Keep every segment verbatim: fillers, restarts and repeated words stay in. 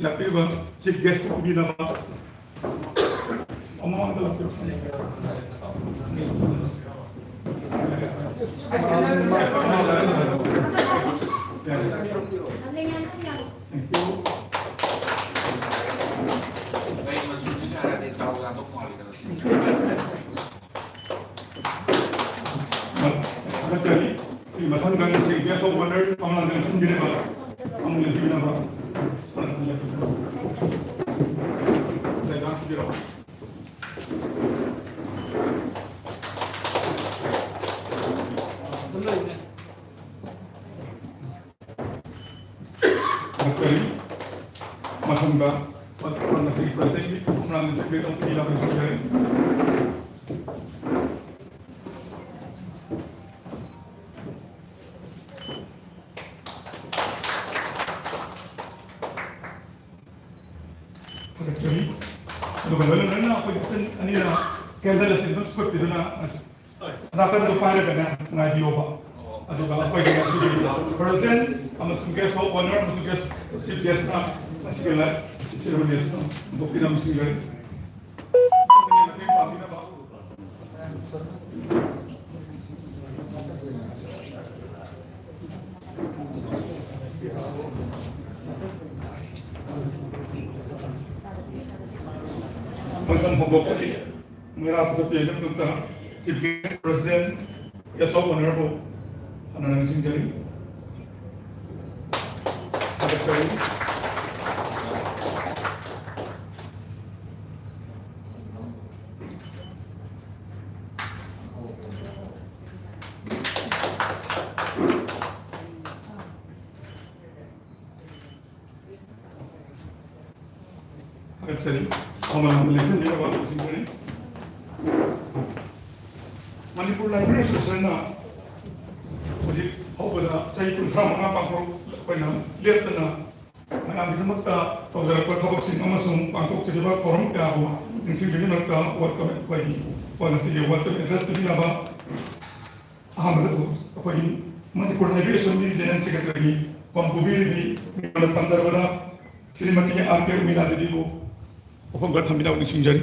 ꯂꯥꯛꯄꯤꯔꯤꯕ chief guest ꯄꯨꯕꯤꯅꯕ ꯑꯃꯃꯝꯗ ꯂꯥꯛꯄꯤꯔꯣ꯫ Thank you. ꯊꯥꯒꯠꯆꯔꯤ꯫ ꯁꯤ ꯃꯊꯪꯗ ꯉꯁꯤ guest of honour ꯑꯃꯅ ꯂꯦꯡꯁꯤꯟꯕꯤꯔꯤꯕ, ꯑꯃꯅ ꯂꯦꯡꯕꯤꯅꯕ꯫ ꯂꯩꯉꯥꯛꯄꯤꯔꯣ꯫ ꯊꯥꯒꯠꯆꯔꯤ꯫ ꯃꯊꯪꯗ ꯉꯁꯤꯒꯤ presidentꯀꯤ ꯄ꯭ꯔꯣꯒ꯭ꯔꯥꯝ ꯁꯦꯀ꯭ꯔꯦꯇꯔꯤ ꯇꯧꯕꯤꯔꯕ ꯊꯥꯒꯠꯆꯔꯤ꯫ ꯊꯥꯒꯠꯆꯔꯤ꯫ ꯑꯗꯨꯒ ꯂꯣꯏꯅ ꯂꯣꯏꯅ ꯑꯩꯈꯣꯏ ꯏꯆꯤꯟ ꯑꯅꯤꯅ candle ꯑꯁꯤ ꯑꯗꯨꯝ ꯊꯨꯒꯠꯄꯤꯗꯨꯅ ꯅꯥꯀꯟꯗꯣ ꯄꯥꯏꯔꯒꯅꯦ ꯉꯥꯏꯕꯤꯌꯣꯕ꯫ ꯑꯗꯨꯒ ꯑꯩꯈꯣꯏꯒꯤ ꯉꯁꯤꯒꯤ president ꯑꯃꯁꯨꯡ guest of honour ꯑꯃꯁꯨꯡ guest, chief guestꯅ ꯉꯁꯤꯒꯤ ceremony ꯑꯁꯤꯗ ꯍꯧꯗꯣꯛꯄꯤꯅꯕ ꯅꯤꯡꯁꯤꯡꯖꯔꯤ꯫ ꯃꯇꯦꯡ ꯄꯥꯡꯕꯤꯅꯕ꯫ ꯐꯪꯁꯟ ꯍꯧꯗꯣꯛꯄꯒꯤ ꯃꯩꯔꯥ ꯊꯧꯒꯠꯄꯤꯔꯤꯕ ꯃꯇꯨꯡꯗ chief guest president, guest of honourꯕꯨ ꯍꯟꯅ ꯅꯤꯡꯁꯤꯡꯖꯔꯤ꯫ ꯊꯥꯒꯠꯆꯔꯤ꯫ ꯊꯥꯒꯠꯆꯔꯤ꯫ ꯃꯃꯜ ꯌꯥꯝꯅ ꯂꯦꯞꯍꯟꯕꯤꯔꯕ ꯂꯨꯆꯤꯡꯕꯅꯤ꯫ ꯃꯅꯤꯄꯨꯔ ꯂꯥꯏꯕ꯭ꯔꯦꯔꯤ ꯑꯦꯁꯣꯁꯤꯌꯦꯁꯟꯅ ꯍꯧꯖꯤꯛ ꯐꯥꯎꯕꯗ ꯆꯍꯤ ꯀꯨꯟꯊ꯭ꯔꯥ ꯃꯉꯥ ꯄꯥꯡꯊꯣꯛ-, ꯑꯩꯈꯣꯏꯅ ꯂꯦꯞꯇꯅ ꯃꯌꯥꯝꯒꯤꯗꯃꯛꯇ ꯇꯧꯖꯔꯛꯄ ꯊꯕꯛꯁꯤꯡ ꯑꯃꯁꯨꯡ ꯄꯥꯡꯊꯣꯛꯆꯔꯤꯕ ꯊꯧꯔꯝ ꯀꯌꯥꯕꯨ ꯅꯤꯡꯁꯤꯡꯕꯒꯤꯗꯃꯛꯇ ꯋꯥꯔꯜ ꯀꯃꯤ-, ꯑꯩꯈꯣꯏꯒꯤ ꯋꯥꯔꯜ ꯑꯁꯤꯒꯤ ꯋꯦꯜꯀꯝ ꯑꯦꯗ꯭ꯔꯦꯁ ꯄꯤꯕꯤꯅꯕ ꯑꯍꯥꯟꯕꯗ ꯑꯩꯈꯣꯏꯒꯤ ꯃꯅꯤꯄꯨꯔ ꯂꯥꯏꯕ꯭ꯔꯦꯔꯤ ꯑꯦꯁꯣꯁꯤꯌꯦꯁꯟꯒꯤ ꯖꯦꯅꯔꯦꯜ ꯁꯦꯀ꯭ꯔꯦꯇꯔꯤ ꯄꯝꯄꯨꯕꯤꯔꯤꯕꯤ ꯃꯤꯡ ꯑꯣꯏꯅ ꯄꯟꯖꯔꯕꯗ ꯁ꯭ꯔꯤꯃꯇꯤ ꯑꯥꯔ ꯀꯦ ꯎꯃꯤꯅꯥ ꯗꯦꯕꯤꯕꯨ ꯋꯥꯐꯝ ꯈꯔ ꯊꯝꯕꯤꯅꯕ ꯅꯤꯡꯁꯤꯡꯖꯔꯤ꯫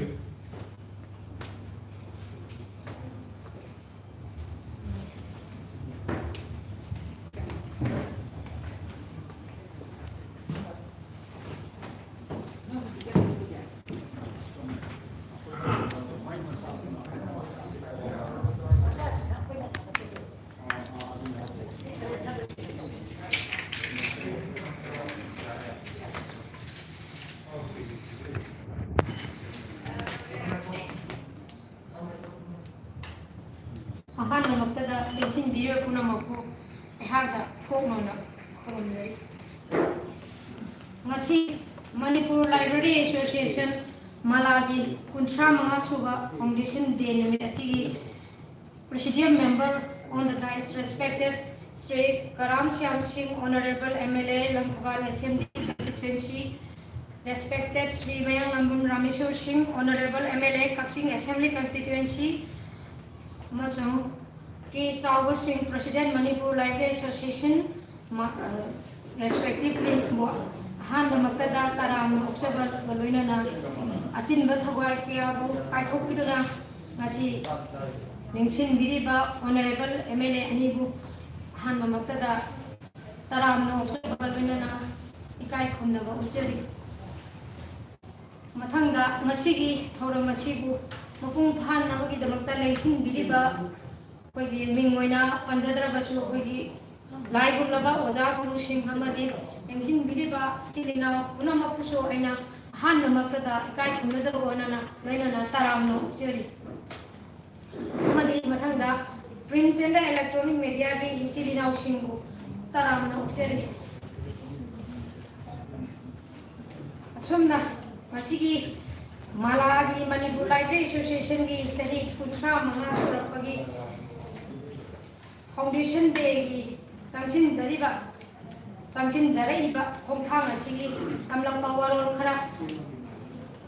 ꯑꯍꯥꯟꯕꯃꯛꯇꯗ ꯂꯦꯡꯁꯤꯟꯕꯤꯔꯤꯕ ꯄꯨꯝꯅꯃꯛꯄꯨ ꯑꯩꯍꯥꯛꯅ ꯄꯣꯛꯅꯧꯅ ꯈꯨꯔꯨꯝꯖꯔꯤ꯫ ꯉꯁꯤ ꯃꯅꯤꯄꯨꯔ ꯂꯥꯏꯕ꯭ꯔꯦꯔꯤ ꯑꯦꯁꯣꯁꯤꯌꯦꯁꯟ ꯃꯂꯥꯒꯤ ꯀꯨꯟꯊ꯭ꯔꯥ ꯃꯉꯥ ꯁꯨꯕ ꯐꯥꯎꯟꯗꯦꯁꯟ ꯗꯦ ꯅꯨꯃꯤꯠ ꯑꯁꯤꯒꯤ Presidium member on the dais, respected Shri Karam Shyam Singh, Honorable M L A, Langthawal Assembly Constituency, respected Shri Mayanglambun Rameshwar Singh, Honorable M L A, Kakching Assembly Constituency, ꯑꯃꯁꯨꯡ ꯀꯦ ꯆꯥꯎꯕ ꯁꯤꯡ, President, Manipur Library Association, ꯃ-, ꯑ, respectively, ꯃꯣ-, ꯑꯍꯥꯟꯕꯃꯛꯇꯗ ꯇꯔꯥꯝꯅ ꯑꯣꯛꯆꯕꯒ ꯂꯣꯏꯅꯅ ꯑꯆꯤꯟꯕ ꯊꯧꯒꯥꯏ ꯀꯌꯥꯕꯨ ꯀꯥꯏꯊꯣꯛꯄꯤꯗꯨꯅ ꯉꯁꯤ ꯅꯤꯡꯁꯤꯡꯕꯤꯔꯤꯕ Honorable M L A ꯑꯅꯤꯕꯨ ꯑꯍꯥꯟꯕꯃꯛꯇꯗ ꯇꯔꯥꯝꯅ ꯑꯣꯛꯆꯕꯒ ꯂꯣꯏꯅꯅ ꯏꯀꯥꯏ ꯈꯨꯝꯅꯕ ꯎꯠꯆꯔꯤ꯫ ꯃꯊꯪꯗ ꯉꯁꯤꯒꯤ ꯊꯧꯔꯝ ꯑꯁꯤꯕꯨ ꯃꯄꯨꯡ ꯐꯥꯍꯟꯅꯕꯒꯤꯗꯃꯛꯇ ꯂꯦꯡꯁꯤꯟꯕꯤꯔꯤꯕ ꯑꯩꯈꯣꯏꯒꯤ ꯃꯤꯡ ꯑꯣꯏꯅ ꯄꯟꯖꯗ꯭ꯔꯕꯁꯨ, ꯑꯩꯈꯣꯏꯒꯤ ꯂꯥꯏꯒꯨꯝꯂꯕ ꯑꯣꯖꯥ ꯒꯨꯔꯨꯁꯤꯡ ꯑꯃꯗꯤ ꯂꯦꯡꯁꯤꯟꯕꯤꯔꯤꯕ ꯏꯆꯤꯜ ꯏꯅꯥꯎ ꯄꯨꯝꯅꯃꯛꯄꯨꯁꯨ ꯑꯩꯅ ꯑꯍꯥꯟꯕꯃꯛꯇꯗ ꯏꯀꯥꯏ ꯈꯨꯝꯅꯖꯕ ꯑꯣꯏꯅ ꯂꯣꯏꯅꯅ ꯇꯔꯥꯝꯅ ꯑꯣꯛꯆꯔꯤ꯫ ꯑꯃꯗꯤ ꯃꯊꯪꯗ print and electronic mediaꯒꯤ ꯏꯆꯤꯜ ꯏꯅꯥꯎꯁꯤꯡꯕꯨ ꯇꯔꯥꯝꯅ ꯑꯣꯛꯆꯔꯤ꯫ ꯑꯁꯨꯝꯅ ꯉꯁꯤꯒꯤ ꯃꯂꯥꯒꯤ Manipur Library Associationꯒꯤ ꯆꯍꯤ ꯀꯨꯟꯊ꯭ꯔꯥ ꯃꯉꯥ ꯁꯨꯔꯛꯄꯒꯤ Foundation Dayꯒꯤ ꯆꯪꯁꯤꯟꯖꯔꯤꯕ, ꯆꯪꯁꯤꯟꯖꯔꯛꯏꯕ ꯈꯣꯡꯊꯥꯡ ꯑꯁꯤꯒꯤ ꯇꯝꯂꯝꯕ ꯋꯥꯔꯣꯜ ꯈꯔ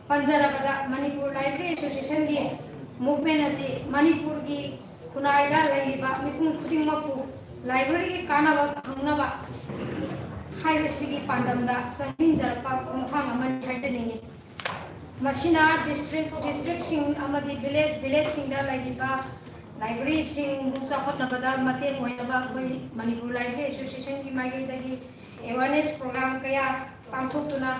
ꯄꯟꯖꯔꯕꯗ, Manipur Library Associationꯒꯤ movement ꯑꯁꯤ ꯃꯅꯤꯄꯨꯔꯒꯤ ꯈꯨꯟꯅꯥꯏꯗ ꯂꯩꯔꯤꯕ ꯃꯤꯄꯨꯝ ꯈꯨꯗꯤꯡꯃꯛꯄꯨ libraryꯒꯤ ꯀꯥꯟꯅꯕ ꯐꯪꯅꯕ ꯍꯥꯏꯕꯁꯤꯒꯤ ꯄꯥꯟꯗꯝꯗ ꯆꯪꯁꯤꯟꯖꯔꯛꯄ ꯈꯣꯡꯊꯥꯡ ꯑꯃꯅꯤ ꯍꯥꯏꯖꯅꯤꯡꯏ꯫ ꯃꯁꯤꯅ district districtꯁꯤꯡ ꯑꯃꯗꯤ village villageꯁꯤꯡꯗ ꯂꯩꯔꯤꯕ libraryꯁꯤꯡꯕꯨ ꯆꯥꯎꯈꯠꯅꯕꯗ ꯃꯇꯦꯡ ꯑꯣꯏꯅꯕ ꯑꯩꯈꯣꯏ ꯃꯅꯤꯄꯨꯔ Library Associationꯒꯤ ꯃꯥꯏꯀꯩꯗꯒꯤ awareness program ꯀꯌꯥ ꯄꯥꯡꯊꯣꯛꯇꯨꯅ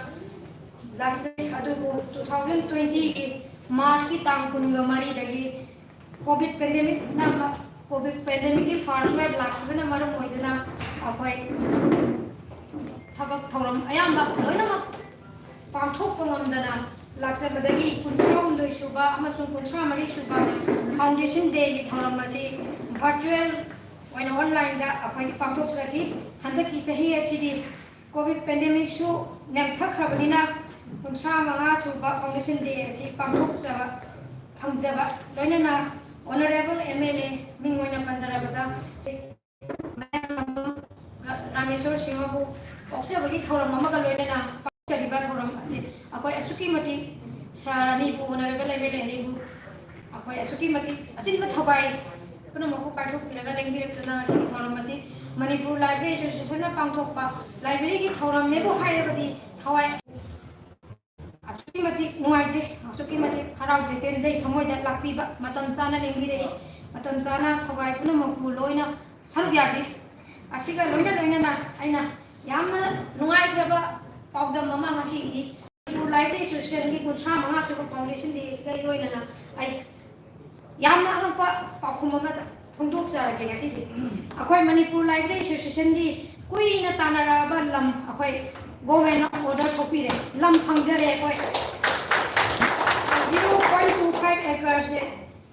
ꯂꯥꯛꯆꯩ꯫ ꯑꯗꯨꯕꯨ two thousand twentyꯒꯤ Marchꯀꯤ ꯇꯥꯡ ꯀꯨꯟꯒ ꯃꯔꯤꯗꯒꯤ COVID pandemicꯅ ꯃ-, COVID pandemicꯀꯤ first wave ꯂꯥꯛꯈꯤꯕꯅ ꯃꯔꯝ ꯑꯣꯏꯗꯨꯅ ꯑꯩꯈꯣꯏ ꯊꯕꯛ ꯊꯧꯔꯝ ꯑꯌꯥꯝꯕ ꯂꯣꯏꯅꯃꯛ ꯄꯥꯡꯊꯣꯛꯄ ꯉꯝꯗꯅ ꯂꯥꯛꯆꯕꯗꯒꯤ ꯀꯨꯟꯊ꯭ꯔꯥ ꯍꯨꯝꯗꯣꯏ ꯁꯨꯕ ꯑꯃꯁꯨꯡ ꯀꯨꯟꯊ꯭ꯔꯥ ꯃꯔꯤ ꯁꯨꯕ Foundation Dayꯒꯤ ꯊꯧꯔꯝ ꯑꯁꯤ virtual ꯑꯣꯏꯅ onlineꯗ ꯑꯩꯈꯣꯏ ꯄꯥꯡꯊꯣꯛꯆꯈꯤ꯫ ꯍꯟꯗꯛꯀꯤ ꯆꯍꯤ ꯑꯁꯤꯗꯤ COVID pandemicꯁꯨ ꯅꯦꯝꯊꯈ꯭ꯔꯕꯅꯤꯅ ꯀꯨꯟꯊ꯭ꯔꯥ ꯃꯉꯥ ꯁꯨꯕ Foundation Day ꯑꯁꯤ ꯄꯥꯡꯊꯣꯛꯆꯕ ꯐꯪꯖꯕ, ꯂꯣꯏꯅꯅ Honourable MLA ꯃꯤꯡ ꯑꯣꯏꯅ ꯄꯟꯖꯔꯕꯗ ꯃꯌꯥꯝ ꯔꯥꯃꯦꯁꯣꯔ ꯁꯤꯡꯍꯕꯨ ꯑꯣꯛꯆꯕꯒꯤ ꯊꯧꯔꯝ ꯑꯃꯒ ꯂꯣꯏꯅꯅ ꯄꯥꯡꯊꯣꯛꯆꯔꯤꯕ ꯊꯧꯔꯝ ꯑꯁꯤ ꯑꯩꯈꯣꯏ ꯑꯁꯨꯛꯀꯤ ꯃꯇꯤꯛ ꯁꯥꯔ ꯑꯅꯤꯕꯨ, Honourable MLA ꯑꯅꯤꯕꯨ ꯑꯩꯈꯣꯏ ꯑꯁꯨꯛꯀꯤ ꯃꯇꯤꯛ ꯑꯆꯤꯟꯕ ꯊꯧꯒꯥꯏ ꯄꯨꯝꯅꯃꯛꯄꯨ ꯀꯥꯏꯊꯣꯛꯄꯤꯔꯒ ꯂꯦꯡꯕꯤꯔꯛꯇꯨꯅ ꯉꯁꯤꯒꯤ ꯊꯧꯔꯝ ꯑꯁꯤ ꯃꯅꯤꯄꯨꯔ Library Associationꯅ ꯄꯥꯡꯊꯣꯛꯄ libraryꯒꯤ ꯊꯧꯔꯝꯅꯦꯕꯨ ꯍꯥꯏꯔꯕꯗꯤ ꯊꯋꯥꯏ ꯑꯁꯨꯛꯀꯤ ꯃꯇꯤꯛ ꯅꯨꯡꯉꯥꯏꯖꯩ, ꯑꯁꯨꯛꯀꯤ ꯃꯇꯤꯛ ꯍꯔꯥꯎꯖꯩ, ꯄꯦꯟꯖꯩ, ꯊꯃꯣꯏꯗ ꯂꯥꯛꯄꯤꯕ, ꯃꯇꯝ ꯆꯥꯅ ꯂꯦꯡꯕꯤꯔꯛꯏ, ꯃꯇꯝ ꯆꯥꯅ ꯊꯧꯒꯥꯏ ꯄꯨꯝꯅꯃꯛꯄꯨ ꯂꯣꯏꯅ ꯁꯔꯨꯛ ꯌꯥꯕꯤ꯫ ꯑꯁꯤꯒ ꯂꯣꯏꯅ ꯂꯣꯏꯅꯅ ꯑꯩꯅ ꯌꯥꯝꯅ ꯅꯨꯡꯉꯥꯏꯈ꯭ꯔꯕ ꯄꯥꯎꯗꯝ ꯑꯃ ꯉꯁꯤꯒꯤ ꯃꯅꯤꯄꯨꯔ Library Associationꯒꯤ ꯀꯨꯟꯊ꯭ꯔꯥ ꯃꯉꯥ ꯁꯨꯕ Foundation Day ꯑꯁꯤꯒ ꯏꯔꯣꯏꯅꯅ ꯑꯩ ꯌꯥꯝꯅ ꯑꯉꯛꯄ ꯄꯥꯎꯈꯨꯝ ꯑꯃ ꯐꯣꯡꯗꯣꯛꯆꯔꯒꯦ ꯉꯁꯤꯗꯤ꯫ ꯑꯩꯈꯣꯏ ꯃꯅꯤꯄꯨꯔ Library Associationꯒꯤ ꯀꯨꯏꯅ ꯇꯥꯟꯅꯔꯛꯑꯕ ꯂꯝ ꯑꯩꯈꯣꯏ governmentꯅ order ꯊꯣꯛꯄꯤꯔꯦ, ꯂꯝ ꯐꯪꯖꯔꯦ ꯑꯩꯈꯣꯏ꯫ Zero point two five acresꯁꯦ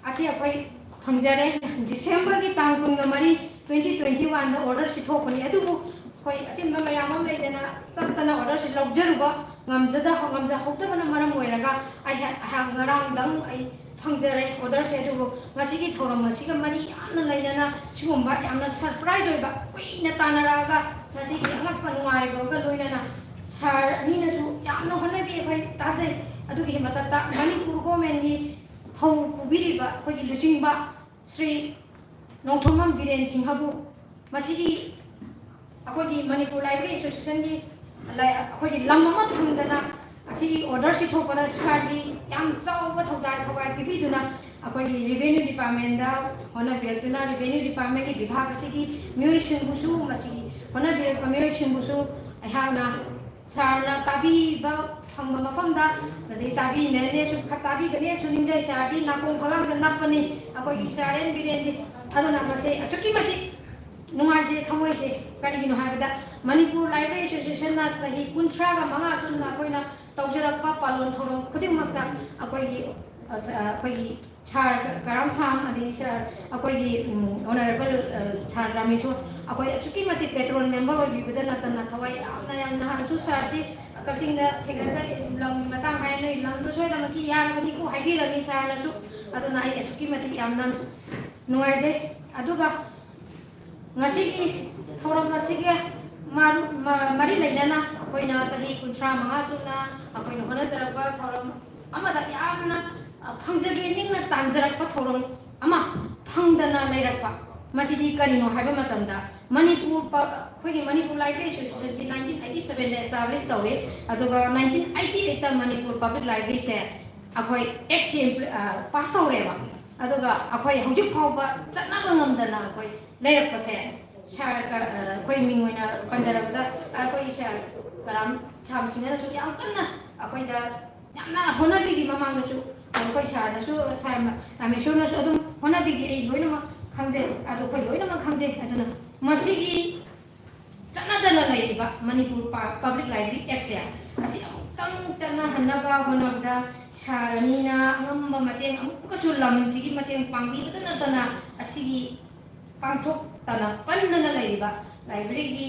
ꯑꯁꯤ ꯑꯩꯈꯣꯏ ꯐꯪꯖꯔꯦ꯫ Decemberꯒꯤ ꯇꯥꯡ ꯀꯨꯟꯒ ꯃꯔꯤ, twenty twenty oneꯗ orderꯁꯤ ꯊꯣꯛꯄꯅꯤ, ꯑꯗꯨꯕꯨ ꯑꯩꯈꯣꯏ ꯑꯆꯤꯟꯕ ꯃꯌꯥꯝ ꯑꯃ ꯂꯩꯗꯅ ꯆꯠꯇꯅ orderꯁꯤ ꯂꯧꯖꯔꯨꯕ ꯉꯝꯖꯗ-, ꯉꯝꯖꯍꯧꯗꯕꯅ ꯃꯔꯝ ꯑꯣꯏꯔꯒ ꯑꯩꯍꯥꯛ, ꯑꯩꯍꯥꯛ ꯉꯔꯥꯡꯗꯪ ꯑꯩ ꯐꯪꯖꯔꯦ orderꯁꯦ꯫ ꯑꯗꯨꯕꯨ ꯉꯁꯤꯒꯤ ꯊꯧꯔꯝ ꯑꯁꯤꯒ ꯃꯔꯤ ꯌꯥꯝꯅ ꯂꯩꯅꯅ ꯁꯤꯒꯨꯝꯕ ꯌꯥꯝꯅ surprise ꯑꯣꯏꯕ, ꯀꯨꯏꯅ ꯇꯥꯟꯅꯔꯛꯑꯒ ꯉꯁꯤꯒꯤ ꯑꯉꯛꯄ ꯅꯨꯡꯉꯥꯏꯕꯒ ꯂꯣꯏꯅꯅ ꯁꯥꯔ ꯑꯅꯤꯅꯁꯨ ꯌꯥꯝꯅ ꯍꯣꯠꯅꯕꯤ, ꯑꯩꯈꯣꯏ ꯇꯥꯖꯩ꯫ ꯑꯗꯨꯒꯤ ꯃꯊꯛꯇ ꯃꯅꯤꯄꯨꯔ governmentꯀꯤ ꯊꯧ ꯄꯨꯕꯤꯔꯤꯕ ꯑꯩꯈꯣꯏꯒꯤ ꯂꯨꯆꯤꯡꯕ ꯁ꯭ꯔꯤ ꯅꯣꯡꯊꯣꯝꯕꯝ ꯕꯤꯔꯦꯟ ꯁꯤꯡꯍꯕꯨ ꯃꯁꯤꯒꯤ ꯑꯩꯈꯣꯏꯒꯤ ꯃꯅꯤꯄꯨꯔ ꯂꯥꯏꯕ꯭ꯔꯦꯔꯤ ꯑꯦꯁꯣꯁꯤꯌꯦꯁꯟꯒꯤ ꯂꯥꯏ-, ꯑꯩꯈꯣꯏꯒꯤ ꯂꯝ ꯑꯃ ꯐꯪꯗꯅ ꯑꯁꯤꯒꯤ ꯑꯣꯔꯗꯔꯁꯤ ꯊꯣꯛꯄꯗ ꯁꯥꯔꯒꯤ ꯌꯥꯝ ꯆꯥꯎꯕ ꯊꯧꯗꯥꯏ ꯊꯧꯒꯥꯏ ꯄꯤꯕꯤꯗꯨꯅ ꯑꯩꯈꯣꯏꯒꯤ ꯔꯦꯚꯦꯅ꯭ꯌꯨ ꯗꯤꯄꯥꯔꯠꯃꯦꯟꯗ ꯍꯣꯠꯅꯕꯤꯔꯛꯇꯨꯅ ꯔꯦꯚꯦꯅ꯭ꯌꯨ ꯗꯤꯄꯥꯔꯠꯃꯦꯟꯒꯤ ꯕꯤꯚꯥꯒ ꯑꯁꯤꯒꯤ ꯃꯤꯑꯣꯏꯁꯤꯡꯕꯨꯁꯨ, ꯃꯁꯤꯒꯤ ꯍꯣꯠꯅꯕꯤꯔꯛꯄ ꯃꯤꯑꯣꯏꯁꯤꯡꯕꯨꯁꯨ ꯑꯩꯍꯥꯛꯅ ꯁꯥꯔꯅ ꯇꯥꯕꯤꯕ ꯐꯪꯕ ꯃꯐꯝꯗ, ꯑꯗꯩ ꯇꯥꯕꯤꯅꯅꯦꯁꯨ ꯈ-, ꯇꯥꯕꯤꯒꯅꯦꯁꯨ ꯅꯤꯡꯖꯩ꯫ ꯁꯥꯔꯗꯤ ꯅꯥꯀꯣꯡ ꯐꯛꯂꯥꯡꯗ ꯅꯞꯄꯅꯤ ꯑꯩꯈꯣꯏꯒꯤ ꯁꯥꯔ ꯑꯦꯟ ꯕꯤꯔꯦꯟꯗꯤ꯫ ꯑꯗꯨꯅ ꯃꯁꯦ ꯑꯁꯨꯛꯀꯤ ꯃꯇꯤꯛ ꯅꯨꯡꯉꯥꯏꯖꯩ ꯊꯃꯣꯏꯁꯦ꯫ ꯀꯔꯤꯒꯤꯅꯣ ꯍꯥꯏꯕꯗ ꯃꯅꯤꯄꯨꯔ ꯂꯥꯏꯕ꯭ꯔꯦꯔꯤ ꯑꯦꯁꯣꯁꯤꯌꯦꯁꯟꯅ ꯆꯍꯤ ꯀꯨꯟꯊ꯭ꯔꯥꯒ ꯃꯉꯥ ꯁꯨꯝꯅ ꯑꯩꯈꯣꯏꯅ ꯇꯧꯖꯔꯛꯄ ꯄꯥꯂꯣꯟ ꯊꯧꯔꯝ ꯈꯨꯗꯤꯡꯃꯛꯇ ꯑꯩꯈꯣꯏꯒꯤ, ꯑ, ꯑꯩꯈꯣꯏꯒꯤ ꯁꯥꯔ ꯀꯔꯥꯝ ꯁꯥꯝ, ꯑꯗꯩ ꯁꯥꯔ ꯑꯩꯈꯣꯏꯒꯤ, ꯎꯝ, ꯑꯣꯅꯔꯦꯕꯜ, ꯑ, ꯁꯥꯔ ꯔꯥꯃꯦꯁꯣꯔ, ꯑꯩꯈꯣꯏ ꯑꯁꯨꯛꯀꯤ ꯃꯇꯤꯛ ꯄꯦꯇ꯭ꯔꯣꯟ ꯃꯦꯝꯕꯔ ꯑꯣꯏꯕꯤꯕꯗ ꯅꯠꯇꯅ ꯊꯋꯥꯏ ꯌꯥꯝꯅ, ꯌꯥꯝ ꯅꯍꯥꯟꯁꯨ ꯁꯥꯔꯁꯤ ꯀꯛꯆꯤꯡꯗ ꯊꯦꯡꯅꯖ-, ꯂꯝꯒꯤ ꯃꯇꯥꯡ ꯍꯥꯏ ꯅꯣꯏ ꯂꯝꯗꯣ ꯁꯣꯏꯗꯅꯃꯛꯀꯤ ꯌꯥꯔꯒꯅꯤꯀꯣ ꯍꯥꯏꯕꯤꯔꯝꯃꯤ ꯁꯥꯔꯅꯁꯨ꯫ ꯑꯗꯨꯅ ꯑꯩ ꯑꯁꯨꯛꯀꯤ ꯃꯇꯤꯛ ꯌꯥꯝꯅ ꯅꯨꯡꯉꯥꯏꯖꯩ꯫ ꯑꯗꯨꯒ ꯉꯁꯤꯒꯤ ꯊꯧꯔꯝ ꯑꯁꯤꯒ ꯃꯥꯔꯨ-, ꯃ-, ꯃꯔꯤ ꯂꯩꯅꯅ ꯑꯩꯈꯣꯏꯅ ꯆꯍꯤ ꯀꯨꯟꯊ꯭ꯔꯥ ꯃꯉꯥ ꯁꯨꯅ ꯑꯩꯈꯣꯏꯅ ꯍꯣꯠꯅꯖꯔꯛꯄ ꯊꯧꯔꯝ ꯑꯃꯗ ꯌꯥꯝꯅ, ꯑ, ꯐꯪꯖꯒꯦ ꯅꯤꯡꯅ ꯇꯥꯟꯖꯔꯛꯄ ꯊꯧꯔꯝ ꯑꯃ ꯐꯪꯗꯅ ꯂꯩꯔꯛꯄ꯫ ꯃꯁꯤꯗꯤ ꯀꯔꯤꯅꯣ ꯍꯥꯏꯕ ꯃꯇꯝꯗ ꯃꯅꯤꯄꯨꯔ ꯄ-, ꯑꯩꯈꯣꯏꯒꯤ ꯃꯅꯤꯄꯨꯔ ꯂꯥꯏꯕ꯭ꯔꯦꯔꯤ ꯑꯦꯁꯣꯁꯤꯌꯦꯁꯟꯁꯤ ꯅꯥꯏꯟꯇꯤꯟ ꯑꯩꯠꯇꯤ ꯁꯕꯦꯟꯗ ꯑꯦꯁꯇꯥꯕ꯭ꯂꯤꯁ ꯇꯧꯏ, ꯑꯗꯨꯒ ꯅꯥꯏꯟꯇꯤꯟ ꯑꯩꯠꯇꯤ ꯑꯩꯠꯇ ꯃꯅꯤꯄꯨꯔ ꯄꯕ꯭ꯂꯤꯛ ꯂꯥꯏꯕ꯭ꯔꯦꯔꯤꯁꯦ ꯑꯩꯈꯣꯏ ꯑꯦꯛꯁꯤ ꯄꯥꯁ ꯇꯧꯔꯦꯕ꯫ ꯑꯗꯨꯒ ꯑꯩꯈꯣꯏ ꯍꯧꯖꯤꯛ ꯐꯥꯎꯕ ꯆꯠꯅꯕ ꯉꯝꯗꯅ ꯑꯩꯈꯣꯏ ꯂꯩꯔꯛꯄꯁꯦ ꯁꯥꯔ ꯀ-, ꯑ, ꯑꯩꯈꯣꯏ ꯃꯤꯡ ꯑꯣꯏꯅ ꯄꯟꯖꯔꯕꯗ ꯑꯩꯈꯣꯏ ꯁꯥꯔ ꯀꯔꯥꯝ ꯁꯥꯝꯁꯤꯡꯅꯁꯨ ꯌꯥꯝ ꯀꯟꯅ ꯑꯩꯈꯣꯏꯗ ꯌꯥꯝꯅ ꯍꯣꯠꯅꯕꯤꯔꯤ꯫ ꯃꯃꯥꯡꯗꯁꯨ ꯑꯩꯈꯣꯏ ꯁꯥꯔꯅꯁꯨ, ꯁꯥꯔ ꯔꯥꯃꯦꯁꯣꯔꯅꯁꯨ ꯑꯗꯨꯝ ꯍꯣꯠꯅꯕꯤꯔꯤ, ꯑꯩ ꯂꯣꯏꯅꯃꯛ ꯈꯪꯖꯩ, ꯑꯗꯣ ꯑꯩꯈꯣꯏ ꯂꯣꯏꯅꯃꯛ ꯈꯪꯖꯩ꯫ ꯑꯗꯨꯅ ꯃꯁꯤꯒꯤ ꯆꯠꯅꯗꯅ ꯂꯩꯔꯤꯕ ꯃꯅꯤꯄꯨꯔ ꯄ-, ꯄꯕ꯭ꯂꯤꯛ ꯂꯥꯏꯕ꯭ꯔꯦꯔꯤ ꯑꯦꯛꯁꯦ ꯑꯁꯤ ꯑꯃꯨꯛꯇꯪ ꯆꯠꯅꯍꯟꯅꯕ ꯍꯣꯠꯅꯕꯗ ꯁꯥꯔ ꯑꯅꯤꯅ ꯑꯉꯝꯕ ꯃꯇꯦꯡ ꯑꯃꯨꯛꯀꯁꯨ ꯂꯝꯁꯤꯒꯤ ꯃꯇꯦꯡ ꯄꯥꯡꯕꯤꯕꯇ ꯅꯠꯇꯅ ꯑꯁꯤꯒꯤ ꯄꯥꯡꯊꯣꯛꯇꯅ ꯄꯟꯗꯅ ꯂꯩꯔꯤꯕ ꯂꯥꯏꯕ꯭ꯔꯦꯔꯤꯒꯤ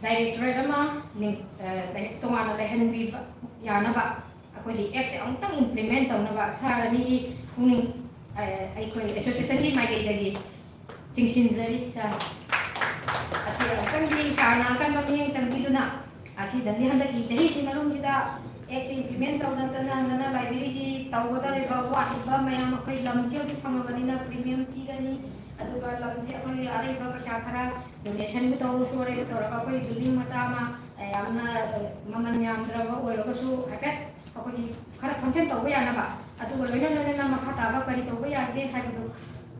ꯗꯥꯏꯔꯦꯛꯇꯣꯔꯦꯠ ꯑꯃ ꯂꯤꯡ-, ꯑ, ꯗꯥꯏꯔꯦꯛ-, ꯇꯣꯉꯥꯟꯅ ꯂꯩꯍꯟꯕꯤꯕ ꯌꯥꯅꯕ ꯑꯩꯈꯣꯏꯒꯤ ꯑꯦꯛꯁꯦ ꯑꯃꯨꯛꯇꯪ ꯏꯝꯄ꯭ꯂꯤꯃꯦꯟ ꯇꯧꯅꯕ ꯁꯥꯔ ꯑꯅꯤꯒꯤ ꯄꯨꯛꯅꯤꯡ, ꯑ, ꯑꯩꯈꯣꯏ ꯑꯦꯁꯣꯁꯤꯌꯦꯁꯟꯒꯤ ꯃꯥꯏꯀꯩꯗꯒꯤ ꯆꯤꯡꯁꯤꯟꯖꯔꯤ ꯁꯥꯔ꯫ ꯑꯁꯤ ꯑꯃꯨꯛꯇꯪꯗꯤ ꯁꯥꯔꯅ ꯑꯀꯟꯕ ꯃꯤꯠꯌꯦꯡ ꯆꯪꯕꯤꯗꯨꯅ ꯑꯁꯤꯗꯒꯤ ꯍꯟꯗꯛꯀꯤ ꯆꯍꯤꯁꯤ ꯃꯅꯨꯡꯁꯤꯗ ꯑꯦꯛꯁꯦ ꯏꯝꯄ꯭ꯂꯤꯃꯦꯟ ꯇꯧꯗꯅ ꯆꯠꯅꯍꯟꯗꯅ ꯂꯥꯏꯕ꯭ꯔꯦꯔꯤꯒꯤ ꯇꯧꯒꯗꯧꯔꯤꯕ ꯋꯥꯠꯂꯤꯕ ꯃꯌꯥꯝ ꯑꯩꯈꯣꯏ ꯂꯝꯁꯤ ꯍꯧꯖꯤꯛ ꯐꯪꯉꯕꯅꯤꯅ ꯄ꯭ꯔꯤꯃꯤꯌꯝ ꯊꯤꯔꯅꯤ, ꯑꯗꯨꯒ ꯂꯝꯁꯤ ꯑꯩꯈꯣꯏꯒꯤ ꯑꯔꯩꯕ ꯄꯩꯁꯥ ꯈꯔ ꯗꯣꯅꯦꯁꯟꯕꯨ ꯇꯧꯔꯁꯨ, ꯋꯥꯔꯦꯕꯨ ꯇꯧꯔꯒ, ꯑꯩꯈꯣꯏ ꯖꯨꯕꯤꯂꯤ ꯃꯆꯥ ꯑꯃ, ꯑ, ꯌꯥꯝꯅ, ꯑ, ꯃꯃꯜ ꯌꯥꯝꯗ꯭ꯔꯕ ꯑꯣꯏꯔꯒꯁꯨ, ꯍꯥꯏꯐꯦꯠ ꯑꯩꯈꯣꯏꯒꯤ ꯈꯔ ꯐꯪꯁꯟ ꯇꯧꯕ ꯌꯥꯅꯕ, ꯑꯗꯨꯒ ꯂꯣꯏꯅ ꯂꯣꯏꯅꯅ ꯃꯈꯥ ꯇꯥꯕ ꯀꯔꯤ ꯇꯧꯕ ꯌꯥꯒꯦ ꯍꯥꯏꯕꯗꯨ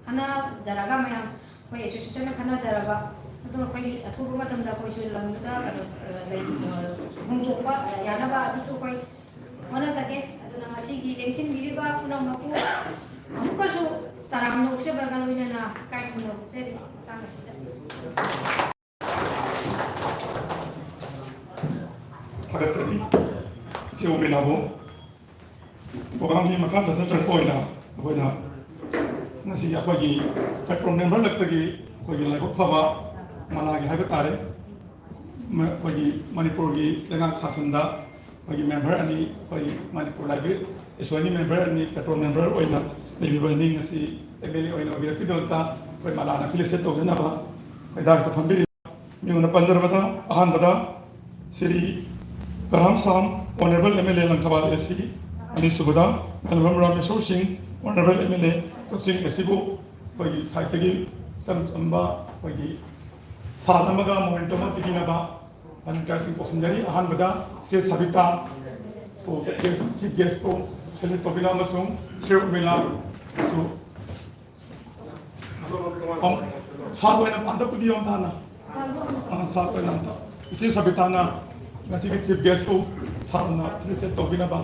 ꯈꯟꯅꯖꯔꯒ, ꯃꯌꯥꯝ ꯑꯩꯈꯣꯏ ꯑꯦꯁꯣꯁꯤꯌꯦꯁꯟꯅ ꯈꯟꯅꯖꯔꯕ, ꯑꯗꯨꯒ ꯑꯩꯈꯣꯏꯒꯤ ꯑꯊꯨꯕ ꯃꯇꯝꯗ ꯑꯩꯈꯣꯏꯁꯨ ꯂꯝꯗꯨꯗ ꯀꯩꯅꯣ, ꯑ, ꯂꯩ-, ꯑ, ꯍꯣꯡꯗꯣꯛꯄ ꯌꯥꯅꯕ ꯑꯗꯨꯁꯨ ꯑꯩꯈꯣꯏ ꯍꯣꯠꯅꯖꯒꯦ꯫ ꯑꯗꯨꯅ ꯉꯁꯤꯒꯤ ꯂꯦꯡꯁꯤꯟꯕꯤꯔꯤꯕ ꯄꯨꯝꯅꯃꯛꯄꯨ ꯑꯃꯨꯛꯀꯁꯨ ꯇꯔꯥꯝꯅ ꯑꯣꯛꯆꯕꯒ ꯂꯣꯏꯅꯅ ꯏꯀꯥꯏ ꯈꯨꯝꯅꯕ ꯎꯠꯆꯔꯤ꯫ ꯃꯇꯥꯡ ꯑꯁꯤꯗ꯫ ꯊꯥꯒꯠꯆꯔꯤ꯫ ꯏꯆꯦ ꯑꯣꯃꯤꯅꯥꯕꯨ꯫ ꯄ꯭ꯔꯣꯒ꯭ꯔꯥꯝꯒꯤ ꯃꯈꯥ ꯆꯠꯊꯖꯔꯛꯄ ꯑꯣꯏꯅ ꯑꯩꯈꯣꯏꯅ ꯉꯁꯤ ꯑꯩꯈꯣꯏꯒꯤ ꯄꯦꯇ꯭ꯔꯣꯟ ꯃꯦꯝꯕꯔ ꯂꯛꯇꯒꯤ ꯑꯩꯈꯣꯏꯒꯤ ꯂꯥꯏꯕꯛ ꯐꯕ ꯃꯅꯥꯒꯤ ꯍꯥꯏꯕ ꯇꯥꯔꯦ, ꯃ-, ꯑꯩꯈꯣꯏꯒꯤ ꯃꯅꯤꯄꯨꯔꯒꯤ ꯂꯩꯉꯥꯛ ꯁꯥꯁꯟꯗ ꯑꯩꯈꯣꯏꯒꯤ ꯃꯦꯝꯕꯔ ꯑꯅꯤ, ꯑꯩꯈꯣꯏ ꯃꯅꯤꯄꯨꯔ ꯂꯥꯏꯕ꯭ꯔꯦꯔꯤ, ꯏꯁꯣꯔꯒꯤ ꯃꯦꯝꯕꯔ ꯑꯅꯤ, ꯄꯦꯇ꯭ꯔꯣꯟ ꯃꯦꯝꯕꯔ ꯑꯣꯏꯅ ꯂꯩꯕꯤꯕ ꯑꯅꯤ ꯉꯁꯤ ꯑꯦꯝ ꯑꯦꯜ ꯑꯦ ꯑꯣꯏꯅ ꯑꯣꯏꯕꯤꯔꯛꯄꯒꯤꯗꯃꯛꯇ ꯑꯩꯈꯣꯏ ꯃꯂꯥꯅ ꯐꯤꯂꯤꯁꯤꯇꯦꯠ ꯇꯧꯖꯅꯕ ꯑꯩꯈꯣꯏ ꯗꯥꯏꯁꯇ ꯐꯝꯕꯤꯔꯤꯕ ꯃꯤꯡ ꯑꯣꯏꯅ ꯄꯟꯖꯔꯕꯗ, ꯑꯍꯥꯟꯕꯗ Shri Karam Shyam, honourable M L A Langthabal A C, ꯑꯅꯤꯁꯨꯕꯗ Mairembam Rameshwar Singh, honourable M L A Kakching A ꯁꯤꯕꯨ ꯑꯩꯈꯣꯏꯒꯤ ꯁꯥꯏꯠꯇꯒꯤ ꯏꯆꯝ ꯆꯝꯕ ꯑꯩꯈꯣꯏꯒꯤ ꯁꯥꯜ ꯑꯃꯒ ꯃꯣꯃꯦꯟꯇꯣ ꯑꯃ ꯄꯤꯕꯤꯅꯕ ꯚꯣꯂꯨꯟꯇꯤꯌꯔꯁꯤꯡ ꯀꯧꯁꯤꯟꯖꯔꯤ꯫ ꯑꯍꯥꯟꯕꯗ ꯏꯆꯦ ꯁꯕꯤꯇꯥ, ꯆꯤꯐ ꯒꯦꯁꯄꯨ ꯁꯦꯂꯦꯛ ꯇꯧꯕꯤꯅꯕ ꯑꯃꯁꯨꯡ ꯁ꯭ꯔꯤ ꯎꯔꯃꯤꯂꯥꯁꯨ, ꯑꯣ, ꯁꯥꯜ ꯑꯣꯏꯅ ꯑꯝꯇ ꯄꯨꯕꯤꯌꯣ ꯑꯝꯇ ꯍꯥꯟꯅ꯫ ꯑ, ꯁꯥꯜ ꯑꯣꯏꯅ ꯑꯝꯇ꯫ ꯏꯆꯦ ꯁꯕꯤꯇꯥꯅ ꯉꯁꯤꯒꯤ ꯆꯤꯐ ꯒꯦꯁꯄꯨ ꯁꯥꯜꯅ ꯐꯤꯂꯤꯁꯤꯇꯦꯠ ꯇꯧꯕꯤꯅꯕ꯫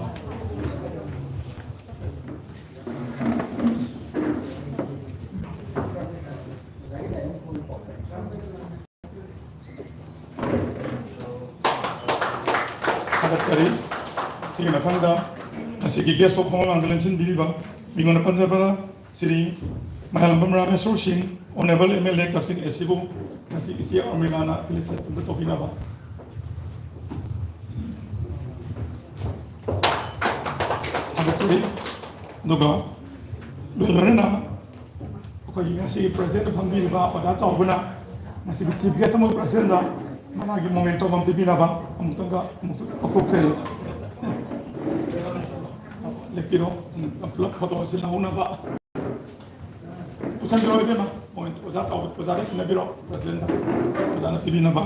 ꯊꯥꯒꯠꯆꯔꯤ꯫ ꯁꯤꯒꯤ ꯃꯊꯪꯗ ꯉꯁꯤꯒꯤ ꯒꯦꯁ ꯑꯣꯐ ꯑꯣꯅꯔ ꯂꯦꯡꯁꯤꯟꯕꯤꯔꯤꯕ ꯃꯤꯡ ꯑꯣꯏꯅ ꯄꯟꯖꯕꯗ Shri ꯃꯌꯥꯝꯕꯝ Rameshwor Singh, honourable M L A Kakching A ꯁꯤꯕꯨ ꯉꯁꯤ ꯏꯆꯦ ꯑꯔꯃꯤꯂꯥꯅ ꯐꯤꯂꯤꯁꯤꯇꯦꯠ ꯑꯝꯇ ꯇꯧꯕꯤꯅꯕ꯫ ꯊꯥꯒꯠꯆꯔꯤ꯫ ꯑꯗꯨꯒ ꯂꯣꯏꯅꯅ ꯑꯩꯈꯣꯏꯒꯤ ꯉꯁꯤꯒꯤ ꯄ꯭ꯔꯁꯤꯗꯦꯟꯗ ꯐꯝꯕꯤꯔꯤꯕ ꯑꯣꯖꯥ ꯆꯥꯎꯕꯅ ꯉꯁꯤꯒꯤ ꯆꯤꯐ ꯒꯦꯁ ꯑꯃ ꯄ꯭ꯔꯁꯤꯗꯦꯟꯗ ꯃꯥꯒꯤ ꯃꯣꯃꯦꯟꯇꯣ ꯑꯃ ꯄꯤꯕꯤꯅꯕ ꯑꯃꯨꯛꯇꯪꯒ ꯑꯃꯨꯛꯇꯪ ꯀꯧꯊꯣꯛꯆꯔꯤ꯫ ꯂꯦꯞꯄꯤꯔꯣ꯫ ꯄꯨꯂꯞ ꯐꯣꯇꯣ ꯑꯁꯤ ꯂꯧꯍꯧꯅꯕ꯫ ꯄꯨꯁꯟꯕꯤꯔꯣ ꯏꯕꯦꯝꯃ, ꯃꯣꯃꯦꯟꯇꯣ꯫ ꯑꯣꯖꯥ ꯆꯥꯎꯕ, ꯑꯣꯖꯥꯗ ꯁꯤꯟꯅꯕꯤꯔꯣ, ꯄ꯭ꯔꯁꯤꯗꯦꯟꯗ꯫ ꯑꯣꯖꯥꯅ ꯄꯤꯕꯤꯅꯕ꯫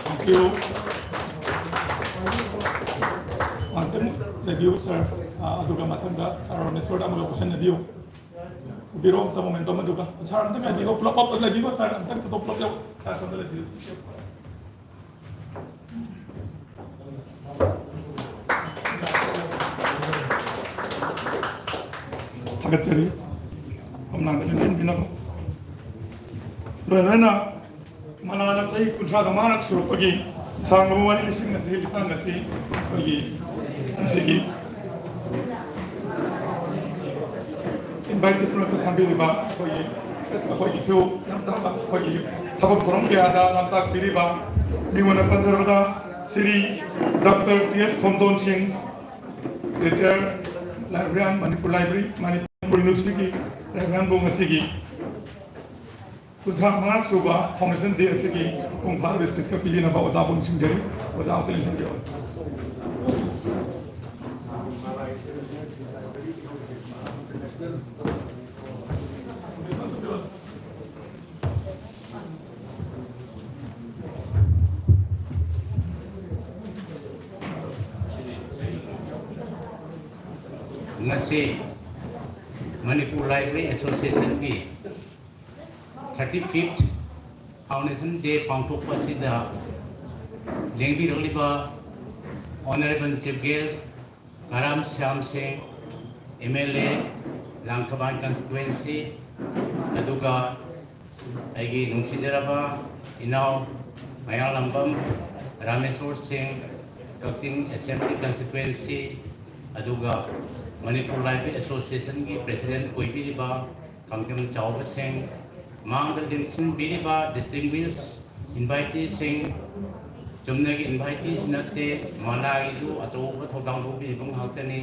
Thank you. ꯉꯥꯛꯇꯪ ꯂꯩꯕꯤꯌꯨ, ꯁꯥꯔ꯫ ꯑ, ꯑꯗꯨꯒ ꯃꯊꯪꯗ ꯁꯥꯔ ꯔꯣꯃꯦꯁꯣꯔꯗ ꯑꯃꯒ ꯈꯨꯠꯁꯟꯅꯕꯤꯌꯨ꯫ ꯄꯨꯕꯤꯔꯣ, ꯑꯝꯇ ꯃꯣꯃꯦꯟꯇꯣ ꯑꯃꯗꯨꯒ꯫ ꯁꯥꯔ, ꯑꯝꯇ ꯂꯩꯕꯤꯌꯣ, ꯄꯨꯂꯞ, ꯄꯨꯂꯞ ꯂꯩꯕꯤꯌꯣ, ꯁꯥꯔ꯫ ꯑꯝꯇꯪ ꯐꯣꯇꯣ ꯄꯨꯂꯞ ꯂꯧ-, ꯁꯥꯔ, ꯁꯣꯝꯗ ꯂꯩꯕꯤꯌꯨ꯫ ꯊꯥꯒꯠꯆꯔꯤ꯫ ꯀꯣꯝꯂꯥꯡꯗ ꯂꯦꯡꯁꯤꯟꯕꯤꯅꯕ꯫ ꯂꯣꯏꯅ ꯂꯣꯏꯅ ꯃꯅꯥꯅ ꯆꯍꯤ ꯀꯨꯟꯊ꯭ꯔꯥꯒ ꯃꯉꯥꯔꯛ ꯁꯨꯔꯛꯄꯒꯤ ꯁꯥꯡꯂꯕ ꯋꯥꯔꯤ ꯂꯤꯁꯤꯡ ꯑꯁꯤ, ꯂꯤꯁꯥꯡ ꯑꯁꯤ ꯑꯩꯈꯣꯏꯒꯤ ꯉꯁꯤꯒꯤ invitation ꯃꯔꯛꯇ ꯊꯝꯕꯤꯔꯤꯕ ꯑꯩꯈꯣꯏꯒꯤ, ꯑꯩꯈꯣꯏꯒꯤꯁꯨ ꯂꯝꯇꯥꯛꯄ, ꯑꯩꯈꯣꯏꯒꯤ ꯊꯕꯛ ꯊꯧꯔꯝ ꯀꯌꯥꯗ ꯂꯝꯇꯥꯛꯄꯤꯔꯤꯕ, ꯃꯤꯡ ꯑꯣꯏꯅ ꯄꯟꯖꯔꯕꯗ ꯁ꯭ꯔꯤ ꯗꯣꯛꯇꯔ ꯇꯤ ꯑꯦꯁ ꯈꯣꯝꯗꯣꯟ ꯁꯤꯡ, retired librarian, Manipur library, Manipur university ꯒꯤ librarian ꯕꯨ ꯉꯁꯤꯒꯤ ꯀꯨꯟꯊ꯭ꯔꯥ ꯃꯉꯥ ꯁꯨꯕ foundation day ꯑꯁꯤꯒꯤ ꯃꯄꯨꯡ ꯐꯥꯕ speech ꯈꯔ ꯄꯤꯕꯤꯅꯕ ꯑꯣꯖꯥꯕꯨ ꯅꯤꯡꯁꯤꯡꯖꯔꯤ꯫ ꯑꯣꯖꯥ ꯑꯃꯨꯛꯇ ꯂꯦꯡꯁꯤꯟꯕꯤꯔꯛꯑꯣ꯫ ꯉꯁꯤ ꯃꯅꯤꯄꯨꯔ Library Association ꯒꯤ thirty fifth Foundation Day ꯄꯥꯡꯊꯣꯛꯄ ꯑꯁꯤꯗ ꯂꯦꯡꯕꯤꯔꯛꯂꯤꯕ Honourable Chief Guest ꯉꯥꯔꯥꯝ ꯁ꯭ꯌꯥꯝ ꯁꯤꯡ, M L A, Langthabal constituency, ꯑꯗꯨꯒ ꯑꯩꯒꯤ ꯅꯨꯡꯁꯤꯖꯔꯕ ꯏꯅꯥꯎ ꯃꯌꯥꯡꯂꯝꯕꯝ ꯔꯥꯃꯦꯁꯣꯔ ꯁꯤꯡ, ꯀꯛꯆꯤꯡ Assembly constituency, ꯑꯗꯨꯒ ꯃꯅꯤꯄꯨꯔ Library Association ꯒꯤ president ꯑꯣꯏꯕꯤꯔꯤꯕ ꯈꯥꯡꯖꯝ ꯆꯥꯎꯕ ꯁꯤꯡ, ꯃꯥꯡꯗ ꯂꯦꯡꯁꯤꯟꯕꯤꯔꯤꯕ distinguished invitee ꯁꯤꯡ, ꯆꯨꯝꯅꯒꯤ invitee ꯁꯨ ꯅꯠꯇꯦ, ꯃꯅꯥꯒꯤꯁꯨ ꯑꯆꯧꯕ ꯊꯧꯗꯥꯡ ꯂꯧꯕꯤꯔꯤꯕ ꯉꯥꯛꯇꯅꯤ꯫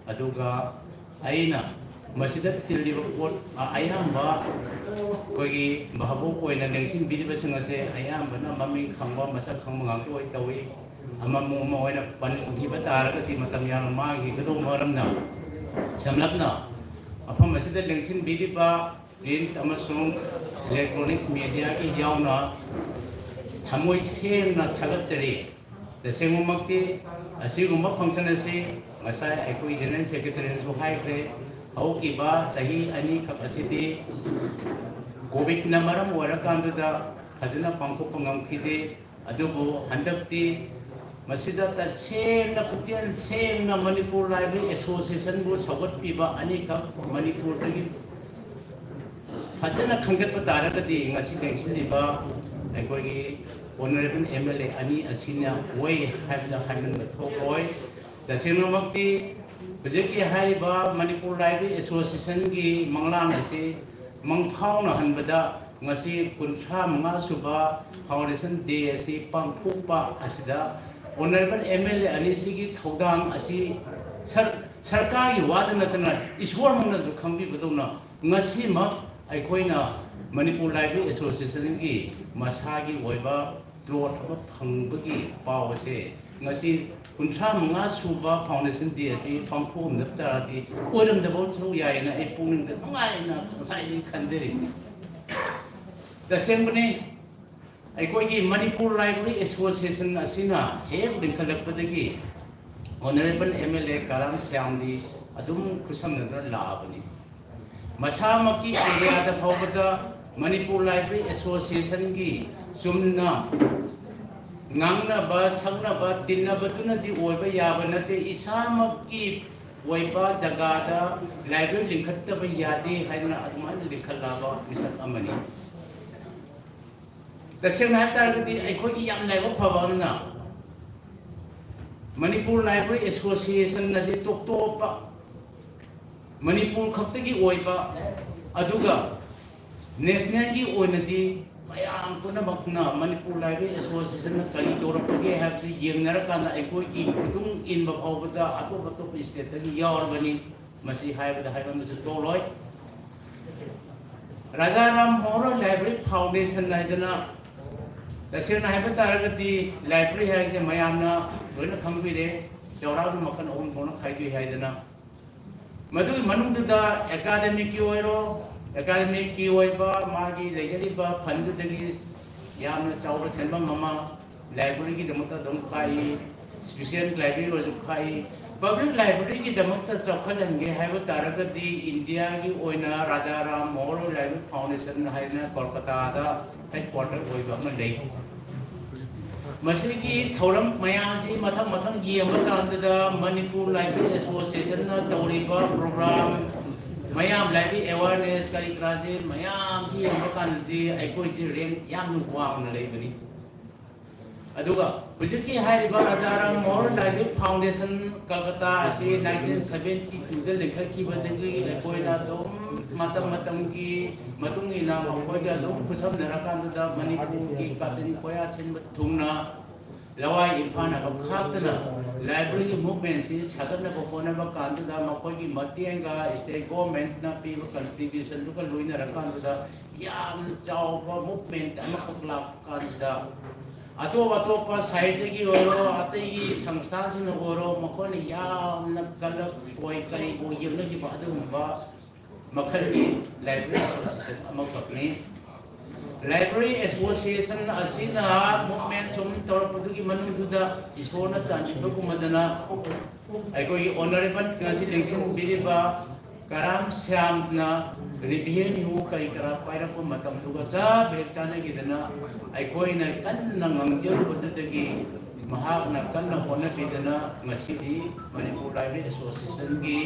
ꯑꯗꯨꯒ ꯑꯩꯅ ꯃꯁꯤꯗ ꯇꯤꯜꯂꯤꯕ ꯄꯣꯠ, ꯑ, ꯑꯌꯥꯝꯕ ꯑꯩꯈꯣꯏꯒꯤ ꯚꯥꯕꯣꯛ ꯑꯣꯏꯅ ꯂꯦꯡꯁꯤꯟꯕꯤꯔꯤꯕꯁꯤꯡ ꯑꯁꯦ ꯑꯌꯥꯝꯕꯅ ꯃꯃꯤꯡ ꯈꯪꯕ, ꯃꯁꯛ ꯈꯪꯕ ꯉꯥꯛꯇ ꯑꯣꯏ ꯇꯧꯏ꯫ ꯑꯃꯃꯨꯛ ꯑꯃ ꯑꯣꯏꯅ ꯄꯟꯈꯤꯕ ꯇꯥꯔꯒꯗꯤ ꯃꯇꯝ ꯌꯥꯝꯅ ꯃꯥꯡꯈꯤꯒꯗꯧꯕ ꯃꯔꯝꯅ, ꯁꯝꯂꯞꯅ ꯃꯐꯝ ꯑꯁꯤꯗ ꯂꯦꯡꯁꯤꯟꯕꯤꯔꯤꯕ print ꯑꯃꯁꯨꯡ electronic mediaꯒꯤ ꯌꯥꯎꯅ ꯊꯃꯣꯏ ꯁꯦꯡꯅ ꯊꯥꯒꯠꯆꯔꯤ꯫ ꯇꯁꯦꯡꯕꯃꯛꯇꯤ ꯑꯁꯤꯒꯨꯝꯕ function ꯑꯁꯤ ꯉꯁꯥꯏ ꯑꯩꯈꯣꯏ General Secretaryꯅꯁꯨ ꯍꯥꯏꯈ꯭ꯔꯦ, ꯍꯧꯈꯤꯕ ꯆꯍꯤ ꯑꯅꯤꯈꯛ ꯑꯁꯤꯗꯤ COVIDꯅ ꯃꯔꯝ ꯑꯣꯏꯔꯀꯥꯟꯗꯨꯗ ꯐꯖꯅ ꯄꯥꯡꯊꯣꯛꯄ ꯉꯝꯈꯤꯗꯦ꯫ ꯑꯗꯨꯕꯨ ꯍꯟꯗꯛꯇꯤ ꯃꯁꯤꯗ ꯇꯁꯦꯡꯅ ꯄꯨꯛꯆꯦꯜ ꯁꯦꯡꯅ Manipur Library Associationꯕꯨ ꯁꯧꯒꯠꯄꯤꯕ ꯑꯅꯤꯈꯛ ꯃꯅꯤꯄꯨꯔꯗꯒꯤ ꯐꯖꯅ ꯈꯟꯒꯠꯄ ꯇꯥꯔꯒꯗꯤ ꯉꯁꯤ ꯂꯦꯡꯁꯤꯜꯂꯤꯕ ꯑꯩꯈꯣꯏꯒꯤ Honourable MLA ꯑꯅꯤ ꯑꯁꯤꯅ ꯑꯣꯏ ꯍꯥꯏꯕꯗ ꯍꯥꯏꯃꯟꯕ ꯊꯣꯛꯂꯣꯏ꯫ ꯇꯁꯦꯡꯅꯃꯛꯇꯤ ꯍꯧꯖꯤꯛꯀꯤ ꯍꯥꯏꯔꯤꯕ Manipur Library Associationꯒꯤ ꯃꯪꯂꯥꯟ ꯑꯁꯤ ꯃꯪꯐꯥꯎꯅꯍꯟꯕꯗ ꯉꯁꯤ ꯀꯨꯟꯊ꯭ꯔꯥ ꯃꯉꯥ ꯁꯨꯕ Foundation Day ꯑꯁꯤ ꯄꯥꯡꯊꯣꯛꯄ ꯑꯁꯤꯗ Honourable MLA ꯑꯅꯤꯁꯤꯒꯤ ꯊꯧꯗꯥꯡ ꯑꯁꯤ ꯁꯔ-, ꯁꯔꯀꯥꯔꯒꯤ ꯋꯥꯗ ꯅꯠꯇꯅ ꯏꯁꯣꯔꯃꯛꯅꯁꯨ ꯈꯪꯕꯤꯕꯗꯧꯅ ꯉꯁꯤꯃꯛ ꯑꯩꯈꯣꯏꯅ Manipur Library Associationꯒꯤ ꯃꯁꯥꯒꯤ ꯑꯣꯏꯕ plot ꯑꯃ ꯐꯪꯕꯒꯤ ꯄꯥꯎ ꯑꯁꯦ ꯉꯁꯤ ꯀꯨꯟꯊ꯭ꯔꯥ ꯃꯉꯥ ꯁꯨꯕ Foundation Day ꯑꯁꯤ ꯄꯥꯡꯊꯣꯛꯑꯝꯗꯕ ꯇꯥꯔꯗꯤ ꯑꯣꯏꯔꯝꯗꯕꯁꯨ ꯌꯥꯏꯅ ꯑꯩ ꯄꯨꯛꯅꯤꯡꯗ ꯅꯨꯡꯉꯥꯏꯅ ꯉꯁꯥꯏꯗꯒꯤ ꯈꯟꯖꯔꯤꯕꯅꯤ꯫ ꯇꯁꯦꯡꯕꯅꯤ, ꯑꯩꯈꯣꯏꯒꯤ Manipur Library Association ꯑꯁꯤꯅ ꯍꯦꯛ ꯂꯤꯡꯈꯠꯂꯛꯄꯗꯒꯤ Honourable MLA ꯀꯔꯥꯝ ꯁ꯭ꯌꯥꯝꯗꯤ ꯑꯗꯨꯝ ꯈꯨꯠꯁꯝꯅꯗꯨꯅ ꯂꯥꯛꯑꯕꯅꯤ꯫ ꯃꯁꯥꯃꯛꯀꯤ areaꯗ ꯐꯥꯎꯕꯗ Manipur Library Associationꯒꯤ ꯆꯨꯝꯅ ꯉꯥꯡꯅꯕ, ꯁꯛꯅꯕ, ꯇꯤꯟꯅꯕꯗꯨꯅꯗꯤ ꯑꯣꯏꯕ ꯌꯥꯕ ꯅꯠꯇꯦ꯫ ꯏꯁꯥꯃꯛꯀꯤ ꯑꯣꯏꯕ ꯖꯒꯥꯗ library ꯂꯤꯡꯈꯠꯇꯕ ꯌꯥꯗꯦ ꯍꯥꯏꯗꯅ ꯑꯗꯨꯃꯥꯏꯅ ꯂꯤꯡꯈꯠꯂꯛꯑꯕ ꯃꯤꯁꯛ ꯑꯃꯅꯤ꯫ ꯇꯁꯦꯡꯅ ꯍꯥꯏ ꯇꯥꯔꯒꯗꯤ ꯑꯩꯈꯣꯏꯒꯤ ꯌꯥꯝ ꯂꯥꯏꯕꯛ ꯐꯕ ꯑꯃꯅ Manipur Library Association ꯑꯁꯤ ꯇꯣꯞ ꯇꯣꯞꯄ ꯃꯅꯤꯄꯨꯔ ꯈꯛꯇꯒꯤ ꯑꯣꯏꯕ, ꯑꯗꯨꯒ nationalꯒꯤ ꯑꯣꯏꯅꯗꯤ ꯃꯌꯥꯝ ꯄꯨꯝꯅꯃꯛꯅ Manipur Library Associationꯅ ꯀꯔꯤ ꯇꯧꯔꯛꯄꯒꯦ ꯍꯥꯏꯕꯁꯤ ꯌꯦꯡꯅꯔꯀꯥꯟꯗ ꯑꯩꯈꯣꯏꯒꯤ ꯈꯨꯗꯨꯡ ꯏꯟꯕ ꯐꯥꯎꯕꯗ ꯑꯇꯣꯞ ꯑꯇꯣꯞꯄ stateꯇꯒꯤ ꯌꯥꯎꯔꯕꯅꯤ꯫ ꯃꯁꯤ ꯍꯥꯏꯕꯗ ꯍꯥꯏꯃꯟꯕꯁꯨ ꯊꯣꯛꯂꯣꯏ꯫ ꯔꯥꯖꯥ ꯔꯥꯝ ꯃꯣꯍꯟ ꯔꯣꯏ Library Foundation ꯍꯥꯏꯗꯅ ꯇꯁꯦꯡꯅ ꯍꯥꯏꯕ ꯇꯥꯔꯒꯗꯤ library ꯍꯥꯏꯁꯦ ꯃꯌꯥꯝꯅ ꯂꯣꯏꯅ ꯈꯪꯕꯤꯔꯦ, ꯆꯥꯎꯔꯥꯛꯅ ꯃꯈꯜ ꯑꯍꯨꯝ ꯊꯣꯛꯅ ꯈꯥꯏꯗꯣꯛꯏ ꯍꯥꯏꯗꯅ꯫ ꯃꯗꯨꯒꯤ ꯃꯅꯨꯡꯗꯨꯗ academic ꯀꯤ ꯑꯣꯏꯔꯣ, academic ꯀꯤ ꯑꯣꯏꯕ ꯃꯥꯒꯤ ꯂꯩꯖꯔꯤꯕ fund ꯗꯨꯗꯒꯤ ꯌꯥꯝꯅ ꯆꯥꯎꯕ ꯁꯦꯟꯐꯝ ꯑꯃ library ꯒꯤꯗꯃꯛꯇ ꯑꯗꯨꯝ ꯈꯥꯛꯏ꯫ Special library ꯑꯣꯏꯔꯁꯨ ꯈꯥꯛꯏ꯫ Public library ꯒꯤꯗꯃꯛꯇ ꯆꯥꯎꯈꯠꯍꯟꯒꯦ ꯍꯥꯏꯕ ꯇꯥꯔꯒꯗꯤ ꯏꯟꯗꯤꯌꯥꯒꯤ ꯑꯣꯏꯅ ꯔꯥꯖꯥ ꯔꯥꯝ ꯃꯣꯍꯟ ꯔꯣꯏ library foundation ꯍꯥꯏꯅ ꯀꯣꯜꯀꯇꯥꯗ headquarter ꯑꯣꯏꯕ ꯑꯃ ꯂꯩ꯫ ꯃꯁꯤꯒꯤ ꯊꯧꯔꯝ ꯃꯌꯥꯝꯁꯤ ꯃꯊꯪ ꯃꯊꯪ ꯌꯦꯡꯕ ꯀꯥꯟꯗꯗ ꯃꯅꯤꯄꯨꯔ library association ꯅ ꯇꯧꯔꯤꯕ program ꯃꯌꯥꯝ, library awareness ꯀꯔꯤ ꯀꯔꯥꯁꯦ ꯃꯌꯥꯝꯁꯤ ꯌꯦꯡꯕ ꯀꯥꯟꯗꯗꯤ ꯑꯩꯈꯣꯏꯁꯤ rank ꯌꯥꯝꯅ ꯋꯥꯡꯅ ꯂꯩꯕꯅꯤ꯫ ꯑꯗꯨꯒ ꯍꯧꯖꯤꯛꯀꯤ ꯍꯥꯏꯔꯤꯕ ꯔꯥꯖꯥ ꯔꯥꯝ ꯃꯣꯍꯟ ꯔꯣꯏ library foundation ꯀꯜꯀꯇꯥ ꯑꯁꯤ nineteen seventy two ꯗ ꯂꯤꯡꯈꯠꯈꯤꯕꯗꯒꯤ ꯑꯩꯈꯣꯏꯅ ꯑꯗꯨꯝ ꯃꯇꯝ ꯃꯇꯝꯒꯤ ꯃꯇꯨꯡ ꯏꯟꯅ ꯃꯈꯣꯏꯒ ꯑꯗꯨꯝ ꯈꯨꯠꯁꯝꯅꯔꯀꯥꯟꯗꯨꯗ ꯃꯅꯤꯄꯨꯔꯒꯤ ꯀꯥꯆꯤꯟ ꯀꯣꯌꯥ ꯁꯤꯟꯕ ꯊꯨꯡꯅ ꯂꯋꯥꯏ ꯏꯝꯐꯥꯜ ꯍꯥꯏꯕ ꯈꯥꯛꯇꯅ library ꯒꯤ movement ꯁꯤ ꯁꯥꯒꯠꯅꯕ ꯍꯣꯠꯅꯕ ꯀꯥꯟꯗꯨꯗ ꯃꯈꯣꯏꯒꯤ ꯃꯇꯦꯡꯒ state government ꯅ ꯄꯤꯕ contribution ꯗꯨꯒ ꯂꯣꯏꯅꯔꯀꯥꯟꯗꯨꯗ ꯌꯥꯝ ꯆꯥꯎꯕ movement ꯑꯃꯈꯛ ꯂꯥꯛꯄ ꯀꯥꯟꯗ ꯑꯇꯣꯞ ꯑꯇꯣꯞꯄ ꯁꯥꯍꯤꯇ꯭ꯌꯒꯤ ꯑꯣꯏꯔꯣ, ꯑꯇꯩꯒꯤ ꯁꯪꯁꯊꯥꯟꯁꯤꯡꯅ ꯑꯣꯏꯔꯣ, ꯃꯈꯣꯏꯅ ꯌꯥꯝꯅ ꯀꯜꯂꯛ ꯑꯣꯏ ꯀꯔꯤ ꯑꯣꯏ ꯌꯦꯡꯅꯈꯤꯕ ꯑꯗꯨꯒꯨꯝꯕ ꯃꯈꯜꯒꯤ library association ꯑꯃꯈꯛꯅꯤ꯫ Library association ꯑꯁꯤꯅ movement ꯁꯨꯝ ꯇꯧꯔꯛꯄꯗꯨꯒꯤ ꯃꯅꯨꯡꯗꯨꯗ ꯏꯁꯣꯔꯅ ꯆꯥꯟꯕꯤꯕꯒꯨꯝꯕꯗꯅ ꯑꯩꯈꯣꯏꯒꯤ honourable ꯉꯁꯤ ꯂꯦꯡꯁꯤꯟꯕꯤꯔꯤꯕ ꯀꯔꯥꯝ ꯁ꯭ꯌꯥꯝꯅ revenue ꯀꯔꯤ ꯀꯔꯥ ꯄꯥꯏꯔꯛꯄ ꯃꯇꯝꯗꯨꯒ ꯆꯞ ꯍꯦꯛ ꯆꯥꯟꯅꯈꯤꯗꯅ ꯑꯩꯈꯣꯏꯅ ꯀꯟꯅ ꯉꯝꯖꯔꯨꯕꯗꯨꯗꯒꯤ ꯃꯍꯥꯛꯅ ꯀꯟꯅ ꯍꯣꯠꯅꯕꯤꯗꯅ ꯉꯁꯤꯗꯤ ꯃꯅꯤꯄꯨꯔ library association ꯒꯤ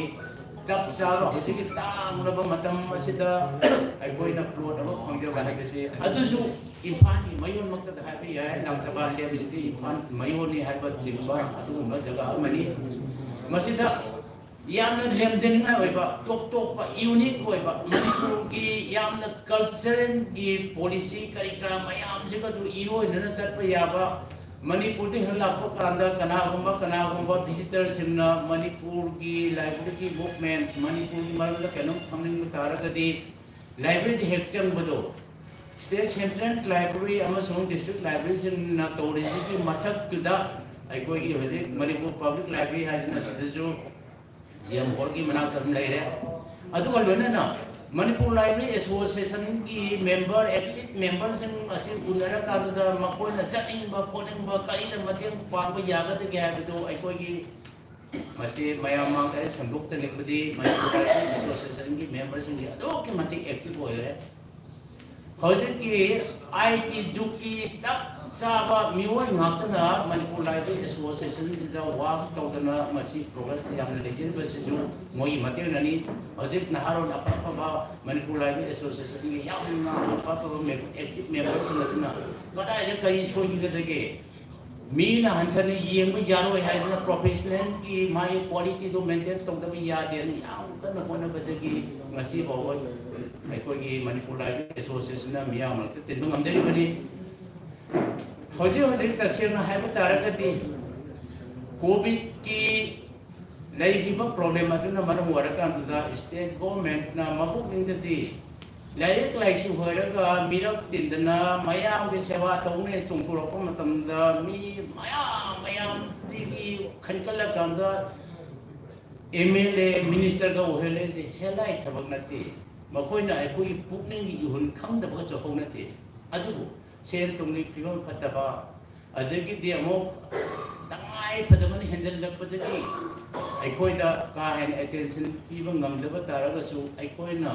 ꯆꯞ ꯆꯥꯕ ꯍꯧꯖꯤꯛꯀꯤ ꯇꯥꯡꯂꯕ ꯃꯇꯝ ꯑꯁꯤꯗ ꯑꯩꯈꯣꯏꯅ plot ꯑꯃ ꯐꯪꯖꯕ ꯍꯥꯏꯕꯁꯤ, ꯑꯗꯨꯁꯨ ꯏꯝꯐꯥꯜꯒꯤ ꯃꯌꯣꯟꯃꯛꯇꯗ ꯍꯥꯏꯕ ꯌꯥꯏ, ꯂꯥꯡꯊꯕꯥꯜ ꯍꯥꯏꯕꯁꯤꯗꯤ ꯏꯝꯐꯥꯜ ꯃꯌꯣꯟꯅꯤ ꯍꯥꯏꯕ ꯆꯤꯡꯕ ꯑꯗꯨꯒꯨꯝꯕ ꯖꯒꯥ ꯑꯃꯅꯤ꯫ ꯃꯁꯤꯗ ꯌꯥꯝꯅ ꯂꯦꯝꯖꯅꯤꯡꯉꯥꯏ ꯑꯣꯏꯕ, ꯇꯣꯞ ꯇꯣꯞꯄ, unique ꯑꯣꯏꯕ, ꯃꯅꯤꯄꯨꯔꯒꯤ ꯌꯥꯝꯅ cultural ꯒꯤ policy ꯀꯔꯤ ꯀꯔꯥ ꯃꯌꯥꯝꯁꯤꯒ ꯑꯗꯨ ꯏꯔꯣꯏꯅꯅ ꯆꯠꯄ ꯌꯥꯕ, ꯃꯅꯤꯄꯨꯔꯗ ꯍꯦꯛ ꯂꯥꯛꯄ ꯀꯥꯟꯗ ꯀꯅꯥꯒꯨꯝꯕ ꯀꯅꯥꯒꯨꯝꯕ visitor ꯁꯤꯡꯅ ꯃꯅꯤꯄꯨꯔꯒꯤ library ꯒꯤ movement, ꯃꯅꯤꯄꯨꯔꯒꯤ ꯃꯔꯝꯗ ꯀꯩꯅꯣꯝ ꯈꯪꯅꯤꯡꯕ ꯇꯥꯔꯒꯗꯤ library ꯗ ꯍꯦꯛ ꯆꯪꯕꯗꯣ, State Central Library ꯑꯃꯁꯨꯡ District Libraryꯁꯤꯡꯅ ꯇꯧꯔꯤꯁꯤꯒꯤ ꯃꯊꯛꯇꯨꯗ ꯑꯩꯈꯣꯏꯒꯤ ꯍꯧꯖꯤꯛ ꯃꯅꯤꯄꯨꯔ Public Library ꯍꯥꯏꯁꯤꯅ ꯁꯤꯗꯁꯨ G M Hallꯒꯤ ꯃꯅꯥꯛꯇ ꯑꯗꯨꯝ ꯂꯩꯔꯦ꯫ ꯑꯗꯨꯒ ꯂꯣꯏꯅꯅ Manipur Library Associationꯒꯤ member, active memberꯁꯤꯡ ꯑꯁꯤ ꯎꯅꯔꯀꯥꯟꯗꯨꯗ ꯃꯈꯣꯏꯅ ꯆꯠꯅꯤꯡꯕ ꯈꯣꯠꯅꯤꯡꯕ, ꯀꯔꯤꯗ ꯃꯇꯦꯡ ꯄꯥꯡꯕ ꯌꯥꯒꯗꯒꯦ ꯍꯥꯏꯕꯗꯨ ꯑꯩꯈꯣꯏꯒꯤ ꯃꯁꯤ ꯃꯌꯥꯝ ꯃꯥꯡꯗ ꯑꯩ ꯁꯟꯗꯣꯛꯇꯅꯤꯡꯕꯗꯤ Manipur Library Associationꯒꯤ memberꯁꯤꯡꯁꯤ ꯑꯗꯨꯛꯀꯤ ꯃꯇꯤꯛ active ꯑꯣꯏꯔꯦ꯫ ꯍꯧꯖꯤꯛꯀꯤ I T ꯖꯨꯒꯀꯤ ꯆꯞ ꯆꯥꯕ ꯃꯤꯑꯣꯏ ꯉꯥꯛꯇꯅ Manipur Library Associationꯁꯤꯗ work ꯇꯧꯗꯅ ꯃꯁꯤ progress ꯌꯥꯝꯅ ꯂꯩꯖꯔꯤꯕꯁꯤꯁꯨ ꯃꯣꯏꯒꯤ ꯃꯇꯦꯡꯅꯅꯤ꯫ ꯍꯧꯖꯤꯛ ꯅꯍꯥꯔꯣꯜ ꯑꯐ ꯑꯐꯕ Manipur Library Associationꯒꯤ ꯌꯥꯝꯅ ꯑꯐ ꯑꯐꯕ mem-, active memberꯁꯤꯡ ꯑꯁꯤꯅ ꯀꯗꯥꯏꯗ ꯀꯔꯤ ꯁꯣꯏꯈꯤꯒꯗꯒꯦ? ꯃꯤꯅ ꯍꯟꯊꯅ ꯌꯦꯡꯕ ꯌꯥꯔꯣꯏ ꯍꯥꯏꯗꯅ professionalꯒꯤ ꯃꯥꯒꯤ qualityꯗꯣ maintain ꯇꯧꯗꯕ ꯌꯥꯗꯦꯅ ꯌꯥꯝ ꯀꯟꯅ ꯍꯣꯠꯅꯕꯗꯒꯤ ꯉꯁꯤ ꯐꯥꯎꯕ ꯑꯩꯈꯣꯏꯒꯤ Manipur Library Associationꯅ ꯃꯤꯌꯥꯝ ꯃꯔꯛꯇ ꯇꯤꯟꯕ ꯉꯝꯖꯔꯤꯕꯅꯤ꯫ ꯍꯧꯖꯤꯛ ꯍꯧꯖꯤꯛ ꯇꯁꯦꯡꯅ ꯍꯥꯏꯕ ꯇꯥꯔꯒꯗꯤ COVIDꯀꯤ ꯂꯩꯔꯤꯕ problem ꯑꯗꯨꯅ ꯃꯔꯝ ꯑꯣꯏꯔꯀꯥꯟꯗꯨꯗ state governmentꯅ ꯃꯄꯨꯛꯅꯤꯡꯗꯗꯤ ꯂꯥꯏꯔꯤꯛ ꯂꯥꯏꯁꯨ ꯍꯩꯔꯒ ꯃꯤꯔꯛ ꯇꯤꯟꯗꯅ ꯃꯌꯥꯝꯒꯤ ꯁꯦꯕꯥ ꯇꯧꯅꯦ ꯆꯣꯡꯊꯣꯔꯛꯄ ꯃꯇꯝꯗ ꯃꯤ ꯃꯌꯥꯝ ꯃꯌꯥꯝꯗꯒꯤ ꯈꯟꯒꯠꯂꯀꯥꯟꯗ M L A ministerꯒ ꯑꯣꯏꯍꯜꯂꯦꯁꯦ ꯍꯦꯂꯥꯏ ꯊꯕꯛ ꯅꯠꯇꯦ꯫ ꯃꯈꯣꯏꯅ ꯑꯩꯈꯣꯏꯒꯤ ꯄꯨꯛꯅꯤꯡꯒꯤ ꯏꯍꯨꯜ ꯈꯪꯗꯕꯒ ꯆꯠꯍꯧ ꯅꯠꯇꯦ꯫ ꯑꯗꯨꯕꯨ ꯁꯦꯟ ꯊꯨꯝꯒꯤ ꯐꯤꯕꯝ ꯐꯠꯇꯕ, ꯑꯗꯒꯤꯗꯤ ꯑꯃꯨꯛ ꯇꯉꯥꯏ ꯐꯗꯕꯅ ꯍꯦꯟꯖꯜꯂꯛꯄꯗꯒꯤ ꯑꯩꯈꯣꯏꯗ ꯀꯥ ꯍꯦꯟꯅ attention ꯄꯤꯕ ꯉꯝꯗꯕ ꯇꯥꯔꯒꯁꯨ ꯑꯩꯈꯣꯏꯅ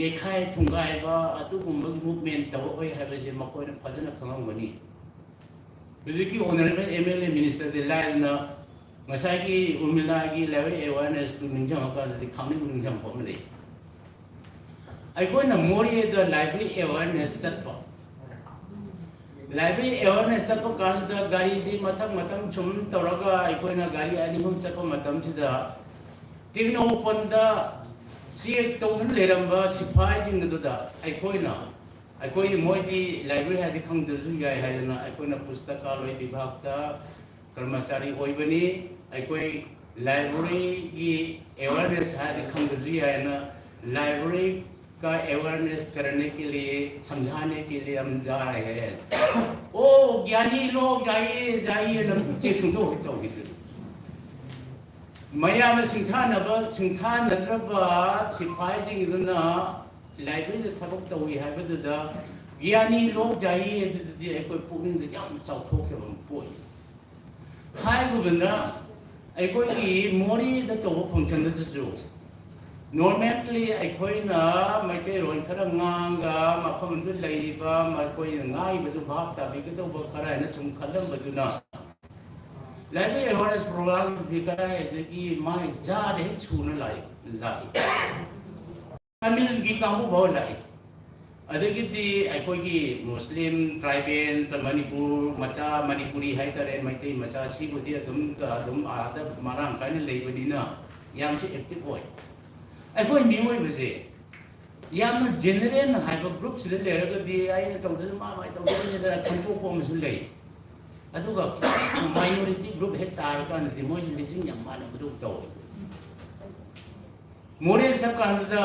ꯌꯩꯈꯥꯏ ꯊꯨꯡꯒꯥꯏꯕ ꯑꯗꯨꯒꯨꯝꯕꯒꯤ movement ꯇꯧꯔꯛꯑꯣꯏ ꯍꯥꯏꯕꯁꯦ ꯃꯈꯣꯏꯅ ꯐꯖꯅ ꯈꯪꯉꯝꯒꯅꯤ꯫ ꯍꯧꯖꯤꯛꯀꯤ honourable M L A ministerꯗꯤ ꯂꯥꯏꯗꯅ ꯉꯁꯥꯏꯒꯤ ꯎꯔꯃꯤꯂꯥꯒꯤ library awarenessꯇꯨ ꯅꯤꯡꯁꯤꯡꯉꯀꯥꯟꯗꯗꯤ ꯈꯪꯅꯤꯡ ꯅꯤꯡꯁꯤꯡꯕ ꯑꯃ ꯂꯩ꯫ ꯑꯩꯈꯣꯏꯅ ꯃꯣꯔꯦꯗ library awareness ꯆꯠꯄ, library awareness ꯆꯠꯄ ꯀꯥꯟꯗ ꯒꯥꯔꯤꯗꯤ ꯃꯊꯪ ꯃꯊꯪ ꯁꯨꯝ ꯇꯧꯔꯒ ꯑꯩꯈꯣꯏꯅ ꯒꯥꯔꯤ ꯑꯅꯤ ꯑꯍꯨꯝ ꯆꯠꯄ ꯃꯇꯝꯁꯤꯗ ꯇꯦꯡꯅꯧꯄꯜꯗ check ꯇꯧꯗꯨꯅ ꯂꯩꯔꯝꯕ ꯁꯤꯐꯥꯏꯁꯤꯡ ꯑꯗꯨꯗ ꯑꯩꯈꯣꯏꯅ, ꯑꯩꯈꯣꯏ ꯃꯣꯏꯗꯤ library ꯍꯥꯏꯗꯤ ꯈꯪꯗ꯭ꯔꯁꯨ ꯌꯥꯏ ꯍꯥꯏꯗꯅ ꯑꯩꯈꯣꯏꯅ ꯄꯨꯁꯇꯀꯥꯂꯣꯏ ꯕꯤꯚꯥꯒꯇ, ꯀꯔꯃꯆꯥꯔꯤ ꯑꯣꯏꯕꯅꯤ꯫ ꯑꯩꯈꯣꯏ libraryꯒꯤ awareness ꯍꯥꯏꯔꯗꯤ ꯈꯪꯗ꯭ꯔꯁꯨ ꯌꯥꯏꯅ library का अवेयरनेस करने के लिए, समझाने के लिए हम जा रहे हैं। ओ ज्ञानी लोग, जाइए, जाइए, हम चेक सुनते हो, तो ꯃꯌꯥꯝꯅ ꯁꯤꯡꯊꯥꯅꯕ, ꯁꯤꯡꯊꯥꯅꯗ꯭ꯔꯕ ꯁꯤꯐꯥꯏꯁꯤꯡꯗꯨꯅ ꯂꯥꯏꯕ꯭ꯔꯦꯔꯤꯗ ꯊꯕꯛ ꯇꯧꯏ ꯍꯥꯏꯕꯗꯨꯗ, ꯒ꯭ꯌꯥꯅꯤ ꯂꯣꯛ ꯖꯥꯏꯌꯦ ꯑꯗꯨꯗꯤ ꯑꯩꯈꯣꯏ ꯄꯨꯛꯅꯤꯡꯗ ꯌꯥꯝ ꯆꯥꯎꯊꯣꯛꯆꯕ ꯑꯃ ꯄꯣꯛꯏ꯫ ꯍꯥꯏꯒꯨꯝꯗꯅ, ꯑꯩꯈꯣꯏꯒꯤ ꯃꯣꯔꯦꯗ ꯇꯧꯕ ꯐꯪꯁꯟꯗꯁꯨ, ꯅꯣꯔꯃꯦꯜꯂꯤ ꯑꯩꯈꯣꯏꯅ ꯃꯩꯇꯩꯔꯣꯟ ꯈꯔ ꯉꯥꯡꯒ, ꯃꯐꯝꯗꯨ ꯂꯩꯔꯤꯕ ꯃꯈꯣꯏꯅ ꯉꯥꯡꯉꯤꯕꯗꯨ ꯚꯥꯞ ꯇꯥꯕꯤꯒꯗꯧꯕ ꯈꯔ ꯍꯥꯏꯅ ꯁꯨꯝ ꯈꯜꯂꯝꯕꯗꯨꯅ, ꯂꯥꯏꯕ꯭ꯔꯦꯔꯤ ꯑꯦꯋꯥꯔꯅꯦꯁ ꯄ꯭ꯔꯣꯒ꯭ꯔꯥꯝꯗꯤ ꯀꯗꯥꯏꯗꯒꯤ ꯃꯥꯏ ꯖꯥꯠ ꯍꯦꯛ ꯁꯨꯅ ꯂꯥꯛꯏ, ꯂꯥꯛꯏ꯫ ꯇꯥꯃꯤꯜꯒꯤ ꯀꯥꯡꯕꯨ ꯐꯥꯎ ꯂꯥꯛꯏ꯫ ꯑꯗꯒꯤꯗꯤ ꯑꯩꯈꯣꯏꯒꯤ ꯃꯨꯁꯂꯤꯝ, ꯇ꯭ꯔꯥꯏꯕꯦꯜ, ꯃꯅꯤꯄꯨꯔ ꯃꯆꯥ, ꯃꯅꯤꯄꯨꯔꯤ ꯍꯥꯏꯇꯥꯔꯦ, ꯃꯩꯇꯩ ꯃꯆꯥ, ꯁꯤꯕꯨꯗꯤ ꯑꯗꯨꯝ, ꯑꯗꯨꯝ ꯑꯥꯗ ꯃꯔꯥꯡ ꯀꯥꯏꯅ ꯂꯩꯕꯅꯤꯅ ꯌꯥꯝꯁꯨ ꯑꯦꯛꯇꯤꯚ ꯑꯣꯏ꯫ ꯑꯩꯈꯣꯏ ꯃꯤꯑꯣꯏꯕꯁꯦ ꯌꯥꯝꯅ ꯖꯦꯅꯔꯦꯜ ꯍꯥꯏꯕ ꯒ꯭ꯔꯨꯞꯁꯤꯗ ꯂꯩꯔꯒꯗꯤ ꯑꯩꯅ ꯇꯧꯗ꯭ꯔꯁꯨ ꯃꯥ ꯃꯥꯏ ꯇꯧꯗꯣꯏꯅꯤꯗ ꯈꯟꯇꯣꯛꯄ ꯑꯃꯁꯨ ꯂꯩ꯫ ꯑꯗꯨꯒ ꯃꯥꯏꯅꯣꯔꯤꯇꯤ ꯒ꯭ꯔꯨꯞ ꯍꯦꯛ ꯇꯥꯔꯀꯥꯟꯗꯗꯤ ꯃꯣꯏꯁꯨ ꯂꯤꯁꯤꯡ ꯌꯥꯝ ꯃꯥꯟꯅꯕꯗꯧ ꯇꯧꯋꯦ꯫ ꯃꯣꯔꯦ ꯆꯠꯀꯥꯟꯗꯨꯗ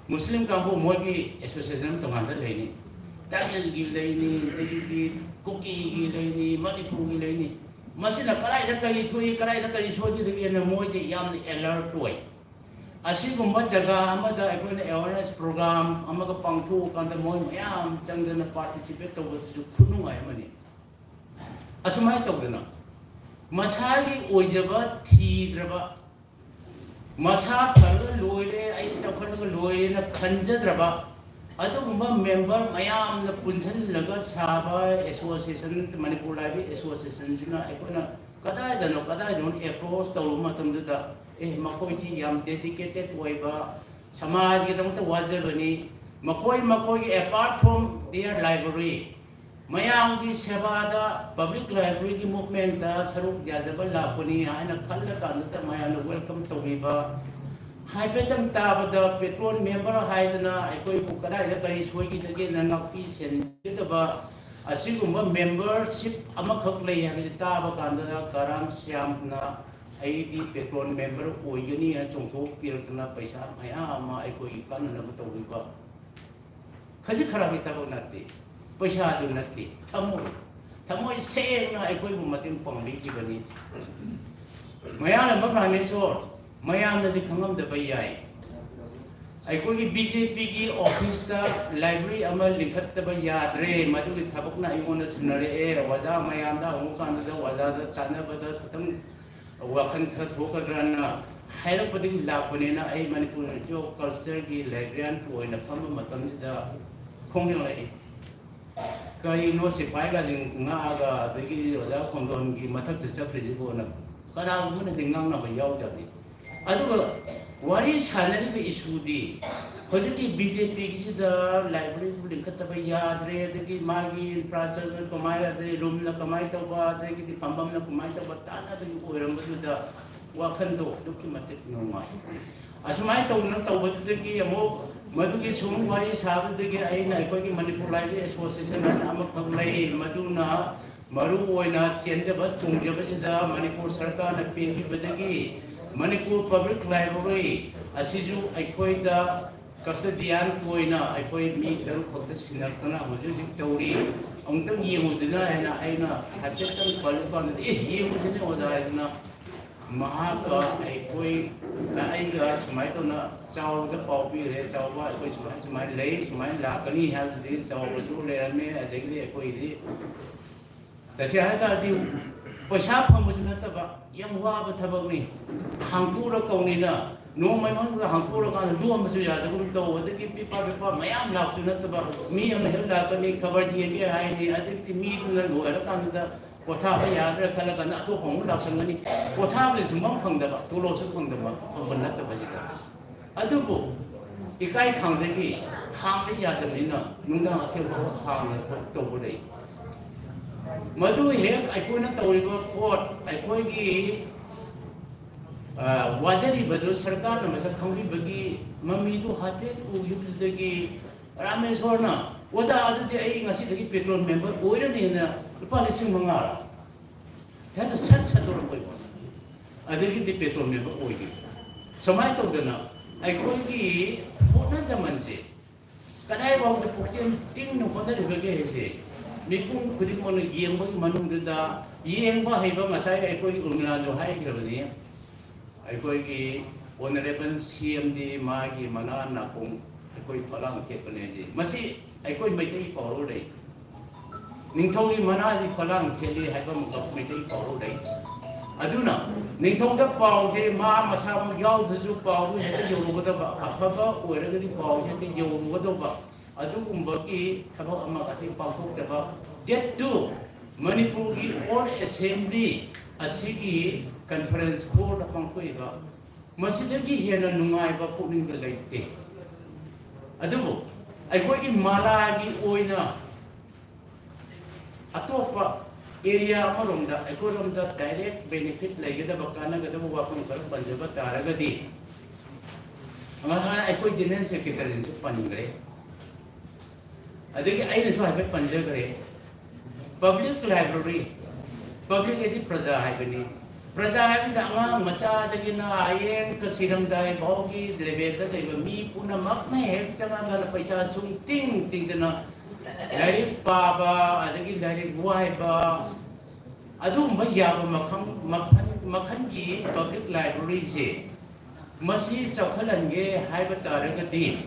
ꯃꯨꯁꯂꯤꯝ ꯀꯥꯡꯕꯨ ꯃꯣꯏꯒꯤ ꯑꯦꯁꯣꯁꯤꯌꯦꯁꯟ ꯑꯃ ꯇꯣꯉꯥꯟꯕ ꯂꯩꯅꯤ, ꯇꯥꯃꯤꯜꯒꯤ ꯂꯩꯅꯤ, ꯑꯗꯒꯤꯗꯤ ꯀꯨꯀꯤꯒꯤ ꯂꯩꯅꯤ, ꯃꯅꯤꯄꯨꯔꯒꯤ ꯂꯩꯅꯤ꯫ ꯃꯁꯤꯅ ꯀꯗꯥꯏꯗ ꯀꯔꯤ ꯊꯣꯛꯏ, ꯀꯗꯥꯏꯗ ꯀꯔꯤ ꯁꯣꯏꯈꯤꯗꯒꯦꯅ ꯃꯣꯏꯗꯤ ꯌꯥꯝꯅ ꯑꯦꯂꯔꯠ ꯑꯣꯏ꯫ ꯑꯁꯤꯒꯨꯝꯕ ꯖꯒꯥ ꯑꯃꯗ ꯑꯩꯈꯣꯏꯅ ꯑꯦꯋꯥꯔꯅꯦꯁ ꯄ꯭ꯔꯣꯒ꯭ꯔꯥꯝ ꯑꯃꯒ ꯄꯥꯡꯊꯣꯛꯑꯀꯥꯟꯗ ꯃꯣꯏ ꯃꯌꯥꯝ ꯆꯪꯗꯅ ꯄꯥꯔꯇꯤꯁꯤꯄꯦꯠ ꯇꯧꯕꯗꯨꯁꯨ ꯈꯨꯅꯨꯡꯉꯥꯏ ꯑꯃꯅꯤ꯫ ꯑꯁꯨꯃꯥꯏꯅ ꯇꯧꯗꯅ ꯃꯁꯥꯒꯤ ꯑꯣꯏꯖꯕ ꯊꯤꯗ꯭ꯔꯕ, ꯃꯁꯥ ꯐꯔꯒ ꯂꯣꯏꯔꯦ, ꯑꯩ ꯆꯥꯎꯈꯠꯂꯒ ꯂꯣꯏꯔꯦꯅ ꯈꯟꯖꯗ꯭ꯔꯕ, ꯑꯗꯨꯒꯨꯝꯕ ꯃꯦꯝꯕꯔ ꯃꯌꯥꯝꯅ ꯄꯨꯟꯁꯤꯜꯂꯒ ꯁꯥꯕ ꯑꯦꯁꯣꯁꯤꯌꯦꯁꯟ, ꯃꯅꯤꯄꯨꯔ ꯂꯥꯏꯕ꯭ꯔꯦꯔꯤ ꯑꯦꯁꯣꯁꯤꯌꯦꯁꯟꯁꯤꯅ ꯑꯩꯈꯣꯏꯅ ꯀꯗꯥꯏꯗꯅꯣ ꯀꯗꯥꯏꯗꯅꯣ ꯑꯦꯄ꯭ꯔꯣꯆ ꯇꯧꯔꯨꯕ ꯃꯇꯝꯗꯨꯗ, ꯑꯦ, ꯃꯈꯣꯏꯗꯤ ꯌꯥꯝ ꯗꯦꯗꯤꯀꯦꯇꯦꯠ ꯑꯣꯏꯕ, ꯁꯃꯥꯖꯒꯤꯗꯃꯛꯇ ꯋꯥꯖꯕꯅꯤ, ꯃꯈꯣꯏ ꯃꯈꯣꯏꯒꯤ, apart from their library, ꯃꯌꯥꯝꯒꯤ ꯁꯦꯕꯥꯗ ꯄꯕ꯭ꯂꯤꯛ ꯂꯥꯏꯕ꯭ꯔꯦꯔꯤꯒꯤ ꯃꯨꯞꯃꯦꯟꯇ ꯁꯔꯨꯛ ꯌꯥꯖꯕ ꯂꯥꯛꯄꯅꯤ ꯍꯥꯏꯅ ꯈꯜꯂꯀꯥꯟꯗꯇ ꯃꯌꯥꯝꯅ ꯋꯦꯜꯀꯝ ꯇꯧꯕꯤꯕ꯫ ꯍꯥꯏꯐꯦꯠꯇꯪ ꯇꯥꯕꯗ ꯄꯦꯇ꯭ꯔꯣꯟ ꯃꯦꯝꯕꯔ ꯍꯥꯏꯗꯅ ꯑꯩꯈꯣꯏꯕꯨ ꯀꯗꯥꯏꯗ ꯀꯔꯤ ꯁꯣꯏꯈꯤꯗꯒꯦꯅ ꯉꯥꯛꯄꯤ ꯁꯦꯟꯕꯤꯒꯗꯕ ꯑꯁꯤꯒꯨꯝꯕ ꯃꯦꯝꯕꯔꯁꯤꯞ ꯑꯃꯈꯛ ꯂꯩ ꯍꯥꯏꯕꯁꯤ ꯇꯥꯕ ꯀꯥꯟꯗ ꯀꯔꯥꯝ ꯁ꯭ꯌꯥꯝꯅ ꯑꯩꯗꯤ ꯄꯦꯇ꯭ꯔꯣꯟ ꯃꯦꯝꯕꯔ ꯑꯣꯏꯒꯅꯤ ꯍꯥꯏꯅ ꯆꯣꯡꯊꯣꯛꯄꯤꯔꯛꯇꯅ ꯄꯩꯁꯥ ꯃꯌꯥꯝ ꯑꯃ ꯑꯩꯈꯣꯏꯒꯤ ꯀꯥꯟꯅꯅꯕ ꯇꯧꯕꯤꯕ꯫ ꯈꯖꯤꯛ ꯈꯔꯒꯤ ꯊꯕꯛ ꯅꯠꯇꯦ, ꯄꯩꯁꯥꯗꯨ ꯅꯠꯇꯦ, ꯊꯃꯣꯏ, ꯊꯃꯣꯏ ꯁꯦꯡꯅ ꯑꯩꯈꯣꯏꯕꯨ ꯃꯇꯦꯡ ꯄꯥꯡꯕꯤꯈꯤꯕꯅꯤ꯫ ꯃꯌꯥꯝꯅ ꯃꯄ꯭ꯔꯥꯏꯃꯦꯁꯣꯔ ꯃꯌꯥꯝꯅꯗꯤ ꯈꯪꯉꯝꯗꯕ ꯌꯥꯏ, ꯑꯩꯈꯣꯏꯒꯤ ꯕꯤ ꯖꯦ ꯄꯤꯒꯤ ꯑꯣꯐꯤꯁꯇ ꯂꯥꯏꯕ꯭ꯔꯦꯔꯤ ꯑꯃ ꯂꯤꯡꯈꯠꯇꯕ ꯌꯥꯗ꯭ꯔꯦ꯫ ꯃꯗꯨꯒꯤ ꯊꯕꯛꯅ ꯑꯩꯉꯣꯟꯗ ꯁꯤꯟꯅꯔꯛꯑꯦ꯫ ꯑꯣꯖꯥ ꯃꯌꯥꯝꯗ ꯍꯪꯉꯨ ꯀꯥꯟꯗꯨꯗ ꯑꯣꯖꯥꯗ ꯇꯥꯟꯅꯕꯗ ꯈꯤꯇꯪ ꯋꯥꯈꯜ ꯈꯔ ꯊꯣꯛꯀꯗ꯭ꯔꯅ ꯍꯥꯏꯔꯛꯄꯗꯒꯤ ꯂꯥꯛꯄꯅꯦꯅ ꯑꯩ ꯃꯅꯤꯄꯨꯔ ꯏꯟꯁꯇꯤꯇ꯭ꯌꯨꯠ ꯑꯣꯐ ꯀꯜꯆꯔꯒꯤ ꯂꯥꯏꯕ꯭ꯔꯦꯔꯤꯌꯥꯟ ꯑꯣꯏꯅ ꯐꯝꯕ ꯃꯇꯝꯁꯤꯗ ꯈꯣꯡꯅꯤꯡꯂꯛꯏ꯫ ꯀꯔꯤꯅꯣ ꯁꯤꯐꯥꯏꯒꯁꯤ ꯉꯥꯛꯑꯒ ꯑꯗꯒꯤ ꯑꯣꯖꯥ ꯈꯣꯡꯗꯣꯟꯒꯤ ꯃꯊꯛꯇ ꯆꯠꯈ꯭ꯔꯤꯁꯤꯕꯨꯅ ꯀꯅꯥꯒꯨꯝꯕꯅꯗꯤ ꯉꯥꯡꯅꯕ ꯌꯥꯎꯗꯕꯅꯤ꯫ ꯑꯗꯨꯒ ꯋꯥꯔꯤ ꯁꯥꯟꯅꯔꯤꯕ ꯏꯁꯨꯗꯤ ꯍꯧꯖꯤꯛꯀꯤ ꯕꯤ ꯖꯦ ꯄꯤꯒꯤꯁꯤꯗ ꯂꯥꯏꯕ꯭ꯔꯦꯔꯤꯕꯨ ꯂꯤꯡꯈꯠꯇꯕ ꯌꯥꯗ꯭ꯔꯦ, ꯑꯗꯒꯤ ꯃꯥꯒꯤ ꯏꯟꯐ꯭ꯔꯥꯁ꯭ꯇ꯭ꯔꯛꯆꯔ ꯀꯃꯥꯏꯅ, ꯑꯗꯩ ꯔꯨꯝꯅ ꯀꯃꯥꯏꯅ ꯇꯧꯕ, ꯑꯗꯒꯤꯗꯤ ꯐꯝꯐꯝꯅ ꯀꯃꯥꯏꯅ ꯇꯧꯕ ꯇꯥꯟꯅꯗꯒꯤ ꯑꯣꯏꯔꯝꯕꯗꯨꯗ ꯋꯥꯈꯜꯗꯣ ꯑꯗꯨꯛꯀꯤ ꯃꯇꯤꯛ ꯅꯨꯡꯉꯥꯏ꯫ ꯑꯁꯨꯃꯥꯏꯅ ꯇꯧꯗꯅ ꯇꯧꯕꯗꯨꯗꯒꯤ ꯑꯃꯨꯛ ꯃꯗꯨꯒꯤ ꯁꯨꯝ ꯋꯥꯔꯤ ꯁꯥꯕꯗꯒꯤ ꯑꯩꯅ ꯑꯩꯈꯣꯏꯒꯤ ꯃꯅꯤꯄꯨꯔ ꯂꯥꯏꯕ꯭ꯔꯦꯔꯤ ꯑꯦꯁꯣꯁꯤꯌꯦꯁꯟ ꯍꯥꯏꯅ ꯑꯃꯈꯛ ꯂꯩ, ꯃꯗꯨꯅ ꯃꯔꯨ ꯑꯣꯏꯅ ꯆꯦꯟꯖꯕ ꯆꯣꯡꯖꯕꯁꯤꯗ ꯃꯅꯤꯄꯨꯔ ꯁꯔꯀꯥꯔꯅ ꯄꯤꯈꯤꯕꯗꯒꯤ ꯃꯅꯤꯄꯨꯔ ꯄꯕ꯭ꯂꯤꯛ ꯂꯥꯏꯕ꯭ꯔꯦꯔꯤ ꯑꯁꯤꯁꯨ ꯑꯩꯈꯣꯏꯗ ꯀꯁꯇꯗꯤꯌꯥꯟ ꯑꯣꯏꯅ ꯑꯩꯈꯣꯏ ꯃꯤ ꯇꯔꯨꯛ ꯈꯛꯇ ꯁꯤꯟꯅꯔꯛꯇꯅ ꯍꯧꯖꯤꯛ ꯍꯧꯖꯤꯛ ꯇꯧꯔꯤ꯫ ꯑꯃꯨꯛꯇꯪ ꯌꯦꯡꯉꯨꯁꯤꯅ ꯍꯥꯏꯅ ꯑꯩꯅ ꯍꯥꯏꯐꯦꯠꯇꯪ ꯄꯜꯂꯨ ꯀꯥꯟꯗꯗꯤ, "ꯑꯦ, ꯌꯦꯡꯉꯨꯁꯤꯅꯦ ꯑꯣꯖꯥ" ꯍꯥꯏꯗꯅ ꯃꯍꯥꯛꯀ ꯑꯩꯈꯣꯏ, ꯑꯩꯒ ꯁꯨꯃꯥꯏꯅ ꯇꯧꯅ ꯆꯥꯎꯕꯗ ꯄꯥꯎ ꯄꯤꯈ꯭ꯔꯦ, "ꯆꯥꯎꯕ, ꯑꯩꯈꯣꯏ ꯁꯨꯃꯥꯏꯅ ꯁꯨꯃꯥꯏꯅ ꯂꯩ, ꯁꯨꯃꯥꯏꯅ ꯂꯥꯛꯀꯅꯤ" ꯍꯥꯏꯕꯗꯨꯗꯤ ꯆꯥꯎꯕꯁꯨ ꯂꯩꯔꯝꯃꯦ꯫ ꯑꯗꯒꯤꯗꯤ ꯑꯩꯈꯣꯏꯗꯤ ꯇꯁꯦꯡ ꯍꯥꯏ ꯇꯥꯔꯗꯤ ꯄꯩꯁꯥ ꯐꯪꯕꯁꯨ ꯅꯠꯇꯕ ꯌꯥꯝ ꯋꯥꯕ ꯊꯕꯛꯅꯤ꯫ ꯍꯥꯡꯇꯣꯛꯎꯔ ꯀꯧꯅꯤꯅ ꯅꯣꯡꯃꯩ ꯃꯅꯨꯡꯗ ꯍꯥꯡꯇꯣꯛꯎꯔꯀꯥꯟꯗ ꯂꯣꯟꯕꯁꯨ ꯌꯥꯗꯒꯨꯝ ꯇꯧ, ꯑꯗꯒꯤ ꯄꯤꯄꯥ ꯄꯤꯄꯥ ꯃꯌꯥꯝ ꯂꯥꯛꯄꯁꯨ ꯅꯠꯇꯕ ꯃꯤ ꯑꯃ ꯍꯦꯛ ꯂꯥꯛꯀꯅꯤ, ꯈꯕꯔ ꯌꯦꯡꯒꯦ ꯍꯥꯏꯅꯤ, ꯑꯗꯒꯤꯗꯤ ꯃꯤꯗꯨꯅ ꯂꯣꯏꯔꯀꯥꯟꯗ ꯄꯣꯊꯥꯕ ꯌꯥꯗ꯭ꯔꯥ ꯈꯜꯂꯀꯥꯟꯗ ꯑꯇꯣꯞꯄ ꯑꯃꯨꯛ ꯂꯥꯛꯁꯟꯒꯅꯤ꯫ ꯄꯣꯊꯥꯕꯗꯤ ꯁꯨꯡꯐꯝ ꯐꯪꯗꯕ, ꯇꯣꯂꯣꯞꯁꯨ ꯐꯪꯗꯕ, ꯐꯪꯕ ꯅꯠꯇꯕꯁꯤꯗ꯫ ꯑꯗꯨꯕꯨ ꯏꯀꯥꯏ ꯈꯪꯗꯒꯤ ꯍꯥꯡꯕ ꯌꯥꯗꯕꯅꯤꯅ ꯅꯨꯡꯗꯥꯡ ꯑꯊꯦꯡꯕ ꯍꯥꯡꯅ ꯇꯧꯕ ꯂꯩ꯫ ꯃꯗꯨ ꯍꯦꯛ ꯑꯩꯈꯣꯏꯅ ꯇꯧꯔꯤꯕ ꯄꯣꯠ, ꯑꯩꯈꯣꯏꯒꯤ, ꯑ, ꯋꯥꯖꯔꯤꯕꯗꯨ ꯁꯔꯀꯥꯔꯅ ꯃꯁꯛ ꯈꯪꯕꯤꯕꯒꯤ ꯃꯃꯤꯗꯨ ꯍꯥꯏꯐꯦꯠ ꯎꯈꯤꯕꯗꯨꯗꯒꯤ ꯔꯥꯃꯦꯁꯣꯔꯅ, "ꯑꯣꯖꯥ, ꯑꯗꯨꯗꯤ ꯑꯩ ꯉꯁꯤꯗꯒꯤ ꯄꯦꯇ꯭ꯔꯣꯟ ꯃꯦꯝꯕꯔ ꯑꯣꯏꯔꯅꯤꯅ ꯂꯨꯄꯥ ꯂꯤꯁꯤꯡ ꯃꯉꯥꯔ ꯍꯦꯛꯇ ꯁꯠ ꯁꯠꯇꯣꯔꯛꯄꯩ ꯋꯥꯅꯤ꯫ ꯑꯗꯒꯤꯗꯤ ꯄꯦꯇ꯭ꯔꯣꯜ ꯃꯦꯝꯕꯔ ꯑꯣꯏꯈꯤ꯫ ꯁꯨꯃꯥꯏꯅ ꯇꯧꯗꯅ ꯑꯩꯈꯣꯏꯒꯤ ꯍꯣꯠꯅꯖꯃꯟꯁꯦ ꯀꯗꯥꯏꯐꯥꯎꯗ ꯄꯨꯛꯆꯦꯜ ꯇꯤꯡꯅ ꯍꯣꯠꯅꯔꯤꯕꯒꯦ ꯍꯥꯏꯁꯦ ꯃꯤꯄꯨꯝ ꯈꯨꯗꯤꯡꯃꯛꯅ ꯌꯦꯡꯕꯒꯤ ꯃꯅꯨꯡꯗꯨꯗ, ꯌꯦꯡꯕ ꯍꯩꯕ, ꯉꯁꯥꯏ ꯑꯩꯈꯣꯏꯒꯤ ꯎꯔꯃꯤꯂꯥꯁꯨ ꯍꯥꯏꯈ꯭ꯔꯕꯅꯤ, ꯑꯩꯈꯣꯏꯒꯤ ꯑꯣꯅꯔꯦꯕꯜ ꯁꯤ ꯑꯦꯝꯗꯤ ꯃꯥꯒꯤ ꯃꯅꯥ ꯅꯥꯀꯣꯡ ꯑꯩꯈꯣꯏ ꯐꯂꯥꯡ ꯊꯦꯠꯄꯅꯦ ꯍꯥꯏꯁꯦ꯫ ꯃꯁꯤ ꯑꯩꯈꯣꯏ ꯃꯩꯇꯩ ꯄꯥꯎꯔꯧ ꯂꯩ, "ꯅꯤꯡꯊꯧꯒꯤ ꯃꯅꯥꯗꯤ ꯐꯂꯥꯡ ꯊꯦꯠꯂꯤ" ꯍꯥꯏꯕ ꯑꯃꯈꯛ ꯃꯩꯇꯩ ꯄꯥꯎꯔꯧ ꯂꯩ꯫ ꯑꯗꯨꯅ ꯅꯤꯡꯊꯧꯗ ꯄꯥꯎꯁꯦ ꯃꯥ ꯃꯁꯥꯃꯛ ꯌꯥꯎꯗ꯭ꯔꯁꯨ ꯄꯥꯎꯗꯨ ꯍꯦꯛꯇ ꯌꯧꯔꯨꯒꯗꯕ, ꯑꯐꯕ ꯑꯣꯏꯔꯒꯗꯤ ꯄꯥꯎꯁꯦ ꯍꯦꯛꯇ ꯌꯧꯔꯨꯒꯗꯧꯕ, ꯑꯗꯨꯒꯨꯝꯕꯒꯤ ꯊꯕꯛ ꯑꯃ ꯑꯁꯤ ꯄꯥꯡꯊꯣꯛꯇꯕ꯫ ꯗꯦꯠ ꯇꯨ, ꯃꯅꯤꯄꯨꯔꯒꯤ ꯑꯣꯜ ꯑꯦꯁꯦꯝꯕ꯭ꯂꯤ ꯑꯁꯤꯒꯤ ꯀꯟꯐꯔꯦꯟꯁ ꯍꯣꯜꯗ ꯄꯥꯡꯊꯣꯛꯏꯕ, ꯃꯁꯤꯗꯒꯤ ꯍꯦꯟꯅ ꯅꯨꯡꯉꯥꯏꯕ ꯄꯨꯛꯅꯤꯡꯗ ꯂꯩꯇꯦ꯫ ꯑꯗꯨꯕꯨ ꯑꯩꯈꯣꯏꯒꯤ ꯃꯥꯂꯥꯒꯤ ꯑꯣꯏꯅ ꯑꯇꯣꯞꯄ ꯑꯦꯔꯤꯌꯥ ꯑꯃꯔꯣꯝꯗ ꯑꯩꯈꯣꯏꯔꯣꯝꯗ ꯗꯥꯏꯔꯦꯛ ꯕꯦꯅꯤꯐꯤꯠ ꯂꯩꯒꯗꯕ, ꯀꯥꯟꯅꯒꯗꯕ ꯋꯥꯐꯝ ꯈꯔ ꯄꯟꯖꯕ ꯇꯥꯔꯒꯗꯤ, ꯉꯁꯥꯏ ꯑꯩꯈꯣꯏ ꯖꯦꯅꯔꯦꯜ ꯁꯦꯀ꯭ꯔꯦꯇꯔꯤꯅꯁꯨ ꯄꯟꯈ꯭ꯔꯦ꯫ ꯑꯗꯒꯤ ꯑꯩꯅꯁꯨ ꯍꯥꯏꯐꯦꯠ ꯄꯟꯖꯈ꯭ꯔꯦ, ꯄꯕ꯭ꯂꯤꯛ ꯂꯥꯏꯕ꯭ꯔꯦꯔꯤ, ꯄꯕ꯭ꯂꯤꯛ ꯍꯥꯏꯗꯤ ꯄ꯭ꯔꯖꯥ ꯍꯥꯏꯕꯅꯤ꯫ ꯄ꯭ꯔꯖꯥ ꯍꯥꯏꯕꯗ ꯑꯉꯥꯡ ꯃꯆꯥꯗꯒꯤꯅ ꯑꯌꯦꯡ ꯁꯤꯔꯝꯗꯥꯏ ꯐꯥꯎꯒꯤ ꯂꯦꯕꯦꯜꯗ ꯂꯩꯕ ꯃꯤ ꯄꯨꯝꯅꯃꯛꯅ ꯍꯦꯛ ꯆꯪꯉꯒ ꯄꯩꯁꯥ ꯁꯨꯡꯇꯤꯡ ꯇꯤꯡꯗꯅ ꯂꯥꯏꯔꯤꯛ ꯄꯥꯕ, ꯑꯗꯒꯤ ꯂꯥꯏꯔꯤꯛ ꯋꯥꯏꯕ, ꯑꯗꯨꯒꯨꯝꯕ ꯌꯥꯕ ꯃꯈꯜ, ꯃꯈꯜ, ꯃꯈꯜꯒꯤ ꯄꯕ꯭ꯂꯤꯛ ꯂꯥꯏꯕ꯭ꯔꯦꯔꯤꯁꯦ ꯃꯁꯤ ꯆꯥꯎꯈꯠꯍꯟꯒꯦ ꯍꯥꯏꯕ ꯇꯥꯔꯒꯗꯤ,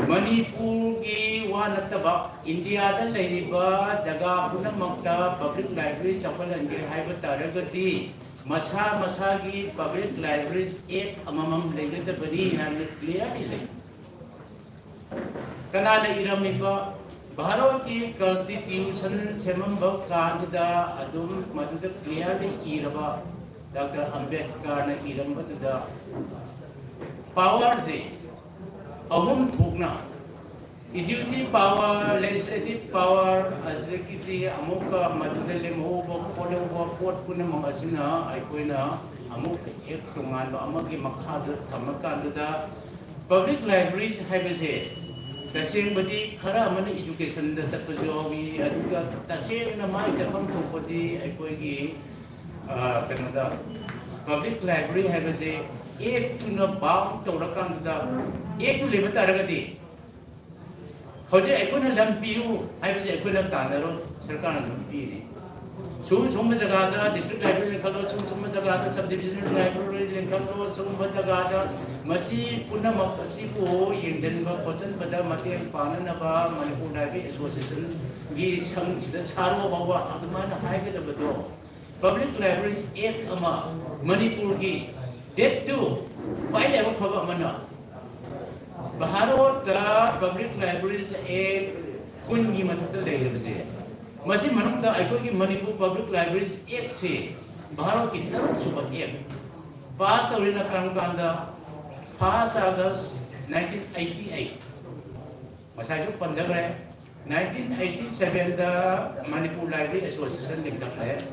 ꯃꯅꯤꯄꯨꯔꯒꯤ ꯋꯥ ꯅꯠꯇꯕ ꯏꯟꯗꯤꯌꯥꯗ ꯂꯩꯔꯤꯕ ꯖꯒꯥ ꯄꯨꯝꯅꯃꯛꯇ ꯄꯕ꯭ꯂꯤꯛ ꯂꯥꯏꯕ꯭ꯔꯦꯔꯤ ꯆꯥꯎꯈꯠꯍꯟꯒꯦ ꯍꯥꯏꯕ ꯇꯥꯔꯒꯗꯤ, ꯃꯁꯥ ꯃꯁꯥꯒꯤ ꯄꯕ꯭ꯂꯤꯛ ꯂꯥꯏꯕ꯭ꯔꯦꯔꯤꯁ ꯑꯦꯛ ꯑꯃꯃꯝ ꯂꯩꯒꯗꯕꯅꯤ ꯍꯥꯏꯕ ꯀ꯭ꯂꯤꯌꯥꯔꯂꯤ ꯂꯩ꯫ ꯀꯅꯥꯅ ꯏꯔꯝꯃꯤꯕ? ꯚꯥꯔꯠꯀꯤ ꯀꯟꯁꯇꯤꯇ꯭ꯌꯨꯁꯟ ꯁꯦꯝꯃꯝꯕ ꯀꯥꯟꯗꯨꯗ ꯑꯗꯨꯝ ꯃꯗꯨꯗ ꯀ꯭ꯂꯤꯌꯥꯔꯂꯤ ꯏꯔꯕ, ꯗꯥꯛꯇꯔ ꯑꯝꯕꯦꯗꯀꯔꯅ ꯏꯔꯝꯕꯗꯨꯗ ꯄꯥꯋꯔꯁꯦ ꯑꯍꯨꯝ ꯊꯣꯛꯅ, ꯑꯦꯛꯖꯤꯀ꯭ꯌꯨꯇꯤꯚ ꯄꯥꯋꯔ, ꯂꯦꯖꯤꯁꯂꯦꯇꯤꯚ ꯄꯥꯋꯔ, ꯑꯗꯨꯗꯒꯤꯗꯤ ꯑꯃꯨꯛꯀ ꯃꯗꯨꯗ ꯂꯦꯝꯍꯧꯕ ꯈꯣꯠꯍꯧꯕ ꯄꯣꯠ ꯄꯨꯝꯅꯃꯛ ꯑꯁꯤꯅ ꯑꯩꯈꯣꯏꯅ ꯑꯃꯨꯛ ꯍꯦꯛ ꯇꯣꯉꯥꯟꯕ ꯑꯃꯒꯤ ꯃꯈꯥꯗ ꯊꯝꯃꯀꯥꯟꯗꯨꯗ ꯄꯕ꯭ꯂꯤꯛ ꯂꯥꯏꯕ꯭ꯔꯦꯔꯤꯁ ꯍꯥꯏꯕꯁꯦ ꯇꯁꯦꯡꯕꯗꯤ ꯈꯔ ꯑꯃꯅ ꯏꯖꯨꯀꯦꯁꯟꯗ ꯆꯠꯄꯁꯨ ꯌꯥꯎꯏ, ꯑꯗꯨꯒ ꯇꯁꯦꯡꯅ ꯃꯥꯏ ꯆꯠꯐꯝ ꯊꯣꯛꯄꯗꯤ ꯑꯩꯈꯣꯏꯒꯤ, ꯑ, ꯀꯩꯅꯣꯗ ꯄꯕ꯭ꯂꯤꯛ ꯂꯥꯏꯕ꯭ꯔꯦꯔꯤ ꯍꯥꯏꯕꯁꯦ ꯑꯦꯛꯇꯨꯅ ꯕꯥꯎꯟ ꯇꯧꯔꯀꯥꯟꯗꯨꯗ, ꯑꯦꯛꯇꯨ ꯂꯩꯕ ꯇꯥꯔꯒꯗꯤ ꯍꯧꯖꯤꯛ ꯑꯩꯈꯣꯏꯅ ꯂꯝ ꯄꯤꯌꯨ ꯍꯥꯏꯕꯁꯦ ꯑꯩꯈꯣꯏꯅ ꯇꯥꯟꯅꯔꯣꯏ, ꯁꯔꯀꯥꯔꯅ ꯑꯗꯨꯝ ꯄꯤꯔꯤ꯫ ꯁꯨꯝ ꯁꯨꯝꯕ ꯖꯒꯥꯗ district library ꯂꯤꯡꯈꯠꯂꯣ, ꯁꯨꯝ ꯁꯨꯝꯕ ꯖꯒꯥꯗ sub divisional library ꯂꯤꯡꯈꯠꯂꯣ, ꯁꯨꯝꯕ ꯖꯒꯥꯗ ꯃꯁꯤ ꯄꯨꯝꯅꯃꯛ ꯑꯁꯤꯕꯨ ꯌꯦꯡꯁꯤꯟꯕ ꯈꯣꯠꯆꯟꯕꯗ ꯃꯇꯦꯡ ꯄꯥꯡꯅꯅꯕ ꯃꯅꯤꯄꯨꯔ library associationꯒꯤ ꯁꯪꯁꯤꯗ ꯁꯥꯔꯣ ꯐꯥꯎꯕ ꯑꯗꯨꯃꯥꯏꯅ ꯍꯥꯏꯒꯗꯕꯗꯣ꯫ Public Libraries Act ꯑꯃ ꯃꯅꯤꯄꯨꯔꯒꯤ, that too, ꯈ꯭ꯋꯥꯏ ꯂꯥꯏꯕꯛ ꯐꯕ ꯑꯃꯅ ꯚꯥꯔꯠꯇ Public Libraries Act ꯀꯨꯟꯒꯤ ꯃꯊꯛꯇ ꯂꯩꯔꯤꯕꯁꯦ, ꯃꯁꯤ ꯃꯅꯨꯡꯗ ꯑꯩꯈꯣꯏꯒꯤ ꯃꯅꯤꯄꯨꯔ Public Libraries Actꯁꯤ ꯚꯥꯔꯠꯀꯤ ꯇꯔꯨꯛ ꯁꯨꯕ act pass ꯇꯧꯔꯤꯅ ꯀꯔꯝ ꯀꯥꯟꯗ? First August nineteen eighty eight꯫ ꯉꯁꯥꯏꯁꯨ ꯄꯟꯖꯈ꯭ꯔꯦ, nineteen eighty sevenꯗ Manipur Library Association ꯂꯤꯡꯈꯠꯂꯦ꯫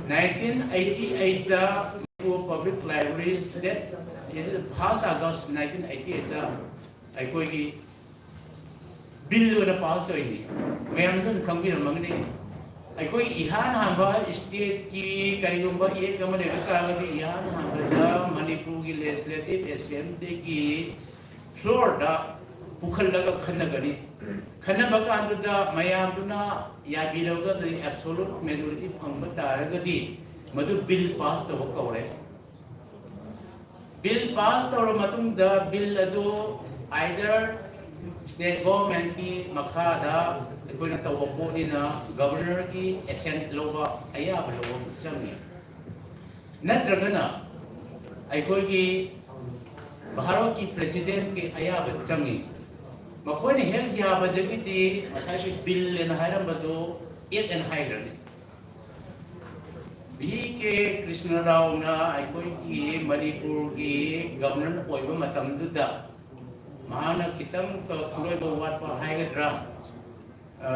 Nineteen eighty eightꯇ Manipur Public Libraries Act, first August nineteen eighty eightꯇ ꯑꯩꯈꯣꯏꯒꯤ bill ꯑꯣꯏꯅ pass ꯇꯧꯔꯤꯅꯤ꯫ ꯃꯌꯥꯝꯁꯨ ꯑꯗꯨꯝ ꯈꯪꯕꯤꯔꯝꯃꯒꯅꯤ꯫ ꯑꯩꯈꯣꯏ ꯏꯍꯥꯟ ꯍꯥꯟꯕ stateꯀꯤ ꯀꯔꯤꯒꯨꯝꯕ act ꯑꯃ ꯂꯩꯕ ꯇꯥꯔꯒꯗꯤ, ꯏꯍꯥꯟ ꯍꯥꯟꯕꯗ ꯃꯅꯤꯄꯨꯔꯒꯤ Legislative Assemblyꯒꯤ floorꯗ ꯄꯨꯈꯠꯂꯒ ꯈꯟꯅꯒꯅꯤ꯫ ꯈꯟꯅꯕ ꯀꯥꯟꯗꯨꯗ ꯃꯌꯥꯝꯗꯨꯅ ꯌꯥꯕꯤꯔꯒꯗꯤ, absolute majority ꯐꯪꯕ ꯇꯥꯔꯒꯗꯤ, ꯃꯗꯨ bill pass ꯇꯧꯕ ꯀꯧꯔꯦ꯫ Bill pass ꯇꯧꯔꯕ ꯃꯇꯨꯡꯗ, bill ꯑꯗꯨ either state governmentꯀꯤ ꯃꯈꯥꯗ ꯑꯩꯈꯣꯏꯅ ꯇꯧꯕ ꯄꯣꯠꯅꯤꯅ, governorꯒꯤ assent ꯂꯧꯕ, ꯑꯌꯥꯕ ꯂꯧꯕ ꯆꯪꯉꯤ꯫ ꯅꯠꯇ꯭ꯔꯒꯅ ꯑꯩꯈꯣꯏꯒꯤ ꯚꯥꯔꯠꯀꯤ presidentꯀꯤ ꯑꯌꯥꯕ ꯆꯪꯉꯤ꯫ ꯃꯈꯣꯏꯅ ꯍꯦꯛ ꯌꯥꯕꯗꯒꯤꯗꯤ ꯉꯁꯥꯏꯒꯤ bill ꯑꯅ ꯍꯥꯏꯔꯝꯕꯗꯨ act ꯑꯅ ꯍꯥꯏꯈ꯭ꯔꯅꯤ꯫ ꯚꯤ ꯀꯦ ꯀ꯭ꯔꯤꯁꯅ ꯔꯥꯎꯅ ꯑꯩꯈꯣꯏꯒꯤ ꯃꯅꯤꯄꯨꯔꯒꯤ governor ꯑꯣꯏꯕ ꯃꯇꯝꯗꯨꯗ, ꯃꯍꯥꯛꯅ ꯈꯤꯇꯪ ꯈꯨꯠꯂꯣꯏꯕ ꯋꯥꯠꯄ ꯍꯥꯏꯒꯗ꯭ꯔꯥ, ꯑ,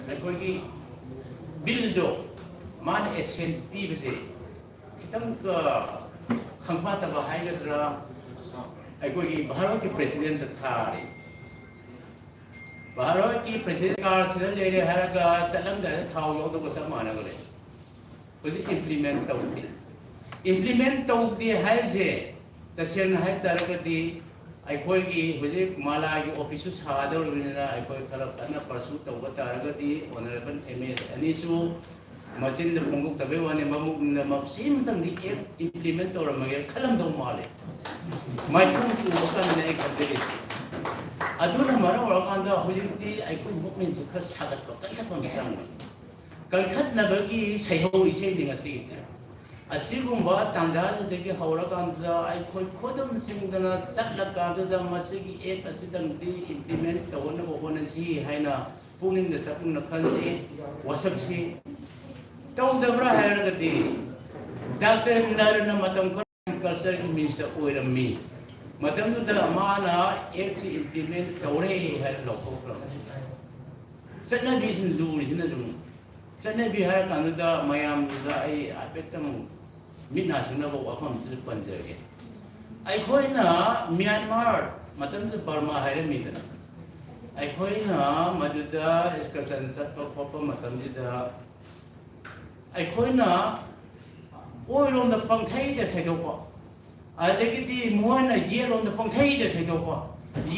ꯑꯩꯈꯣꯏꯒꯤ billꯗꯣ ꯃꯥꯅ assent ꯄꯤꯕꯁꯦ ꯈꯤꯇꯪ, ꯑ, ꯈꯪꯐꯥꯠꯇꯕ ꯍꯥꯏꯒꯗ꯭ꯔꯥ, ꯑꯩꯈꯣꯏꯒꯤ ꯚꯥꯔꯠꯀꯤ presidentꯇ ꯊꯥꯔꯦ꯫ ꯚꯥꯔꯠꯀꯤ president car ꯁꯤꯗ ꯂꯩꯔꯦ ꯍꯥꯏꯔꯒ ꯆꯠꯂꯝꯗꯥꯏꯗ ꯊꯥꯎ ꯌꯥꯎꯗꯕ ꯆꯞ ꯃꯥꯟꯅꯈ꯭ꯔꯦ꯫ ꯍꯧꯖꯤꯛ implement ꯇꯧꯗꯦ꯫ Implement ꯇꯧꯗꯦ ꯍꯥꯏꯕꯁꯦ, ꯇꯁꯦꯡꯅ ꯍꯥꯏ ꯇꯥꯔꯒꯗꯤ, ꯑꯩꯈꯣꯏꯒꯤ ꯍꯧꯖꯤꯛ ꯃꯥꯂꯥꯒꯤ ꯑꯣꯐꯤꯁꯁꯨ ꯁꯥꯗꯧꯔꯤꯕꯅꯤꯅ ꯑꯩꯈꯣꯏ ꯈꯔ ꯀꯟꯅ ꯄꯔꯁꯨ ꯇꯧꯕ ꯇꯥꯔꯒꯗꯤ ꯑꯣꯅꯔꯦꯕꯜ ꯑꯦꯝ ꯑꯦꯜ ꯑꯅꯤꯁꯨ ꯃꯆꯤꯟꯗ ꯐꯣꯡꯗꯣꯛꯇꯕꯩ ꯋꯥꯅꯤ, ꯃꯕꯨꯛꯅ ꯃꯁꯤꯃꯇꯪꯗꯤ ꯑꯦꯞ ꯏꯝꯄ꯭ꯂꯤꯃꯦꯟ ꯇꯧꯔꯝꯃꯒꯦ ꯈꯜꯂꯝꯗꯧ ꯃꯥꯜꯂꯦ꯫ ꯃꯥꯏꯊꯣꯡꯁꯤ ꯎꯕ ꯀꯥꯟꯗꯅꯦ ꯑꯩ ꯈꯟꯖꯔꯤꯁꯦ꯫ ꯑꯗꯨꯅ ꯃꯔꯝ ꯑꯣꯏꯔꯀꯥꯟꯗ ꯍꯧꯖꯤꯛꯇꯤ ꯑꯩꯈꯣꯏ ꯃꯨꯞꯃꯦꯟꯁꯦ ꯈꯔ ꯁꯥꯒꯠꯄ ꯀꯟꯈꯠꯄ ꯑꯃ ꯆꯪꯕꯅꯤ꯫ ꯀꯟꯈꯠꯅꯕꯒꯤ ꯁꯩꯍꯧ ꯏꯁꯩꯅꯤ ꯉꯁꯤꯒꯤꯁꯦ꯫ ꯑꯁꯤꯒꯨꯝꯕ ꯇꯥꯟꯖꯥꯁꯤꯗꯒꯤ ꯍꯧꯔꯀꯥꯟꯗ ꯑꯩꯈꯣꯏ ꯈꯨꯗꯨꯝ ꯆꯤꯡꯗꯅ ꯆꯠꯂꯀꯥꯟꯗꯨꯗ ꯃꯁꯤꯒꯤ ꯑꯦꯞ ꯑꯁꯤꯗꯪꯗꯤ ꯏꯝꯄ꯭ꯂꯤꯃꯦꯟ ꯇꯧꯅꯕ ꯍꯣꯠꯅꯁꯤ ꯍꯥꯏꯅ ꯄꯨꯛꯅꯤꯡꯗ ꯆꯞꯅ ꯈꯟꯁꯤ꯫ ꯋꯥꯁꯛꯁꯤ ꯇꯧꯗꯕ꯭ꯔꯥ ꯍꯥꯏꯔꯒꯗꯤ ꯗꯥꯛꯇꯔ ꯅꯔꯅ ꯃꯇꯝ ꯈꯔ ꯀꯜꯆꯔꯒꯤ ꯃꯤꯅꯤꯁꯇꯔ ꯑꯣꯏꯔꯝꯃꯤ꯫ ꯃꯇꯝꯗꯨꯗ ꯃꯥꯅ ꯑꯦꯞꯁꯤ ꯏꯝꯄ꯭ꯂꯤꯃꯦꯟ ꯇꯧꯔꯦ ꯍꯥꯏꯅ ꯂꯥꯎꯊꯣꯛꯈ꯭ꯔꯕꯅꯤ꯫ ꯆꯠꯅꯕꯤꯁꯤꯅ ꯂꯨꯔꯤꯁꯤꯅ ꯁꯨꯝ ꯆꯠꯅꯕꯤ ꯍꯥꯏꯔ ꯀꯥꯟꯗꯨꯗ ꯃꯌꯥꯝꯗꯨꯗ ꯑꯩ ꯍꯥꯏꯐꯦꯠꯇꯪ ꯃꯤꯠ ꯅꯥ ꯁꯤꯡꯅꯕ ꯋꯥꯐꯝꯁꯤꯗ ꯄꯟꯖꯒꯦ꯫ ꯑꯩꯈꯣꯏꯅ ꯃ꯭ꯌꯥꯟꯃꯥꯔ, ꯃꯇꯝꯗꯨꯗ ꯕꯔꯃꯥ ꯍꯥꯏꯔꯝꯃꯤꯗꯅ, ꯑꯩꯈꯣꯏꯅ ꯃꯗꯨꯗ ꯑꯦꯛꯁꯀꯔꯁꯟ ꯆꯠꯄ ꯈꯣꯠꯄ ꯃꯇꯝꯁꯤꯗ ꯑꯩꯈꯣꯏꯅ ꯑꯣꯏꯔꯣꯝꯗ ꯄꯪꯊꯩꯗ ꯊꯩꯗꯣꯛꯄ, ꯑꯗꯒꯤꯗꯤ ꯃꯣꯏꯅ ꯌꯦꯠꯂꯣꯝꯗ ꯄꯪꯊꯩꯗ ꯊꯩꯗꯣꯛꯄ,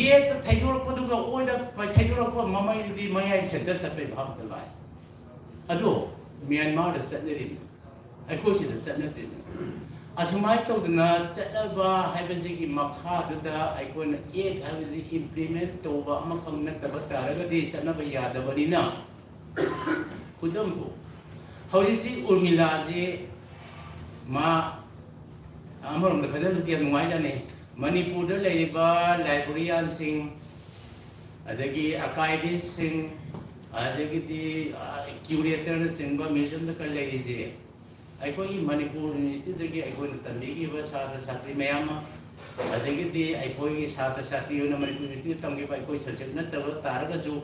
ꯌꯦꯠꯇ ꯊꯩꯗꯣꯔꯛꯄꯗꯨꯒ ꯑꯣꯏꯗ ꯊꯩꯗꯣꯔꯛꯄ ꯃꯃꯩꯗꯨꯗꯤ ꯃꯌꯥꯏ ꯁꯦꯟꯇꯔ ꯆꯠꯄꯩ ꯚꯥꯕꯇ ꯂꯥꯛꯑꯦ꯫ ꯑꯗꯣ ꯃ꯭ꯌꯥꯟꯃꯥꯔꯗ ꯆꯠꯅꯔꯤꯅꯤ, ꯑꯩꯈꯣꯏ ꯁꯤꯗ ꯆꯠꯅꯗ꯭ꯔꯤꯅꯤ꯫ ꯑꯁꯨꯃꯥꯏꯅ ꯇꯧꯗꯅ ꯆꯠꯅꯕ ꯍꯥꯏꯕꯁꯤꯒꯤ ꯃꯈꯥꯗꯨꯗ ꯑꯩꯈꯣꯏꯅ ꯑꯦꯛ ꯍꯥꯏꯕꯁꯤ ꯏꯝꯄ꯭ꯂꯤꯃꯦꯟ ꯇꯧꯕ ꯑꯃꯈꯛ ꯅꯠꯇꯕ ꯇꯥꯔꯒꯗꯤ ꯆꯠꯅꯕ ꯌꯥꯗꯕꯅꯤꯅ, ꯈꯨꯗꯝꯕꯨ ꯍꯧꯖꯤꯛꯁꯤ ꯎꯔꯃꯤꯂꯥꯁꯤ ꯃꯥ ꯑꯃꯔꯣꯝꯗ ꯈꯟꯖꯤꯜꯂꯨꯗꯤ ꯌꯥꯝ ꯅꯨꯡꯉꯥꯏꯖꯥꯠꯅꯤ꯫ ꯃꯅꯤꯄꯨꯔꯗ ꯂꯩꯔꯤꯕ ꯂꯥꯏꯕ꯭ꯔꯦꯔꯤꯌꯥꯟꯁꯤꯡ, ꯑꯗꯒꯤ ꯑꯥꯔꯀꯥꯏꯚꯤꯁꯁꯤꯡ, ꯑꯗꯒꯤꯗꯤ ꯀ꯭ꯌꯨꯔꯦꯇꯔꯅꯆꯤꯡꯕ ꯃ꯭ꯌꯨꯖꯤꯌꯝꯗ ꯈꯔ ꯂꯩꯔꯤꯁꯦ, ꯑꯩꯈꯣꯏꯒꯤ ꯃꯅꯤꯄꯨꯔ ꯌꯨꯅꯤꯚꯔꯁꯤꯇꯤꯗꯒꯤ ꯑꯩꯈꯣꯏꯅ ꯇꯝꯕꯤꯈꯤꯕ ꯁꯥꯇ꯭ꯔ ꯁꯥꯇ꯭ꯔꯤ ꯃꯌꯥꯝ ꯑꯃ, ꯑꯗꯒꯤꯗꯤ ꯑꯩꯈꯣꯏꯒꯤ ꯁꯥꯇ꯭ꯔ ꯁꯥꯇ꯭ꯔꯤ ꯑꯣꯏꯅ ꯃꯅꯤꯄꯨꯔ ꯌꯨꯅꯤꯚꯔꯁꯤꯇꯤꯗ ꯇꯝꯈꯤꯕ ꯑꯩꯈꯣꯏ ꯁꯕꯖꯦꯛ ꯅꯠꯇꯕ ꯇꯥꯔꯒꯁꯨ,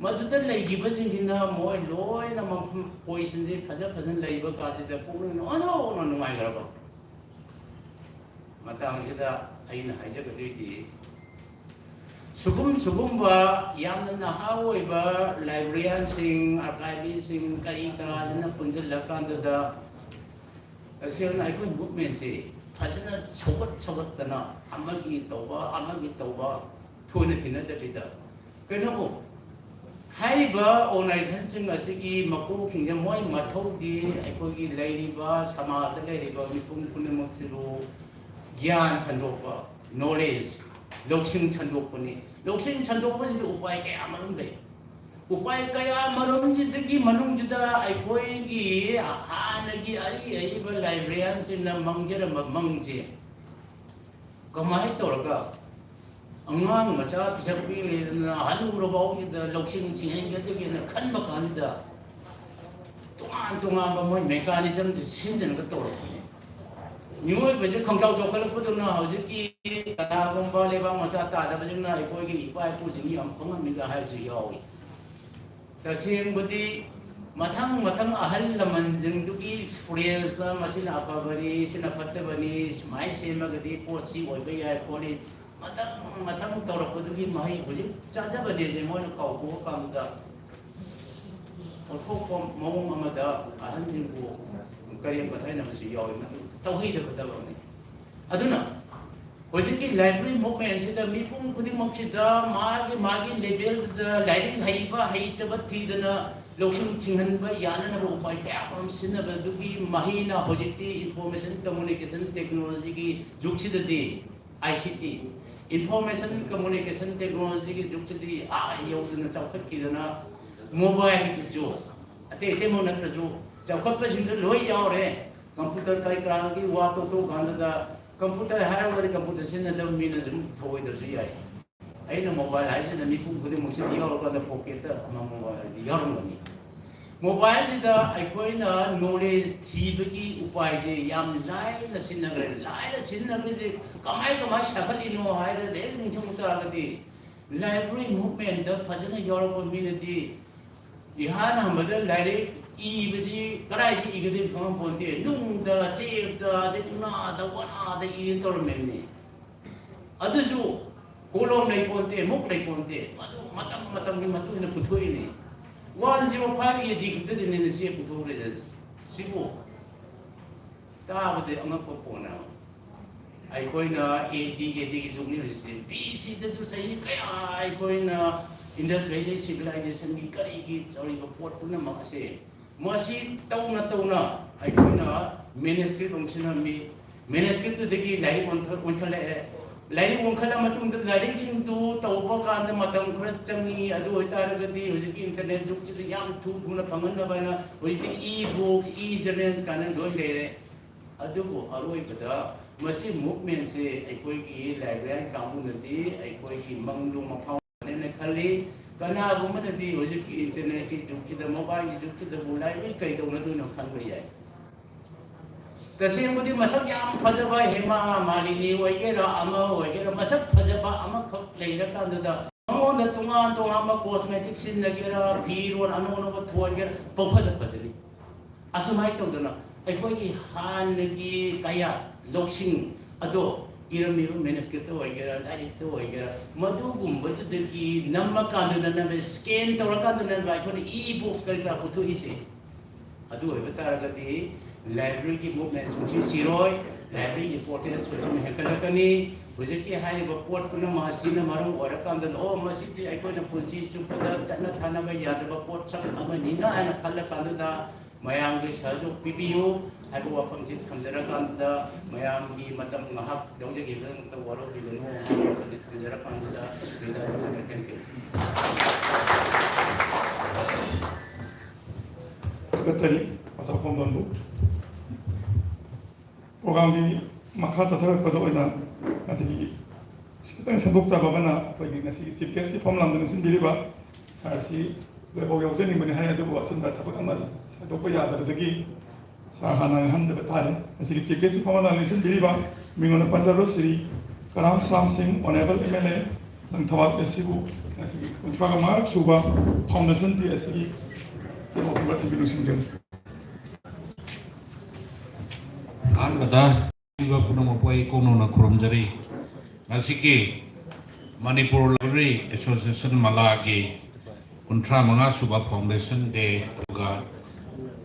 ꯃꯗꯨꯗ ꯂꯩꯈꯤꯕꯁꯤꯡꯁꯤꯅ ꯃꯣꯏ ꯂꯣꯏꯅ ꯃꯐꯝ ꯄꯣꯖꯤꯁꯟꯁꯤ ꯐꯖ ꯐꯖꯅ ꯂꯩꯕ ꯀꯥꯟꯁꯤꯗ ꯄꯨꯛꯅꯤꯡ ꯑꯣꯟꯊꯣꯛꯅ ꯅꯨꯡꯉꯥꯏꯈ꯭ꯔꯕ ꯃꯇꯥꯡꯁꯤꯗ ꯑꯩꯅ ꯍꯥꯏꯖꯒꯗꯣꯏꯗꯤ, ꯁꯨꯒꯨꯝ ꯁꯨꯒꯨꯝꯕ ꯌꯥꯝꯅ ꯅꯍꯥ ꯑꯣꯏꯕ ꯂꯥꯏꯕ꯭ꯔꯦꯔꯤꯌꯥꯟꯁꯤꯡ, ꯑꯥꯔꯀꯥꯏꯚꯤꯁꯁꯤꯡ, ꯀꯔꯤ ꯀꯔꯥꯁꯤꯅ ꯄꯨꯟꯁꯤꯜꯂꯀꯥꯟꯗꯨꯗ ꯇꯁꯦꯡꯅ ꯑꯩꯈꯣꯏ ꯃꯨꯞꯃꯦꯟꯁꯤ ꯐꯖꯅ ꯁꯧꯒꯠ ꯁꯧꯒꯠꯇꯅ ꯑꯃꯒꯤ ꯇꯧꯕ ꯑꯃꯒꯤ ꯇꯧꯕ ꯊꯣꯏꯅ ꯊꯤꯅꯗꯕꯤꯗ, ꯀꯩꯅꯣꯕꯨ, ꯍꯥꯏꯔꯤꯕ organizationꯁꯤꯡ ꯑꯁꯤꯒꯤ ꯃꯀꯣꯛꯁꯤꯡꯁꯦ ꯃꯣꯏ ꯃꯊꯧꯗꯤ ꯑꯩꯈꯣꯏꯒꯤ ꯂꯩꯔꯤꯕ ꯁꯃꯥꯖꯗ ꯂꯩꯔꯤꯕ ꯃꯤꯄꯨꯝ ꯈꯨꯗꯤꯡꯃꯛꯁꯤꯕꯨ ꯒ꯭ꯌꯥꯟ ꯁꯟꯗꯣꯛꯄ, knowledge, ꯂꯧꯁꯤꯡ ꯁꯟꯗꯣꯛꯄꯅꯤ꯫ ꯂꯧꯁꯤꯡ ꯁꯟꯗꯣꯛꯄꯁꯤꯗ ꯎꯄꯥꯏ ꯀꯌꯥ ꯃꯔꯨꯝ ꯂꯩ꯫ ꯎꯄꯥꯏ ꯀꯌꯥ ꯃꯔꯨꯝꯁꯤꯗꯒꯤ ꯃꯅꯨꯡꯁꯤꯗ ꯑꯩꯈꯣꯏꯒꯤ ꯍꯥꯟꯅꯒꯤ ꯑꯔꯤ ꯑꯔꯤꯕ librarianꯁꯤꯡꯅ ꯃꯪꯖꯔꯝꯕ ꯃꯪꯁꯦ ꯀꯃꯥꯏꯅ ꯇꯧꯔꯒ ꯑꯉꯥꯡ ꯃꯆꯥ ꯄꯤꯁꯛ ꯄꯤꯛꯂꯤꯉꯩꯗꯅ ꯍꯅꯨꯔꯐꯥꯎꯒꯤꯗ ꯂꯧꯁꯤꯡ ꯁꯤꯡꯍꯟꯒꯗꯒꯦꯅ ꯈꯟꯕ ꯀꯥꯟꯁꯤꯗ ꯇꯣꯉꯥꯟ ꯇꯣꯉꯥꯟꯕ ꯃꯣꯏ mechanismꯁꯦ ꯁꯤꯖꯤꯟꯅꯔꯒ ꯇꯧꯔꯛꯄꯅꯦ꯫ ꯃꯤꯑꯣꯏꯕꯁꯦ ꯈꯪꯆꯥꯎ ꯆꯥꯎꯈꯠꯂꯛꯄꯗꯧꯅ ꯍꯧꯖꯤꯛꯀꯤ ꯀꯅꯥꯒꯨꯝꯕ ꯂꯩꯕꯥꯛ ꯃꯆꯥ ꯇꯥꯗꯕꯁꯤꯡꯅ ꯑꯩꯈꯣꯏꯒꯤ ꯏꯄꯥ ꯏꯄꯨꯁꯤꯡ ꯌꯥꯝ ꯈꯪꯉꯝꯃꯤꯒ ꯍꯥꯏꯕꯁꯨ ꯌꯥꯎꯏ꯫ ꯇꯁꯦꯡꯕꯗꯤ ꯃꯊꯪ ꯃꯊꯪ ꯑꯍꯜ ꯂꯃꯟꯁꯤꯡꯗꯨꯒꯤ experienceꯇ ꯃꯁꯤꯅ ꯑꯐꯕꯅꯤ, ꯁꯤꯅ ꯐꯠꯇꯕꯅꯤ, ꯁꯨꯃꯥꯏꯅ ꯁꯦꯝꯃꯒꯗꯤ ꯄꯣꯠꯁꯤ ꯑꯣꯏꯕ ꯌꯥꯏ ꯈꯣꯠꯂꯤ, ꯃꯊꯪ ꯃꯊꯪ ꯇꯧꯔꯛꯄꯗꯨꯒꯤ ꯃꯍꯩ ꯍꯧꯖꯤꯛ ꯆꯥꯖꯕꯅꯦꯁꯦ ꯃꯣꯏꯅ ꯀꯥꯎꯊꯣꯛꯑꯀꯥꯟꯗ ꯑꯣꯟꯊꯣꯛꯄ ꯃꯑꯣꯡ ꯑꯃꯗ ꯑꯍꯟꯁꯤꯡꯕꯨ ꯀꯔꯦꯝ ꯀꯊꯥꯏꯅꯕꯁꯨ ꯌꯥꯎꯏ꯫ ꯃꯗꯨ ꯇꯧꯍꯩꯗꯕ ꯊꯕꯛꯅꯤ꯫ ꯑꯗꯨꯅ ꯍꯧꯖꯤꯛꯀꯤ library movementꯁꯤꯗ ꯃꯤꯄꯨꯝ ꯈꯨꯗꯤꯡꯃꯛꯁꯤꯗ ꯃꯥꯒꯤ ꯃꯥꯒꯤ levelꯗꯨꯗ ꯂꯥꯏꯔꯤꯛ ꯍꯩꯕ ꯍꯩꯇꯕ ꯊꯤꯗꯅ ꯂꯧꯁꯤꯡ ꯁꯤꯡꯍꯟꯕ ꯌꯥꯅꯅꯕ ꯎꯄꯥꯏ ꯀꯌꯥ ꯃꯔꯨꯝ ꯁꯤꯖꯤꯟꯅꯕꯗꯨꯒꯤ ꯃꯍꯩꯅ ꯍꯧꯖꯤꯛꯇꯤ information communication technologyꯒꯤ ꯖꯨꯒꯁꯤꯗꯗꯤ, ICT, information communication technologyꯒꯤ ꯖꯨꯒꯁꯤꯗꯤ ꯑꯥ ꯌꯧꯗꯅ ꯆꯥꯎꯈꯠꯈꯤꯗꯅ mobileꯒꯤꯁꯨ ꯑꯇꯩ ꯑꯇꯩꯃꯛ ꯅꯠꯇ꯭ꯔꯁꯨ ꯆꯥꯎꯈꯠꯄꯁꯤꯡꯗ ꯂꯣꯏ ꯌꯥꯎꯔꯦ꯫ Computer ꯀꯔꯤ ꯀꯔꯥꯒꯤ ꯋꯥ ꯇꯣꯛꯊꯣꯛ ꯀꯥꯟꯗ computer ꯍꯥꯏꯔꯒꯗꯤ computer ꯁꯤꯖꯤꯟꯅꯗꯕ ꯃꯤꯅ ꯑꯗꯨꯝ ꯊꯧꯑꯣꯏꯗꯕꯁꯨ ꯌꯥꯏ꯫ ꯑꯩꯅ mobile ꯍꯥꯏꯁꯤꯅ ꯃꯤꯄꯨꯝ ꯈꯨꯗꯤꯡꯃꯛꯁꯤꯗ ꯌꯥꯎꯔꯀꯥꯟꯗ pocketꯇ ꯑꯃꯃꯝ ꯑꯣꯏꯔꯗꯤ ꯌꯥꯎꯔꯝꯒꯅꯤ꯫ Mobileꯁꯤꯗ ꯑꯩꯈꯣꯏꯅ knowledge ꯊꯤꯕꯒꯤ ꯎꯄꯥꯏꯁꯦ ꯌꯥꯝ ꯂꯥꯏꯅ ꯁꯤꯖꯤꯟꯅꯈ꯭ꯔꯦ꯫ ꯂꯥꯏꯅ ꯁꯤꯖꯤꯟꯅꯈ꯭ꯔꯤꯁꯦ ꯀꯃꯥꯏ ꯀꯃꯥꯏ ꯁꯥꯒꯠꯂꯤꯅꯣ ꯍꯥꯏꯔꯒ ꯍꯦꯛ ꯅꯤꯡꯁꯤꯡꯕ ꯇꯥꯔꯒꯗꯤ, library movementꯇ ꯐꯖꯅ ꯌꯥꯎꯔꯛꯄ ꯃꯤꯅꯗꯤ ꯏꯍꯥꯟ ꯍꯥꯟꯕꯗ ꯂꯥꯏꯔꯤꯛ ꯏꯕꯁꯤ ꯀꯗꯥꯏꯗ ꯏꯒꯗꯒꯦ ꯈꯪꯉꯝꯄꯣꯟꯇꯦ꯫ ꯅꯨꯡꯗ, ꯆꯦꯛꯇ, ꯑꯗꯩ ꯎꯅꯥꯗ, ꯋꯥꯅꯥꯗ ꯏꯅ ꯇꯧꯔꯝꯃꯤꯕꯅꯤ꯫ ꯑꯗꯨꯁꯨ ꯀꯣꯂꯣꯝ ꯂꯩꯄꯣꯟꯇꯦ, ꯃꯨꯛ ꯂꯩꯄꯣꯟꯇꯦ꯫ ꯑꯗꯨ ꯃꯇꯝ ꯃꯇꯝꯒꯤ ꯃꯇꯨꯡ ꯏꯟꯅ ꯄꯨꯊꯣꯛꯏꯅꯤ꯫ One zero five AD ꯈꯛꯇꯗꯅꯤꯅꯦ ꯁꯤ ꯄꯨꯊꯣꯛꯈ꯭ꯔꯤꯁꯦ꯫ ꯁꯤꯕꯨ ꯇꯥꯕꯗ ꯑꯉꯛꯄ ꯄꯣꯠꯅꯦꯕ꯫ ꯑꯩꯈꯣꯏꯅ ꯑꯦ ꯗꯤ ꯑꯦ ꯗꯤꯒꯤ ꯖꯨꯒꯅꯤ ꯍꯧꯖꯤꯛꯁꯦ꯫ ꯕꯤ ꯁꯤꯗꯁꯨ ꯆꯍꯤ ꯀꯌꯥ ꯑꯩꯈꯣꯏꯅ ꯏꯟꯗꯁ ꯚꯦꯂꯤ ꯁꯤꯚꯤꯂꯥꯏꯖꯦꯁꯟꯒꯤ ꯀꯔꯤꯒꯤ ꯇꯧꯔꯤꯕ ꯄꯣꯠ ꯄꯨꯝꯅꯃꯛ ꯑꯁꯦ ꯃꯁꯤ ꯇꯧꯅ ꯇꯧꯅ ꯑꯩꯈꯣꯏꯅ ꯃꯦꯅꯦꯁꯀ꯭ꯔꯤꯞ ꯑꯃꯨꯛ ꯁꯤꯟꯅꯔꯝꯃꯤ꯫ ꯃꯦꯅꯦꯁꯀ꯭ꯔꯤꯞꯇꯨꯗꯒꯤ ꯂꯥꯏꯔꯤꯛ ꯑꯣꯟꯊ-, ꯑꯣꯟꯈꯠꯂꯛꯑꯦ꯫ ꯂꯥꯏꯔꯤꯛ ꯑꯣꯟꯈꯠꯂ ꯃꯇꯨꯡꯗ ꯂꯥꯏꯔꯤꯛꯁꯤꯡꯗꯨ ꯇꯧꯕ ꯀꯥꯟꯗ ꯃꯇꯝ ꯈꯔ ꯆꯪꯉꯤ꯫ ꯑꯗꯨ ꯑꯣꯏꯇꯥꯔꯒꯗꯤ ꯍꯧꯖꯤꯛꯀꯤ ꯏꯟꯇꯔꯅꯦꯠ ꯖꯨꯒꯁꯤꯗ ꯌꯥꯝ ꯊꯨ ꯊꯨꯅ ꯐꯪꯍꯟꯅꯕ ꯍꯥꯏꯅ ꯍꯧꯖꯤꯛꯇꯤ e-books, e-journals ꯀꯥꯏꯅ ꯂꯣꯏ ꯂꯩꯔꯦ꯫ ꯑꯗꯨꯕꯨ ꯑꯔꯣꯏꯕꯗ ꯃꯁꯤ ꯃꯨꯚꯃꯦꯟꯁꯦ ꯑꯩꯈꯣꯏꯒꯤ ꯂꯥꯏꯕ꯭ꯔꯦꯔꯤꯌꯟ ꯀꯥꯡꯕꯨꯅꯗꯤ ꯑꯩꯈꯣꯏꯒꯤ ꯃꯪꯗꯣ ꯃꯐꯥꯎꯅꯦꯅ ꯈꯜꯂꯤ꯫ ꯀꯅꯥꯒꯨꯝꯕꯅꯗꯤ ꯍꯧꯖꯤꯛꯀꯤ ꯏꯟꯇꯔꯅꯦꯠꯀꯤ ꯖꯨꯒꯁꯤꯗ, ꯃꯣꯕꯥꯏꯜꯒꯤ ꯖꯨꯒꯁꯤꯗꯕꯨ ꯂꯥꯏꯕ꯭ꯔꯦꯔꯤ ꯀꯩꯗꯧꯅꯗꯣꯏꯅꯣ ꯈꯟꯕ ꯌꯥꯏ꯫ ꯇꯁꯦꯡꯕꯗꯤ ꯃꯁꯛ ꯌꯥꯝ ꯐꯖꯕ ꯍꯦꯃꯥ ꯃꯥꯂꯤꯅꯤ ꯑꯣꯏꯒꯦꯔꯥ, ꯑꯃ ꯑꯣꯏꯒꯦꯔꯥ, ꯃꯁꯛ ꯐꯖꯕ ꯑꯃꯈꯛ ꯂꯩꯔꯀꯥꯟꯗꯨꯗ ꯃꯉꯣꯟꯗ ꯇꯣꯉꯥꯟ ꯇꯣꯉꯥꯟꯕ ꯀꯣꯁꯃꯦꯇꯤꯛ ꯁꯤꯖꯤꯟꯅꯒꯦꯔꯥ, ꯐꯤꯔꯣꯜ ꯑꯅꯧ ꯑꯅꯧꯕ ꯊꯣꯟꯒꯦꯔꯥ, ꯄꯪꯐꯖ ꯐꯖꯅꯤ꯫ ꯑꯁꯨꯃꯥꯏꯅ ꯇꯧꯗꯅ ꯑꯩꯈꯣꯏꯒꯤ ꯍꯥꯟꯅꯒꯤ ꯀꯌꯥ ꯂꯧꯁꯤꯡ ꯑꯗꯣ ꯏꯔꯝꯃꯤꯕ ꯃꯦꯅꯨꯁꯀ꯭ꯔꯤꯞꯇ ꯑꯣꯏꯒꯦꯔꯥ, ꯂꯥꯏꯔꯤꯛꯇ ꯑꯣꯏꯒꯦꯔꯥ, ꯃꯗꯨꯒꯨꯝꯕꯗꯨꯗꯒꯤ ꯅꯝꯃꯀꯥꯟꯗ ꯅꯝꯃꯦ, ꯁ꯭ꯀꯦꯟ ꯇꯧꯔꯀꯥꯟꯗ ꯅꯝꯃꯦ, ꯑꯩꯈꯣꯏꯅ ꯏ ꯕꯨꯛꯁ ꯀꯔꯤ ꯀꯔꯥ ꯄꯨꯊꯣꯛꯏꯁꯦ꯫ ꯑꯗꯨ ꯑꯣꯏꯕ ꯇꯥꯔꯒꯗꯤ ꯂꯥꯏꯕ꯭ꯔꯦꯔꯤꯒꯤ ꯃꯨꯞꯃꯦꯟ ꯁꯨꯡꯁꯤ ꯁꯤꯔꯣꯏ, ꯂꯥꯏꯕ꯭ꯔꯦꯔꯤ ꯏꯝꯄꯣꯔꯇꯦꯟꯁ ꯁꯨꯝ ꯁꯨꯝ ꯍꯦꯟꯒꯠꯂꯛꯀꯅꯤ꯫ ꯍꯧꯖꯤꯛꯀꯤ ꯍꯥꯏꯔꯤꯕ ꯄꯣꯠ ꯄꯨꯝꯅꯃꯛ ꯑꯁꯤꯅ ꯃꯔꯝ ꯑꯣꯏꯔꯀꯥꯟꯗ, ꯑꯣ, ꯃꯁꯤꯗꯤ ꯑꯩꯈꯣꯏꯅ ꯄꯨꯟꯁꯤ ꯆꯨꯞꯄꯗ ꯇꯠꯅ ꯊꯥꯅꯕ ꯌꯥꯗ꯭ꯔꯕ ꯄꯣꯠꯁꯛ ꯑꯃꯅꯤꯅ ꯍꯥꯏꯅ ꯈꯜꯂꯀꯥꯟꯗꯨꯗ ꯃꯌꯥꯝꯒꯤ ꯁꯍꯖꯣꯛ ꯄꯤꯕꯤꯌꯨ ꯍꯥꯏꯕ ꯋꯥꯐꯝꯁꯤ ꯊꯝꯖꯔꯀꯥꯟꯗ, ꯃꯌꯥꯝꯒꯤ ꯃꯇꯝ ꯉꯥꯏꯍꯥꯛ ꯂꯧꯖꯈꯤꯕꯒꯤꯗꯃꯛꯇ ꯋꯥꯔꯧꯕꯤꯒꯅꯨ ꯍꯥꯏꯕ ꯋꯥꯐꯝꯁꯤ ꯊꯝꯖꯔꯀꯥꯟꯗ, ꯊꯝꯖꯔꯀꯥꯟꯗ, thank you꯫ ꯊꯥꯒꯠꯆꯔꯤ ꯑꯣꯖꯥ ꯈꯣꯝꯕꯝꯕꯨ꯫ ꯄ꯭ꯔꯣꯒ꯭ꯔꯥꯝꯒꯤ ꯃꯈꯥ ꯆꯠꯊꯔꯛꯄꯗ ꯑꯣꯏꯅ ꯉꯁꯤꯒꯤ ꯈꯤꯇꯪ ꯁꯦꯝꯗꯣꯛꯆꯕ ꯑꯃꯅ, ꯑꯩꯈꯣꯏꯒꯤ ꯉꯁꯤꯒꯤ ꯆꯤꯐ ꯒꯦꯁꯀꯤ ꯐꯝ ꯂꯥꯡꯗ ꯅꯤꯡꯁꯤꯡꯕꯤꯔꯤꯕ ꯁꯥꯔ ꯑꯁꯤ ꯂꯣꯏꯐꯥꯎ ꯌꯥꯎꯖꯅꯤꯡꯕꯅꯤ ꯍꯥꯏ, ꯑꯗꯨꯕꯨ ꯑꯆꯤꯟꯕ ꯊꯕꯛ ꯑꯃ ꯍꯥꯏꯗꯣꯛꯄ ꯌꯥꯗꯕꯗꯒꯤ ꯁꯥꯔ ꯍꯥꯟꯅ ꯉꯥꯡꯍꯟꯗꯕ ꯇꯥꯔꯦ꯫ ꯉꯁꯤꯒꯤ ꯆꯤꯐ ꯒꯦꯁꯀꯤ ꯐꯝ ꯂꯥꯡꯗ ꯅꯤꯡꯁꯤꯡꯕꯤꯔꯤꯕ ꯃꯤꯡꯑꯣꯏꯅ ꯄꯟꯖꯔꯕ Shri Karam Shyam Singh, honourable M L A, Langthabal S ꯁꯤꯕꯨ ꯉꯁꯤꯒꯤ ꯀꯨꯟꯊ꯭ꯔꯥꯒ ꯃꯉꯥ ꯁꯨꯕ ꯐꯥꯎꯟꯗꯦꯁꯟ ꯗꯦ ꯑꯁꯤꯒꯤ ꯇꯦꯡꯑꯣꯛ ꯈꯨꯕ ꯊꯝꯕꯤꯗꯨ ꯁꯤꯡꯖꯦꯜ꯫ ꯑꯍꯥꯟꯕꯗ ꯄꯨꯝꯅꯃꯛꯄꯨ ꯑꯩ ꯀꯣꯛꯅꯧꯅ ꯈꯨꯔꯨꯝꯖꯔꯤ꯫ ꯉꯁꯤꯒꯤ ꯃꯅꯤꯄꯨꯔ ꯂꯥꯏꯕ꯭ꯔꯦꯔꯤ ꯑꯦꯁꯣꯁꯤꯌꯦꯁꯟ ꯃꯂꯥꯒꯤ ꯀꯨꯟꯊ꯭ꯔꯥ ꯃꯉꯥ ꯁꯨꯕ ꯐꯥꯎꯟꯗꯦꯁꯟ ꯗꯦ, ꯑꯗꯨꯒ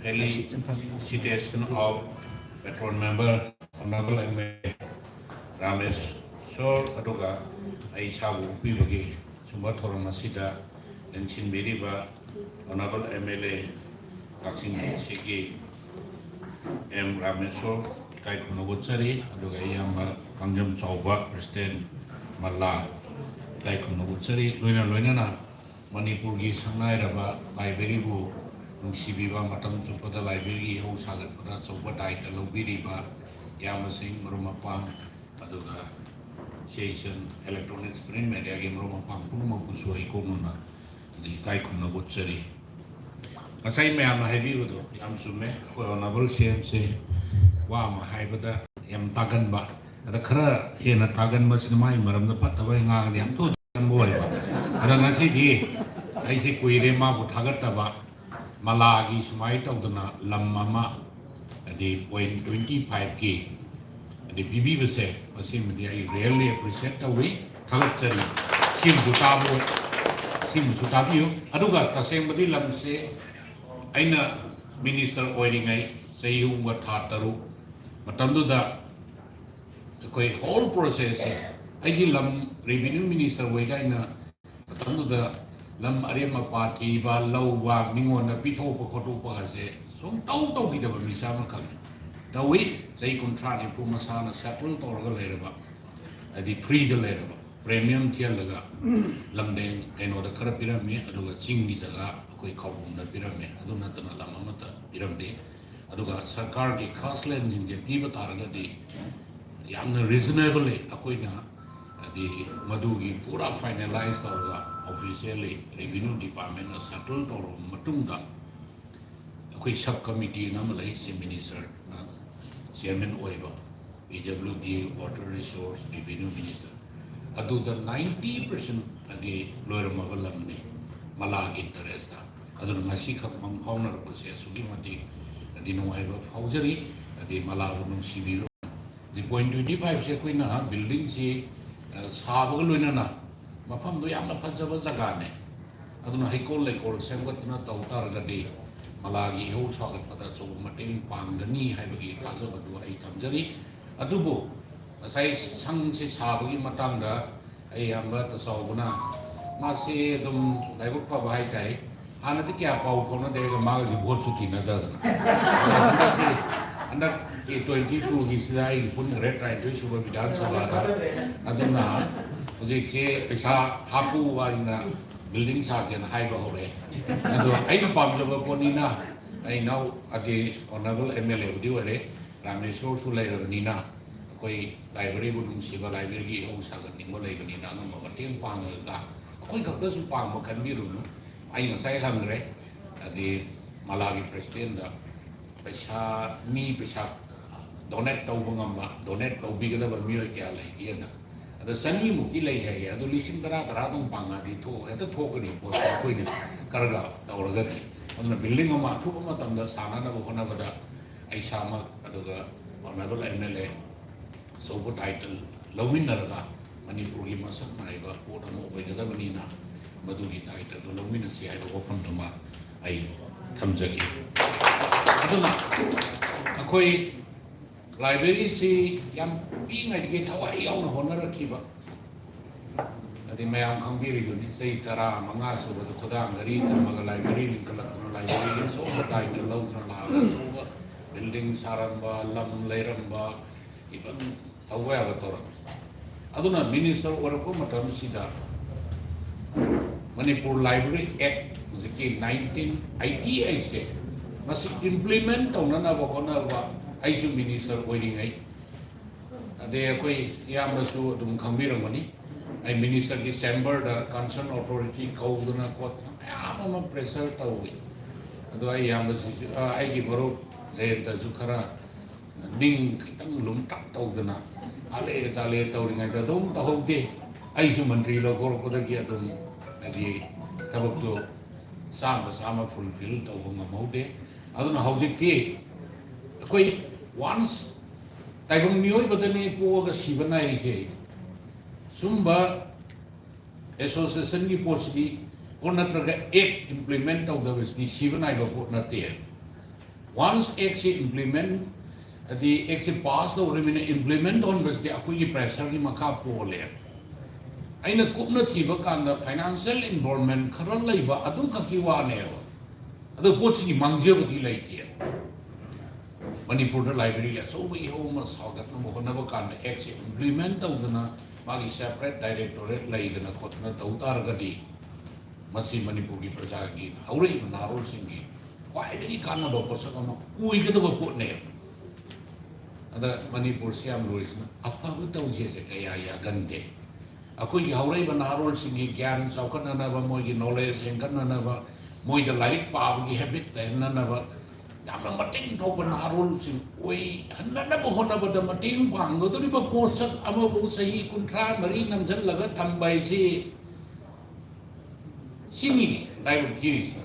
Felicitation of Patron Member, Honorable M A, Rameshwor, ꯑꯗꯨꯒ ꯑꯩ ꯏꯁꯥꯕꯨ ꯑꯣꯛꯄꯤꯕꯒꯤ ꯁꯨꯝꯕ ꯊꯧꯔꯝ ꯑꯁꯤꯗ ꯂꯦꯡꯁꯤꯟꯕꯤꯔꯤꯕ Honourable M L A ꯀꯛꯆꯤꯡ ꯁꯤꯒꯤ M ꯔꯥꯃꯦꯁꯣꯔ ꯏꯀꯥꯏ ꯈꯨꯝꯅꯕ ꯎꯠꯆꯔꯤ, ꯑꯗꯨꯒ ꯏꯌꯥꯝꯕ ꯀꯥꯡꯖꯝ ꯆꯥꯎꯕ President ꯃꯂꯥ ꯏꯀꯥꯏ ꯈꯨꯝꯅꯕ ꯎꯠꯆꯔꯤ꯫ ꯂꯣꯏꯅ ꯂꯣꯏꯅꯅ ꯃꯅꯤꯄꯨꯔꯒꯤ ꯁꯛꯅꯥꯏꯔꯕ library ꯕꯨ ꯅꯨꯡꯁꯤꯕꯤꯕ, ꯃꯇꯝ ꯆꯨꯞꯄꯗ library ꯒꯤ ꯏꯍꯧ ꯁꯥꯒꯠꯄꯗ ꯑꯆꯧꯕ ꯗꯥꯏꯇ ꯂꯧꯕꯤꯔꯤꯕ ꯏꯌꯥꯝꯕꯁꯤꯡ, ꯃꯔꯨꯞ ꯃꯄꯥꯡ, ꯑꯗꯨꯒ Association, Electronics, Print Media ꯒꯤ ꯃꯔꯨꯞ ꯃꯄꯥꯡ ꯄꯨꯝꯅꯃꯛꯄꯨꯁꯨ ꯑꯩ ꯀꯣꯛꯅꯅ ꯏꯀꯥꯏ ꯈꯨꯝꯅꯕ ꯎꯠꯆꯔꯤ꯫ ꯉꯁꯥꯏ ꯃꯌꯥꯝꯅ ꯍꯥꯏꯕꯤꯕꯗꯣ ꯌꯥꯝ ꯆꯨꯝꯃꯦ꯫ ꯑꯩꯈꯣꯏ Honourable C M ꯁꯦ ꯋꯥ ꯑꯃ ꯍꯥꯏꯕꯗ ꯌꯥꯝ ꯇꯥꯒꯟꯕ, ꯑꯗ ꯈꯔ ꯍꯦꯟꯅ ꯇꯥꯒꯟꯕꯁꯤꯅ ꯃꯥꯒꯤ ꯃꯔꯝꯗ ꯐꯠꯇꯕ ꯉꯥꯡꯉꯗꯤ ꯌꯥꯝ ꯊꯨꯅ ꯇꯥꯒꯟꯕ ꯑꯣꯏꯕ꯫ ꯑꯗ ꯉꯁꯤꯗꯤ ꯑꯩꯁꯦ ꯀꯨꯏꯔꯦ ꯃꯥꯕꯨ ꯊꯥꯒꯠꯇꯕ꯫ ꯃꯂꯥꯒꯤ ꯁꯨꯃꯥꯏꯅ ꯇꯧꯗꯅ ꯂꯝ ꯑꯃ, ꯍꯥꯏꯗꯤ point twenty five ꯀꯤ ꯍꯥꯏꯗꯤ ꯄꯤꯕꯤꯕꯁꯦ, ꯃꯁꯤꯃꯗꯤ ꯑꯩ really appreciate ꯇꯧꯏ, ꯊꯥꯒꯠꯆꯔꯤ꯫ ꯁꯤꯃꯁꯨ ꯇꯥꯕ, ꯁꯤꯃꯁꯨ ꯇꯥꯕꯤꯌꯨ꯫ ꯑꯗꯨꯒ ꯇꯁꯦꯡꯕꯗꯤ ꯂꯝꯁꯦ ꯑꯩꯅ minister ꯑꯣꯏꯔꯤꯉꯩ ꯆꯍꯤ ꯑꯍꯨꯝꯒ ꯊꯥ ꯇꯔꯨꯛ ꯃꯇꯝꯗꯨꯗ ꯑꯩꯈꯣꯏ whole process ꯁꯦ, ꯑꯩꯒꯤ ꯂꯝ revenue minister ꯑꯣꯏ ꯀꯥꯏꯅ ꯃꯇꯝꯗꯨꯗ ꯂꯝ ꯑꯔꯦꯝ ꯑꯄꯥ ꯊꯤꯕ, ꯂꯧꯕ, ꯃꯤꯉꯣꯟꯗ ꯄꯤꯊꯣꯛꯄ ꯈꯣꯠꯇꯣꯛꯄ ꯑꯁꯦ ꯁꯨꯝ ꯇꯧ ꯇꯧꯈꯤꯗꯕ ꯃꯤꯁꯛ ꯑꯃꯈꯛꯅꯤ꯫ ꯇꯧꯏ, ꯆꯍꯤ ꯀꯨꯟꯊ꯭ꯔꯥ ꯅꯤꯐꯨ ꯃꯁꯥꯅ settle ꯇꯧꯔꯒ ꯂꯩꯔꯕ, ꯍꯥꯏꯗꯤ free ꯗ ꯂꯩꯔꯕ, premium ꯊꯤꯍꯜꯂꯒ ꯂꯝꯗꯦꯡ ꯀꯩꯅꯣꯗ ꯈꯔ ꯄꯤꯔꯝꯃꯤ, ꯑꯗꯨꯒ ꯆꯤꯡꯒꯤ ꯖꯒꯥ ꯑꯩꯈꯣꯏ ꯈꯧꯄꯨꯝꯗ ꯄꯤꯔꯝꯃꯤ, ꯑꯗꯨ ꯅꯠꯇꯅ ꯂꯝ ꯑꯃꯠꯇ ꯄꯤꯔꯝꯗꯦ꯫ ꯑꯗꯨꯒ ꯁꯔꯀꯥꯔꯒꯤ ꯈꯥꯁ ꯂꯦꯟꯁꯤꯡꯁꯦ ꯄꯤꯕ ꯇꯥꯔꯒꯗꯤ ꯌꯥꯝꯅ reasonable ꯑꯩꯈꯣꯏꯅ ꯍꯥꯏꯗꯤ ꯃꯗꯨꯒꯤ ꯄꯨꯔꯥ finalize ꯇꯧꯔꯒ officially revenue department ꯅ settle ꯇꯧꯔꯕ ꯃꯇꯨꯡꯗ ꯑꯩꯈꯣꯏ sub committee ꯑꯅ ꯑꯃ ꯂꯩ, Chief Minister ꯅ chairman ꯑꯣꯏꯕ, P W D, Water Resource, Revenue Minister, ꯑꯗꯨꯗ ninety percent ꯍꯥꯏꯗꯤ ꯂꯣꯏꯔꯝꯃꯕ ꯂꯝꯅꯤ ꯃꯂꯥꯒꯤ interest ꯇ꯫ ꯑꯗꯨꯅ ꯉꯁꯤꯈꯛ ꯃꯪ ꯐꯥꯎꯅꯔꯛꯄꯁꯦ ꯑꯁꯨꯛꯀꯤ ꯃꯇꯤꯛ ꯍꯥꯏꯗꯤ ꯅꯨꯡꯉꯥꯏꯕ ꯐꯥꯎꯖꯔꯤ꯫ ꯍꯥꯏꯗꯤ ꯃꯂꯥꯕꯨ ꯅꯨꯡꯁꯤꯕꯤꯕ꯫ ꯑꯗꯩ point twenty five ꯁꯦ ꯑꯩꯈꯣꯏꯅ building ꯁꯤ, ꯑ, ꯁꯥꯕꯒ ꯂꯣꯏꯅꯅ ꯃꯐꯝꯗꯣ ꯌꯥꯝꯅ ꯐꯖꯕ ꯖꯒꯥꯅꯦ꯫ ꯑꯗꯨꯅ ꯍꯩꯀꯣꯜ ꯂꯩꯀꯣꯜ ꯁꯦꯝꯒꯠꯇꯨꯅ ꯇꯧ ꯇꯥꯔꯒꯗꯤ ꯃꯂꯥꯒꯤ ꯏꯍꯧ ꯁꯥꯒꯠꯄꯗ ꯑꯆꯧꯕ ꯃꯇꯦꯡ ꯄꯥꯡꯒꯅꯤ ꯍꯥꯏꯕꯒꯤ ꯊꯥꯖꯕꯗꯨ ꯑꯩ ꯊꯝꯖꯔꯤ꯫ ꯑꯗꯨꯕꯨ ꯉꯁꯥꯏ ꯁꯪꯁꯤ ꯁꯥꯕꯒꯤ ꯃꯇꯥꯡꯗ ꯑꯩ ꯏꯌꯥꯝꯕ ꯇꯆꯥꯎꯕꯅ, ꯃꯥꯁꯤ ꯑꯗꯨꯝ ꯂꯥꯏꯕꯛ ꯐꯕ ꯍꯥꯏꯇꯥꯔꯦ, ꯍꯥꯟꯅꯗꯤ ꯀꯌꯥ ꯄꯥꯎ ꯐꯥꯎꯅꯗꯦ, ꯑꯗꯨꯒ ꯃꯥꯒꯁꯨ ꯚꯣꯠꯁꯨ ꯊꯤꯅꯗꯗꯅ꯫ ꯍꯟꯗꯛꯀꯤ, ꯍꯟꯗꯛꯀꯤ ꯇ꯭ꯋꯦꯟꯇꯤ ꯇꯨꯒꯤꯁꯤꯗ ꯑꯩꯒꯤ ꯄꯨꯟꯈ꯭ꯔꯦ ꯇꯔꯥꯅꯤꯊꯣꯏ ꯁꯨꯕ ꯕꯤꯙꯥꯟ ꯁꯚꯥꯗ꯫ ꯑꯗꯨꯅ ꯍꯧꯖꯤꯛꯁꯦ ꯄꯩꯁꯥ ꯍꯥꯞꯄꯨ ꯍꯥꯏꯅ ꯕꯤꯜꯗꯤꯡ ꯁꯥꯁꯦꯅ ꯍꯥꯏꯕ ꯍꯧꯔꯛꯑꯦ꯫ ꯑꯗꯣ ꯑꯩꯅ ꯄꯥꯝꯖꯕ ꯄꯣꯠꯅꯤꯅ ꯑꯩ ꯏꯅꯥꯎ ꯑꯗꯤ ꯑꯣꯅꯔꯦꯕꯜ ꯑꯦꯝ ꯑꯦꯜ ꯑꯦꯕꯨꯗꯤ ꯑꯣꯏꯔꯦ, ꯔꯥꯃꯦꯁꯣꯔꯁꯨ ꯂꯩꯔꯕꯅꯤꯅ ꯑꯩꯈꯣꯏ ꯂꯥꯏꯕ꯭ꯔꯦꯔꯤꯕꯨ ꯅꯨꯡꯁꯤꯕ, ꯂꯥꯏꯕ꯭ꯔꯦꯔꯤꯒꯤ ꯏꯍꯧ ꯁꯥꯒꯠꯅꯤꯡꯕ ꯂꯩꯕꯅꯤꯅ ꯑꯉꯝꯕ ꯃꯇꯦꯡ ꯄꯥꯡꯉꯒ, ꯑꯩꯈꯣꯏ ꯈꯛꯇꯁꯨ ꯄꯥꯡꯕ ꯈꯟꯕꯤꯔꯨꯅꯨ꯫ ꯑꯩ ꯉꯁꯥꯏ ꯍꯪꯈ꯭ꯔꯦ, ꯍꯥꯏꯗꯤ ꯃꯂꯥꯒꯤ ꯄ꯭ꯔꯦꯁꯤꯗꯦꯟꯗ ꯄꯩꯁꯥ, ꯃꯤ ꯄꯩꯁꯥ ꯗꯣꯅꯦꯠ ꯇꯧꯕ ꯉꯝꯕ, ꯗꯣꯅꯦꯠ ꯇꯧꯕꯤꯒꯗꯕ ꯃꯤꯑꯣꯏ ꯀꯌꯥ ꯂꯩꯒꯦꯅ꯫ ꯑꯗꯣ ꯆꯅꯤꯃꯨꯛꯇꯤ ꯂꯩ ꯍꯥꯏꯌꯦ, ꯑꯗꯣ ꯂꯤꯁꯤꯡ ꯇꯔꯥ, ꯇꯔꯥꯗꯪ ꯄꯥꯡꯉꯛꯑꯗꯤ ꯊꯣꯛ-, ꯍꯦꯛꯇ ꯊꯣꯛꯀꯅꯤ ꯄꯣꯠꯁꯦ, ꯑꯩꯈꯣꯏꯅ ꯈꯔꯒ ꯇꯧꯔꯒꯗꯤ꯫ ꯑꯗꯨꯅ ꯕꯤꯜꯗꯤꯡ ꯑꯃ ꯑꯊꯨꯕ ꯃꯇꯝꯗ ꯁꯥꯅꯅꯕ ꯍꯣꯠꯅꯕꯗ ꯑꯩ ꯏꯁꯥꯃꯛ, ꯑꯗꯨꯒ ꯑꯣꯅꯔꯦꯕꯜ ꯑꯦꯝ ꯑꯦꯜ ꯑꯦ ꯑꯆꯧꯕ ꯇꯥꯏꯇꯜ ꯂꯧꯃꯤꯟꯅꯔꯒ ꯃꯅꯤꯄꯨꯔꯒꯤ ꯃꯁꯛ ꯅꯥꯏꯕ ꯄꯣꯠ ꯑꯃ ꯑꯣꯏꯒꯗꯕꯅꯤꯅ ꯃꯗꯨꯒꯤ ꯇꯥꯏꯇꯜꯗꯨ ꯂꯧꯃꯤꯟꯅꯁꯤ ꯍꯥꯏꯕ ꯋꯥꯐꯝꯗꯨꯃ ꯑꯩ ꯊꯝꯖꯒꯦ꯫ ꯑꯗꯨꯅ ꯑꯩꯈꯣꯏ ꯂꯥꯏꯕ꯭ꯔꯦꯔꯤꯁꯤ ꯌꯥꯝ ꯄꯤꯛꯏꯉꯩꯗꯒꯤ ꯊꯋꯥꯏ ꯌꯥꯎꯅ ꯍꯣꯠꯅꯔꯛꯈꯤꯕ, ꯑꯗꯩ ꯃꯌꯥꯝ ꯈꯪꯕꯤꯔꯤꯗꯨꯅꯤ, ꯆꯍꯤ ꯇꯔꯥ ꯃꯉꯥ ꯁꯨꯕꯗ ꯈꯨꯗꯥꯡ ꯘꯔꯤ ꯊꯝꯃꯒ ꯂꯥꯏꯕ꯭ꯔꯦꯔꯤ ꯂꯤꯡꯈꯠꯂꯛꯇꯨꯅ, ꯂꯥꯏꯕ꯭ꯔꯦꯔꯤ ꯑꯆꯧꯕ ꯇꯥꯏꯇꯜ ꯂꯧꯗꯨꯅ ꯂꯥꯛꯑꯒ ꯑꯆꯧꯕ ꯕꯤꯜꯗꯤꯡ ꯁꯥꯔꯝꯕ, ꯂꯝ ꯂꯩꯔꯝꯕ, ꯏꯚꯟ ꯇꯧꯕ ꯌꯥꯕ ꯇꯧꯔꯝꯃꯤ꯫ ꯑꯗꯨꯅ ꯃꯤꯅꯤꯁꯇꯔ ꯑꯣꯏꯔꯛꯄ ꯃꯇꯝꯁꯤꯗ ꯃꯅꯤꯄꯨꯔ ꯂꯥꯏꯕ꯭ꯔꯦꯔꯤ ꯑꯦꯛ, ꯍꯧꯖꯤꯛꯀꯤ ꯅꯥꯏꯟꯇꯤꯟ ꯑꯩꯠꯇꯤ ꯑꯩꯠꯁꯦ, ꯃꯁꯤ ꯏꯝꯄ꯭ꯂꯤꯃꯦꯟ ꯇꯧꯅꯅꯕ ꯍꯣꯠꯅꯕ, ꯑꯩꯁꯨ ꯃꯤꯅꯤꯁꯇꯔ ꯑꯣꯏꯔꯤꯉꯩ, ꯑꯗꯩ ꯑꯩꯈꯣꯏ ꯏꯌꯥꯝꯕꯁꯨ ꯑꯗꯨꯝ ꯈꯪꯕꯤꯔꯝꯒꯅꯤ, ꯑꯩ ꯃꯤꯅꯤꯁꯇꯔꯒꯤ ꯆꯦꯝꯕꯔꯗ ꯀꯟꯁꯔꯟ ꯑꯣꯊꯣꯔꯤꯇꯤ ꯀꯧꯗꯅ ꯈꯣꯠꯇꯅ ꯃꯌꯥꯝ ꯑꯃ ꯄ꯭ꯔꯦꯁꯔ ꯇꯧꯏ꯫ ꯑꯗꯣ ꯑꯩ ꯏꯌꯥꯝꯕꯁꯤꯁꯨ, ꯑ, ꯑꯩꯒꯤ ꯃꯔꯨꯞ ꯖꯌꯟꯇꯁꯨ ꯈꯔ ꯅꯤꯡ ꯈꯤꯇꯪ ꯂꯨꯝꯇꯛ ꯇꯧꯗꯅ, ꯑꯥꯂꯦ ꯆꯥꯂꯦ ꯇꯧꯔꯤꯉꯩꯗ ꯑꯗꯨꯝ ꯇꯧꯍꯧꯗꯦ꯫ ꯑꯩꯁꯨ ꯃꯟꯇ꯭ꯔꯤ ꯂꯧꯊꯣꯔꯛꯄꯗꯒꯤ ꯑꯗꯨꯝ, ꯍꯥꯏꯗꯤ, ꯊꯕꯛꯇꯣ ꯆꯥꯝꯃ ꯆꯥꯝꯃ ꯐꯨꯜꯐꯤꯜ ꯇꯧꯕ ꯉꯝꯍꯧꯗꯦ꯫ ꯑꯗꯨꯅ ꯍꯧꯖꯤꯛꯇꯤ ꯑꯩꯈꯣꯏ ꯋꯥꯟꯁ ꯇꯥꯏꯕꯪ ꯃꯤꯑꯣꯏꯕꯗꯅꯦ ꯄꯣꯛꯑꯒ ꯁꯤꯕ ꯅꯥꯏꯔꯤꯁꯦ꯫ ꯁꯨꯝꯕ ꯑꯦꯁꯣꯁꯤꯌꯦꯁꯟꯒꯤ ꯄꯣꯠꯁꯤꯗꯤ, ꯄꯣꯠ ꯅꯠꯇ꯭ꯔꯒ ꯑꯦꯛ ꯏꯝꯄ꯭ꯂꯤꯃꯦꯟ ꯇꯧꯗꯕꯁꯤꯗꯤ ꯁꯤꯕ ꯅꯥꯏꯕ ꯄꯣꯠ ꯅꯠꯇꯦ꯫ ꯋꯥꯟꯁ ꯑꯦꯛꯁꯤ ꯏꯝꯄ꯭ꯂꯤꯃꯦꯟ, ꯍꯥꯏꯗꯤ ꯑꯦꯛꯁꯦ ꯄꯥꯁ ꯇꯧꯔꯕꯅꯤꯅ ꯏꯝꯄ꯭ꯂꯤꯃꯦꯟ ꯇꯧꯍꯟꯕꯁꯤꯗꯤ ꯑꯩꯈꯣꯏꯒꯤ ꯄ꯭ꯔꯦꯁꯔꯒꯤ ꯃꯈꯥ ꯄꯣꯜꯂꯦ꯫ ꯑꯩꯅ ꯀꯨꯞꯅ ꯊꯤꯕ ꯀꯥꯟꯗ ꯐꯥꯏꯅꯥꯟꯁꯤꯌꯦꯜ ꯏꯟꯚꯣꯜꯚꯃꯦꯟ ꯈꯔ ꯂꯩꯕ ꯑꯗꯨꯈꯛꯀꯤ ꯋꯥꯅꯦꯕ꯫ ꯑꯗꯣ ꯄꯣꯠꯁꯤꯒꯤ ꯃꯥꯡꯖꯕꯗꯤ ꯂꯩꯇꯦ꯫ ꯃꯅꯤꯄꯨꯔꯗ ꯂꯥꯏꯕ꯭ꯔꯦꯔꯤ ꯑꯆꯧꯕ ꯏꯍꯧ ꯑꯃ ꯁꯥꯒꯠꯅꯕ ꯍꯣꯠꯅꯕ ꯀꯥꯟꯗ ꯑꯦꯛꯁꯦ ꯏꯝꯄ꯭ꯂꯤꯃꯦꯟ ꯇꯧꯗꯅ ꯃꯥꯒꯤ ꯁꯦꯄꯔꯦꯠ ꯗꯥꯏꯔꯦꯛꯇꯣꯔꯦꯠ ꯂꯩꯗꯅ ꯈꯣꯠꯇꯅ ꯇꯧ ꯇꯥꯔꯒꯗꯤ ꯃꯁꯤ ꯃꯅꯤꯄꯨꯔꯒꯤ ꯄ꯭ꯔꯖꯥꯒꯤ ꯍꯧꯔꯛꯏꯕ ꯅꯍꯥꯔꯣꯜꯁꯤꯡꯒꯤ ꯈ꯭ꯋꯥꯏꯗꯒꯤ ꯀꯥꯟꯅꯕ ꯄꯣꯠꯁꯛ ꯑꯃ ꯑꯣꯏꯒꯗꯕ ꯄꯣꯠꯅꯦꯕ꯫ ꯑꯗ ꯃꯅꯤꯄꯨꯔꯁꯤ ꯌꯥꯝ ꯂꯨꯔꯤꯁꯤꯅ ꯑꯐꯕ ꯇꯧꯖꯦꯁꯦ ꯀꯌꯥ ꯌꯥꯒꯟꯗꯦ꯫ ꯑꯩꯈꯣꯏꯒꯤ ꯍꯧꯔꯛꯏꯕ ꯅꯍꯥꯔꯣꯜꯁꯤꯡꯒꯤ ꯒ꯭ꯌꯥꯟ ꯆꯥꯎꯈꯠꯅꯅꯕ, ꯃꯣꯏꯒꯤ ꯅꯣꯂꯦꯖ ꯍꯦꯟꯒꯠꯅꯅꯕ, ꯃꯣꯏꯗ ꯂꯥꯏꯔꯤꯛ ꯄꯥꯕꯒꯤ ꯍꯦꯕꯤꯠ ꯂꯩꯍꯟꯅꯅꯕ ꯌꯥꯝꯅ ꯃꯇꯦꯡ ꯊꯣꯛꯄ ꯅꯍꯥꯔꯣꯜꯁꯤꯡ ꯑꯣꯏꯍꯟꯅꯅꯕ ꯍꯣꯠꯅꯕꯗ ꯃꯇꯦꯡ ꯄꯥꯡꯒꯗꯧꯔꯤꯕ ꯄꯣꯠꯁꯛ ꯑꯃꯕꯨ ꯆꯍꯤ ꯀꯨꯟꯊ꯭ꯔꯥ ꯃꯔꯤ ꯅꯝꯁꯤꯜꯂꯒ ꯊꯝꯕ ꯍꯥꯏꯁꯤ ꯁꯤꯅꯤ ꯂꯥꯏꯕꯛ ꯊꯤꯔꯤꯁꯤ꯫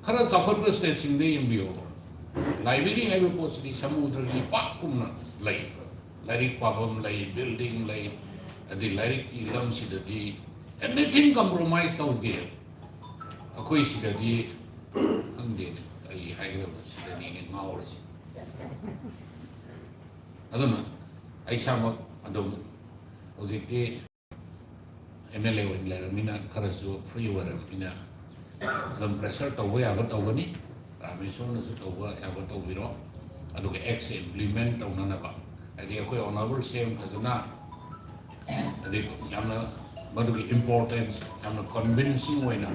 ꯈꯔ ꯆꯥꯎꯈꯠꯄ ꯁ꯭ꯇꯦꯠꯁꯤꯡꯗ ꯌꯦꯡꯕꯤꯌꯨ, ꯂꯥꯏꯕ꯭ꯔꯦꯔꯤ ꯍꯥꯏꯕ ꯄꯣꯠꯁꯤꯗꯤ ꯁꯃꯨꯗ꯭ꯔꯒꯤ ꯄꯥꯛꯀꯨꯝꯅ ꯂꯩ꯫ ꯂꯥꯏꯔꯤꯛ ꯄꯥꯐꯝ ꯂꯩ, ꯕꯤꯜꯗꯤꯡ ꯂꯩ, ꯑꯗꯩ ꯂꯥꯏꯔꯤꯛꯀꯤ ꯂꯝꯁꯤꯗꯗꯤ ꯑꯦꯅꯤꯊꯤꯡ ꯀꯝꯄ꯭ꯔꯣꯃꯥꯏꯁ ꯇꯧꯗꯦ꯫ ꯑꯩꯈꯣꯏ ꯁꯤꯗꯗꯤ ꯈꯪꯗꯦꯅꯦ, ꯀꯔꯤ ꯍꯥꯏꯒꯗꯕ, ꯁꯤꯗꯅꯤꯅꯦ ꯉꯥꯎꯔꯤꯁꯦ꯫ ꯑꯗꯨꯅ ꯑꯩ ꯏꯁꯥꯃꯛ ꯑꯗꯨꯝ ꯍꯧꯖꯤꯛꯇꯤ ꯑꯦꯝ ꯑꯦꯜ ꯑꯦ ꯑꯣꯏꯅ ꯂꯩꯔꯕꯅꯤꯅ ꯈꯔꯁꯨ ꯐ꯭ꯔꯤ ꯑꯣꯏꯔꯕꯅꯤꯅ ꯑꯗꯨꯝ ꯄ꯭ꯔꯦꯁꯔ ꯇꯧꯕ ꯌꯥꯕ ꯇꯧꯒꯅꯤ꯫ ꯔꯥꯃꯦꯁꯣꯔꯅꯁꯨ ꯇꯧꯕ ꯌꯥꯕ ꯇꯧꯕꯤꯔꯣ꯫ ꯑꯗꯨꯒ ꯑꯦꯛꯁꯦ ꯏꯝꯄ꯭ꯂꯤꯃꯦꯟ ꯇꯧꯅꯅꯕ, ꯍꯥꯏꯗꯤ ꯑꯩꯈꯣꯏ ꯑꯣꯅꯔꯦꯕꯜ ꯁꯤ ꯑꯦꯝ ꯐꯖꯅ, ꯍꯥꯏꯗꯤ ꯌꯥꯝꯅ ꯃꯗꯨꯒꯤ ꯏꯝꯄꯣꯔꯇꯦꯟꯁ ꯌꯥꯝꯅ ꯀꯟꯚꯤꯟꯁꯤꯡ ꯑꯣꯏꯅ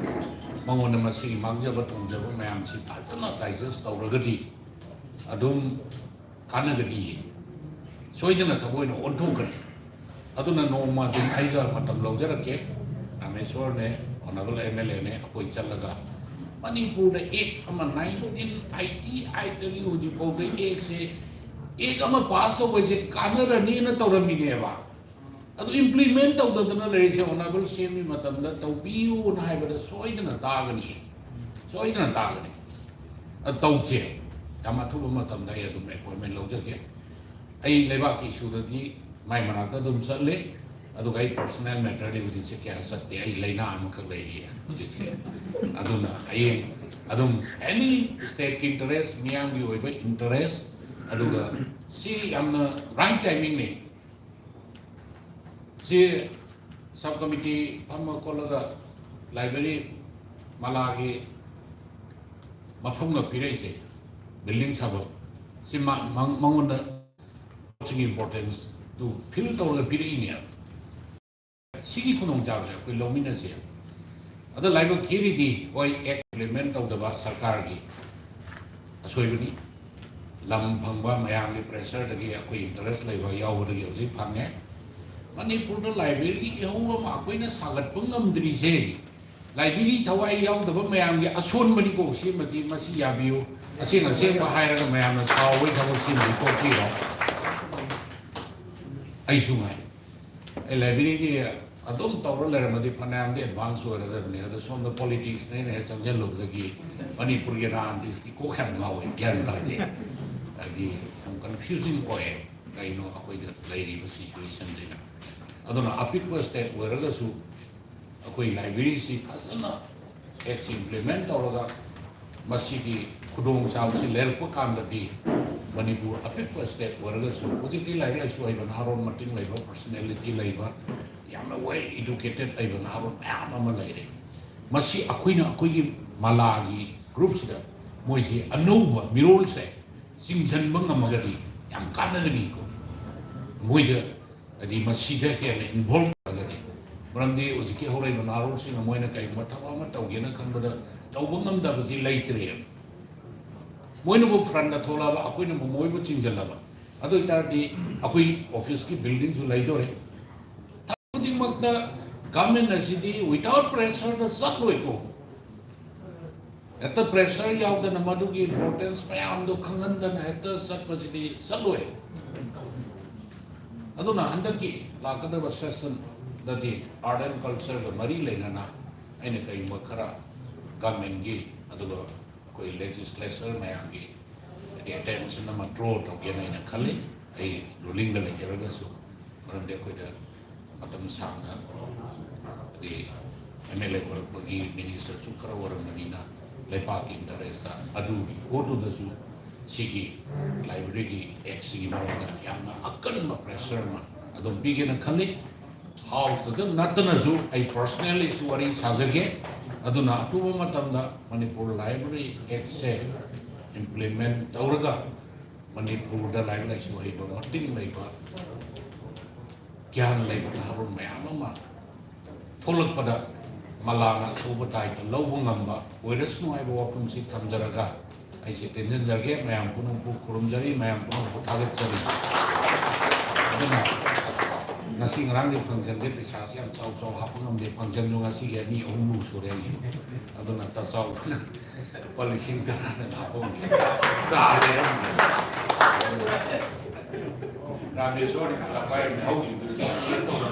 ꯃꯉꯣꯟꯗ ꯃꯁꯤꯒꯤ ꯃꯥꯡꯖꯕ ꯇꯣꯡꯖꯕ ꯃꯌꯥꯝꯁꯤ ꯐꯖꯅ ꯗꯥꯏꯖꯦꯁ ꯇꯧꯔꯒꯗꯤ ꯑꯗꯨꯝ ꯀꯥꯟꯅꯒꯅꯤ꯫ ꯁꯣꯏꯗꯅ ꯊꯕꯛ ꯑꯣꯏꯅ ꯑꯣꯟꯊꯣꯛꯀꯅꯤ꯫ ꯑꯗꯨꯅ ꯅꯣꯡꯃ ꯑꯗꯨꯝ ꯑꯩꯒ ꯃꯇꯝ ꯂꯧꯖꯔꯛꯀꯦ, ꯔꯥꯃꯦꯁꯣꯔꯅꯦ, ꯑꯣꯅꯔꯦꯕꯜ ꯑꯦꯝ ꯑꯦꯜ ꯑꯦꯅꯦ, ꯑꯩꯈꯣꯏ ꯆꯠꯂꯒ ꯃꯅꯤꯄꯨꯔꯗ ꯑꯦꯛ ꯑꯃ ꯅꯥꯏꯟꯇꯤꯟ ꯑꯥꯏꯇꯤ ꯑꯥꯏꯠꯇꯒꯤ ꯍꯧꯖꯤꯛ ꯐꯥꯎꯗ ꯑꯦꯛꯁꯦ, ꯑꯦꯛ ꯑꯃ ꯄꯥꯁ ꯇꯧꯕꯁꯦ ꯀꯥꯟꯅꯔꯅꯤꯅ ꯇꯧꯔꯝꯃꯤꯅꯦꯕ꯫ ꯑꯗꯨ ꯏꯝꯄ꯭ꯂꯤꯃꯦꯟ ꯇꯧꯗꯗꯅ ꯂꯩꯔꯤꯁꯦ ꯑꯣꯅꯔꯦꯕꯜ ꯁꯤ ꯑꯦꯝꯒꯤ ꯃꯇꯝꯗ ꯇꯧꯕꯤꯌꯨꯅ ꯍꯥꯏꯕꯗ ꯁꯣꯏꯗꯅ ꯇꯥꯒꯅꯤ, ꯁꯣꯏꯗꯅ ꯇꯥꯒꯅꯤ꯫ ꯑꯗꯨ ꯇꯧꯁꯦ꯫ ꯌꯥꯝ ꯑꯊꯨꯕ ꯃꯇꯝꯗ ꯑꯩ ꯑꯗꯨꯝ ꯑꯦꯄꯣꯏꯟꯃꯦꯟ ꯂꯧꯖꯒꯦ꯫ ꯑꯩ ꯂꯩꯕꯥꯛꯀꯤ ꯏꯁꯨꯗꯗꯤ ꯃꯥꯏ ꯃꯅꯥꯛꯇ ꯑꯗꯨꯝ ꯆꯠꯂꯦ, ꯑꯗꯨꯒ ꯑꯩ ꯄꯔꯁꯣꯅꯦꯜ ꯃꯦꯇꯔꯗꯤ ꯍꯧꯖꯤꯛꯁꯦ ꯀꯌꯥ ꯆꯠꯇꯦ꯫ ꯑꯩ ꯂꯥꯏꯅꯥ ꯑꯃꯈꯛ ꯂꯩꯔꯤꯌꯦ ꯍꯧꯖꯤꯛꯁꯦ꯫ ꯑꯗꯨꯅ ꯍꯌꯦꯡ ꯑꯗꯨꯝ ꯑꯦꯅꯤ ꯁ꯭ꯇꯦꯠꯀꯤ ꯏꯟꯇꯔꯦꯁ, ꯃꯤꯌꯥꯝꯒꯤ ꯑꯣꯏꯕ ꯏꯟꯇꯔꯦꯁ, ꯑꯗꯨꯒ ꯁꯤ ꯌꯥꯝꯅ ꯔꯥꯏꯠ ꯇꯥꯏꯃꯤꯡꯅꯤ꯫ ꯁꯤ ꯁꯕ ꯀꯃꯤꯇꯤ ꯐꯝꯃ ꯈꯣꯠꯂꯒ ꯂꯥꯏꯕ꯭ꯔꯦꯔꯤ ꯃꯂꯥꯒꯤ ꯃꯐꯝꯒ ꯄꯤꯔꯛꯏꯁꯦ, ꯕꯤꯜꯗꯤꯡ ꯁꯥꯕ, ꯁꯤ ꯃꯥ-, ꯃꯉ-, ꯃꯉꯣꯟꯗ ꯁꯤꯒꯤ ꯏꯝꯄꯣꯔꯇꯦꯟꯁꯇꯨ ꯐꯤꯜ ꯇꯧꯔꯒ ꯄꯤꯔꯛꯏꯅꯦꯕ꯫ ꯁꯤꯒꯤ ꯈꯨꯗꯣꯡꯆꯥꯕꯁꯦ ꯑꯩꯈꯣꯏ ꯂꯧꯃꯤꯟꯅꯁꯦ꯫ ꯑꯗꯣ ꯂꯥꯏꯕꯛ ꯊꯤꯔꯤꯗꯤ, ꯍꯣꯏ, ꯑꯦꯛ ꯏꯝꯄ꯭ꯂꯤꯃꯦꯟ ꯇꯧꯗꯕ ꯁꯔꯀꯥꯔꯒꯤ ꯑꯁꯣꯏꯕꯅꯤ꯫ ꯂꯝ ꯐꯪꯕ ꯃꯌꯥꯝꯒꯤ ꯄ꯭ꯔꯦꯁꯔꯗꯒꯤ, ꯑꯩꯈꯣꯏ ꯏꯟꯇꯔꯦꯁ ꯂꯩꯕ ꯌꯥꯎꯕꯗꯒꯤ ꯍꯧꯖꯤꯛ ꯐꯪꯉꯦ꯫ ꯃꯅꯤꯄꯨꯔꯗ ꯂꯥꯏꯕ꯭ꯔꯦꯔꯤꯒꯤ ꯏꯍꯧ ꯑꯃ ꯑꯩꯈꯣꯏꯅ ꯁꯥꯒꯠꯄ ꯉꯝꯗ꯭ꯔꯤꯁꯦ, ꯂꯥꯏꯕ꯭ꯔꯦꯔꯤ ꯊꯋꯥꯏ ꯌꯥꯎꯗꯕ ꯃꯌꯥꯝꯒꯤ ꯑꯁꯣꯟꯕꯅꯤꯀꯣ꯫ ꯁꯤꯃꯗꯤ ꯃꯁꯤ ꯌꯥꯕꯤꯌꯨ꯫ ꯑꯁꯦꯡ ꯑꯁꯦꯡꯕ ꯍꯥꯏꯔꯒ ꯃꯌꯥꯝꯅ ꯁꯥꯎꯕꯒꯤ ꯊꯕꯛ ꯁꯤꯃꯗꯤ ꯇꯣꯛꯄꯤꯔꯣ꯫ ꯑꯩꯁꯨ ꯉꯥꯏ꯫ ꯑꯩ ꯂꯥꯏꯕ꯭ꯔꯦꯔꯤꯒꯤ ꯑꯗꯨꯝ ꯇꯧꯔ ꯂꯩꯔꯝꯃꯗꯤ ꯐꯅꯌꯥꯝꯗꯤ ꯑꯦꯗꯚꯥꯟꯁ ꯑꯣꯏꯔꯗꯕꯅꯤ꯫ ꯑꯗꯣ ꯁꯣꯝꯗ ꯄꯣꯂꯤꯇꯤꯛꯁꯅ ꯑꯩꯅ ꯍꯦꯛ ꯆꯪꯁꯤꯜꯂꯨꯕꯗꯒꯤ ꯃꯅꯤꯄꯨꯔꯒꯤ ꯔꯥꯖꯅꯤꯇꯤꯁꯤ ꯀꯣꯛ ꯌꯥꯝ ꯉꯥꯎꯋꯦ, ꯒ꯭ꯌꯥꯟ ꯇꯥꯗꯦ꯫ ꯍꯥꯏꯗꯤ ꯌꯥꯝ ꯀꯟꯐ꯭ꯌꯨꯖꯤꯡ ꯑꯣꯏꯌꯦ ꯀꯩꯅꯣ ꯑꯩꯈꯣꯏꯗ ꯂꯩꯔꯤꯕ ꯁꯤꯆꯨꯋꯦꯁꯟꯁꯤꯅ꯫ ꯑꯗꯨꯅ ꯑꯄꯤꯛꯄ ꯁ꯭ꯇꯦꯠ ꯑꯣꯏꯔꯒꯁꯨ ꯑꯩꯈꯣꯏ ꯂꯥꯏꯕ꯭ꯔꯦꯔꯤꯁꯤ ꯐꯖꯅ ꯑꯦꯛꯁ ꯏꯝꯄ꯭ꯂꯤꯃꯦꯟ ꯇꯧꯔꯒ ꯃꯁꯤꯒꯤ ꯈꯨꯗꯣꯡꯆꯥꯕꯁꯤ ꯂꯩꯔꯛꯄ ꯀꯥꯟꯗꯗꯤ ꯃꯅꯤꯄꯨꯔ ꯑꯄꯤꯛꯄ ꯁ꯭ꯇꯦꯠ ꯑꯣꯏꯔꯒꯁꯨ ꯍꯧꯖꯤꯛꯇꯤ ꯂꯥꯏꯔꯤꯛ ꯂꯥꯏꯁꯨ ꯍꯩꯕ ꯅꯍꯥꯔꯣꯜ ꯃꯇꯤꯡ ꯂꯩꯕ, ꯄꯔꯁꯅꯦꯂꯤꯇꯤ ꯂꯩꯕ, ꯌꯥꯝꯅ ꯋꯦꯜ ꯏꯗꯨꯀꯦꯇꯦꯠ ꯑꯣꯏꯕ ꯅꯍꯥꯔꯣꯜ ꯃꯌꯥꯝ ꯑꯃ ꯂꯩꯔꯦ꯫ ꯃꯁꯤ ꯑꯩꯈꯣꯏꯅ ꯑꯩꯈꯣꯏꯒꯤ ꯃꯂꯥꯒꯤ ꯒ꯭ꯔꯨꯞꯁꯤꯗ ꯃꯣꯏꯁꯤ ꯑꯅꯧꯕ ꯃꯤꯔꯣꯜꯁꯦ ꯆꯤꯡꯁꯤꯟꯕ ꯉꯝꯃꯒꯗꯤ ꯌꯥꯝ ꯀꯥꯟꯅꯒꯅꯤꯀꯣ꯫ ꯃꯣꯏꯗ ꯍꯥꯏꯗꯤ ꯃꯁꯤꯗ ꯍꯦꯟꯅ ꯏꯟꯚꯣꯜꯕ ꯑꯣꯏꯔꯒꯗꯤ, ꯃꯔꯝꯗꯤ ꯍꯧꯖꯤꯛꯀꯤ ꯍꯧꯔꯛꯏꯕ ꯅꯍꯥꯔꯣꯜꯁꯤꯡꯅ ꯃꯣꯏꯅ ꯀꯔꯤꯒꯨꯝꯕ ꯊꯕꯛ ꯑꯃ ꯇꯧꯒꯦꯅ ꯈꯟꯕꯗ ꯇꯧꯕ ꯉꯝꯗꯕꯗꯤ ꯂꯩꯇ꯭ꯔꯦꯕ꯫ ꯃꯣꯏꯅꯕꯨ ꯐ꯭ꯔꯟꯗ ꯊꯣꯛꯂꯛꯑꯕ, ꯑꯩꯈꯣꯏꯅꯕꯨ ꯃꯣꯏꯕꯨ ꯆꯤꯡꯁꯤꯜꯂꯕ, ꯑꯗꯨ ꯑꯣꯏꯇꯥꯔꯗꯤ ꯑꯩꯈꯣꯏ ꯑꯣꯐꯤꯁꯀꯤ ꯕꯤꯜꯗꯤꯡꯁꯨ ꯂꯩꯗꯣꯔꯦ꯫ ꯊꯕꯛ ꯈꯨꯗꯤꯡꯃꯛꯇ ꯒꯚꯔꯟꯃꯦꯟ ꯑꯁꯤꯗꯤ ꯋꯤꯗꯥꯎꯠ ꯄ꯭ꯔꯦꯁꯔꯗ ꯆꯠꯂꯣꯏꯀꯣ꯫ ꯍꯦꯛꯇ ꯄ꯭ꯔꯦꯁꯔ ꯌꯥꯎꯗꯅ ꯃꯗꯨꯒꯤ ꯏꯝꯄꯣꯔꯇꯦꯟꯁ ꯃꯌꯥꯝꯗꯣ ꯈꯪꯍꯟꯗꯅ ꯍꯦꯛꯇ ꯆꯠꯄꯁꯤꯗꯤ ꯆꯠꯂꯣꯏ꯫ ꯑꯗꯨꯅ ꯍꯟꯗꯛꯀꯤ ꯂꯥꯛꯀꯗꯕ ꯁꯦꯁꯟꯗꯗꯤ ꯑꯥꯔꯠ ꯑꯦꯟ ꯀꯜꯆꯔꯒ ꯃꯔꯤ ꯂꯩꯅꯅ ꯑꯩꯅ ꯀꯔꯤꯒꯨꯝꯕ ꯈꯔ ꯒꯚꯔꯟꯃꯦꯟꯒꯤ, ꯑꯗꯨꯒ ꯑꯩꯈꯣꯏ ꯂꯦꯖꯤꯁꯂꯦꯆꯔ ꯃꯌꯥꯝꯒꯤ ꯍꯥꯏꯗꯤ ꯑꯦꯇꯦꯟꯁꯟ ꯑꯃ ꯗ꯭ꯔꯣ ꯇꯧꯒꯦꯅ ꯑꯩꯅ ꯈꯜꯂꯤ꯫ ꯑꯩ ꯔꯨꯂꯤꯡꯗ ꯂꯩꯖꯔꯒꯁꯨ, ꯃꯔꯝꯗꯤ ꯑꯩꯈꯣꯏꯗ ꯃꯇꯝ ꯁꯥꯡꯅ ꯍꯥꯏꯗꯤ ꯑꯦꯝ ꯑꯦꯜ ꯑꯦ ꯑꯣꯏꯔꯛꯄꯒꯤ ꯃꯤꯅꯤꯁꯇꯔꯁꯨ ꯈꯔ ꯑꯣꯏꯔꯝꯕꯅꯤꯅ, ꯂꯩꯕꯥꯛꯀꯤ ꯏꯟꯇꯔꯦꯁꯇ ꯑꯗꯨꯒꯤ ꯄꯣꯠꯇꯨꯗꯁꯨ ꯁꯤꯒꯤ ꯂꯥꯏꯕ꯭ꯔꯦꯔꯤꯒꯤ ꯑꯦꯛꯁꯤꯒꯤ ꯃꯔꯝꯗ ꯌꯥꯝꯅ ꯑꯀꯟꯕ ꯄ꯭ꯔꯦꯁꯔ ꯑꯃ ꯑꯗꯨꯝ ꯄꯤꯒꯦꯅ ꯈꯜꯂꯤ꯫ ꯍꯥꯎꯁꯇꯗ ꯅꯠꯇꯅꯁꯨ ꯑꯩ ꯄꯔꯁꯅꯦꯜꯂꯤꯁꯨ ꯋꯥꯔꯤ ꯁꯥꯖꯒꯦ꯫ ꯑꯗꯨꯅ ꯑꯊꯨꯕ ꯃꯇꯝꯗ ꯃꯅꯤꯄꯨꯔ ꯂꯥꯏꯕ꯭ꯔꯦꯔꯤ ꯑꯦꯛꯁꯦ ꯏꯝꯄ꯭ꯂꯤꯃꯦꯟ ꯇꯧꯔꯒ ꯃꯅꯤꯄꯨꯔꯗ ꯂꯥꯏꯔꯤꯛ ꯂꯥꯏꯁꯨ ꯍꯩꯕ, ꯃꯇꯤꯡ ꯂꯩꯕ, ꯒ꯭ꯌꯥꯟ ꯂꯩꯕ ꯅꯍꯥꯔꯣꯜ ꯃꯌꯥꯝ ꯑꯃ ꯊꯣꯛꯂꯛꯄꯗ ꯃꯂꯥꯅ ꯑꯆꯧꯕ ꯗꯥꯏꯇ ꯂꯧꯕ ꯉꯝꯕ ꯑꯣꯏꯔꯁꯅꯨ ꯍꯥꯏꯕ ꯋꯥꯐꯝꯁꯤ ꯊꯝꯖꯔꯒ ꯑꯩꯁꯦ ꯇꯦꯟꯁꯤꯟꯖꯔꯒꯦ꯫ ꯃꯌꯥꯝ ꯄꯨꯝꯅꯃꯛꯄꯨ ꯈꯨꯔꯨꯝꯖꯔꯤ, ꯃꯌꯥꯝ ꯄꯨꯝꯅꯃꯛꯄꯨ ꯊꯥꯒꯠꯆꯔꯤ꯫ ꯑꯗꯨꯅ ꯉꯁꯤ ꯉꯔꯥꯡꯒꯤ ꯐꯪꯁꯟꯁꯦ ꯄꯩꯁꯥꯁꯦ ꯌꯥꯝ ꯆꯥꯎ ꯆꯥꯎ ꯍꯥꯞꯄ ꯉꯝꯗꯦ꯫ ꯐꯪꯁꯟꯁꯨ ꯉꯁꯤꯒꯤ ꯑꯅꯤ ꯑꯍꯨꯝꯃꯨꯛ ꯁꯨꯔꯦ ꯑꯩꯁꯨ꯫ ꯑꯗꯨꯅ ꯇꯆꯥꯎꯅ ꯂꯨꯄꯥ ꯂꯤꯁꯤꯡ ꯇꯔꯥꯅ ꯂꯥꯛꯄ ꯆꯥꯔꯦ꯫ ꯔꯥꯃꯦꯁꯣꯔꯅ ꯄꯩꯁꯥ ꯄꯥꯏꯔꯝꯃꯦ, ꯍꯧꯈꯤꯕꯗꯨꯗꯤ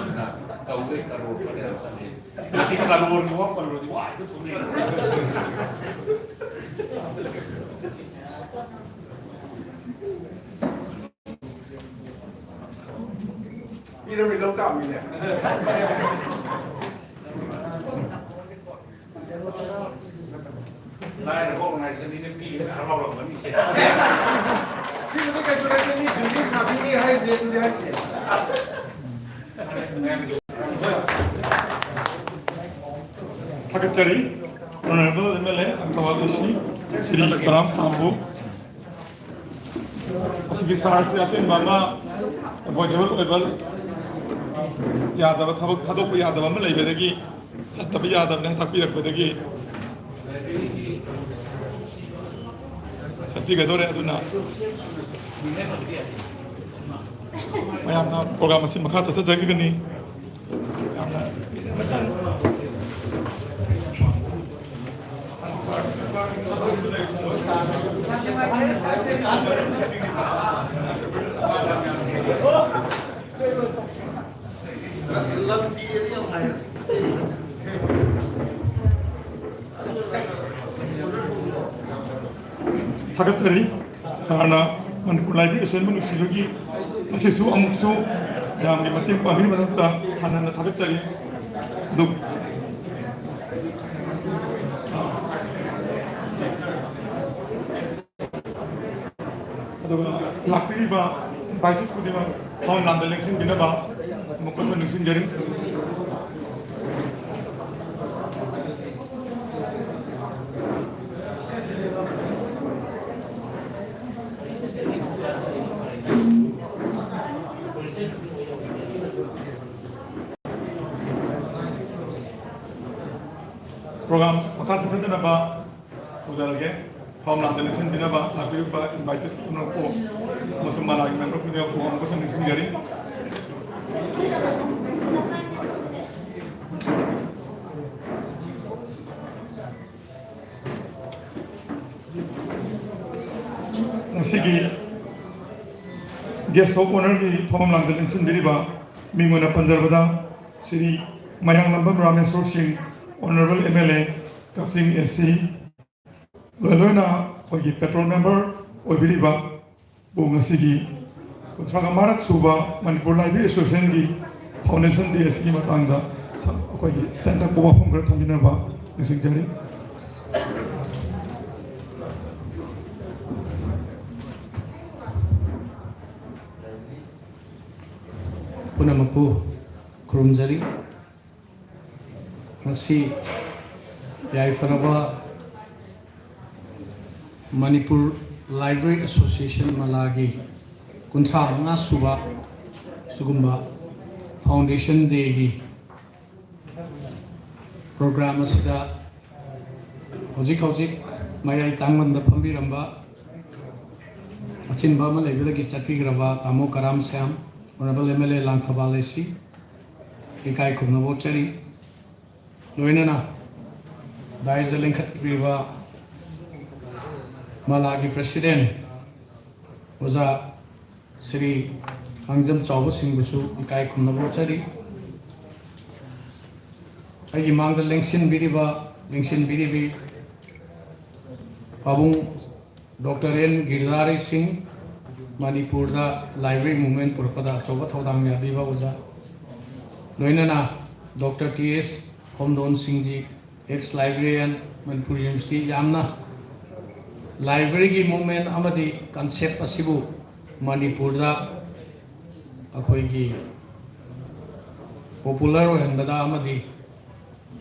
ꯇꯧꯗꯦ, ꯀꯔꯣꯔ ꯐꯅꯌꯥꯝ ꯆꯪꯉꯦ꯫ ꯉꯁꯤ ꯀꯔꯣꯔꯒꯤ ꯋꯥ ꯄꯜꯂꯨꯔꯗꯤ ꯋꯥ ꯍꯦꯛꯇ ꯊꯣꯛꯂꯛꯑꯦ꯫ ꯄꯤꯔꯝꯃꯤ ꯂꯧ ꯇꯥꯕꯅꯤꯅꯦ꯫ ꯂꯥꯏꯔꯕ organization ꯅꯤꯅ ꯄꯤꯔꯒ ꯍꯔꯥꯎꯔꯝꯒꯅꯤ ꯁꯦ꯫ ꯁꯤꯕꯨꯗꯤ ꯀꯩꯁꯨ ꯅꯠꯇꯦ, ꯃꯤ building ꯁꯥꯕꯤꯅꯤ ꯍꯥꯏꯔꯤꯅꯦ, ꯑꯗꯨꯗꯤ ꯍꯥꯏꯔꯤꯅꯦ꯫ ꯊꯥꯒꯠꯆꯔꯤ꯫ Honorable M L A ꯑꯪꯀꯋꯥꯜ ꯁꯤ ꯁ꯭ꯔꯤ ꯁꯤꯇꯥꯔꯥꯝ ꯁꯥꯕꯨ꯫ ꯑꯁꯤꯒꯤ ꯆꯥꯔꯖꯁꯦ ꯑꯆꯤꯟꯕ ꯑꯃ, ꯑꯦꯚꯣꯏꯗꯦꯕꯜ ꯑꯣꯏꯕ, ꯌꯥꯗꯕ ꯊꯕꯛ ꯊꯥꯗꯣꯛꯄ ꯌꯥꯗꯕ ꯑꯃ ꯂꯩꯕꯗꯒꯤ ꯆꯠꯇꯕ ꯌꯥꯗꯕꯅꯦ ꯇꯥꯛꯄꯤꯔꯛꯄꯗꯒꯤ ꯆꯠꯄꯤꯒꯗꯧꯔꯦ꯫ ꯑꯗꯨꯅ ꯃꯌꯥꯝꯅ ꯄ꯭ꯔꯣꯒ꯭ꯔꯥꯝ ꯑꯁꯤ ꯃꯈꯥ ꯆꯠꯊꯖꯈꯤꯒꯅꯤ꯫ ꯊꯥꯒꯠꯆꯔꯤ꯫ ꯁꯥꯔꯅ ꯃꯅꯤꯄꯨꯔ ꯂꯥꯏꯕ꯭ꯔꯦꯔꯤ ꯑꯁꯦꯟꯕ ꯅꯨꯡꯁꯤꯕꯒꯤ ꯑꯁꯤꯁꯨ ꯑꯃꯨꯛꯁꯨ ꯃꯌꯥꯝꯒꯤ ꯃꯇꯦꯡ ꯄꯥꯡꯕꯤꯕꯗꯃꯛꯇ ꯍꯟꯅ ꯍꯟꯅ ꯊꯥꯒꯠꯆꯔꯤ꯫ ꯑꯗꯨ ꯂꯥꯛꯄꯤꯔꯤꯕ ꯚꯥꯏꯁꯦꯁ ꯈꯨꯗꯤꯡꯃꯛ ꯊꯋꯥꯏ ꯂꯥꯟꯗ ꯂꯦꯡꯁꯤꯟꯕꯤꯅꯕ ꯃꯈꯣꯏꯕꯨ ꯅꯤꯡꯁꯤꯡꯖꯔꯤ꯫ ꯄ꯭ꯔꯣꯒ꯭ꯔꯥꯝ ꯃꯈꯥ ꯆꯠꯊꯗꯅꯕ ꯇꯧꯖꯔꯒꯦ꯫ ꯊꯧꯔꯝ ꯂꯥꯡꯗ ꯂꯦꯡꯁꯤꯟꯕꯤꯅꯕ ꯂꯥꯛꯄꯤꯔꯤꯕ ꯏꯟꯚꯥꯏꯇꯦꯁ ꯄꯨꯝꯅꯃꯛꯄꯨ ꯑꯃꯁꯨꯡ ꯃꯅꯥꯒꯤ ꯃꯦꯝꯕꯔ ꯈꯨꯗꯤꯡꯃꯛꯄꯨ ꯑꯃꯨꯛꯀꯁꯨ ꯅꯤꯡꯁꯤꯡꯖꯔꯤ꯫ ꯉꯁꯤꯒꯤ ꯒꯦꯁ ꯑꯣꯐ ꯑꯣꯅꯔꯒꯤ ꯊꯧꯔꯝ ꯂꯥꯡꯗ ꯂꯦꯡꯁꯤꯟꯕꯤꯔꯤꯕ ꯃꯤꯡ ꯑꯣꯏꯅ ꯄꯟꯖꯔꯕꯗ ꯁ꯭ꯔꯤ ꯃꯌꯥꯡꯂꯝꯕꯝ Rameshwor Singh, honourable M L A, Kakching ꯑꯦ ꯁꯤ, ꯂꯣꯏ ꯂꯣꯏꯅ ꯑꯩꯈꯣꯏꯒꯤ ꯄꯦꯇ꯭ꯔꯣꯜ ꯃꯦꯝꯕꯔ ꯑꯣꯏꯕꯤꯔꯤꯕ ꯕꯨ ꯉꯁꯤꯒꯤ ꯀꯨꯟꯊ꯭ꯔꯥ ꯃꯉꯥꯔꯛ ꯁꯨꯕ ꯃꯅꯤꯄꯨꯔ ꯂꯥꯏꯕ꯭ꯔꯦꯔꯤ ꯑꯦꯁꯣꯁꯤꯌꯦꯁꯟꯒꯤ ꯐꯥꯎꯟꯗꯦꯁꯟ ꯗꯦ ꯑꯁꯤꯒꯤ ꯃꯇꯥꯡꯗ ꯁ-, ꯑꯩꯈꯣꯏꯒꯤ ꯇꯦꯟꯇꯛꯄ ꯋꯥꯐꯝ ꯈꯔ ꯊꯝꯕꯤꯅꯕ ꯅꯤꯡꯁꯤꯡꯖꯔꯤ꯫ ꯄꯨꯝꯅꯃꯛꯄꯨ ꯈꯨꯔꯨꯝꯖꯔꯤ꯫ ꯉꯁꯤ ꯌꯥꯏꯐꯔꯕ ꯃꯅꯤꯄꯨꯔ ꯂꯥꯏꯕ꯭ꯔꯦꯔꯤ ꯑꯦꯁꯣꯁꯤꯌꯦꯁꯟ ꯃꯂꯥꯒꯤ ꯀꯨꯟꯊ꯭ꯔꯥ ꯃꯉꯥ ꯁꯨꯕ ꯁꯤꯒꯨꯝꯕ ꯐꯥꯎꯟꯗꯦꯁꯟ ꯗꯦꯒꯤ ꯄ꯭ꯔꯣꯒ꯭ꯔꯥꯝ ꯑꯁꯤꯗ ꯍꯧꯖꯤꯛ ꯍꯧꯖꯤꯛ ꯃꯌꯥꯏ ꯇꯥꯡꯕꯟꯗ ꯐꯝꯕꯤꯔꯝꯕ ꯑꯆꯤꯟꯕ ꯑꯃ ꯂꯩꯕꯗꯒꯤ ꯆꯠꯄꯤꯈ꯭ꯔꯕ ꯇꯥꯃꯣ Karam Shyam, honourable M L A Langthabal A C, ꯏꯀꯥꯏ ꯈꯨꯝꯅꯕ ꯎꯠꯆꯔꯤ꯫ ꯂꯣꯏꯅꯅ ꯗꯥꯏꯁꯇ ꯂꯤꯡꯈꯠꯄꯤꯔꯤꯕ ꯃꯂꯥꯒꯤ ꯄ꯭ꯔꯦꯁꯤꯗꯦꯟ ꯑꯣꯖꯥ ꯁ꯭ꯔꯤ ꯀꯥꯡꯖꯝ ꯆꯥꯎꯕꯁꯤꯡꯕꯨꯁꯨ ꯏꯀꯥꯏ ꯈꯨꯝꯅꯕ ꯎꯠꯆꯔꯤ꯫ ꯑꯩꯒꯤ ꯃꯥꯡꯗ ꯂꯦꯡꯁꯤꯟꯕꯤꯔꯤꯕ, ꯂꯦꯡꯁꯤꯟꯕꯤꯔꯤꯕꯤ ꯄꯥꯕꯨꯡ ꯗꯣꯛꯇꯔ ꯑꯦꯟ ꯒꯤꯔꯤꯙꯥꯔꯤ ꯁꯤꯡ, ꯃꯅꯤꯄꯨꯔꯗ ꯂꯥꯏꯕ꯭ꯔꯦꯔꯤ ꯃꯨꯚꯃꯦꯟ ꯄꯨꯔꯛꯄꯗ ꯑꯆꯧꯕ ꯊꯧꯗꯥꯡ ꯌꯥꯕꯤꯕ ꯑꯣꯖꯥ, ꯂꯣꯏꯅꯅ ꯗꯣꯛꯇꯔ ꯇꯤ ꯑꯦꯁ ꯈꯣꯝꯗꯣꯟ ꯁꯤꯡꯖꯤ, ꯑꯦꯛꯁ ꯂꯥꯏꯕ꯭ꯔꯦꯔꯤꯌꯟ, ꯃꯅꯤꯄꯨꯔ ꯌꯨꯅꯤꯚꯔꯁꯤꯇꯤ, ꯌꯥꯝꯅ ꯂꯥꯏꯕ꯭ꯔꯦꯔꯤꯒꯤ ꯃꯨꯞꯃꯦꯟ ꯑꯃꯗꯤ ꯀꯟꯁꯦꯞ ꯑꯁꯤꯕꯨ ꯃꯅꯤꯄꯨꯔꯗ ꯑꯩꯈꯣꯏꯒꯤ ꯄꯣꯄꯨꯂꯔ ꯑꯣꯏꯍꯟꯕꯗ ꯑꯃꯗꯤ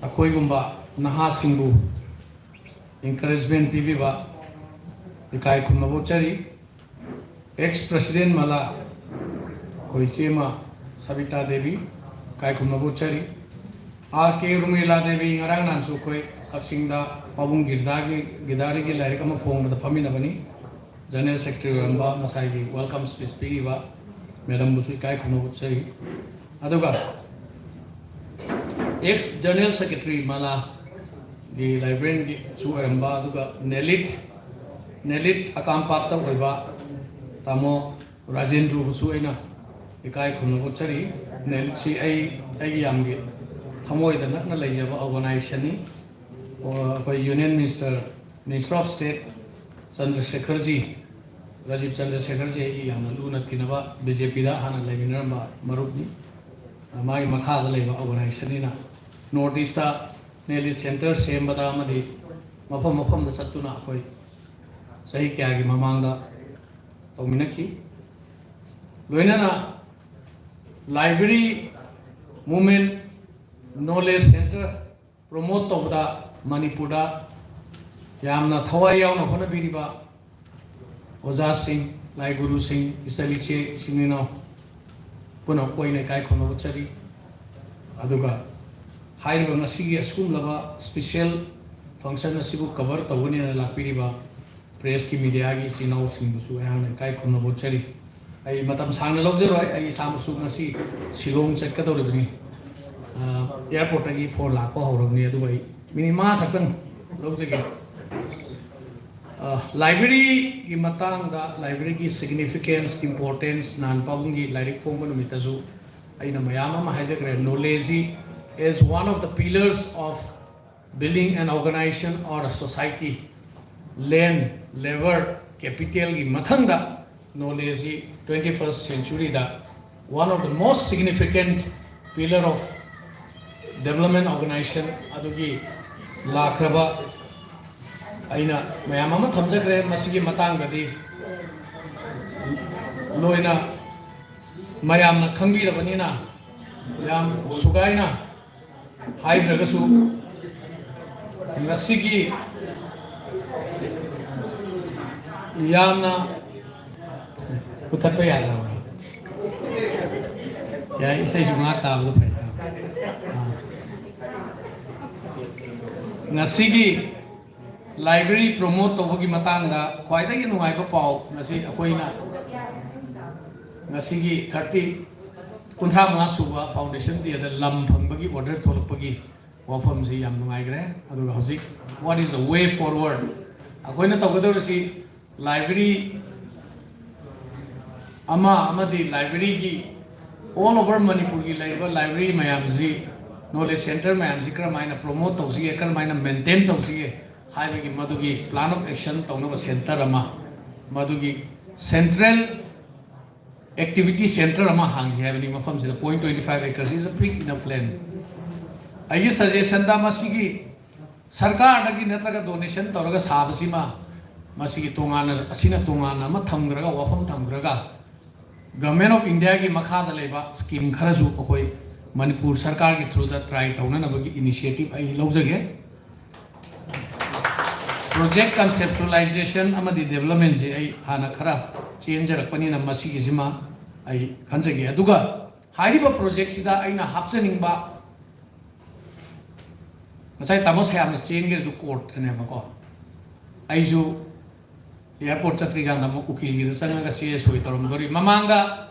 ꯑꯩꯈꯣꯏꯒꯨꯝꯕ ꯅꯍꯥꯁꯤꯡꯕꯨ ꯏꯟꯀꯔꯦꯖꯃꯦꯟ ꯄꯤꯕꯤꯕ ꯏꯀꯥꯏ ꯈꯨꯝꯅꯕ ꯎꯠꯆꯔꯤ꯫ ꯑꯦꯛꯁ ꯄ꯭ꯔꯦꯁꯤꯗꯦꯟ ꯃꯂꯥ ꯑꯩꯈꯣꯏ ꯏꯆꯦꯃ ꯁꯕꯤꯇꯥ ꯗꯦꯕꯤ ꯏꯀꯥꯏ ꯈꯨꯝꯅꯕ ꯎꯠꯆꯔꯤ꯫ ꯑꯥꯔ ꯀꯦ ꯎꯔꯃꯤꯂꯥ ꯗꯦꯕꯤ ꯉꯔꯥꯡ ꯅꯍꯥꯟꯁꯨ ꯑꯩꯈꯣꯏ ꯀꯛꯆꯤꯡꯗ ꯄꯥꯕꯨꯡ ꯒꯤꯔꯗꯥꯒꯤ ꯒꯤꯔꯗꯥꯗꯒꯤ ꯂꯥꯏꯔꯤꯛ ꯑꯃ ꯐꯣꯡꯕꯗ ꯐꯝꯃꯤꯟꯅꯕꯅꯤ꯫ ꯖꯦꯅꯔꯦꯜ ꯁꯦꯀ꯭ꯔꯦꯇꯔꯤ ꯑꯣꯏꯔꯝꯕ ꯉꯁꯥꯏꯒꯤ ꯋꯦꯜꯀꯝ ꯁ꯭ꯄꯤꯆ ꯄꯤꯈꯤꯕ ꯃꯦꯗꯝꯕꯨꯁꯨ ꯏꯀꯥꯏ ꯈꯨꯝꯅꯕ ꯎꯠꯆꯔꯤ꯫ ꯑꯗꯨꯒ ꯑꯦꯛꯁ ꯖꯦꯅꯔꯦꯜ ꯁꯦꯀ꯭ꯔꯦꯇꯔꯤ ꯃꯂꯥꯒꯤ ꯂꯥꯏꯕ꯭ꯔꯦꯔꯤꯌꯟꯒꯤꯁꯨ ꯑꯣꯏꯔꯝꯕ, ꯑꯗꯨꯒ ꯅꯦꯂꯤꯠ ꯅꯦꯂꯤꯠ ꯑꯀꯥꯝꯄꯥꯠꯇ ꯑꯣꯏꯕ ꯇꯥꯃꯣ ꯔꯥꯖꯦꯟꯗ꯭ꯔꯨꯕꯨꯁꯨ ꯑꯩꯅ ꯏꯀꯥꯏ ꯈꯨꯝꯅꯕ ꯎꯠꯆꯔꯤ꯫ ꯅꯦꯂꯤꯠꯁꯤ ꯑꯩ ꯑꯩꯒꯤ ꯌꯥꯝꯒꯤ ꯊꯃꯣꯏꯗ ꯅꯛꯅ ꯂꯩꯖꯕ ꯑꯣꯔꯒꯅꯥꯏꯖꯦꯁꯟꯅꯤ꯫ ꯑꯣ, ꯑꯩꯈꯣꯏ union minister, minister of state Chandrasekharji, Rajeev Chandrasekharji ꯑꯩꯒꯤ ꯌꯥꯝꯅ ꯂꯨꯅ ꯇꯤꯟꯅꯕ, ꯕꯤ ꯖꯦ ꯄꯤꯗ ꯍꯥꯟꯅ ꯂꯩꯃꯤꯟꯅꯔꯝꯕ ꯃꯔꯨꯞꯅꯤ꯫ ꯃꯥꯒꯤ ꯃꯈꯥꯗ ꯂꯩꯕ ꯑꯣꯔꯒꯅꯥꯏꯖꯦꯁꯟꯅꯤꯅ ꯅꯣꯔꯠ ꯏꯁꯇ ꯅꯦꯂꯤꯠ ꯁꯦꯟꯇꯔ ꯁꯦꯝꯕꯗ ꯑꯃꯗꯤ ꯃꯐꯝ ꯃꯐꯝꯗ ꯆꯠꯇꯨꯅ ꯑꯩꯈꯣꯏ ꯆꯍꯤ ꯀꯌꯥꯒꯤ ꯃꯃꯥꯡꯗ ꯇꯧꯃꯤꯟꯅꯈꯤ꯫ ꯂꯣꯏꯅꯅ ꯂꯥꯏꯕ꯭ꯔꯦꯔꯤ ꯃꯨꯞꯃꯦꯟ, ꯅꯣꯂꯦꯖ ꯁꯦꯟꯇꯔ ꯄ꯭ꯔꯣꯃꯣꯠ ꯇꯧꯕꯗ ꯃꯅꯤꯄꯨꯔꯗ ꯌꯥꯝꯅ ꯊꯋꯥꯏ ꯌꯥꯎꯅ ꯍꯣꯠꯅꯕꯤꯔꯤꯕ ꯑꯣꯖꯥꯁꯤꯡ, ꯂꯥꯏ ꯒꯨꯔꯨꯁꯤꯡ, ꯏꯆꯜ ꯏꯆꯦ, ꯏꯆꯤꯟ ꯏꯅꯥꯎ ꯄꯨꯝꯅꯃꯛꯄꯨ ꯑꯩꯅ ꯏꯀꯥꯏ ꯈꯨꯝꯅꯕ ꯎꯠꯆꯔꯤ꯫ ꯑꯗꯨꯒ ꯍꯥꯏꯔꯤꯕ ꯉꯁꯤꯒꯤ ꯑꯁꯤꯒꯨꯝꯂꯕ ꯁ꯭ꯄꯤꯁꯦꯜ ꯐꯪꯁꯟ ꯑꯁꯤꯕꯨ ꯀꯚꯔ ꯇꯧꯒꯅꯤ ꯍꯥꯏꯅ ꯂꯥꯛꯄꯤꯔꯤꯕ ꯄ꯭ꯔꯦꯁꯀꯤ, ꯃꯤꯗꯤꯌꯥꯒꯤ ꯏꯆꯤꯟ ꯏꯅꯥꯎꯁꯤꯡꯕꯨꯁꯨ ꯑꯩꯍꯥꯛꯅ ꯏꯀꯥꯏ ꯈꯨꯝꯅꯕ ꯎꯠꯆꯔꯤ꯫ ꯑꯩ ꯃꯇꯝ ꯁꯥꯡꯅ ꯂꯧꯖꯔꯣꯏ, ꯑꯩ ꯏꯁꯥꯃꯛꯁꯨ ꯉꯁꯤ ꯁꯤꯂꯣꯡ ꯆꯠꯀꯗꯧꯔꯤꯕꯅꯤ꯫ ꯑ, ꯑꯦꯌꯥꯔꯄꯣꯔꯠꯇꯒꯤ ꯐꯣꯟ ꯂꯥꯛꯄ ꯍꯧꯔꯕꯅꯤ, ꯑꯗꯨꯕꯨ ꯑꯩ ꯃꯤꯅꯤꯠ ꯃꯉꯥ ꯈꯛꯇꯪ ꯂꯧꯖꯒꯦ꯫ ꯑ, ꯂꯥꯏꯕ꯭ꯔꯦꯔꯤꯒꯤ ꯃꯇꯥꯡꯗ, ꯂꯥꯏꯕ꯭ꯔꯦꯔꯤꯒꯤ ꯁꯤꯒꯅꯤꯐꯤꯀꯦꯟꯁ, ꯏꯝꯄꯣꯔꯇꯦꯟꯁ, ꯅꯍꯥꯟ ꯄꯥꯕꯨꯡꯒꯤ ꯂꯥꯏꯔꯤꯛ ꯐꯣꯡꯕ ꯅꯨꯃꯤꯠꯇꯁꯨ ꯑꯩꯅ ꯃꯌꯥꯝ ꯑꯃ ꯍꯥꯏꯖꯈ꯭ꯔꯦ꯫ Knowledge is one of the pillars of building an organization or a society. Land, labour, capital ꯒꯤ ꯃꯊꯪꯗ ꯅꯣꯂꯦꯖꯁꯤ twenty first century the one of the most significant pillar of development organization ꯑꯗꯨꯒꯤ ꯂꯥꯛꯈ꯭ꯔꯕ ꯑꯩꯅ ꯃꯌꯥꯝ ꯑꯃ ꯊꯝꯖꯈ꯭ꯔꯦ꯫ ꯃꯁꯤꯒꯤ ꯃꯇꯥꯡꯗꯗꯤ ꯂꯣꯏꯅ ꯃꯌꯥꯝꯅ ꯈꯪꯕꯤꯔꯕꯅꯤꯅ ꯌꯥꯝ ꯁꯨꯒꯥꯏꯅ ꯍꯥꯏꯗ꯭ꯔꯒꯁꯨ ꯉꯁꯤꯒꯤ ꯌꯥꯝꯅ ꯄꯨꯊꯠꯄ ꯌꯥꯗ꯭ꯔꯕ꯫ ꯌꯥꯏ, ꯏꯁꯩꯁꯨ ꯉꯥꯏꯍꯥꯛ ꯇꯥꯕꯗꯣ ꯐꯩ꯫ ꯉꯁꯤꯒꯤ library promote ꯇꯧꯕꯒꯤ ꯃꯇꯥꯡꯗ ꯈ꯭ꯋꯥꯏꯗꯒꯤ ꯅꯨꯡꯉꯥꯏꯕ ꯄꯥꯎ ꯉꯁꯤ ꯑꯩꯈꯣꯏꯅ ꯉꯁꯤꯒꯤ ꯊꯥꯔꯇꯤ, ꯀꯨꯟꯊ꯭ꯔꯥ ꯃꯉꯥ ꯁꯨꯕ foundation dayꯗ ꯂꯝ ꯐꯪꯕꯒꯤ order ꯊꯣꯛꯂꯛꯄꯒꯤ ꯋꯥꯐꯝꯁꯤ ꯌꯥꯝ ꯅꯨꯡꯉꯥꯏꯈ꯭ꯔꯦ꯫ ꯑꯗꯨꯒ ꯍꯧꯖꯤꯛ what is the way forward? ꯑꯩꯈꯣꯏꯅ ꯇꯧꯒꯗꯧꯔꯤꯁꯤ library ꯑꯃ ꯑꯃꯗꯤ libraryꯒꯤ all over ꯃꯅꯤꯄꯨꯔꯒꯤ ꯂꯩꯔꯤꯕ library ꯃꯌꯥꯝꯁꯤ, knowledge center ꯃꯌꯥꯝꯁꯤ ꯀꯔꯝ ꯍꯥꯏꯅ promote ꯇꯧꯁꯤꯒꯦ, ꯀꯔꯝ ꯍꯥꯏꯅ maintain ꯇꯧꯁꯤꯒꯦ ꯍꯥꯏꯕꯒꯤ ꯃꯗꯨꯒꯤ plan of action ꯇꯧꯅꯕ center ꯑꯃ, ꯃꯗꯨꯒꯤ central activity center ꯑꯃ ꯍꯥꯡꯁꯤ ꯍꯥꯏꯕꯅꯤ꯫ ꯃꯐꯝꯁꯤꯗ point twenty five acres is a big enough land꯫ ꯑꯩꯒꯤ suggestionꯗ ꯃꯁꯤꯒꯤ ꯁꯔꯀꯥꯔꯗꯒꯤ ꯅꯠꯇ꯭ꯔꯒ donation ꯇꯧꯔꯒ ꯁꯥꯕꯁꯤꯃ, ꯃꯁꯤꯒꯤ ꯇꯣꯉꯥꯟꯅ, ꯑꯁꯤꯅ ꯇꯣꯉꯥꯟꯅ ꯑꯃ ꯊꯝꯈ꯭ꯔꯒ, ꯋꯥꯐꯝ ꯊꯝꯈ꯭ꯔꯒ, Government of Indiaꯒꯤ ꯃꯈꯥꯗ ꯂꯩꯕ scheme ꯈꯔꯁꯨ ꯑꯩꯈꯣꯏ ꯃꯅꯤꯄꯨꯔ ꯁꯔꯀꯥꯔꯒꯤ throughꯗ try ꯇꯧꯅꯅꯕꯒꯤ initiative ꯑꯩ ꯂꯧꯖꯒꯦ꯫ Project conceptualization ꯑꯃꯗꯤ developmentꯁꯤ ꯑꯩ ꯍꯥꯟꯅ ꯈꯔ ꯆꯦꯟꯖꯔꯛꯄꯅꯤꯅ ꯃꯁꯤꯒꯤꯁꯤꯃ ꯑꯩ ꯈꯟꯖꯒꯦ꯫ ꯑꯗꯨꯒ ꯍꯥꯏꯔꯤꯕ projectꯁꯤꯗ ꯑꯩꯅ ꯍꯥꯞꯆꯅꯤꯡꯕ, ꯉꯁꯥꯏ ꯇꯥꯃꯣ ꯁꯌꯥꯝꯅ ꯆꯦꯟꯈ꯭ꯔꯤꯗꯨ courtꯇꯅꯦꯕꯀꯣ꯫ ꯑꯩꯁꯨ airport ꯆꯠꯇ꯭ꯔꯤꯀꯥꯟꯗ ꯑꯃꯨꯛ ꯎꯀꯤꯜꯒꯤꯗ ꯆꯪꯉꯒ ꯆꯦ ꯁꯣꯏ ꯇꯧꯔꯝꯗꯣꯔꯤ꯫ ꯃꯃꯥꯡꯗ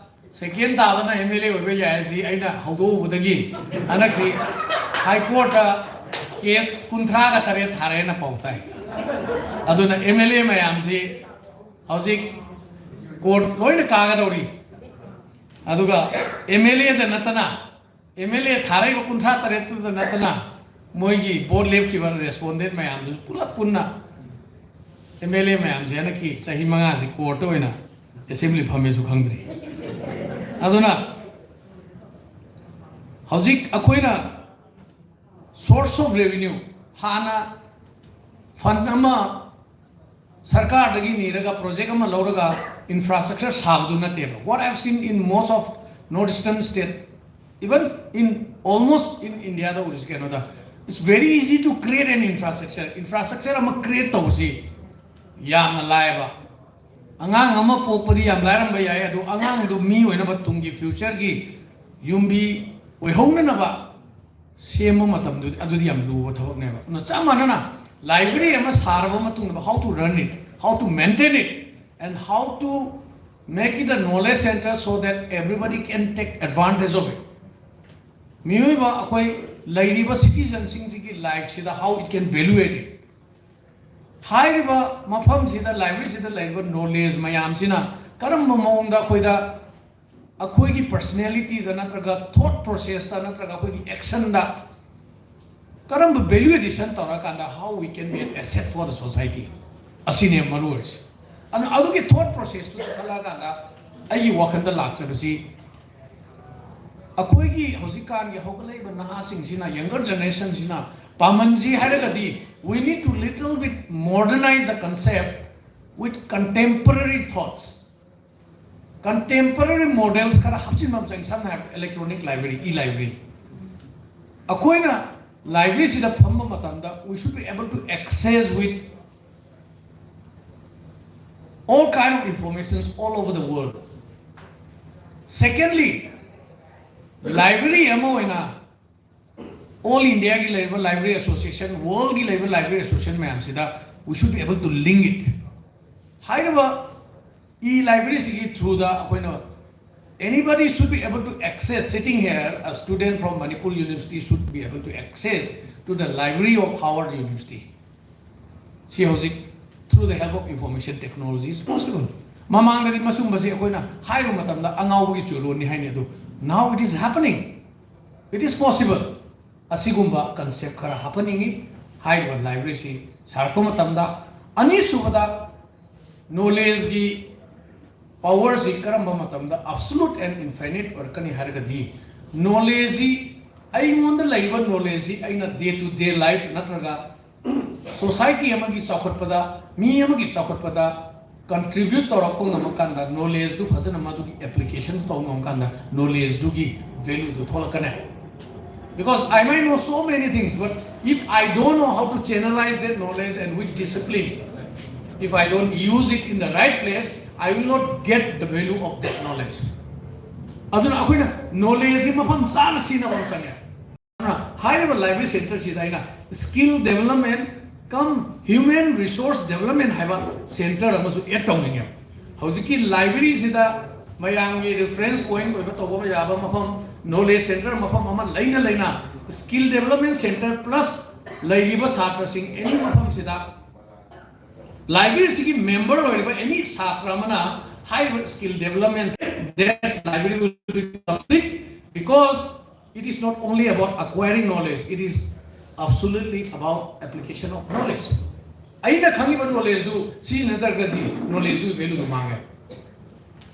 second ꯇꯥꯕꯅ MLA ꯑꯣꯏꯕ ꯌꯥꯏ ꯍꯥꯏꯁꯤ ꯑꯩꯅ ꯍꯧꯗꯣꯛꯎꯕꯗꯒꯤ ꯍꯟꯗꯛꯁꯤ High Courtꯇ case ꯀꯨꯟꯊ꯭ꯔꯥꯒ ꯇꯔꯦꯠ ꯊꯥꯔꯦꯅ ꯄꯥꯎ ꯇꯥꯏ꯫ ꯑꯗꯨꯅ MLA ꯃꯌꯥꯝꯁꯤ ꯍꯧꯖꯤꯛ court ꯂꯣꯏꯅ ꯀꯥꯒꯗꯧꯔꯤ꯫ ꯑꯗꯨꯒ MLAꯗ ꯅꯠꯇꯅ, MLA ꯊꯥꯔꯛꯏꯕ ꯀꯨꯟꯊ꯭ꯔꯥ ꯇꯔꯦꯠꯇꯨꯗ ꯅꯠꯇꯅ ꯃꯣꯏꯒꯤ vote ꯂꯦꯞꯈꯤꯕ respondent ꯃꯌꯥꯝꯗꯨ ꯄꯨꯂꯞ ꯄꯨꯟꯅ MLA ꯃꯌꯥꯝꯁꯦ ꯍꯟꯗꯛꯀꯤ ꯆꯍꯤ ꯃꯉꯥꯁꯤ courtꯇ ꯑꯣꯏꯅ assembly ꯐꯝꯃꯦꯁꯨ ꯈꯪꯗ꯭ꯔꯤ꯫ ꯑꯗꯨꯅ ꯍꯧꯖꯤꯛ ꯑꯩꯈꯣꯏꯅ source of revenue ꯍꯥꯟꯅ ꯐꯟ ꯑꯃ ꯁꯔꯀꯥꯔꯗꯒꯤ ꯅꯤꯔꯒ ꯄ꯭ꯔꯣꯖꯦꯛ ꯑꯃ ꯂꯧꯔꯒ ꯏꯟꯐ꯭ꯔꯥꯁ꯭ꯇ꯭ꯔꯛꯆꯔ ꯁꯥꯕꯗꯨ ꯅꯠꯇꯦꯕ꯫ What I've seen in most of North Eastern state, even in almost in India ꯗ ꯑꯣꯏꯔꯤꯁꯤ ꯀꯩꯅꯣꯗ, it's very easy to create an infrastructure.ꯏꯟꯐ꯭ꯔꯥꯁ꯭ꯇ꯭ꯔꯛꯆꯔ ꯑꯃ ꯀ꯭ꯔꯤꯌꯦꯠ ꯇꯧꯕꯁꯤ ꯌꯥꯝꯅ ꯂꯥꯏꯕ꯫ ꯑꯉꯥꯡ ꯑꯃ ꯄꯣꯛꯄꯗꯤ ꯌꯥꯝ ꯂꯥꯏꯔꯝꯕ ꯌꯥꯏ, ꯑꯗꯨ ꯑꯉꯥꯡꯗꯨ ꯃꯤ ꯑꯣꯏꯅꯕ, ꯇꯨꯡꯒꯤ ꯐ꯭ꯌꯨꯆꯔꯒꯤ ꯌꯨꯝꯕꯤ ꯑꯣꯏꯍꯧꯅꯅꯕ ꯁꯦꯝꯕ ꯃꯇꯝꯗꯨꯗꯤ ꯑꯗꯨꯗꯤ ꯌꯥꯝ ꯂꯨꯕ ꯊꯕꯛꯅꯦꯕ꯫ ꯑꯗꯨꯅ ꯆꯞ ꯃꯥꯟꯅꯅ library ꯑꯃ ꯁꯥꯔꯕ ꯃꯇꯨꯡꯗ, how to run it, how to maintain it, and how to make it a knowledge center so that everybody can take advantage of it. ꯃꯤꯑꯣꯏꯕ ꯑꯩꯈꯣꯏ ꯂꯩꯔꯤꯕ ꯁꯤꯇꯤꯖꯟꯁꯤꯡꯁꯤꯒꯤ ꯂꯥꯏꯐꯁꯤꯗ how it can value add it. ꯍꯥꯏꯔꯤꯕ ꯃꯐꯝꯁꯤꯗ, ꯂꯥꯏꯕ꯭ꯔꯦꯔꯤꯁꯤꯗ ꯂꯩꯔꯤꯕ knowledge ꯃꯌꯥꯝꯁꯤꯅ ꯀꯔꯝꯕ ꯃꯑꯣꯡꯗ ꯑꯩꯈꯣꯏꯗ, ꯑꯩꯈꯣꯏꯒꯤ ꯄꯔꯁꯅꯦꯂꯤꯇꯤꯗ ꯅꯠꯇ꯭ꯔꯒ ꯊꯣꯠ ꯄ꯭ꯔꯣꯁꯦꯁꯇ ꯅꯠꯇ꯭ꯔꯒ ꯑꯩꯈꯣꯏꯒꯤ ꯑꯦꯛꯁꯟꯗ ꯀꯔꯝꯕ ꯚꯦꯂꯨ ꯑꯦꯗꯤꯁꯟ ꯇꯧꯔꯀꯥꯟꯗ how we can be an asset for the society ꯑꯁꯤꯅꯦ ꯃꯔꯨ ꯑꯣꯏꯔꯤꯁꯦ꯫ ꯑꯗꯨꯅ ꯑꯗꯨꯒꯤ ꯊꯣꯠ ꯄ꯭ꯔꯣꯁꯦꯁꯇꯨ ꯈꯜꯂꯛꯑꯀꯥꯟꯗ ꯑꯩꯒꯤ ꯋꯥꯈꯜꯗ ꯂꯥꯛꯆꯕꯁꯤ, ꯑꯩꯈꯣꯏꯒꯤ ꯍꯧꯖꯤꯛꯀꯥꯟꯒꯤ ꯍꯧꯒꯠꯂꯛꯏꯕ ꯅꯍꯥꯁꯤꯡꯁꯤꯅ, ꯌꯪꯒꯔ ꯖꯦꯅꯦꯔꯦꯁꯟꯁꯤꯅ ꯄꯥꯝꯍꯟꯁꯤ ꯍꯥꯏꯔꯒꯗꯤ, we need to little bit modernize the concept with contemporary thoughts. Contemporary models ꯈꯔ ꯍꯥꯞꯆꯤꯟꯕ ꯑꯃ ꯆꯪꯉꯤ꯫ ꯁꯝꯅ ꯍꯥꯏꯔꯕꯗ electronic library, e library꯫ ꯑꯩꯈꯣꯏꯅ ꯂꯥꯏꯕ꯭ꯔꯦꯔꯤꯁꯤꯗ ꯐꯝꯕ ꯃꯇꯝꯗ we should be able to access with all kind of informations all over the world. Secondly, library ꯑꯃ ꯑꯣꯏꯅ all Indiaꯒꯤ ꯂꯩꯔꯤꯕ library association, worldꯒꯤ ꯂꯩꯔꯤꯕ library association ꯃꯌꯥꯝꯁꯤꯗ we should be able to link it. ꯍꯥꯏꯔꯤꯕ e libraryꯁꯤꯒꯤ throughꯗ ꯑꯩꯈꯣꯏꯅ, anybody should be able to access, sitting here, a student from Manipur University should be able to access to the library of Howard University. ꯁꯤ ꯍꯧꯖꯤꯛ through the help of information technology is possible. ꯃꯃꯥꯡꯗꯗꯤ ꯃꯁꯨꯝꯕꯁꯤ ꯑꯩꯈꯣꯏꯅ ꯍꯥꯏꯔꯨꯕ ꯃꯇꯝꯗ ꯑꯉꯥꯎꯕꯒꯤ ꯆꯨꯔꯣꯟꯅꯤ ꯍꯥꯏꯅꯤ, ꯑꯗꯨ now it is happening, it is possible. ꯑꯁꯤꯒꯨꯝꯕ concept ꯈꯔ ꯍꯥꯞꯍꯟꯅꯤꯡꯉꯤ ꯍꯥꯏꯔꯤꯕ ꯂꯥꯏꯕ꯭ꯔꯦꯔꯤꯁꯤ ꯁꯥꯔꯛꯄ ꯃꯇꯝꯗ꯫ ꯑꯅꯤꯁꯨꯕꯗ, ꯅꯣꯂꯦꯖꯀꯤ ꯄꯋꯔꯁꯤ ꯀꯔꯝꯕ ꯃꯇꯝꯗ absolute and infinite ꯑꯣꯏꯔꯛꯀꯅꯤ ꯍꯥꯏꯔꯒꯗꯤ, ꯅꯣꯂꯦꯖꯁꯤ, ꯑꯩꯉꯣꯟꯗ ꯂꯩꯔꯤꯕ ꯅꯣꯂꯦꯖꯁꯤ ꯑꯩꯅ day to day life ꯅꯠꯇ꯭ꯔꯒ society ꯑꯃꯒꯤ ꯆꯥꯎꯈꯠꯄꯗ, ꯃꯤ ꯑꯃꯒꯤ ꯆꯥꯎꯈꯠꯄꯗ contribute ꯇꯧꯔꯛꯄ ꯉꯝꯃꯀꯥꯟꯗ, knowledgeꯗꯨ ꯐꯖꯅ ꯃꯗꯨꯒꯤ application ꯇꯧꯕ ꯉꯝꯃꯀꯥꯟꯗ, knowledgeꯗꯨꯒꯤ valueꯗꯨ ꯊꯣꯛꯂꯛꯀꯅꯤ. Because I might know so many things, but if I don't know how to channelize that knowledge and with discipline, if I don't use it in the right place, I will not get the value of that knowledge. ꯑꯗꯨꯅ ꯑꯩꯈꯣꯏꯅ knowledgeꯁꯤ ꯃꯐꯝ ꯆꯥꯅ ꯁꯤꯖꯤꯟꯅꯕ ꯑꯃ ꯆꯪꯉꯦ. ꯑꯗꯨꯅ ꯍꯥꯏꯔꯤꯕ library centreꯁꯤꯗ ꯑꯩꯅ skill development cum human resource development ꯍꯥꯏꯕ center ꯑꯃꯁꯨ add ꯇꯧꯅꯤꯡꯉꯦ. ꯍꯧꯖꯤꯛꯀꯤ libraryꯁꯤꯗ ꯃꯌꯥꯝꯒꯤ reference point ꯑꯣꯏꯕ ꯇꯧꯕ ꯌꯥꯕ ꯃꯐꯝ, knowledge center ꯃꯐꯝ ꯑꯃ ꯂꯩꯅ ꯂꯩꯅ, skill development center plus ꯂꯩꯔꯤꯕ ꯁꯥꯇ꯭ꯔꯁꯤꯡ any ꯃꯐꯝꯁꯤꯗ libraryꯁꯤꯒꯤ member ꯑꯣꯏꯔꯤꯕ any ꯁꯥꯇ꯭ꯔ ꯑꯃꯅ ꯍꯥꯏꯔꯤꯕ skill development, that library will be complete, because it is not only about acquiring knowledge, it is absolutely about application of knowledge. ꯑꯩꯅ ꯈꯪꯉꯤꯕ knowledgeꯗꯨ ꯁꯤꯖꯤꯟꯅꯗ꯭ꯔꯒꯗꯤ knowledgeꯗꯨꯒꯤ valueꯗꯨ ꯃꯥꯡꯉꯦ.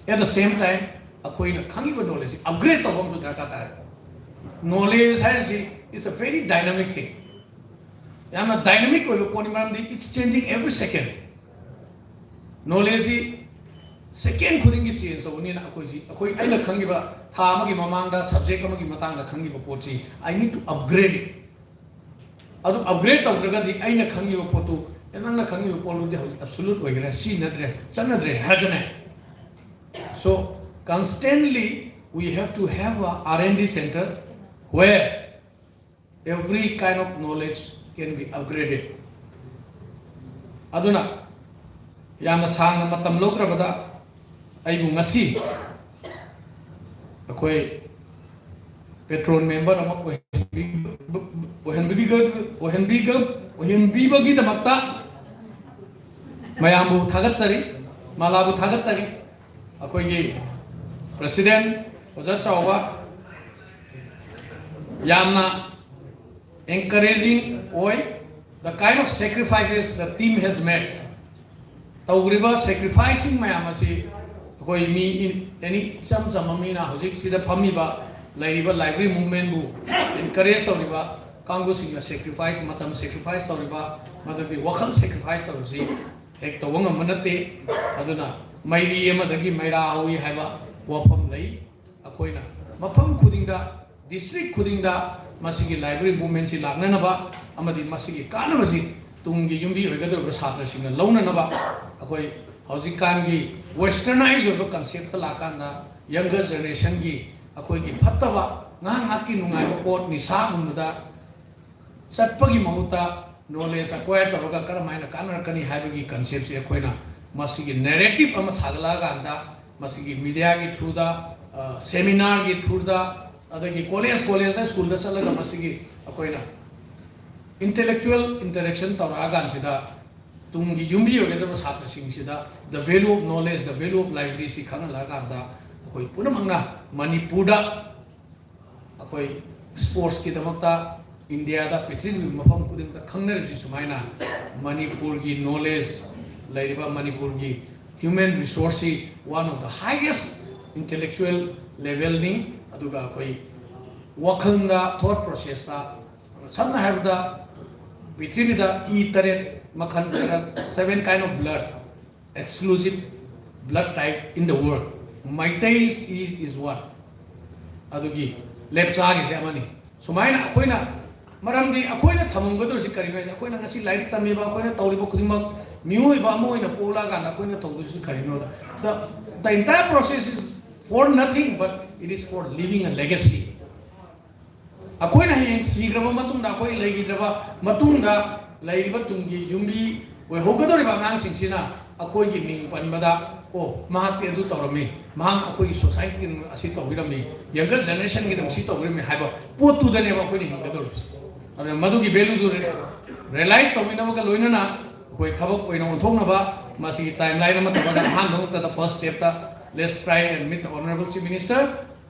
At the same time, ꯑꯩꯈꯣꯏꯅ ꯈꯪꯉꯤꯕ knowledgeꯁꯤ upgrade ꯇꯧꯕ ꯑꯃꯁꯨ ꯗꯔꯀꯥꯔ ꯇꯥꯏ. Knowledge ꯍꯥꯏꯔꯤꯁꯤ is a very dynamic thing. ꯌꯥꯝꯅ dynamic ꯑꯣꯏꯕ ꯄꯣꯠꯅꯤ, ꯃꯔꯝꯗꯤ it's changing every second. Knowledgeꯁꯤ second ꯈꯨꯗꯤꯡꯒꯤ change ꯇꯧꯕꯅꯤꯅ, ꯑꯩꯈꯣꯏꯁꯤ, ꯑꯩꯈꯣꯏ, ꯑꯩꯅ ꯈꯪꯈꯤꯕ ꯊꯥ ꯑꯃꯒꯤ ꯃꯃꯥꯡꯗ subject ꯑꯃꯒꯤ ꯃꯇꯥꯡꯗ ꯈꯪꯈꯤꯕ ꯄꯣꯠꯁꯤ, I need to upgrade it. ꯑꯗꯨ upgrade ꯇꯧꯗ꯭ꯔꯒꯗꯤ ꯑꯩꯅ ꯈꯪꯉꯤꯕ ꯄꯣꯠꯇꯨ, "ꯑꯦ, ꯅꯪꯅ ꯈꯪꯉꯤꯕ ꯄꯣꯠꯂꯨꯗꯤ ꯍꯧꯖꯤꯛ absolute ꯑꯣꯏꯈ꯭ꯔꯦ, ꯁꯤꯖꯤꯟꯅꯗ꯭ꯔꯦ, ꯆꯠꯅꯗ꯭ꯔꯦ" ꯍꯥꯏꯔꯒꯅꯦ. So constantly we have to have a R and D center where every kind of knowledge can be upgraded. ꯑꯗꯨꯅ ꯌꯥꯝꯅ ꯁꯥꯡꯅ ꯃꯇꯝ ꯂꯧꯗ꯭ꯔꯕꯗ, ꯑꯩꯕꯨ ꯉꯁꯤ ꯑꯩꯈꯣꯏ patron member ꯑꯃ ꯑꯣꯏꯍꯟꯕꯤ-, ꯑꯣꯏꯍꯟꯕꯤꯕ-, ꯑꯣꯏꯍꯟꯕꯤꯕ-, ꯑꯣꯏꯍꯟꯕꯤꯕꯒꯤꯗꯃꯛꯇ ꯃꯌꯥꯝꯕꯨ ꯊꯥꯒꯠꯆꯔꯤ, ꯃꯂꯥꯕꯨ ꯊꯥꯒꯠꯆꯔꯤ꯫ ꯑꯩꯈꯣꯏꯒꯤ president ꯑꯣꯖꯥ ꯆꯥꯎꯕ, ꯌꯥꯝꯅ encouraging ꯑꯣꯏ, the kind of sacrifices the team has made. ꯇꯧꯈ꯭ꯔꯤꯕ sacrificeꯁꯤꯡ ꯃꯌꯥꯝ ꯑꯁꯤ ꯑꯩꯈꯣꯏ ꯃꯤ, any ꯏꯆꯝ ꯆꯝꯕ ꯃꯤꯅ ꯍꯧꯖꯤꯛ ꯁꯤꯗ ꯐꯝꯃꯤꯕ, ꯂꯩꯔꯤꯕ library movementꯕꯨ encourage ꯇꯧꯔꯤꯕ, ꯀꯥꯡꯕꯨꯁꯤꯡꯅ ꯁꯦꯀ꯭ꯔꯤꯐꯥꯏꯁ, ꯃꯇꯝ ꯁꯦꯀ꯭ꯔꯤꯐꯥꯏꯁ ꯇꯧꯔꯤꯕ, ꯃꯗꯨꯒꯤ ꯋꯥꯈꯜ ꯁꯦꯀ꯭ꯔꯤꯐꯥꯏꯁ ꯇꯧꯔꯤꯕꯁꯤ ꯍꯦꯛ ꯇꯧꯕ ꯉꯝꯕ ꯅꯠꯇꯦ꯫ ꯑꯗꯨꯅ ꯃꯩꯔꯤ ꯑꯃꯗꯒꯤ ꯃꯩꯔꯥ ꯍꯧꯏ ꯍꯥꯏꯕ ꯋꯥꯐꯝ ꯂꯩ꯫ ꯑꯩꯈꯣꯏꯅ ꯃꯐꯝ ꯈꯨꯗꯤꯡꯗ, ꯗꯤꯁꯇ꯭ꯔꯤꯛ ꯈꯨꯗꯤꯡꯗ ꯃꯁꯤꯒꯤ ꯂꯥꯏꯕ꯭ꯔꯦꯔꯤ ꯃꯨꯚꯃꯦꯟꯁꯤ ꯂꯥꯛꯅꯅꯕ ꯑꯃꯗꯤ ꯃꯁꯤꯒꯤ ꯀꯥꯟꯅꯕꯁꯤ ꯇꯨꯡꯒꯤ ꯌꯨꯝꯕꯤ ꯑꯣꯏꯒꯗꯧꯔꯤꯕ ꯁꯥꯇ꯭ꯔꯁꯤꯡꯅ ꯂꯧꯅꯅꯕ ꯑꯩꯈꯣꯏ ꯍꯧꯖꯤꯛꯀꯥꯟꯒꯤ ꯋꯦꯁꯇꯔꯅꯥꯏꯖ ꯑꯣꯏꯕ ꯀꯟꯁꯦꯞꯇ ꯂꯥꯛꯀꯥꯟꯗ ꯌꯪꯒꯔ ꯖꯦꯅꯦꯔꯦꯁꯟꯒꯤ ꯑꯩꯈꯣꯏꯒꯤ ꯐꯠꯇꯕ ꯉꯥꯏꯍꯥꯛ ꯉꯥꯏꯍꯥꯛꯀꯤ ꯅꯨꯡꯉꯥꯏꯕ ꯄꯣꯠ ꯅꯤꯁꯥꯒꯨꯝꯕꯗ ꯆꯠꯄꯒꯤ ꯃꯍꯨꯠꯇ ꯅꯣꯂꯦꯖ ꯑꯦꯀ꯭ꯋꯥꯌꯔ ꯇꯧꯔꯒ ꯀꯔꯝ ꯍꯥꯏꯅ ꯀꯥꯟꯅꯔꯛꯀꯅꯤ ꯍꯥꯏꯕꯒꯤ ꯀꯟꯁꯦꯞꯁꯦ ꯑꯩꯈꯣꯏꯅ ꯃꯁꯤꯒꯤ ꯅꯦꯔꯦꯇꯤꯞ ꯑꯃ ꯁꯥꯒꯠꯂꯛꯑꯀꯥꯟꯗ ꯃꯁꯤꯒꯤ ꯃꯤꯗꯤꯌꯥꯒꯤ ꯊ꯭ꯔꯨꯗ, ꯁꯦꯃꯤꯅꯥꯔꯒꯤ ꯊ꯭ꯔꯨꯗ, ꯑꯗꯒꯤ ꯀꯣꯂꯦꯖ ꯀꯣꯂꯦꯖꯇ ꯁ꯭ꯀꯨꯜꯗ ꯆꯠꯂꯒ ꯃꯁꯤꯒꯤ ꯑꯩꯈꯣꯏꯅ ꯏꯟꯇꯦꯂꯦꯛꯆꯨꯋꯦꯜ ꯏꯟꯇꯔꯦꯛꯁꯟ ꯇꯧꯔꯛꯑꯀꯥꯟꯁꯤꯗ ꯇꯨꯡꯒꯤ ꯌꯨꯝꯕꯤ ꯑꯣꯏꯒꯗꯕ ꯁꯥꯇ꯭ꯔꯁꯤꯡꯁꯤꯗ the value of knowledge, the value of library ꯁꯤ ꯈꯪꯍꯜꯂꯛꯑꯀꯥꯟꯗ ꯑꯩꯈꯣꯏ ꯄꯨꯝꯅꯃꯛꯅ ꯃꯅꯤꯄꯨꯔꯗ ꯑꯩꯈꯣꯏ ꯁ꯭ꯄꯣꯔꯠꯁꯀꯤꯗꯃꯛꯇ ꯏꯟꯗꯤꯌꯥꯗ ꯄ꯭ꯔꯤꯊꯤꯕꯤꯒꯤ ꯃꯐꯝ ꯈꯨꯗꯤꯡꯗ ꯈꯪꯅꯔꯤꯕꯁꯤ ꯁꯨꯃꯥꯏꯅ ꯃꯅꯤꯄꯨꯔꯒꯤ ꯅꯣꯂꯦꯖ ꯂꯩꯔꯤꯕ ꯃꯅꯤꯄꯨꯔꯒꯤ ꯍ꯭ꯌꯨꯃꯦꯟ ꯔꯤꯁꯣꯔꯁꯁꯤ one of the highest intellectual levelꯅꯤ꯫ ꯑꯗꯨꯒ ꯑꯩꯈꯣꯏ ꯋꯥꯈꯜꯗ, ꯊꯣꯠ ꯄ꯭ꯔꯣꯁꯦꯁꯇ, ꯁꯝꯅ ꯍꯥꯏꯔꯕꯗ ꯄ꯭ꯔꯤꯊꯤꯕꯤꯗ ꯏ ꯇꯔꯦꯠ ꯃꯈꯜ, seven kind of blood, exclusive blood type in the world, Meitei is, is one. ꯑꯗꯨꯒꯤ ꯂꯦꯞꯆꯥꯒꯤꯁꯦ ꯑꯃꯅꯤ꯫ ꯁꯨꯃꯥꯏꯅ ꯑꯩꯈꯣꯏꯅ, ꯃꯔꯝꯗꯤ ꯑꯩꯈꯣꯏꯅ ꯊꯝꯃꯝꯒꯗꯧꯔꯤꯁꯤ ꯀꯔꯤꯅꯣ ꯍꯥꯏꯁꯦ, ꯑꯩꯈꯣꯏꯅ ꯉꯁꯤ ꯂꯥꯏꯔꯤꯛ ꯇꯝꯃꯤꯕ, ꯑꯩꯈꯣꯏꯅ ꯇꯧꯔꯤꯕ ꯈꯨꯗꯤꯡꯃꯛ ꯃꯤꯑꯣꯏꯕ ꯑꯃ ꯑꯣꯏꯅ ꯄꯣꯛꯂꯛꯑꯀꯥꯟꯗ ꯑꯩꯈꯣꯏꯅ ꯇꯧꯗꯣꯏꯁꯤ ꯀꯔꯤꯅꯣꯗ, the, the entire process is for nothing but it is for leaving a legacy. ꯑꯩꯈꯣꯏꯅ ꯍꯌꯦꯡ ꯁꯤꯈ꯭ꯔꯕ ꯃꯇꯨꯡꯗ, ꯑꯩꯈꯣꯏ ꯂꯩꯈꯤꯗ꯭ꯔꯕ ꯃꯇꯨꯡꯗ, ꯂꯩꯔꯤꯕ ꯇꯨꯡꯒꯤ ꯌꯨꯝꯕꯤ ꯑꯣꯏꯍꯧꯒꯗꯧꯔꯤꯕ ꯑꯉꯥꯡꯁꯤꯡꯁꯤꯅ ꯑꯩꯈꯣꯏꯒꯤ ꯃꯤꯡ ꯄꯟꯕꯗ, "ꯑꯣ, ꯃꯍꯥꯛꯇꯤ ꯑꯗꯨ ꯇꯧꯔꯝꯃꯤ, ꯃꯍꯥꯛꯅ ꯑꯩꯈꯣꯏꯒꯤ ꯁꯣꯁꯥꯏꯇꯤꯒꯤꯗꯃꯛ ꯑꯁꯤ ꯇꯧꯕꯤꯔꯝꯃꯤ, ꯌꯪꯒꯔ ꯖꯦꯅꯦꯔꯦꯁꯟꯒꯤꯗꯃꯛ ꯁꯤ ꯇꯧꯕꯤꯔꯝꯃꯤ" ꯍꯥꯏꯕ ꯄꯣꯠꯇꯨꯗꯅꯦꯕ ꯑꯩꯈꯣꯏꯅ ꯍꯤꯡꯒꯗꯧꯔꯤꯁꯦ꯫ ꯑꯗꯨꯅ ꯃꯗꯨꯒꯤ ꯚꯦꯂꯨꯗꯨ ꯔꯤꯌꯦꯂꯥꯏꯁ ꯇꯧꯃꯤꯟꯅꯕꯒ ꯂꯣꯏꯅꯅ ꯑꯩꯈꯣꯏ ꯊꯕꯛ ꯑꯣꯏꯅ ꯑꯣꯟꯊꯣꯛꯅꯕ ꯃꯁꯤꯒꯤ ꯇꯥꯏꯝ ꯂꯥꯏꯟ ꯑꯃ ꯇꯧꯔꯒ ꯑꯍꯥꯟꯕ ꯃꯛꯇꯗ first stepꯇ let's try and meet the honorable chief minister꯫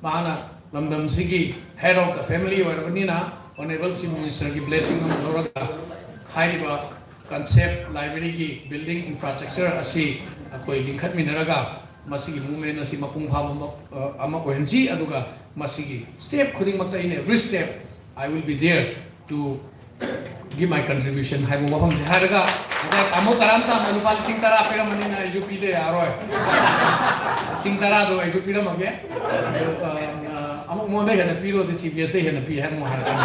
ꯃꯍꯥꯛꯅ ꯂꯝꯗꯝꯁꯤꯒꯤ head of the family ꯑꯣꯏꯔꯕꯅꯤꯅ Honorable Chief Ministerꯒꯤ blessing ꯑꯃ ꯂꯧꯔꯒ ꯍꯥꯏꯔꯤꯕ concept libraryꯒꯤ building infrastructure ꯑꯁꯤ ꯑꯩꯈꯣꯏ ꯂꯤꯡꯈꯠꯃꯤꯟꯅꯔꯒ ꯃꯁꯤꯒꯤ movement ꯑꯁꯤ ꯃꯄꯨꯡ ꯐꯥꯕ ꯑꯃ, ꯑ, ꯑꯃ ꯑꯣꯏꯍꯟꯁꯤ꯫ ꯑꯗꯨꯒ ꯃꯁꯤꯒꯤ step ꯈꯨꯗꯤꯡꯃꯛꯇ in every step I will be there꯫ to give my contribution ꯍꯥꯏꯕ ꯋꯥꯐꯝꯁꯦ ꯍꯥꯏꯔꯒ, ꯉꯁꯥꯏ ꯇꯥꯃꯣ ꯀꯔꯥꯝ ꯇꯥꯝꯅ ꯂꯨꯄꯥ ꯂꯤꯁꯤꯡ ꯇꯔꯥ ꯄꯤꯔꯝꯕꯅꯤꯅ ꯑꯩꯁꯨ ꯄꯤꯗ ꯌꯥꯔꯣꯏ꯫ ꯂꯤꯁꯤꯡ ꯇꯔꯥꯗꯣ ꯑꯩꯁꯨ ꯄꯤꯔꯝꯃꯒꯦ꯫ ꯑꯗꯨ, ꯑ, ꯑ, ꯑꯃꯨꯛ ꯃꯉꯣꯟꯗ ꯍꯦꯟꯅ ꯄꯤꯔꯣꯗꯤ ꯁꯤ ꯕꯤ ꯑꯦꯁꯇ ꯍꯦꯟꯅ ꯄꯤ ꯍꯥꯏꯅ ꯑꯃꯨꯛ ꯍꯥꯏꯔꯛꯀꯅꯤ꯫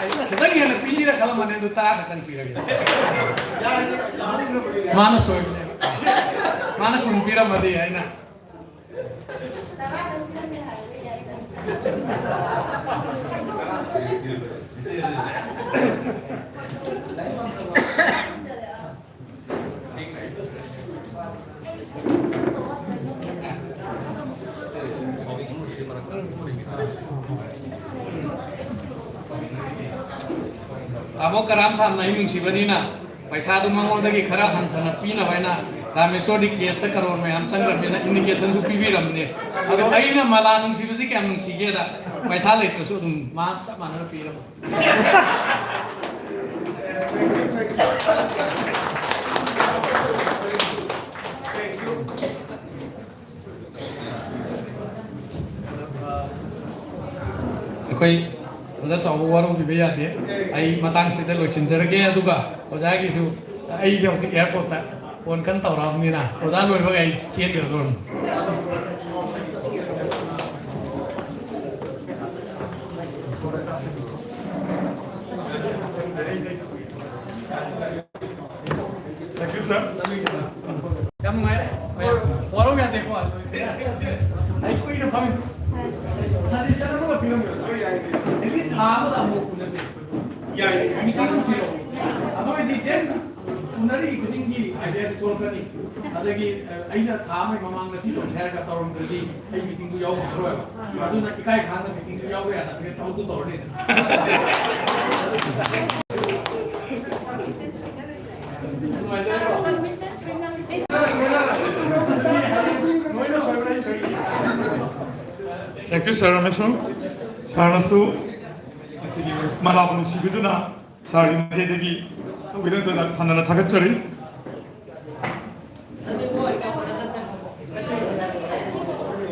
ꯑꯩ ꯈꯤꯇꯪ ꯍꯦꯟꯅ ꯄꯤꯁꯤꯔ ꯈꯜꯂꯝꯕꯅꯦ, ꯑꯗꯨ ꯇꯔꯥ ꯈꯛꯇꯪ ꯄꯤꯔꯒꯦ꯫ ꯃꯥꯅ ꯁꯣꯏꯕꯅꯦꯕ꯫ ꯃꯥꯅ ꯀꯨꯟ ꯄꯤꯔꯝꯃꯗꯤ ꯑꯩꯅ ꯇꯥꯃꯣ ꯀꯔꯥꯝ ꯁꯥꯝꯅ ꯑꯩ ꯅꯨꯡꯁꯤꯕꯅꯤꯅ ꯄꯩꯁꯥꯗꯨ ꯃꯉꯣꯟꯗꯒꯤ ꯈꯔ ꯍꯟꯊꯅ ꯄꯤꯅꯕ ꯍꯥꯏꯅ ꯔꯥꯃꯦꯁꯣꯔꯗꯤ ꯀꯦꯁꯇ ꯀꯔꯣꯔ ꯃꯌꯥꯝ ꯆꯪꯈ꯭ꯔꯕꯅꯤꯅ ꯏꯟꯗꯤꯀꯦꯁꯟꯁꯨ ꯄꯤꯕꯤꯔꯝꯅꯦ꯫ ꯑꯗꯣ ꯑꯩꯅ ꯃꯂꯥ ꯅꯨꯡꯁꯤꯕꯁꯤ ꯀꯌꯥꯝ ꯅꯨꯡꯁꯤꯒꯦꯗ, ꯄꯩꯁꯥ ꯂꯩꯇ꯭ꯔꯁꯨ ꯑꯗꯨꯝ ꯃꯥ ꯆꯞ ꯃꯥꯟꯅꯅ ꯄꯤꯔꯝꯃꯦ꯫ ꯑꯩꯈꯣꯏ ꯑꯣꯖꯥ ꯆꯥꯎꯕ ꯋꯥꯔꯧꯕꯤꯕ ꯌꯥꯗꯦ꯫ ꯑꯩ ꯃꯇꯥꯡꯁꯤꯗ ꯂꯣꯏꯁꯤꯟꯖꯔꯒꯦ꯫ ꯑꯗꯨꯒ ꯑꯣꯖꯥꯒꯤꯁꯨ, ꯑꯩꯁꯦ ꯍꯧꯖꯤꯛ ꯑꯦꯌꯥꯔꯄꯣꯔꯠꯇ ꯐꯣꯟ ꯀꯟꯅ ꯇꯧꯔꯛꯑꯕꯅꯤꯅ ꯑꯣꯖꯥ ꯂꯣꯏꯕꯒ ꯑꯩ ꯆꯦꯟꯈ꯭ꯔꯗꯧꯔꯝꯅꯤ꯫ Thank you, sir. ꯌꯥꯝ ꯅꯨꯡꯉꯥꯏꯔꯦ꯫ ꯋꯥꯔꯧ ꯌꯥꯗꯦꯀꯣ꯫ ꯑꯩ ꯀꯨꯏꯅ ꯐꯝꯃꯤ꯫ Suggestion ꯑꯃꯒ ꯄꯤꯔꯝꯃꯦ꯫ At least ꯊꯥ ꯑꯃꯗ ꯑꯃꯨꯛ ꯎꯅꯁꯦ꯫ ꯌꯥꯏ꯫ Meeting ꯑꯃ ꯁꯤꯜꯂꯣ꯫ ꯑꯗꯨ ꯑꯣꯏꯔꯗꯤ then ꯎꯅꯔꯤ ꯈꯨꯗꯤꯡꯒꯤ ideaꯁꯦ ꯊꯣꯛꯂꯛꯀꯅꯤ꯫ ꯑꯗꯒꯤ, ꯑ, ꯑꯩꯅ ꯊꯥ ꯑꯃꯒꯤ ꯃꯃꯥꯡꯗ ꯁꯤ ꯇꯧꯁꯦ ꯍꯥꯏꯔꯒ ꯇꯧꯔꯝꯗ꯭ꯔꯗꯤ ꯑꯩ meetingꯗꯨ ꯌꯥꯎ ꯉꯝꯃꯔꯣꯏꯕ꯫ ꯑꯗꯨꯅ ꯏꯀꯥꯏ ꯈꯪꯗꯅ meetingꯗꯨ ꯌꯥꯎꯕ ꯌꯥꯗꯕꯅꯤꯅ ꯊꯕꯛꯇꯨ ꯇꯧꯔꯅꯤ꯫ Thank you, sir, ꯑꯃꯁꯨꯡ ꯁꯥꯔꯅꯁꯨ ꯉꯁꯤꯒꯤ ꯃꯔꯥꯕꯨ ꯅꯨꯡꯁꯤꯕꯤꯗꯨꯅ ꯁꯥꯔꯒꯤ ꯃꯥꯏꯀꯩꯗꯒꯤ ꯇꯧꯕꯤꯔꯝꯗꯨꯅ ꯍꯟꯅ ꯊꯥꯒꯠꯆꯔꯤ꯫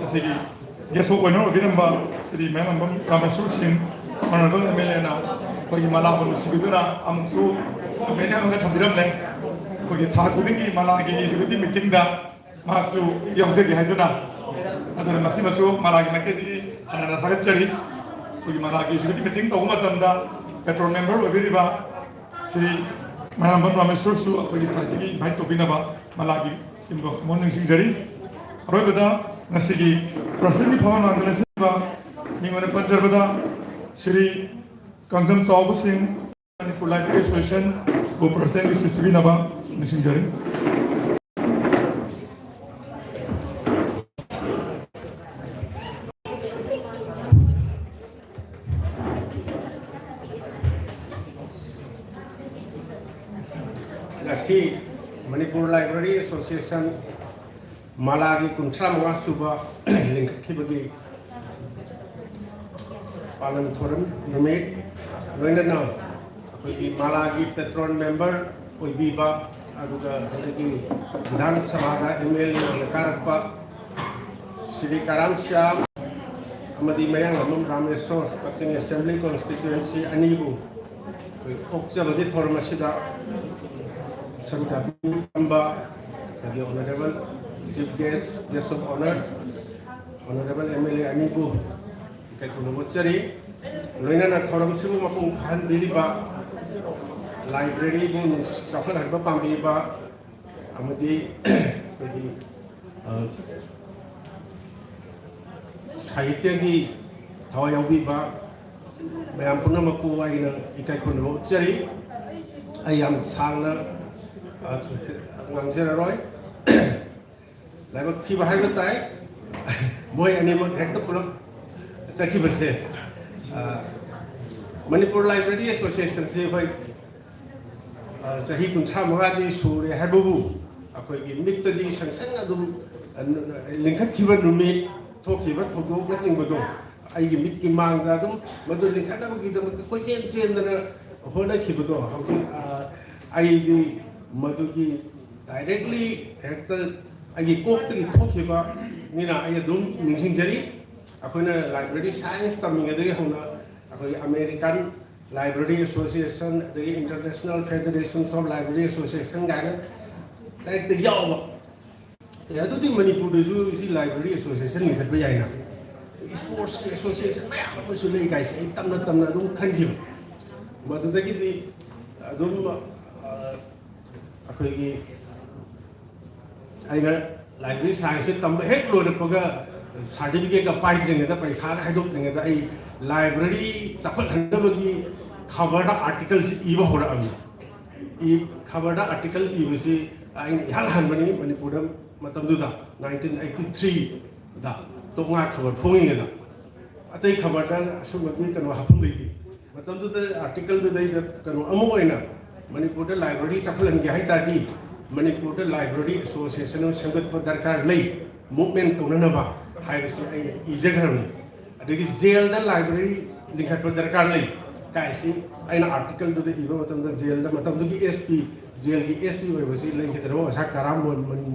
ꯉꯁꯤꯒꯤ guest of honour ꯑꯣꯏꯕꯤꯔꯝꯕ ꯁ꯭ꯔꯤ ꯃꯌꯥꯡꯂꯝꯕꯝ ꯔꯥꯃꯦꯁꯣꯔ ꯁꯤꯡ Honorable M L A ꯅ ꯑꯩꯈꯣꯏꯒꯤ ꯃꯂꯥꯕꯨ ꯅꯨꯡꯁꯤꯕꯤꯗꯨꯅ ꯑꯃꯨꯛꯁꯨ ꯃꯦꯅꯦ ꯑꯃꯒ ꯊꯝꯕꯤꯔꯝꯂꯦ꯫ ꯑꯩꯈꯣꯏꯒꯤ ꯊꯥ ꯈꯨꯗꯤꯡꯒꯤ ꯃꯂꯥꯒꯤ executive meeting ꯗ ꯃꯍꯥꯛꯁꯨ ꯌꯥꯎꯖꯒꯦ ꯍꯥꯏꯗꯨꯅ, ꯑꯗꯨꯅ ꯃꯁꯤꯃꯁꯨ ꯃꯂꯥꯒꯤ ꯃꯥꯏꯀꯩꯗꯒꯤ ꯍꯟꯅ ꯊꯥꯒꯠꯆꯔꯤ꯫ ꯑꯩꯈꯣꯏꯒꯤ ꯃꯂꯥꯒꯤ executive meeting ꯇꯧꯕ ꯃꯇꯝꯗ patron member ꯑꯣꯏꯕꯤꯔꯤꯕ ꯁ꯭ꯔꯤ ꯃꯌꯥꯝꯕꯝ ꯔꯥꯃꯦꯁꯣꯔꯁꯨ ꯑꯩꯈꯣꯏꯒꯤ ꯁꯥꯏꯠꯇꯒꯤ invite ꯇꯧꯕꯤꯅꯕ ꯃꯂꯥꯒꯤ team ꯕꯨ ꯑꯃꯨꯛ ꯅꯤꯡꯁꯤꯡꯖꯔꯤ꯫ ꯑꯔꯣꯏꯕꯗ ꯉꯁꯤꯒꯤ president ꯀꯤ ꯐꯝꯐꯝ ꯂꯥꯡꯗ ꯂꯦꯡꯁꯤꯟꯕ ꯃꯤꯡ ꯑꯣꯏꯅ ꯄꯟꯖꯔꯕꯗ ꯁ꯭ꯔꯤ ꯀꯥꯡꯖꯝ ꯆꯥꯎꯕꯁꯤꯡ, ꯃꯅꯤꯄꯨꯔ Library Association ꯕꯨ president ꯀꯤ speech ꯄꯤꯕꯤꯅꯕ ꯅꯤꯡꯁꯤꯡꯖꯔꯤ꯫ ꯉꯁꯤ ꯃꯅꯤꯄꯨꯔ Library Association ꯃꯂꯥꯒꯤ ꯀꯨꯟꯊ꯭ꯔꯥ ꯃꯉꯥ ꯁꯨꯕ ꯂꯤꯡꯈꯠꯈꯤꯕꯒꯤ ꯄꯥꯂꯟ ꯊꯧꯔꯝ ꯅꯨꯃꯤꯠ, ꯂꯣꯏꯅꯅ ꯑꯩꯈꯣꯏꯒꯤ ꯃꯂꯥꯒꯤ patron member ꯑꯣꯏꯕꯤꯕ, ꯑꯗꯨꯒ ꯍꯟꯗꯛꯀꯤ ꯕꯤꯙꯥꯟ ꯁꯚꯥꯗ M L A ꯑꯣꯏꯅ ꯀꯥꯔꯛꯄ ꯁ꯭ꯔꯤ ꯀꯔꯥꯝ ꯁ꯭ꯌꯥꯝ ꯑꯃꯗꯤ ꯃꯌꯥꯡꯂꯝꯕꯝ ꯔꯥꯃꯦꯁꯣꯔ, ꯀꯛꯆꯤꯡ Assembly Constituency ꯑꯅꯤꯕꯨ ꯑꯩꯈꯣꯏ ꯑꯣꯛꯆꯕꯒꯤ ꯊꯧꯔꯝ ꯑꯁꯤꯗ ꯁꯔꯨꯛ ꯌꯥꯕꯤꯔꯝꯕ ꯑꯩꯈꯣꯏꯒꯤ Honorable Chief Guest, Guest of Honour, Honorable M L A ꯑꯅꯤꯕꯨ ꯏꯀꯥꯏ ꯈꯨꯝꯅꯕ ꯎꯠꯆꯔꯤ꯫ ꯂꯣꯏꯅꯅ ꯊꯧꯔꯝꯁꯤꯕꯨ ꯃꯄꯨꯡ ꯐꯥꯍꯟꯕꯤꯔꯤꯕ, library ꯕꯨ ꯆꯥꯎꯈꯠꯍꯟꯕ ꯄꯥꯝꯕꯤꯕ ꯑꯃꯗꯤ ꯑꯩꯈꯣꯏꯒꯤ, ꯑ, ꯁꯥꯍꯤꯇ꯭ꯌꯒꯤ ꯊꯋꯥꯏ ꯌꯥꯎꯕꯤꯕ ꯃꯌꯥꯝ ꯄꯨꯝꯅꯃꯛꯄꯨ ꯑꯩꯅ ꯏꯀꯥꯏ ꯈꯨꯝꯅꯕ ꯎꯠꯆꯔꯤ꯫ ꯑꯩ ꯌꯥꯝ ꯁꯥꯡꯅ, ꯑ, ꯉꯥꯡꯖꯔꯔꯣꯏ꯫ ꯂꯥꯏꯕꯛ ꯊꯤꯕ ꯍꯥꯏꯕ ꯇꯥꯏ, ꯃꯣꯏ ꯑꯅꯤꯃꯛ ꯍꯦꯛꯇ ꯄꯨꯂꯞ ꯆꯠꯈꯤꯕꯁꯦ꯫ ꯑ, ꯃꯅꯤꯄꯨꯔ Library Association ꯁꯦ ꯑꯩꯈꯣꯏ, ꯑ, ꯆꯍꯤ ꯀꯨꯟꯊ꯭ꯔꯥ ꯃꯉꯥꯗꯤ ꯁꯨꯔꯦ ꯍꯥꯏꯕꯕꯨ, ꯑꯩꯈꯣꯏꯒꯤ ꯃꯤꯠꯇꯗꯤ ꯁꯪ ꯁꯪ ꯑꯗꯨꯝ, ꯑ, ꯂꯤꯡꯈꯠꯈꯤꯕ ꯅꯨꯃꯤꯠ, ꯊꯣꯛꯈꯤꯕ ꯊꯧꯗꯣꯛꯅꯆꯤꯡꯕꯗꯣ ꯑꯩꯒꯤ ꯃꯤꯠꯀꯤ ꯃꯥꯡꯗ ꯑꯗꯨꯝ ꯃꯗꯨ ꯂꯤꯡꯈꯠꯅꯕꯒꯤꯗꯃꯛꯇ ꯀꯣꯏꯆꯦꯟ ꯆꯦꯟꯗꯅ ꯍꯣꯠꯅꯈꯤꯕꯗꯣ, ꯍꯧꯖꯤꯛ, ꯑ, ꯑꯩꯗꯤ ꯃꯗꯨꯒꯤ directly ꯍꯦꯛꯇ ꯑꯩꯒꯤ ꯀꯣꯛꯇꯒꯤ ꯊꯣꯛꯈꯤꯕꯅꯤꯅ ꯑꯩ ꯑꯗꯨꯝ ꯅꯤꯡꯁꯤꯡꯖꯔꯤ꯫ ꯑꯩꯈꯣꯏꯅ library science ꯇꯝꯃꯤꯉꯩꯗꯒꯤ ꯍꯧꯅ, ꯑꯩꯈꯣꯏꯒꯤ American Library Association, ꯑꯗꯒꯤ International Federations of Library Association ꯀꯥꯏꯅ ꯂꯥꯏꯔꯤꯛꯇ ꯌꯥꯎꯕ꯫ ꯑꯦ, ꯑꯗꯨꯗꯤ ꯃꯅꯤꯄꯨꯔꯗꯁꯨ ꯁꯤ library association ꯂꯤꯡꯈꯠꯄ ꯌꯥꯏꯅ꯫ Sports ꯀꯤ association ꯃꯌꯥꯝ ꯑꯃꯁꯨ ꯂꯩ ꯀꯥꯏꯁꯦ ꯑꯩ ꯇꯞꯅ ꯇꯞꯅ ꯑꯗꯨꯝ ꯈꯟꯈꯤꯕ꯫ ꯃꯗꯨꯗꯒꯤꯗꯤ ꯑꯗꯨꯝ, ꯑ, ꯑꯩꯈꯣꯏꯒꯤ ꯑꯩꯅ library science ꯁꯦ ꯇꯝꯕ ꯍꯦꯛ ꯂꯣꯏꯔꯛꯄꯒ, certificate ꯀ ꯄꯥꯏꯗ꯭ꯔꯤꯉꯩꯗ, ꯄꯔꯤꯈꯥꯒ ꯍꯥꯏꯗꯣꯛꯇ꯭ꯔꯤꯉꯩꯗ ꯑꯩ library ꯆꯥꯎꯈꯠꯍꯟꯅꯕꯒꯤ ꯈꯕꯔꯗ article ꯁꯤ ꯏꯕ ꯍꯧꯔꯛꯑꯕꯅꯤ꯫ ꯏ-, ꯈꯕꯔꯗ article ꯏꯕꯁꯤ ꯑꯩꯅ ꯏꯍꯥꯟ ꯍꯥꯟꯕꯅꯤ ꯃꯅꯤꯄꯨꯔꯗ ꯃꯇꯝꯗꯨꯗ, nineteen eighty three ꯗ ꯇꯣꯛꯉꯥ ꯈꯕꯔ ꯐꯣꯡꯉꯤꯉꯩꯗ꯫ ꯑꯇꯩ ꯈꯕꯔꯗ ꯑꯁꯨꯝꯕꯒꯤ ꯀꯩꯅꯣ ꯍꯥꯞꯐꯝ ꯂꯩꯇꯦ꯫ ꯃꯇꯝꯗꯨꯗ article ꯗꯨꯗꯩꯗ ꯀꯩꯅꯣ ꯑꯃ ꯑꯣꯏꯅ ꯃꯅꯤꯄꯨꯔꯗ library ꯆꯥꯎꯈꯠꯍꯟꯒꯦ ꯍꯥꯏ ꯇꯥꯔꯗꯤ ꯃꯅꯤꯄꯨꯔꯗ library association ꯑꯃ ꯁꯦꯝꯒꯠꯄ ꯗꯔꯀꯥꯔ ꯂꯩ, movement ꯇꯧꯅꯅꯕ ꯍꯥꯏꯕꯁꯤ ꯑꯩꯅ ꯏꯖꯈ꯭ꯔꯕꯅꯤ꯫ ꯑꯗꯒꯤ jail ꯗ library ꯂꯤꯡꯈꯠꯄ ꯗꯔꯀꯥꯔ ꯂꯩ ꯀꯥꯏꯁꯤ ꯑꯩꯅ article ꯗꯨꯗ ꯏꯕ ꯃꯇꯝꯗ jail ꯗ ꯃꯇꯝꯗꯨꯒꯤ S P, jail ꯒꯤ S P ꯑꯣꯏꯕꯁꯤ ꯂꯩꯈꯤꯗ꯭ꯔꯕ ꯑꯣꯖꯥ ꯀꯔꯥꯝ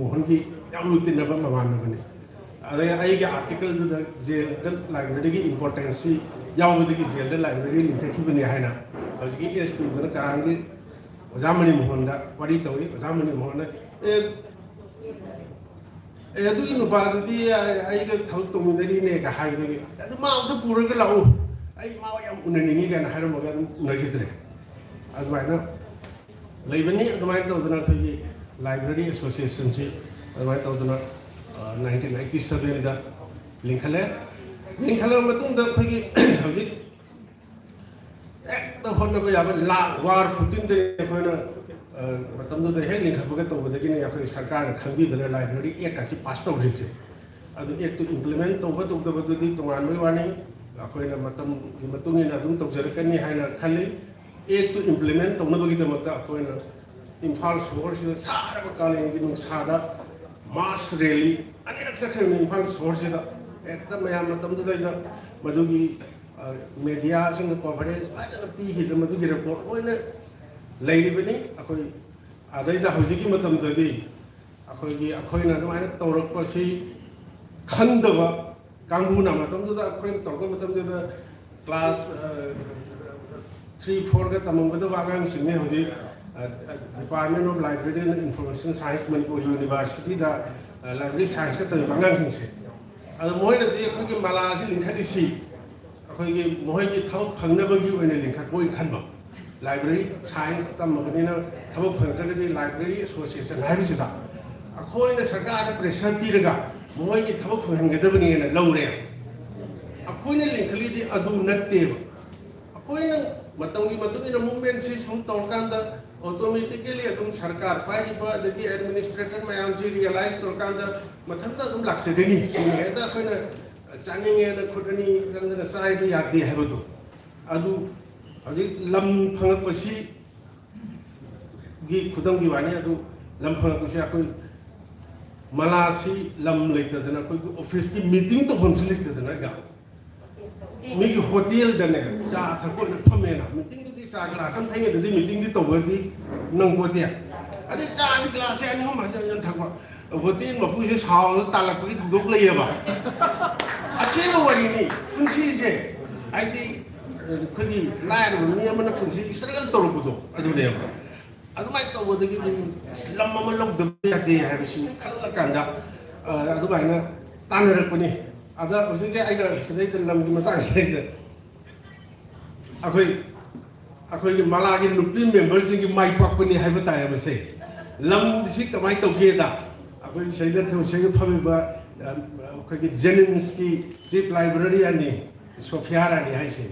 ꯃꯣꯍꯟꯒꯤ ꯌꯥꯝ ꯂꯨ ꯇꯤꯟꯅꯕ ꯃꯃꯥꯟꯅꯕꯅꯤ꯫ ꯑꯗꯩ ꯑꯩꯒꯤ article ꯗꯨꯗ jail ꯗ library ꯒꯤ importance ꯁꯤ ꯌꯥꯎꯕꯗꯒꯤ jail ꯗ library ꯂꯤꯡꯈꯠꯈꯤꯕꯅꯤ ꯍꯥꯏꯅ ꯍꯧꯖꯤꯛꯀꯤ S P ꯗꯨꯅ ꯀꯔꯥꯝꯒꯤ ꯑꯣꯖꯥ ꯃꯅꯤꯃꯣꯍꯟꯗ ꯋꯥꯔꯤ ꯇꯧꯏ꯫ ꯑꯣꯖꯥ ꯃꯅꯤꯃꯣꯍꯟꯅ, "ꯑꯦ, ꯑꯦ, ꯑꯗꯨꯒꯤ ꯅꯨꯄꯥꯗꯨꯗꯤ ꯑꯩꯒ ꯊꯕꯛ ꯇꯧꯃꯤꯟꯅꯔꯤꯅꯦꯒ" ꯍꯥꯏꯕꯗꯒꯤ, "ꯑꯗꯨ ꯃꯥ ꯑꯝꯇ ꯄꯨꯔꯒ ꯂꯥꯛꯎ, ꯑꯩ ꯃꯥ ꯌꯥꯝ ꯎꯅꯅꯤꯡꯉꯤ" ꯀꯥꯏꯅ ꯍꯥꯏꯔꯝꯃꯒ ꯑꯗꯨꯝ ꯎꯅꯈꯤꯗ꯭ꯔꯦ꯫ ꯑꯗꯨꯃꯥꯏꯅ ꯂꯩꯕꯅꯤ꯫ ꯑꯗꯨꯃꯥꯏꯅ ꯇꯧꯗꯅ ꯑꯩꯈꯣꯏꯒꯤ library association ꯁꯤ ꯑꯗꯨꯃꯥꯏꯅ ꯇꯧꯗꯅ, ꯑ, nineteen eighty seven ꯗ ꯂꯤꯡꯈꯠꯂꯦ꯫ ꯂꯤꯡꯈꯠꯂꯕ ꯃꯇꯨꯡꯗ ꯑꯩꯈꯣꯏꯒꯤ ꯍꯧꯖꯤꯛ ꯍꯦꯛꯇ ꯍꯣꯠꯅꯕ ꯌꯥꯕ ꯂꯥ-, war footing ꯗ ꯑꯩꯈꯣꯏꯅ, ꯑ, ꯃꯇꯝꯗꯨꯗ ꯍꯦꯛ ꯂꯤꯡꯈꯠꯄꯒ ꯇꯧꯕꯗꯒꯤꯅꯦ ꯑꯩꯈꯣꯏ ꯁꯔꯀꯥꯔꯅ ꯈꯪꯕꯤꯗꯅ library act ꯑꯁꯤ pass ꯇꯧꯈ꯭ꯔꯤꯁꯦ꯫ ꯑꯗꯨ act ꯇꯨ implement ꯇꯧꯕ ꯇꯧꯗꯕꯗꯨꯗꯤ ꯇꯣꯉꯥꯟꯕꯒꯤ ꯋꯥꯅꯤ꯫ ꯑꯩꯈꯣꯏꯅ ꯃꯇꯝꯒꯤ ꯃꯇꯨꯡ ꯏꯟꯅ ꯑꯗꯨꯝ ꯇꯧꯖꯔꯛꯀꯅꯤ ꯍꯥꯏꯅ ꯈꯜꯂꯤ꯫ Act ꯇꯨ implement ꯇꯧꯅꯕꯒꯤꯗꯃꯛꯇ ꯑꯩꯈꯣꯏꯅ ꯏꯝꯐꯥꯜ ꯁꯣꯍꯣꯔꯁꯤꯗ ꯁꯥꯔꯕ ꯀꯥꯂꯦꯟꯒꯤ ꯅꯨꯡꯁꯥꯗ mass rally ꯑꯅꯤꯔꯛ ꯆꯠꯈ꯭ꯔꯤꯕꯅꯤ ꯏꯝꯐꯥꯜ ꯁꯣꯍꯣꯔꯁꯤꯗ꯫ ꯍꯦꯛꯇ ꯃꯌꯥꯝ ꯃꯇꯝꯗꯨꯗꯩꯗ ꯃꯗꯨꯒꯤ, ꯑ, media ꯁꯤꯡꯗ conference ꯐꯖꯅ ꯄꯤꯈꯤꯗꯅ ꯃꯗꯨꯒꯤ report ꯂꯣꯏꯅ ꯂꯩꯔꯤꯕꯅꯤ꯫ ꯑꯩꯈꯣꯏ ꯑꯗꯩꯗ ꯍꯧꯖꯤꯛꯀꯤ ꯃꯇꯝꯗꯗꯤ ꯑꯩꯈꯣꯏꯒꯤ, ꯑꯩꯈꯣꯏꯅ ꯑꯗꯨꯃꯥꯏꯅ ꯇꯧꯔꯛꯄꯁꯤ ꯈꯪꯗꯕ ꯀꯥꯡꯕꯨꯅ ꯃꯇꯝꯗꯨꯗ ꯑꯩꯈꯣꯏꯅ ꯇꯧꯔꯛꯄ ꯃꯇꯝꯗꯨꯗ ꯀ꯭ꯂꯥꯁ ꯊ꯭ꯔꯤ ꯐꯣꯔꯒ ꯇꯝꯃꯝꯒꯗꯕ ꯑꯉꯥꯡꯁꯤꯡꯅꯤ ꯍꯧꯖꯤꯛ Department of Library and Information Science, Manipur ꯌꯨꯅꯤꯚꯔꯁꯤꯇꯤꯗ ꯂꯥꯏꯕ꯭ꯔꯦꯔꯤ ꯁꯥꯏꯟꯁꯀ ꯇꯝꯃꯤꯕ ꯑꯉꯥꯡꯁꯤꯡꯁꯦ꯫ ꯑꯗꯣ ꯃꯣꯏꯅꯗꯤ ꯑꯩꯈꯣꯏꯒꯤ ꯃꯂꯥꯁꯤ ꯂꯤꯡꯈꯠꯂꯤꯁꯤ ꯑꯩꯈꯣꯏꯒꯤ ꯃꯈꯣꯏꯒꯤ ꯊꯕꯛ ꯐꯪꯅꯕꯒꯤ ꯑꯣꯏꯅ ꯂꯤꯡꯈꯠꯄ ꯑꯣꯏꯅ ꯈꯟꯕ꯫ ꯂꯥꯏꯕ꯭ꯔꯦꯔꯤ ꯁꯥꯏꯟꯁ ꯇꯝꯃꯕꯅꯤꯅ ꯊꯕꯛ ꯐꯪꯗ꯭ꯔꯒꯗꯤ ꯂꯥꯏꯕ꯭ꯔꯦꯔꯤ ꯑꯦꯁꯣꯁꯤꯌꯦꯁꯟ ꯍꯥꯏꯕꯁꯤꯗ ꯑꯩꯈꯣꯏꯅ ꯁꯔꯀꯥꯔꯗ ꯄ꯭ꯔꯦꯁꯔ ꯄꯤꯔꯒ ꯃꯈꯣꯏꯒꯤ ꯊꯕꯛ ꯐꯪꯍꯟꯒꯗꯕꯅꯦꯅ ꯂꯧꯔꯦ꯫ ꯑꯩꯈꯣꯏꯅ ꯂꯤꯡꯈꯠꯂꯤꯗꯤ ꯑꯗꯨ ꯅꯠꯇꯦꯕ꯫ ꯑꯩꯈꯣꯏꯅ ꯃꯇꯝꯒꯤ ꯃꯇꯨꯡ ꯏꯟꯅ ꯃꯨꯞꯃꯦꯟꯁꯤ ꯁꯨꯝ ꯇꯧꯔꯀꯥꯟꯗ ꯑꯣꯇꯣꯃꯦꯇꯤꯀꯦꯂꯤ ꯑꯗꯨꯝ ꯁꯔꯀꯥꯔ ꯄꯥꯏꯔꯤꯕ ꯑꯗꯒꯤ ꯑꯦꯗꯃꯤꯅꯤꯁꯇ꯭ꯔꯦꯇꯔ ꯃꯌꯥꯝꯁꯤ ꯔꯤꯌꯦꯂꯥꯏꯁ ꯇꯧꯔꯀꯥꯟꯗ ꯃꯊꯟꯇ ꯑꯗꯨꯝ ꯂꯥꯛꯆꯒꯅꯤ꯫ ꯁꯤꯅꯤ ꯍꯦꯛꯇ ꯑꯩꯈꯣꯏꯅ ꯆꯥꯅꯤꯡꯉꯦꯅ ꯈꯨꯠ ꯑꯅꯤ ꯆꯪꯗꯅ ꯆꯥꯏꯕ ꯌꯥꯗꯦ ꯍꯥꯏꯕꯗꯣ꯫ ꯑꯗꯨ ꯍꯧꯖꯤꯛ ꯂꯝ ꯐꯪꯉꯛꯄꯁꯤ ꯒꯤ ꯈꯨꯗꯝꯒꯤ ꯋꯥꯅꯤ꯫ ꯑꯗꯨ ꯂꯝ ꯐꯪꯉꯛꯄꯁꯦ ꯑꯩꯈꯣꯏ ꯃꯂꯥꯁꯤ ꯂꯝ ꯂꯩꯇꯗꯅ ꯑꯩꯈꯣꯏꯒꯤ ꯑꯣꯐꯤꯁꯀꯤ ꯃꯤꯇꯤꯡ ꯇꯧꯐꯝꯁꯨ ꯂꯩꯇꯗꯅ ꯑꯩꯒ ꯃꯤꯒꯤ ꯍꯣꯇꯦꯜꯗꯅꯦ ꯆꯥ ꯊꯛꯄ ꯑꯣꯏꯅ ꯐꯝꯃꯦꯅ꯫ ꯃꯤꯇꯤꯡꯗꯨꯗꯤ ꯆꯥ ꯒ꯭ꯂꯥꯁ ꯑꯃ ꯊꯛꯏꯉꯩꯗꯗꯤ ꯃꯤꯇꯤꯡꯗꯤ ꯇꯧꯕꯗꯤ ꯅꯪꯄꯣꯠꯇꯦ꯫ ꯑꯗꯩ ꯆꯥꯁꯤ ꯒ꯭ꯂꯥꯁꯁꯦ ꯑꯅꯤ ꯑꯍꯨꯝ ꯍꯟꯖꯟ ꯍꯟꯖꯟ ꯊꯛꯄ꯫ ꯍꯣꯇꯦꯜ ꯃꯄꯨꯁꯦ ꯁꯥꯎꯔꯒ ꯇꯥꯜꯂꯛꯄꯒꯤ ꯊꯧꯗꯣꯛ ꯂꯩꯌꯦꯕ꯫ ꯑꯁꯦꯡꯕ ꯋꯥꯔꯤꯅꯤ ꯄꯨꯟꯁꯤꯁꯦ꯫ ꯍꯥꯏꯗꯤ ꯑꯩꯈꯣꯏꯒꯤ ꯂꯥꯏꯔꯕ ꯃꯤ ꯑꯃꯅ ꯄꯨꯟꯁꯤ ꯏꯁꯇ꯭ꯔꯒꯜ ꯇꯧꯔꯛꯄꯗꯣ ꯑꯗꯨꯅꯦꯕ꯫ ꯑꯗꯨꯃꯥꯏꯅ ꯇꯧꯕꯗꯒꯤꯗꯤ ꯂꯝ ꯑꯃ ꯂꯧꯗꯕ ꯌꯥꯗꯦ ꯍꯥꯏꯕꯁꯤ ꯈꯜꯂꯀꯥꯟꯗ ꯑꯗꯨꯃꯥꯏꯅ ꯇꯥꯟꯅꯔꯛꯄꯅꯤ꯫ ꯑꯗ ꯍꯧꯖꯤꯛꯀꯤ ꯑꯩꯅ ꯁꯤꯗꯩꯗ ꯂꯝꯒꯤ ꯃꯇꯥꯡꯁꯤꯗꯩꯗ ꯑꯩꯈꯣꯏ ꯑꯩꯈꯣꯏꯒꯤ ꯃꯂꯥꯒꯤ ꯅꯨꯄꯤ ꯃꯦꯝꯕꯔꯁꯤꯡꯒꯤ ꯃꯥꯏ ꯄꯥꯛꯄꯅꯤ ꯍꯥꯏꯕ ꯇꯥꯏ ꯃꯁꯦ꯫ ꯂꯝꯁꯤ ꯀꯃꯥꯏꯅ ꯇꯧꯒꯦꯗ ꯑꯩꯈꯣꯏ ꯁꯤꯗ ꯁꯤꯗ ꯐꯝꯃꯤꯕ ꯑꯩꯈꯣꯏꯒꯤ ꯖꯦꯅꯤꯝꯁꯀꯤ ꯆꯤꯐ ꯂꯥꯏꯕ꯭ꯔꯦꯔꯤꯌꯥꯟꯅꯤ ꯁꯣꯐꯤꯌꯥ ꯔꯥꯅꯤ ꯍꯥꯏꯁꯦ꯫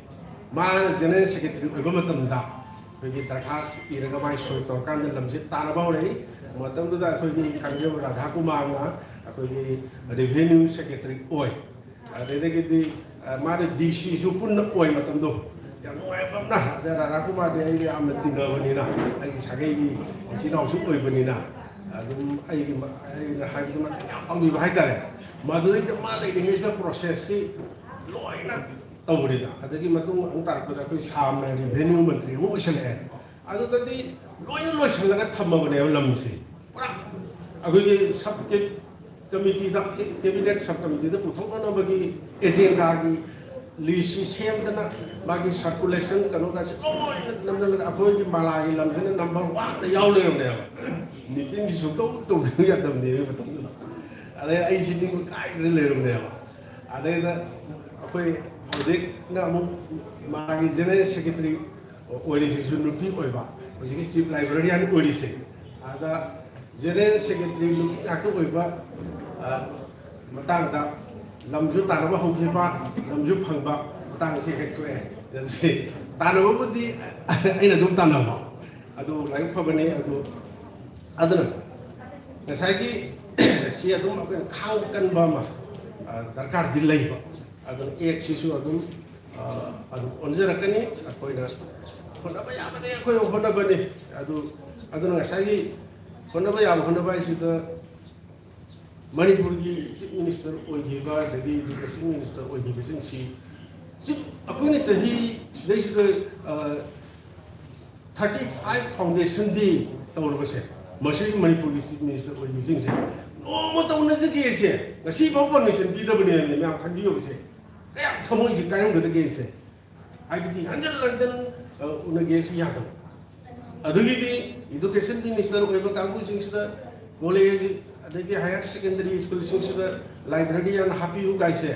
ꯃꯥꯅ ꯖꯦꯅꯔꯦꯜ ꯁꯦꯀ꯭ꯔꯦꯇꯔꯤ ꯑꯣꯏꯕ ꯃꯇꯝꯗ ꯑꯩꯈꯣꯏꯒꯤ ꯗꯔꯈꯥꯁ ꯏꯔꯒ ꯃꯥꯏ ꯁꯣꯏ ꯇꯧꯔꯀꯥꯟꯗ ꯂꯝꯁꯦ ꯇꯥꯟꯅꯕ ꯍꯧꯔꯛꯏ꯫ ꯃꯇꯝꯗꯨꯗ ꯑꯩꯈꯣꯏꯒꯤ ꯀꯥꯡꯖꯩ ꯔꯥꯙꯥ ꯀꯨꯃꯥꯔꯅ ꯑꯩꯈꯣꯏꯒꯤ ꯔꯦꯚꯦꯅ꯭ꯌꯨ ꯁꯦꯀ꯭ꯔꯦꯇꯔꯤ ꯑꯣꯏ꯫ ꯑꯗꯨꯗꯒꯤꯗꯤ ꯃꯥꯅ ꯗꯤ ꯁꯤꯁꯨ ꯄꯨꯟꯅ ꯑꯣꯏ ꯃꯇꯝꯗꯣ꯫ ꯌꯥꯝ ꯅꯨꯡꯉꯥꯏꯕ ꯑꯃꯅ ꯑꯗ ꯔꯥꯙꯥ ꯀꯨꯃꯥꯔꯗꯤ ꯑꯩꯒ ꯌꯥꯝꯅ ꯇꯤꯟꯅꯕꯅꯤꯅ ꯑꯩꯒꯤ ꯁꯥꯒꯩꯒꯤ ꯏꯆꯤꯜ ꯏꯅꯥꯎꯁꯨ ꯑꯣꯏꯕꯅꯤꯅ ꯑꯗꯨꯝ ꯑꯩꯒꯤ ꯑꯩꯅ ꯍꯥꯏꯕꯗꯨ ꯃꯇꯦꯡ ꯌꯥꯝ ꯄꯥꯡꯕꯤꯕ ꯍꯥꯏꯇꯥꯔꯦ꯫ ꯃꯗꯨꯗꯩꯗ ꯃꯥ ꯂꯩꯔꯤꯉꯩꯁꯤꯗ ꯄ꯭ꯔꯣꯁꯦꯁꯁꯤ ꯂꯣꯏꯅ ꯇꯧꯕꯅꯤꯗ꯫ ꯑꯗꯒꯤ ꯃꯇꯨꯡ ꯑꯃꯨꯛ ꯇꯥꯔꯛꯄꯗ ꯑꯩꯈꯣꯏ ꯁꯥꯝꯅ ꯔꯦꯚꯦꯅ꯭ꯌꯨ ꯃꯟꯇ꯭ꯔꯤ ꯑꯃꯨꯛ ꯑꯣꯏꯁꯜꯂꯛꯑꯦ꯫ ꯑꯗꯨꯗꯗꯤ ꯂꯣꯏꯅ ꯂꯣꯏꯁꯤꯜꯂꯒ ꯊꯝꯃꯕꯅꯦꯕ ꯂꯝꯁꯦ꯫ ꯄꯨꯔꯥ ꯑꯩꯈꯣꯏꯒꯤ ꯁꯕ ꯀꯦ-, ꯀꯃꯤꯇꯤꯗ, ꯀꯦ-, ꯀꯦꯕꯤꯅꯦꯠ ꯁꯕ ꯀꯃꯤꯇꯤꯗ ꯄꯨꯊꯣꯛꯅꯅꯕꯒꯤ ꯑꯦꯖꯦꯟꯗꯥꯒꯤ ꯂꯤꯁꯁꯤ ꯁꯦꯝꯗꯅ ꯃꯥꯒꯤ ꯁꯔꯀꯨꯂꯦꯁꯟ ꯀꯩꯅꯣꯒꯁꯦ ꯂꯣꯏꯅ ꯅꯝꯗꯅ ꯑꯩꯈꯣꯏꯒꯤ ꯃꯂꯥꯒꯤ ꯂꯝꯁꯤꯅ ꯅꯝꯕꯔ ꯋꯥꯟꯗ ꯌꯥꯎ ꯂꯩꯔꯝꯅꯦꯕ꯫ ꯃꯤꯇꯤꯡꯒꯤ ꯁꯨꯡꯇꯧ ꯇꯧꯗꯕ ꯌꯥꯗꯕꯅꯦꯕ ꯃꯇꯝꯗꯨꯗ꯫ ꯑꯗꯩ ꯑꯩꯁꯤ ꯅꯤꯡꯕ ꯀꯥꯏꯗꯅ ꯂꯩꯔꯝꯅꯦꯕ꯫ ꯑꯗꯩꯗ ꯑꯩꯈꯣꯏ ꯍꯧꯖꯤꯛꯅ ꯑꯃꯨꯛ ꯃꯥꯒꯤ ꯖꯦꯅꯔꯦꯜ ꯁꯦꯀ꯭ꯔꯦꯇꯔꯤ ꯑꯣꯏꯔꯤꯁꯤꯁꯨ ꯅꯨꯄꯤ ꯑꯣꯏꯕ, ꯍꯧꯖꯤꯛꯀꯤ ꯆꯤꯐ ꯂꯥꯏꯕ꯭ꯔꯦꯔꯤꯌꯥꯟ ꯑꯣꯏꯔꯤꯁꯦ꯫ ꯑꯗ ꯖꯦꯅꯔꯦꯜ ꯁꯦꯀ꯭ꯔꯦꯇꯔꯤ ꯅꯨꯄꯤ ꯉꯥꯛꯇ ꯑꯣꯏꯕ, ꯑ, ꯃꯇꯥꯡꯗ ꯂꯝꯁꯨ ꯇꯥꯟꯅꯕ ꯍꯧꯈꯤꯕ, ꯂꯝꯁꯨ ꯐꯪꯕ ꯃꯇꯥꯡꯁꯦ ꯍꯦꯛ ꯊꯣꯛꯑꯦ꯫ ꯑꯗꯨꯗꯤ ꯇꯥꯟꯅꯕꯕꯨꯗꯤ ꯑꯩꯅ ꯑꯗꯨꯝ ꯇꯥꯟꯅꯕ, ꯑꯗꯨ ꯂꯥꯏꯕꯛ ꯐꯕꯅꯤ꯫ ꯑꯗꯨ, ꯑꯗꯨꯅ ꯉꯁꯥꯏꯒꯤ ꯁꯤ ꯑꯗꯨꯝ ꯑꯩꯈꯣꯏꯅ ꯈꯥꯡꯕ ꯀꯟꯕ ꯑꯃ, ꯑ, ꯗꯔꯀꯥꯔꯗꯤ ꯂꯩꯕ꯫ ꯑꯗꯨꯅ ꯑꯦꯛꯁꯤꯁꯨ ꯑꯗꯨꯝ, ꯑ, ꯑꯗꯨꯝ ꯑꯣꯟꯖꯔꯛꯀꯅꯤ꯫ ꯑꯩꯈꯣꯏꯅ ꯍꯣꯠꯅꯕ ꯌꯥꯕꯗꯤ ꯑꯩꯈꯣꯏ ꯍꯣꯠꯅꯕꯅꯤ꯫ ꯑꯗꯨ, ꯑꯗꯨꯅ ꯉꯁꯥꯏꯒꯤ ꯍꯣꯠꯅꯕ ꯌꯥꯕ ꯍꯣꯠꯅꯕ ꯍꯥꯏꯁꯤꯗ ꯃꯅꯤꯄꯨꯔꯒꯤ ꯆꯤꯐ ꯃꯤꯅꯤꯁꯇꯔ ꯑꯣꯏꯈꯤꯕ, ꯑꯗꯒꯤ ꯏꯗꯨꯀꯦꯁꯟ ꯃꯤꯅꯤꯁꯇꯔ ꯑꯣꯏꯈꯤꯕꯁꯤꯡꯁꯤ, ꯆꯤꯐ, ꯑꯩꯈꯣꯏꯅ ꯆꯍꯤ ꯁꯤꯗꯩꯁꯤꯗ, ꯑ, ꯊꯥꯔꯇꯤ ꯐꯥꯏꯚ ꯐꯥꯎꯟꯗꯦꯁꯟ ꯗꯦ ꯇꯧꯔꯕꯁꯦ, ꯃꯁꯤ ꯃꯅꯤꯄꯨꯔꯒꯤ ꯆꯤꯐ ꯃꯤꯅꯤꯁꯇꯔ ꯑꯣꯏꯈꯤꯕꯁꯤꯡꯁꯦ ꯅꯣꯡꯃꯇ ꯎꯅꯖꯒꯦꯁꯦ ꯉꯁꯤꯐꯥꯎ ꯄꯔꯃꯤꯁꯟ ꯄꯤꯗꯕꯅꯦꯅ ꯃꯌꯥꯝ ꯈꯟꯕꯤꯌꯣꯕꯁꯦ꯫ ꯀꯌꯥꯝ ꯊꯃꯣꯏꯁꯦ ꯀꯥꯏꯔꯝꯒꯗꯒꯦꯁꯦ꯫ ꯍꯥꯏꯕꯗꯤ ꯍꯟꯖꯟ ꯍꯟꯖꯟ, ꯑ, ꯎꯅꯒꯦꯁꯤ ꯌꯥꯗꯕ꯫ ꯑꯗꯨꯒꯤꯗꯤ ꯏꯗꯨꯀꯦꯁꯟ ꯃꯤꯅꯤꯁꯇꯔ ꯑꯣꯏꯕ ꯀꯥꯡꯕꯨꯁꯤꯡꯁꯤꯗ ꯀꯣꯂꯦꯖ ꯑꯗꯒꯤ ꯍꯥꯌꯔ ꯁꯦꯀꯦꯟꯗꯔꯤ ꯁ꯭ꯀꯨꯜꯁꯤꯡꯁꯤꯗ ꯂꯥꯏꯕ꯭ꯔꯦꯔꯤ ꯍꯥꯟꯅ ꯍꯥꯞꯄꯤꯌꯨ ꯀꯥꯏꯁꯦ꯫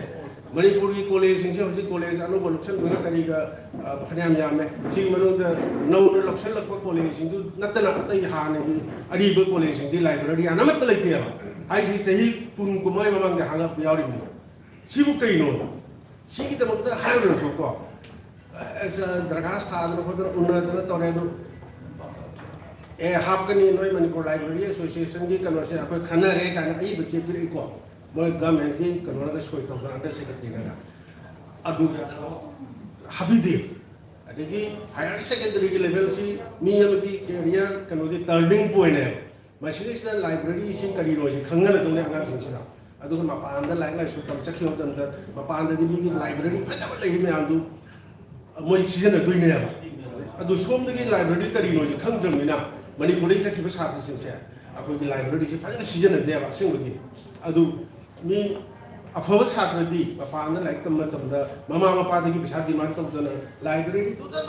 ꯃꯅꯤꯄꯨꯔꯒꯤ ꯀꯣꯂꯦꯖꯁꯤꯡꯁꯦ ꯍꯧꯖꯤꯛ ꯀꯣꯂꯦꯖ ꯑꯅꯧꯕ ꯂꯧꯁꯤꯟꯕꯒ ꯀꯔꯤꯒ, ꯑ, ꯐꯅꯌꯥꯝ ꯌꯥꯝꯃꯦ꯫ ꯁꯤꯒꯤ ꯃꯅꯨꯡꯗ ꯅꯧꯅ ꯂꯧꯁꯤꯜꯂꯛꯄ ꯀꯣꯂꯦꯖꯁꯤꯡꯗꯨ ꯅꯠꯇꯅ ꯑꯇꯩ ꯍꯥꯟꯅꯒꯤ ꯑꯔꯤꯕ ꯀꯣꯂꯦꯖꯁꯤꯡꯗꯤ ꯂꯥꯏꯕ꯭ꯔꯦꯔꯤ ꯑꯃꯠꯇ ꯂꯩꯇꯦꯕ꯫ ꯍꯥꯏꯁꯤ ꯆꯍꯤ ꯀꯨꯟ ꯀꯨꯝꯃꯥꯏ ꯃꯃꯥꯡꯗ ꯍꯥꯡꯉꯛꯄ ꯌꯥꯎꯔꯤꯕꯅꯤ꯫ ꯁꯤꯕꯨ ꯀꯩꯅꯣ? ꯁꯤꯒꯤꯗꯃꯛꯇ ꯍꯥꯏꯔꯨꯔꯁꯨꯀꯣ, ꯑꯁ, ꯗꯔꯈꯥꯁ ꯊꯥꯗꯅ ꯈꯣꯠꯇꯅ ꯎꯅꯗꯅ ꯇꯧꯔꯦ꯫ ꯑꯗꯨ, "ꯑꯦ, ꯍꯥꯞꯀꯅꯤ, ꯅꯣꯏ ꯃꯅꯤꯄꯨꯔ ꯂꯥꯏꯕ꯭ꯔꯦꯔꯤ ꯑꯦꯁꯣꯁꯤꯌꯦꯁꯟꯒꯤ ꯀꯩꯅꯣꯁꯦ ꯑꯩꯈꯣꯏ ꯈꯟꯅꯔꯦ" ꯀꯥꯏꯅ ꯑꯏꯕ ꯆꯦ ꯄꯤꯔꯛꯏꯀꯣ, ꯃꯣꯏ ꯒꯃꯦꯟꯒꯤ ꯀꯩꯅꯣꯗ ꯁꯣꯏ ꯇꯧꯗꯅ ꯑꯟꯗꯔ ꯁꯦꯀ꯭ꯔꯦꯇꯔꯤꯅꯒ꯫ ꯑꯗꯨ ꯍꯥꯞꯄꯤꯗꯦ꯫ ꯑꯗꯒꯤ ꯍꯥꯌꯔ ꯁꯦꯀꯦꯟꯗꯔꯤꯒꯤ ꯂꯦꯚꯦꯜꯁꯤ ꯃꯤ ꯑꯃꯒꯤ ꯀꯦꯔꯤꯌꯔ ꯀꯩꯅꯣꯒꯤ ꯇꯔꯅꯤꯡ ꯄꯣꯏꯟꯅꯦꯕ꯫ ꯃꯁꯤꯗꯩꯁꯤꯗ ꯂꯥꯏꯕ꯭ꯔꯦꯔꯤꯁꯤ ꯀꯔꯤꯅꯣꯁꯤ ꯈꯪꯅꯔꯗꯧꯅꯦ ꯑꯉꯥꯡꯁꯤꯡꯁꯤꯅ꯫ ꯑꯗꯨꯒ ꯃꯄꯥꯟꯗ ꯂꯥꯏꯔꯤꯛ ꯂꯥꯏꯁꯨ ꯇꯝ ꯆꯠꯈꯤꯕ ꯃꯇꯝꯗ ꯃꯄꯥꯟꯗꯗꯤ ꯃꯤꯒꯤ ꯂꯥꯏꯕ꯭ꯔꯦꯔꯤ ꯐꯖꯕ ꯂꯩꯔꯤ ꯃꯌꯥꯝꯗꯨ ꯃꯣꯏ ꯁꯤꯖꯤꯟꯅꯗꯣꯏꯅꯦꯕ꯫ ꯑꯗꯨ ꯁꯣꯝꯗꯒꯤ ꯂꯥꯏꯕ꯭ꯔꯦꯔꯤ ꯀꯔꯤꯅꯣꯁꯤ ꯈꯪꯗ꯭ꯔꯕꯅꯤꯅ ꯃꯅꯤꯄꯨꯔꯗꯒꯤ ꯆꯠꯈꯤꯕ ꯁꯥꯇ꯭ꯔꯁꯤꯡꯁꯦ ꯑꯩꯈꯣꯏꯒꯤ ꯂꯥꯏꯕ꯭ꯔꯦꯔꯤꯁꯤ ꯐꯖꯅ ꯁꯤꯖꯤꯟꯅꯗꯦꯕ ꯑꯁꯦꯡꯕꯒꯤ꯫ ꯑꯗꯨ ꯃꯤ ꯑꯐꯕ ꯁꯥꯇ꯭ꯔꯗꯤ ꯃꯄꯥꯟꯗ ꯂꯥꯏꯔꯤꯛ ꯇꯝꯕ ꯃꯇꯝꯗ ꯃꯃꯥ ꯃꯄꯥꯗꯒꯤ ꯄꯩꯁꯥ demand ꯇꯧꯗꯅ libraryꯗꯨꯗ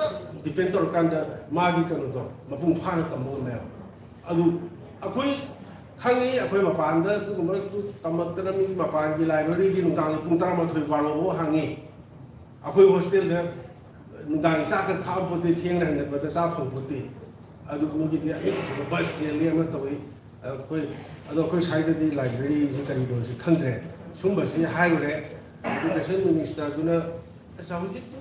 depend ꯇꯧꯔꯀꯥꯟꯗ ꯃꯥꯒꯤ ꯀꯩꯅꯣꯗꯣ ꯃꯄꯨꯡ ꯐꯥꯅ ꯇꯝꯕ ꯉꯝꯃꯦꯕ꯫ ꯑꯗꯨ ꯑꯩꯈꯣꯏ ꯈꯪꯉꯤ, ꯑꯩꯈꯣꯏ ꯃꯄꯥꯟꯗ ꯑꯗꯨꯒꯨꯝꯕ ꯇꯝꯃꯛꯇꯅ ꯃꯤ ꯃꯄꯥꯟꯒꯤ libraryꯒꯤ ꯅꯨꯡꯗꯥꯡꯒꯤ ꯄꯨꯡ ꯇꯔꯥꯃꯥꯊꯣꯏ ꯕꯥꯔꯣ ꯐꯥꯎ ꯍꯥꯡꯉꯤ꯫ ꯑꯩꯈꯣꯏ hostelꯗ ꯅꯨꯡꯗꯥꯡꯒꯤ ꯆꯥꯛꯀ ꯈꯥꯛꯄꯣꯠꯇꯦ, ꯊꯦꯡꯅ ꯍꯟꯒꯠꯄꯗ ꯆꯥ ꯐꯪꯄꯣꯠꯇꯦ꯫ ꯑꯗꯨ ꯃꯣꯏꯒꯤꯗꯤ ꯑꯌꯨꯛ bus ꯆꯦꯜꯂꯤ ꯑꯃ ꯇꯧꯏ꯫ ꯑꯩꯈꯣꯏ, ꯑꯗꯣ ꯑꯩꯈꯣꯏ ꯁ꯭ꯋꯥꯏꯗꯗꯤ libraryꯁꯤ ꯀꯔꯤꯅꯣꯁꯤ ꯈꯪꯗ꯭ꯔꯦ꯫ ꯁꯨꯝꯕꯁꯤ ꯍꯥꯏꯔꯨꯔꯦ, education ministerꯗꯨꯅ "ꯑꯁ, ꯍꯧꯖꯤꯛꯄꯨ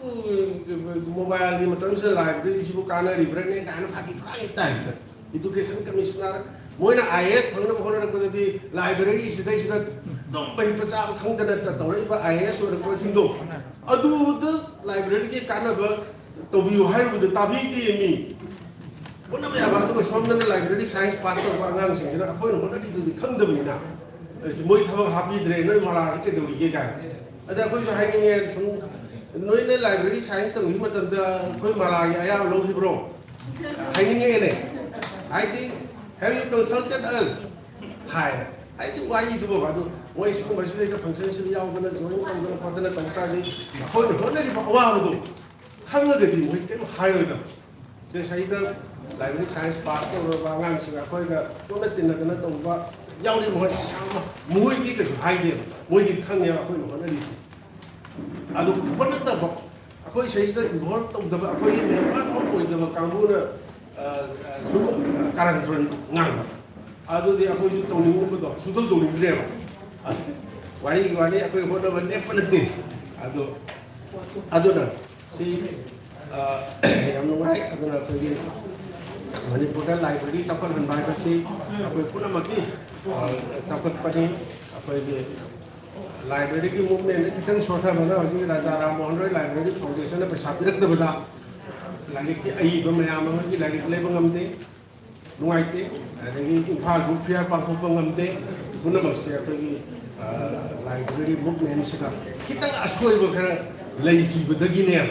mobileꯒꯤ ꯃꯇꯝꯁꯤꯗ libraryꯁꯤꯕꯨ ꯀꯥꯟꯅꯔꯤꯕ꯭ꯔꯥꯅꯦ?" ꯀꯥꯏꯅ ꯐꯥꯒꯤ ꯐꯔꯥꯡꯒꯤ typeꯇ꯫ Education commissioner, ꯃꯣꯏꯅ IAS ꯐꯪꯅꯕ ꯍꯣꯠꯅꯔꯛꯄꯗꯗꯤ libraryꯁꯤꯗꯩꯁꯤꯗ ꯑꯗꯨꯝ ꯄꯩꯕ ꯆꯥꯕ ꯈꯪꯗꯅ ꯇꯧꯔꯛꯏꯕ IAS ꯑꯣꯏꯔꯛꯄꯁꯤꯡꯗꯣ, ꯑꯗꯨꯗ libraryꯒꯤ ꯀꯥꯟꯅꯕ ꯇꯧꯕꯤꯌꯨ ꯍꯥꯏꯔꯨꯕꯗ ꯇꯥꯕꯤꯗꯦ ꯃꯤ꯫ ꯍꯣꯠꯅꯕ ꯌꯥꯕ, ꯑꯗꯨꯒ ꯁꯣꯝꯗꯅ library science pass ꯇꯧꯕ ꯑꯉꯥꯡꯁꯤꯡꯁꯤꯅ ꯑꯩꯈꯣꯏꯅ ꯍꯣꯠꯅꯔꯤꯗꯨꯗꯤ ꯈꯪꯗꯕꯅꯤꯅ, "ꯑꯁ, ꯃꯣꯏ ꯊꯕꯛ ꯍꯥꯞꯄꯤꯗ꯭ꯔꯦ, ꯅꯣꯏ ꯃꯔꯥꯁꯤ ꯀꯩꯗꯧꯔꯤꯒꯦ?" ꯀꯥꯏꯅ꯫ ꯑꯗ ꯑꯩꯈꯣꯏꯁꯨ ꯍꯥꯏꯅꯤꯡꯉꯦ, ꯁꯨꯝ, "ꯅꯣꯏꯅ library science ꯇꯧꯈꯤꯕ ꯃꯇꯝꯗ ꯑꯩꯈꯣꯏ ꯃꯔꯥꯒꯤ ꯑꯌꯥꯕ ꯂꯧꯈꯤꯕ꯭ꯔꯣ?" ꯍꯥꯏꯅꯤꯡꯉꯦꯅꯦ꯫ ꯍꯥꯏꯗꯤ, "Have you consulted us?" ꯍꯥꯏ꯫ ꯍꯥꯏꯗꯤ ꯋꯥꯔꯤꯗꯨꯕꯨ ꯑꯗꯨ ꯃꯣꯏ ꯁꯤꯒꯨꯝꯕꯁꯤꯗꯩꯗ functionꯁꯤꯗ ꯌꯥꯎꯗꯅ, join ꯇꯧꯗꯅ ꯈꯣꯠꯇꯅ ꯇꯧ ꯇꯥꯔꯗꯤ ꯑꯩꯈꯣꯏꯅ ꯍꯣꯠꯅꯔꯤꯕ ꯑꯋꯥꯕꯗꯣ ꯈꯪꯉꯒꯗꯤ ꯃꯣꯏ ꯀꯩꯝ ꯍꯥꯏꯔꯣꯏꯗꯕ꯫ ꯁꯤꯗꯩꯁꯤꯗ library science pass ꯇꯧꯔꯕ ꯑꯉꯥꯡꯁꯤꯡ ꯑꯩꯈꯣꯏꯒ ꯇꯣꯠꯅ ꯇꯤꯟꯅꯗꯅ ꯇꯧꯕ ꯌꯥꯎꯔꯤ, ꯃꯈꯣꯏ ꯌꯥꯝꯅ, ꯃꯈꯣꯏꯗꯤ ꯀꯩꯁꯨ ꯍꯥꯏꯗꯦꯕ, ꯃꯣꯏꯗꯤ ꯈꯪꯉꯦꯕ ꯑꯩꯈꯣꯏꯅ ꯍꯣꯠꯅꯔꯤꯁꯦ꯫ ꯑꯗꯨ ꯍꯣꯠꯅꯗꯕ, ꯑꯩꯈꯣꯏ ꯁꯤꯗꯩꯁꯤꯗ involve ꯇꯧꯗꯕ, ꯑꯩꯈꯣꯏꯒꯤ member ꯑꯃ ꯑꯣꯏꯗꯕ ꯀꯥꯡꯕꯨꯅ, ꯑ, ꯑ, ꯁꯨꯝ ꯀꯥꯔꯟ ꯇꯨꯔꯟ ꯉꯥꯡꯕ, ꯑꯗꯨꯗꯤ ꯑꯩꯈꯣꯏꯁꯨ ꯇꯧꯅꯤꯡꯉꯨꯕꯗꯣ ꯁꯨꯡꯇꯧ ꯇꯧꯅꯤꯡꯗ꯭ꯔꯦꯕ꯫ ꯋꯥꯔꯤꯒꯤ ꯋꯥꯅꯤ, ꯑꯩꯈꯣꯏ ꯍꯣꯠꯅꯕ ꯂꯦꯞꯄ ꯅꯠꯇꯦ꯫ ꯑꯗꯣ, ꯑꯗꯨꯅ ꯁꯤ, ꯑ, ꯌꯥꯝ ꯅꯨꯡꯉꯥꯏ꯫ ꯑꯗꯨꯅ ꯑꯩꯈꯣꯏꯒꯤ ꯃꯅꯤꯄꯨꯔꯗ library ꯆꯥꯎꯈꯠꯍꯟꯕ ꯍꯥꯏꯕꯁꯤ ꯑꯩꯈꯣꯏ ꯄꯨꯝꯅꯃꯛꯀꯤ, ꯑ, ꯆꯥꯎꯈꯠꯄꯅꯤ꯫ ꯑꯩꯈꯣꯏꯒꯤ libraryꯒꯤ movementꯗ ꯈꯤꯇꯪ ꯁꯣꯊꯕꯅ ꯍꯧꯖꯤꯛ ꯔꯥꯖꯥ ꯔꯥꯝ ꯃꯣꯍꯟ ꯔꯣꯏ library foundationꯅ ꯄꯩꯁꯥ ꯄꯤꯔꯛꯇꯕꯗ ꯂꯥꯏꯔꯤꯛꯀꯤ ꯑꯏꯕ ꯃꯌꯥꯝ ꯑꯃꯒꯤ ꯂꯥꯏꯔꯤꯛ ꯂꯩꯕ ꯉꯝꯗꯦ, ꯅꯨꯡꯉꯥꯏꯇꯦ꯫ ꯑꯗꯒꯤ ꯏꯝꯐꯥꯜ book fair ꯄꯥꯡꯊꯣꯛꯄ ꯉꯝꯗꯦ꯫ ꯄꯨꯝꯅꯃꯛꯁꯦ ꯑꯩꯈꯣꯏꯒꯤ, ꯑ, library movementꯁꯤꯗ ꯈꯤꯇꯪ ꯑꯁꯣꯏꯕ ꯈꯔ ꯂꯩꯈꯤꯕꯗꯒꯤꯅꯦꯕ꯫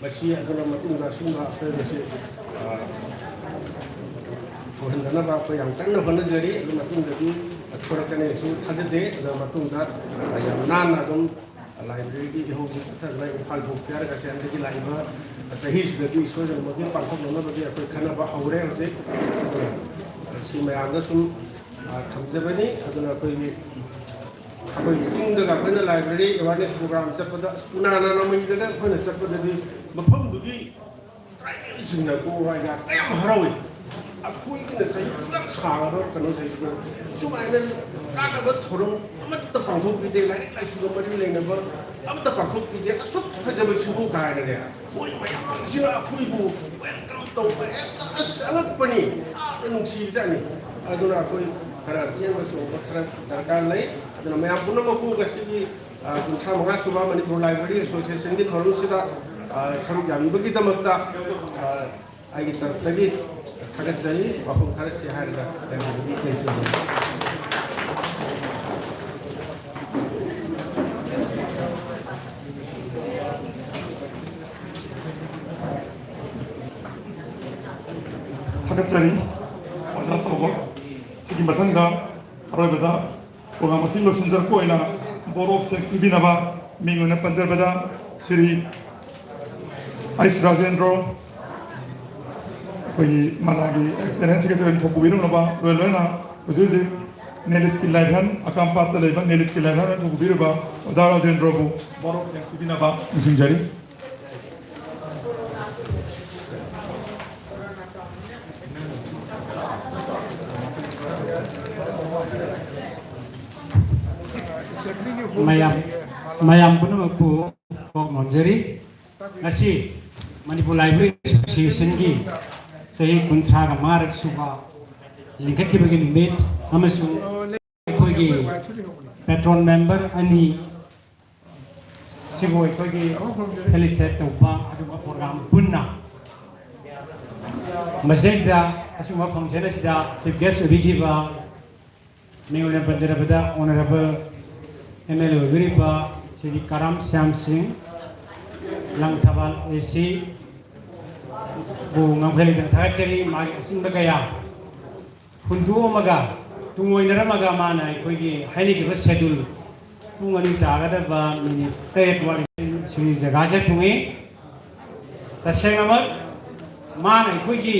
ꯃꯁꯤ ꯑꯗꯨꯅ ꯃꯇꯨꯡꯗ ꯑꯁꯤꯒꯨꯝꯕ ꯑꯁꯣꯏꯕꯁꯤ, ꯑ, ꯊꯣꯛꯍꯟꯗꯅꯕ ꯑꯩꯈꯣꯏ ꯌꯥꯝ ꯀꯟꯅ ꯍꯣꯠꯅꯖꯔꯤ꯫ ꯑꯗꯨ ꯃꯇꯨꯡꯗꯗꯤ ꯊꯣꯔꯛꯀꯅꯤꯁꯨ ꯊꯥꯖꯗꯦ꯫ ꯑꯗꯣ ꯃꯇꯨꯡꯗ ꯌꯥꯝ ꯅꯥꯟꯅ ꯑꯗꯨꯝ ꯂꯥꯏꯕ꯭ꯔꯦꯔꯤꯒꯤ ꯏꯍꯧꯁꯤ ꯆꯠꯊꯗꯨꯅ ꯏꯝꯐꯥꯜ ꯐꯥꯎ ꯄꯤꯔꯒ ꯍꯟꯗꯛꯀꯤ ꯂꯥꯛꯏꯕ ꯆꯍꯤꯁꯤꯗꯗꯤ ꯁꯣꯏꯗꯅꯃꯛꯀꯤ ꯄꯥꯡꯊꯣꯛꯅꯅꯕꯒꯤ ꯑꯩꯈꯣꯏ ꯈꯟꯅꯕ ꯍꯧꯔꯦ ꯍꯧꯖꯤꯛ꯫ ꯑꯗꯨꯅ ꯁꯤ ꯃꯌꯥꯝꯗ ꯁꯨꯝ, ꯑ, ꯊꯝꯖꯕꯅꯤ꯫ ꯑꯗꯨꯅ ꯑꯩꯈꯣꯏꯒꯤ, ꯑꯩꯈꯣꯏ ꯆꯤꯡꯗꯒ ꯑꯩꯈꯣꯏꯅ library awareness program ꯆꯠꯄꯗ, ꯑꯁ, ꯄꯨꯅꯥ ꯅꯥꯅꯃꯩꯗꯒ ꯑꯩꯈꯣꯏꯅ ꯆꯠꯄꯗꯗꯤ ꯃꯐꯝꯗꯨꯒꯤ tribal ꯁꯤꯡꯅ ꯀꯣ ꯍꯥꯏꯅ ꯀꯌꯥꯝ ꯍꯔꯥꯎꯏ꯫ ꯑꯩꯈꯣꯏꯒꯤꯅ ꯆꯍꯤ ꯁꯨꯛꯌꯥꯝ ꯁꯥꯡꯉꯕ ꯀꯩꯅꯣꯁꯤꯗ ꯁꯨꯃꯥꯏꯅ ꯀꯥꯟꯅꯕ ꯊꯧꯔꯝ ꯑꯃꯠꯇ ꯄꯥꯡꯊꯣꯛꯄꯤꯗꯦ, ꯂꯥꯏꯔꯤꯛ ꯂꯥꯏꯁꯨꯒ ꯃꯔꯤ ꯂꯩꯅꯕ ꯑꯃꯠꯇ ꯄꯥꯡꯊꯣꯛꯄꯤꯗꯦ꯫ ꯑꯁꯨꯛ ꯐꯖꯕ ꯁꯤꯕꯨ ꯀꯥꯏꯅꯅꯦ, ꯃꯣꯏ ꯃꯌꯥꯝꯁꯤꯅ ꯑꯩꯈꯣꯏꯕꯨ welcome ꯇꯧꯕ ꯍꯦꯛꯇ ꯑꯁ ꯑꯉꯛꯄꯅꯤ, ꯌꯥꯝꯅ ꯅꯨꯡꯁꯤꯕꯖꯥꯠꯅꯤ꯫ ꯑꯗꯨꯅ ꯑꯩꯈꯣꯏ ꯈꯔ ꯆꯦꯟꯕ ꯆꯣꯡꯕ ꯈꯔ ꯗꯔꯀꯥꯔ ꯂꯩ꯫ ꯑꯗꯨꯅ ꯃꯌꯥꯝ ꯄꯨꯝꯅꯃꯛꯄꯨ ꯉꯁꯤꯒꯤ, ꯑ, ꯀꯨꯟꯊ꯭ꯔꯥ ꯃꯉꯥ ꯁꯨꯕ ꯃꯅꯤꯄꯨꯔ Library Association ꯒꯤ ꯊꯧꯔꯝꯁꯤꯗ, ꯑ, ꯁꯔꯨꯛ ꯌꯥꯕꯤꯕꯒꯤꯗꯃꯛꯇ, ꯑ, ꯑꯩꯒꯤ ꯇꯔꯐꯇꯒꯤ ꯊꯥꯒꯠꯆꯔꯤ꯫ ꯋꯥꯐꯝ ꯈꯔꯁꯤ ꯍꯥꯏꯔꯒ ꯂꯩꯖꯕꯒꯤ ꯂꯩꯖꯕꯅꯤ꯫ ꯊꯥꯒꯠꯆꯔꯤ ꯑꯣꯖꯥ ꯇꯧꯕ꯫ ꯁꯤꯒꯤ ꯃꯊꯪꯗ ꯑꯔꯣꯏꯕꯗ program ꯑꯁꯤ ꯂꯣꯏꯁꯤꯟꯖꯔꯛꯄ ꯑꯣꯏꯅ vote of thanks ꯄꯤꯕꯤꯅꯕ ꯃꯤꯡ ꯑꯣꯏꯅ ꯄꯟꯖꯕꯗ ꯁ꯭ꯔꯤ ꯑꯩꯆ ꯔꯥꯖꯦꯟꯗ꯭ꯔꯣ, ꯑꯩꯈꯣꯏꯒꯤ ꯃꯅꯥꯒꯤ General Secretary ꯑꯣꯏꯅ ꯊꯧꯄꯨꯕꯤꯔꯝꯂꯕ, ꯂꯣꯏ ꯂꯣꯏꯅ ꯍꯧꯖꯤꯛ ꯍꯧꯖꯤꯛ ꯅꯦꯂꯤꯠꯀꯤ ꯂꯥꯏꯐꯝ, ꯑꯀꯥꯝꯄꯥꯠꯇ ꯂꯩꯕ ꯅꯦꯂꯤꯠꯀꯤ ꯂꯥꯏꯐꯝ ꯑꯣꯏꯅ ꯊꯧꯄꯨꯕꯤꯔꯤꯕ ꯑꯣꯖꯥ ꯔꯥꯖꯦꯟꯗ꯭ꯔꯣꯕꯨ vote of thanks ꯄꯤꯕꯤꯅꯕ ꯅꯤꯡꯁꯤꯡꯖꯔꯤ꯫ ꯃꯌꯥꯝ, ꯃꯌꯥꯝ ꯄꯨꯝꯅꯃꯛꯄꯨ ꯀꯣꯛ ꯅꯣꯟꯖꯔꯤ꯫ ꯉꯁꯤ ꯃꯅꯤꯄꯨꯔ Library Association ꯒꯤ ꯆꯍꯤ ꯀꯨꯟꯊ꯭ꯔꯥꯒ ꯃꯉꯥꯔꯛ ꯁꯨꯕ ꯂꯤꯡꯈꯠꯈꯤꯕꯒꯤ ꯅꯨꯃꯤꯠ ꯑꯃꯁꯨꯡ ꯑꯩꯈꯣꯏꯒꯤ patron member ꯑꯅꯤ ꯁꯤꯕꯨ ꯑꯩꯈꯣꯏꯒꯤ felicitate ꯇꯧꯕ ꯑꯗꯨꯒ program ꯄꯨꯟꯅ ꯃꯁꯤꯗꯩꯁꯤꯗ ꯑꯁꯤꯒꯨꯝꯕ function ꯑꯁꯤꯗ chief guest ꯑꯣꯏꯕꯤꯈꯤꯕ ꯃꯤꯡ ꯑꯣꯏꯅ ꯄꯟꯖꯔꯕꯗ Honourable M L A ꯑꯣꯏꯕꯤꯔꯤꯕ Shri ꯀꯔꯥꯝ ꯁ꯭ꯌꯥꯝ ꯁꯤꯡ, ꯂꯪꯊꯕꯥꯜ A C ꯕꯨ ꯉꯝꯈꯩ ꯂꯩꯇꯅ ꯊꯥꯒꯠꯆꯔꯤ꯫ ꯃꯥꯒꯤ ꯑꯁꯤꯟꯕ ꯀꯌꯥ ꯍꯨꯟꯗꯣꯛꯑꯝꯃꯒ ꯇꯨꯡꯑꯣꯏꯅꯔꯝꯃꯒ ꯃꯥꯅ ꯑꯩꯈꯣꯏꯒꯤ ꯍꯥꯏꯅꯈꯤꯕ ꯁꯦꯗꯨꯜ ꯄꯨꯡ ꯑꯅꯤ ꯇꯥꯒꯗꯕ ꯃꯤꯅꯤꯠ ꯇꯔꯦꯠ ꯋꯥꯠꯂꯤ ꯁꯤꯒꯤ ꯖꯒꯥꯁꯦ ꯊꯨꯡꯉꯤ꯫ ꯇꯁꯦꯡꯅꯃꯛ ꯃꯥꯅ ꯑꯩꯈꯣꯏꯒꯤ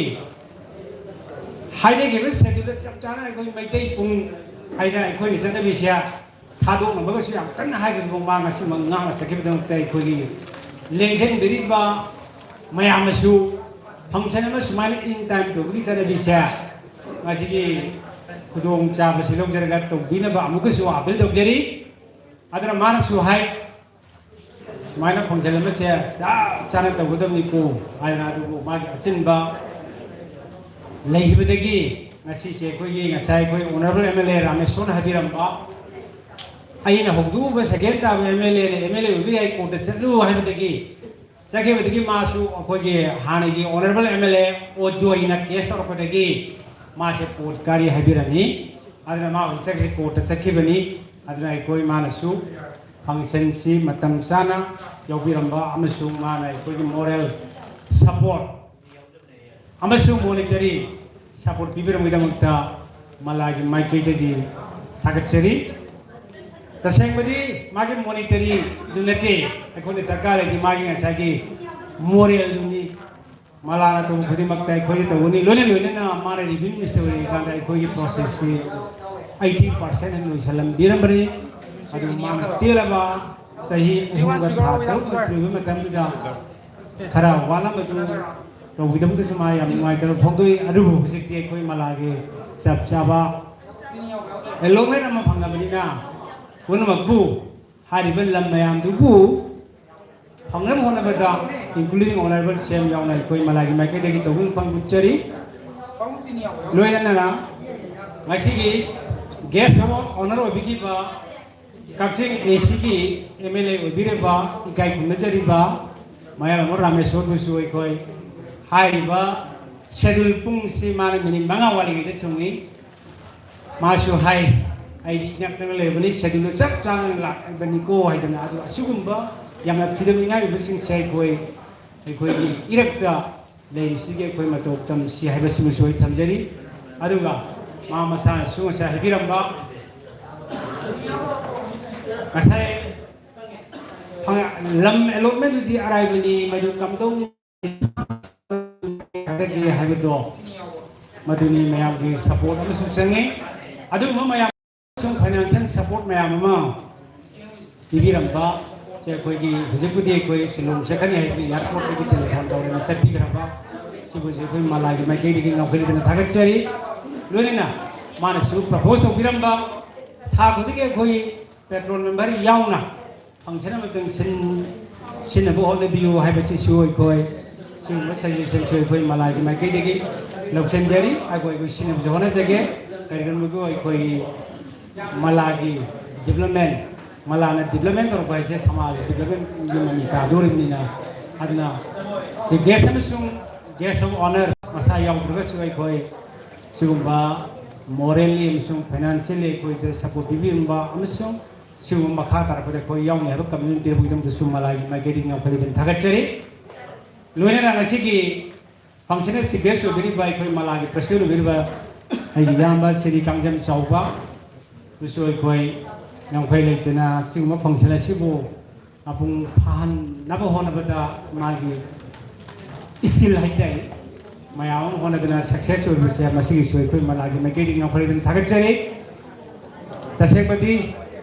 ꯍꯥꯏꯅꯈꯤꯕ ꯁꯦꯗꯨꯜꯗ ꯆꯞ ꯆꯥꯅ ꯑꯩꯈꯣꯏ ꯃꯩꯇꯩ ꯄꯨꯡ ꯍꯥꯏꯅ ꯑꯩꯈꯣꯏꯅ ꯆꯠꯅꯕꯤꯁꯦ ꯊꯥꯗꯣꯛꯅꯕꯒꯁꯨ ꯌꯥꯝ ꯀꯟꯅ ꯍꯥꯏꯈꯤꯕ ꯃꯥ ꯉꯁꯤꯃꯛ ꯉꯥꯡꯅ ꯆꯠꯈꯤꯕꯗꯃꯛꯇ ꯑꯩꯈꯣꯏꯒꯤ ꯂꯦꯡꯁꯤꯟꯕꯤꯔꯤꯕ ꯃꯌꯥꯝꯅꯁꯨ function ꯑꯃ ꯁꯨꯃꯥꯏꯅ in time ꯇꯧꯕꯒꯤ ꯆꯠꯅꯕꯤꯁꯦ ꯉꯁꯤꯒꯤ ꯈꯨꯗꯣꯡꯆꯥꯕꯁꯤ ꯂꯧꯖꯔꯒ ꯇꯧꯕꯤꯅꯕ ꯑꯃꯨꯛꯀꯁꯨ appeal ꯇꯧꯖꯔꯤ꯫ ꯑꯗꯨꯅ ꯃꯥꯅꯁꯨ ꯍꯥꯏ, ꯁꯨꯃꯥꯏꯅ function ꯑꯃꯁꯦ ꯆꯞ ꯆꯥꯅ ꯇꯧꯒꯗꯕꯅꯤꯀꯣ ꯍꯥꯏꯅ, ꯑꯗꯨꯕꯨ ꯃꯥꯒꯤ ꯑꯆꯤꯟꯕ ꯂꯩꯈꯤꯕꯗꯒꯤ ꯉꯁꯤꯁꯦ ꯑꯩꯈꯣꯏꯒꯤ ꯉꯁꯥꯏ ꯑꯩꯈꯣꯏ honourable M L A ꯔꯥꯃꯦꯁꯣꯔꯅ ꯍꯥꯏꯕꯤꯔꯝꯕ, ꯑꯩꯅ ꯍꯧꯗꯣꯛꯎꯕ second ꯇꯥꯕ M L A ꯅ M L A ꯑꯣꯏꯕ ꯌꯥꯏ, court ꯇ ꯆꯠꯂꯨ ꯍꯥꯏꯕꯗꯒꯤ ꯆꯠꯈꯤꯕꯗꯒꯤ ꯃꯥꯁꯨ ꯑꯩꯈꯣꯏꯒꯤ ꯍꯥꯟꯅꯒꯤ honourable M L A ꯑꯣꯖꯣꯏꯅ case ꯇꯧꯔꯛꯄꯗꯒꯤ ꯃꯥꯁꯦ court ꯀꯥꯔꯤ ꯍꯥꯏꯕꯤꯔꯝꯃꯤ꯫ ꯑꯗꯨꯅ ꯃꯥ ꯍꯧꯖꯤꯛ ꯆꯠꯈ꯭ꯔꯤ, court ꯇ ꯆꯠꯈꯤꯕꯅꯤ꯫ ꯑꯗꯨꯅ ꯑꯩꯈꯣꯏ ꯃꯥꯅꯁꯨ function ꯁꯤ ꯃꯇꯝ ꯆꯥꯅ ꯌꯥꯎꯕꯤꯔꯝꯕ ꯑꯃꯁꯨꯡ ꯃꯥꯅ ꯑꯩꯈꯣꯏꯒꯤ moral support ꯑꯃꯁꯨꯡ monetary support ꯄꯤꯕꯤꯔꯝꯕꯒꯤꯗꯃꯛꯇ ꯃꯂꯥꯒꯤ ꯃꯥꯏꯀꯩꯗꯒꯤ ꯊꯥꯒꯠꯆꯔꯤ꯫ ꯇꯁꯦꯡꯕꯗꯤ ꯃꯥꯒꯤ monetary ꯗꯨ ꯅꯠꯇꯦ, ꯑꯩꯈꯣꯏꯅ ꯗꯔꯀꯥꯔ ꯂꯩꯔꯤꯗꯤ ꯃꯥꯒꯤ ꯉꯁꯥꯏꯒꯤ moral ꯗꯨꯅꯤ꯫ ꯃꯂꯥꯅ ꯇꯧꯕ ꯈꯨꯗꯤꯡꯃꯛꯇ ꯑꯩꯈꯣꯏꯅ ꯇꯧꯒꯅꯤ꯫ ꯂꯣꯏꯅ ꯂꯣꯏꯅꯅ ꯃꯥꯅ revenue minister ꯑꯣꯏꯔꯤꯀꯥꯟꯗ ꯑꯩꯈꯣꯏꯒꯤ process ꯁꯤ eighty percent ꯍꯦꯟꯅ ꯂꯣꯏꯁꯤꯜꯂꯝꯕꯤꯔꯝꯕꯅꯤ꯫ ꯑꯗꯨ ꯃꯥꯅ ꯇꯦꯜꯂꯕ ꯆꯍꯤ ꯑꯍꯨꯝꯒ ꯊꯥ ꯇꯔꯨꯛ ꯂꯣꯏꯕ ꯃꯇꯝꯗꯨꯗ ꯈꯔ ꯋꯥꯠꯂꯝꯕꯗꯨ ꯇꯧꯕꯤꯗꯕꯗꯁꯨ ꯃꯥ ꯌꯥꯝ ꯅꯨꯡꯉꯥꯏꯇꯕ ꯐꯣꯡꯗꯣꯛꯏ꯫ ꯑꯗꯨꯕꯨ ꯍꯧꯖꯤꯛꯇꯤ ꯑꯩꯈꯣꯏ ꯃꯂꯥꯒꯤ ꯆꯞ ꯆꯥꯕ allotment ꯑꯃ ꯐꯪꯉꯕꯅꯤꯅ ꯄꯨꯝꯅꯃꯛꯄꯨ ꯍꯥꯏꯔꯤꯕ ꯂꯝ ꯃꯌꯥꯝꯗꯨꯕꯨ ꯐꯪꯅꯕ ꯍꯣꯠꯅꯕꯗ including honourable C M ꯌꯥꯎꯅ ꯑꯩꯈꯣꯏ ꯃꯂꯥꯒꯤ ꯃꯥꯏꯀꯩꯗꯒꯤ ꯇꯧꯕꯤꯃꯜ ꯐꯣꯡꯗꯣꯛꯆꯔꯤ꯫ ꯂꯣꯏꯅꯅ ꯉꯁꯤꯒꯤ guest of honour ꯑꯣꯏꯕꯤꯈꯤꯕ Kakching A C ꯒꯤ M L A ꯑꯣꯏꯕꯤꯔꯤꯕ ꯏꯀꯥꯏ ꯈꯨꯝꯅꯖꯔꯤꯕ ꯃꯌꯥꯝ ꯑꯃ ꯔꯥꯃꯦꯁꯣꯔꯕꯨꯁꯨ ꯑꯩꯈꯣꯏ ꯍꯥꯏꯔꯤꯕ schedule ꯄꯨꯡꯁꯤ ꯃꯥꯅ ꯃꯤꯅꯤꯠ ꯃꯉꯥ ꯋꯥꯠꯂꯤꯉꯩꯗ ꯊꯨꯡꯏ꯫ ꯃꯥꯁꯨ ꯍꯥꯏ, "ꯑꯩꯗꯤ ꯏꯅꯛ ꯅꯛꯅ ꯂꯩꯕꯅꯤ, schedule ꯗꯨ ꯆꯞ ꯆꯥꯅ ꯂꯥꯛꯂꯤꯕꯅꯤꯀꯣ" ꯍꯥꯏꯗꯅ꯫ ꯑꯗꯨ ꯑꯁꯤꯒꯨꯝꯕ ꯌꯥꯝꯅ ꯐꯤꯗꯝ ꯏꯅꯥꯏ ꯑꯣꯏꯕꯁꯤꯡꯁꯦ ꯑꯩꯈꯣꯏ, ꯑꯩꯈꯣꯏꯒꯤ ꯏꯔꯛꯇ ꯂꯩꯔꯤꯁꯤꯒꯤ ꯑꯩꯈꯣꯏ ꯃꯇꯧ ꯇꯝꯁꯤ ꯍꯥꯏꯕꯁꯤꯃꯁꯨ ꯑꯩ ꯊꯝꯖꯔꯤ꯫ ꯑꯗꯨꯒ ꯃꯥ ꯃꯁꯥꯅꯁꯨ ꯉꯁꯥꯏ ꯍꯥꯏꯕꯤꯔꯝꯕ, ꯉꯁꯥꯏ ꯐꯪ-, ꯂꯝ allotment ꯗꯨꯗꯤ ꯑꯔꯥꯏꯕꯅꯤ, ꯃꯗꯨ ꯀꯝꯗꯧ ꯊꯥꯗꯒꯦ ꯍꯥꯏꯕꯗꯣ, ꯃꯗꯨꯅꯤ ꯃꯌꯥꯝꯒꯤ support ꯑꯃꯁꯨ ꯆꯪꯉꯤ꯫ ꯑꯗꯨꯒꯨꯝꯕ ꯃꯌꯥꯝ ꯑꯃꯁꯨꯡ financial support ꯃꯌꯥꯝ ꯑꯃ ꯄꯤꯕꯤꯔꯝꯕ ꯁꯦ, ꯑꯩꯈꯣꯏꯒꯤ ꯍꯧꯖꯤꯛꯄꯨꯗꯤ ꯑꯩꯈꯣꯏ ꯁꯤꯂꯣꯡ ꯆꯠꯀꯅꯤ ꯍꯥꯏꯕꯒꯤ airport ꯇꯒꯤ telephone ꯇꯧꯔꯦꯅ ꯆꯠꯄꯤꯈ꯭ꯔꯕ, ꯁꯤꯕꯨꯁꯨ ꯑꯩꯈꯣꯏ ꯃꯂꯥꯒꯤ ꯃꯥꯏꯀꯩꯗꯒꯤ ꯉꯝꯈꯩ ꯂꯩꯇꯅ ꯊꯥꯒꯠꯆꯔꯤ꯫ ꯂꯣꯏꯅꯅ ꯃꯥꯅꯁꯨ propose ꯇꯧꯕꯤꯔꯝꯕ ꯊꯥ ꯈꯨꯗꯤꯡꯒꯤ ꯑꯩꯈꯣꯏ patrol member ꯌꯥꯎꯅ function ꯑꯃꯇꯪ ꯁꯤꯟ-, ꯁꯤꯟꯅꯕ ꯍꯣꯠꯅꯕꯤꯌꯨ ꯍꯥꯏꯕꯁꯤꯁꯨ ꯑꯩꯈꯣꯏ ꯁꯤꯒꯨꯝꯕ suggestion ꯁꯨ ꯑꯩꯈꯣꯏ ꯃꯂꯥꯒꯤ ꯃꯥꯏꯀꯩꯗꯒꯤ ꯂꯧꯁꯤꯟꯖꯔꯤ꯫ ꯑꯩꯈꯣꯏ, ꯑꯩꯈꯣꯏ ꯁꯤꯟꯅꯕꯁꯨ ꯍꯣꯠꯅꯖꯒꯦ꯫ ꯀꯔꯤꯒꯨꯝꯕ ꯑꯩꯈꯣꯏꯒꯤ ꯃꯂꯥꯒꯤ development, ꯃꯂꯥꯅ development ꯇꯧꯔꯛꯄ ꯍꯥꯏꯁꯦ ꯁꯃꯥꯖ development ꯒꯤ ꯃꯃꯤ ꯇꯥꯗꯣꯔꯤꯕꯅꯤꯅ, ꯑꯗꯨꯅ chief guest ꯑꯃꯁꯨꯡ guest of honour ꯃꯁꯥ ꯌꯥꯎꯗ꯭ꯔꯒꯁꯨ ꯑꯩꯈꯣꯏ ꯁꯤꯒꯨꯝꯕ morally ꯑꯃꯁꯨꯡ financially ꯑꯩꯈꯣꯏꯗ support ꯄꯤꯕꯤꯔꯝꯕ ꯑꯃꯁꯨꯡ ꯁꯤꯒꯨꯝꯕ ꯃꯈꯥ ꯇꯥꯔꯛꯄꯗ ꯑꯩꯈꯣꯏ ꯌꯥꯎꯅꯤ ꯍꯥꯏꯕ commitment ꯄꯤꯔꯛꯄꯒꯤꯗꯃꯛꯇꯁꯨ ꯃꯂꯥꯒꯤ ꯃꯥꯏꯀꯩꯗꯒꯤ ꯉꯝꯈꯩ ꯂꯩꯇꯅ ꯊꯥꯒꯠꯆꯔꯤ꯫ ꯂꯣꯏꯅꯅ ꯉꯁꯤꯒꯤ function ꯗ chief guest ꯑꯣꯏꯕꯤꯔꯤꯕ ꯑꯩꯈꯣꯏ ꯃꯂꯥꯒꯤ president ꯑꯣꯏꯕꯤꯔꯤꯕ ꯑꯩꯒꯤ ꯏꯌꯥꯝꯕ ꯁ꯭ꯔꯤ ꯀꯥꯡꯖꯝ ꯆꯥꯎꯕ, ꯑꯗꯨꯁꯨ ꯑꯩꯈꯣꯏ ꯉꯝꯈꯩ ꯂꯩꯇꯅ ꯁꯤꯒꯨꯝꯕ function ꯑꯁꯤꯕꯨ ꯃꯄꯨꯡ ꯐꯥꯍꯟꯅꯕ ꯍꯣꯠꯅꯕꯗ ꯃꯥꯒꯤ skill ꯍꯥꯏꯇꯥꯔꯦ, ꯃꯌꯥꯝ ꯑꯃ ꯍꯣꯠꯅꯗꯨꯅ success ꯑꯣꯏꯕꯁꯦ, ꯃꯁꯤꯒꯤꯁꯨ ꯑꯩꯈꯣꯏ ꯃꯂꯥꯒꯤ ꯃꯥꯏꯀꯩꯗꯒꯤ ꯉꯝꯈꯩ ꯂꯩꯇꯅ ꯊꯥꯒꯠꯆꯔꯤ꯫ ꯇꯁꯦꯡꯕꯗꯤ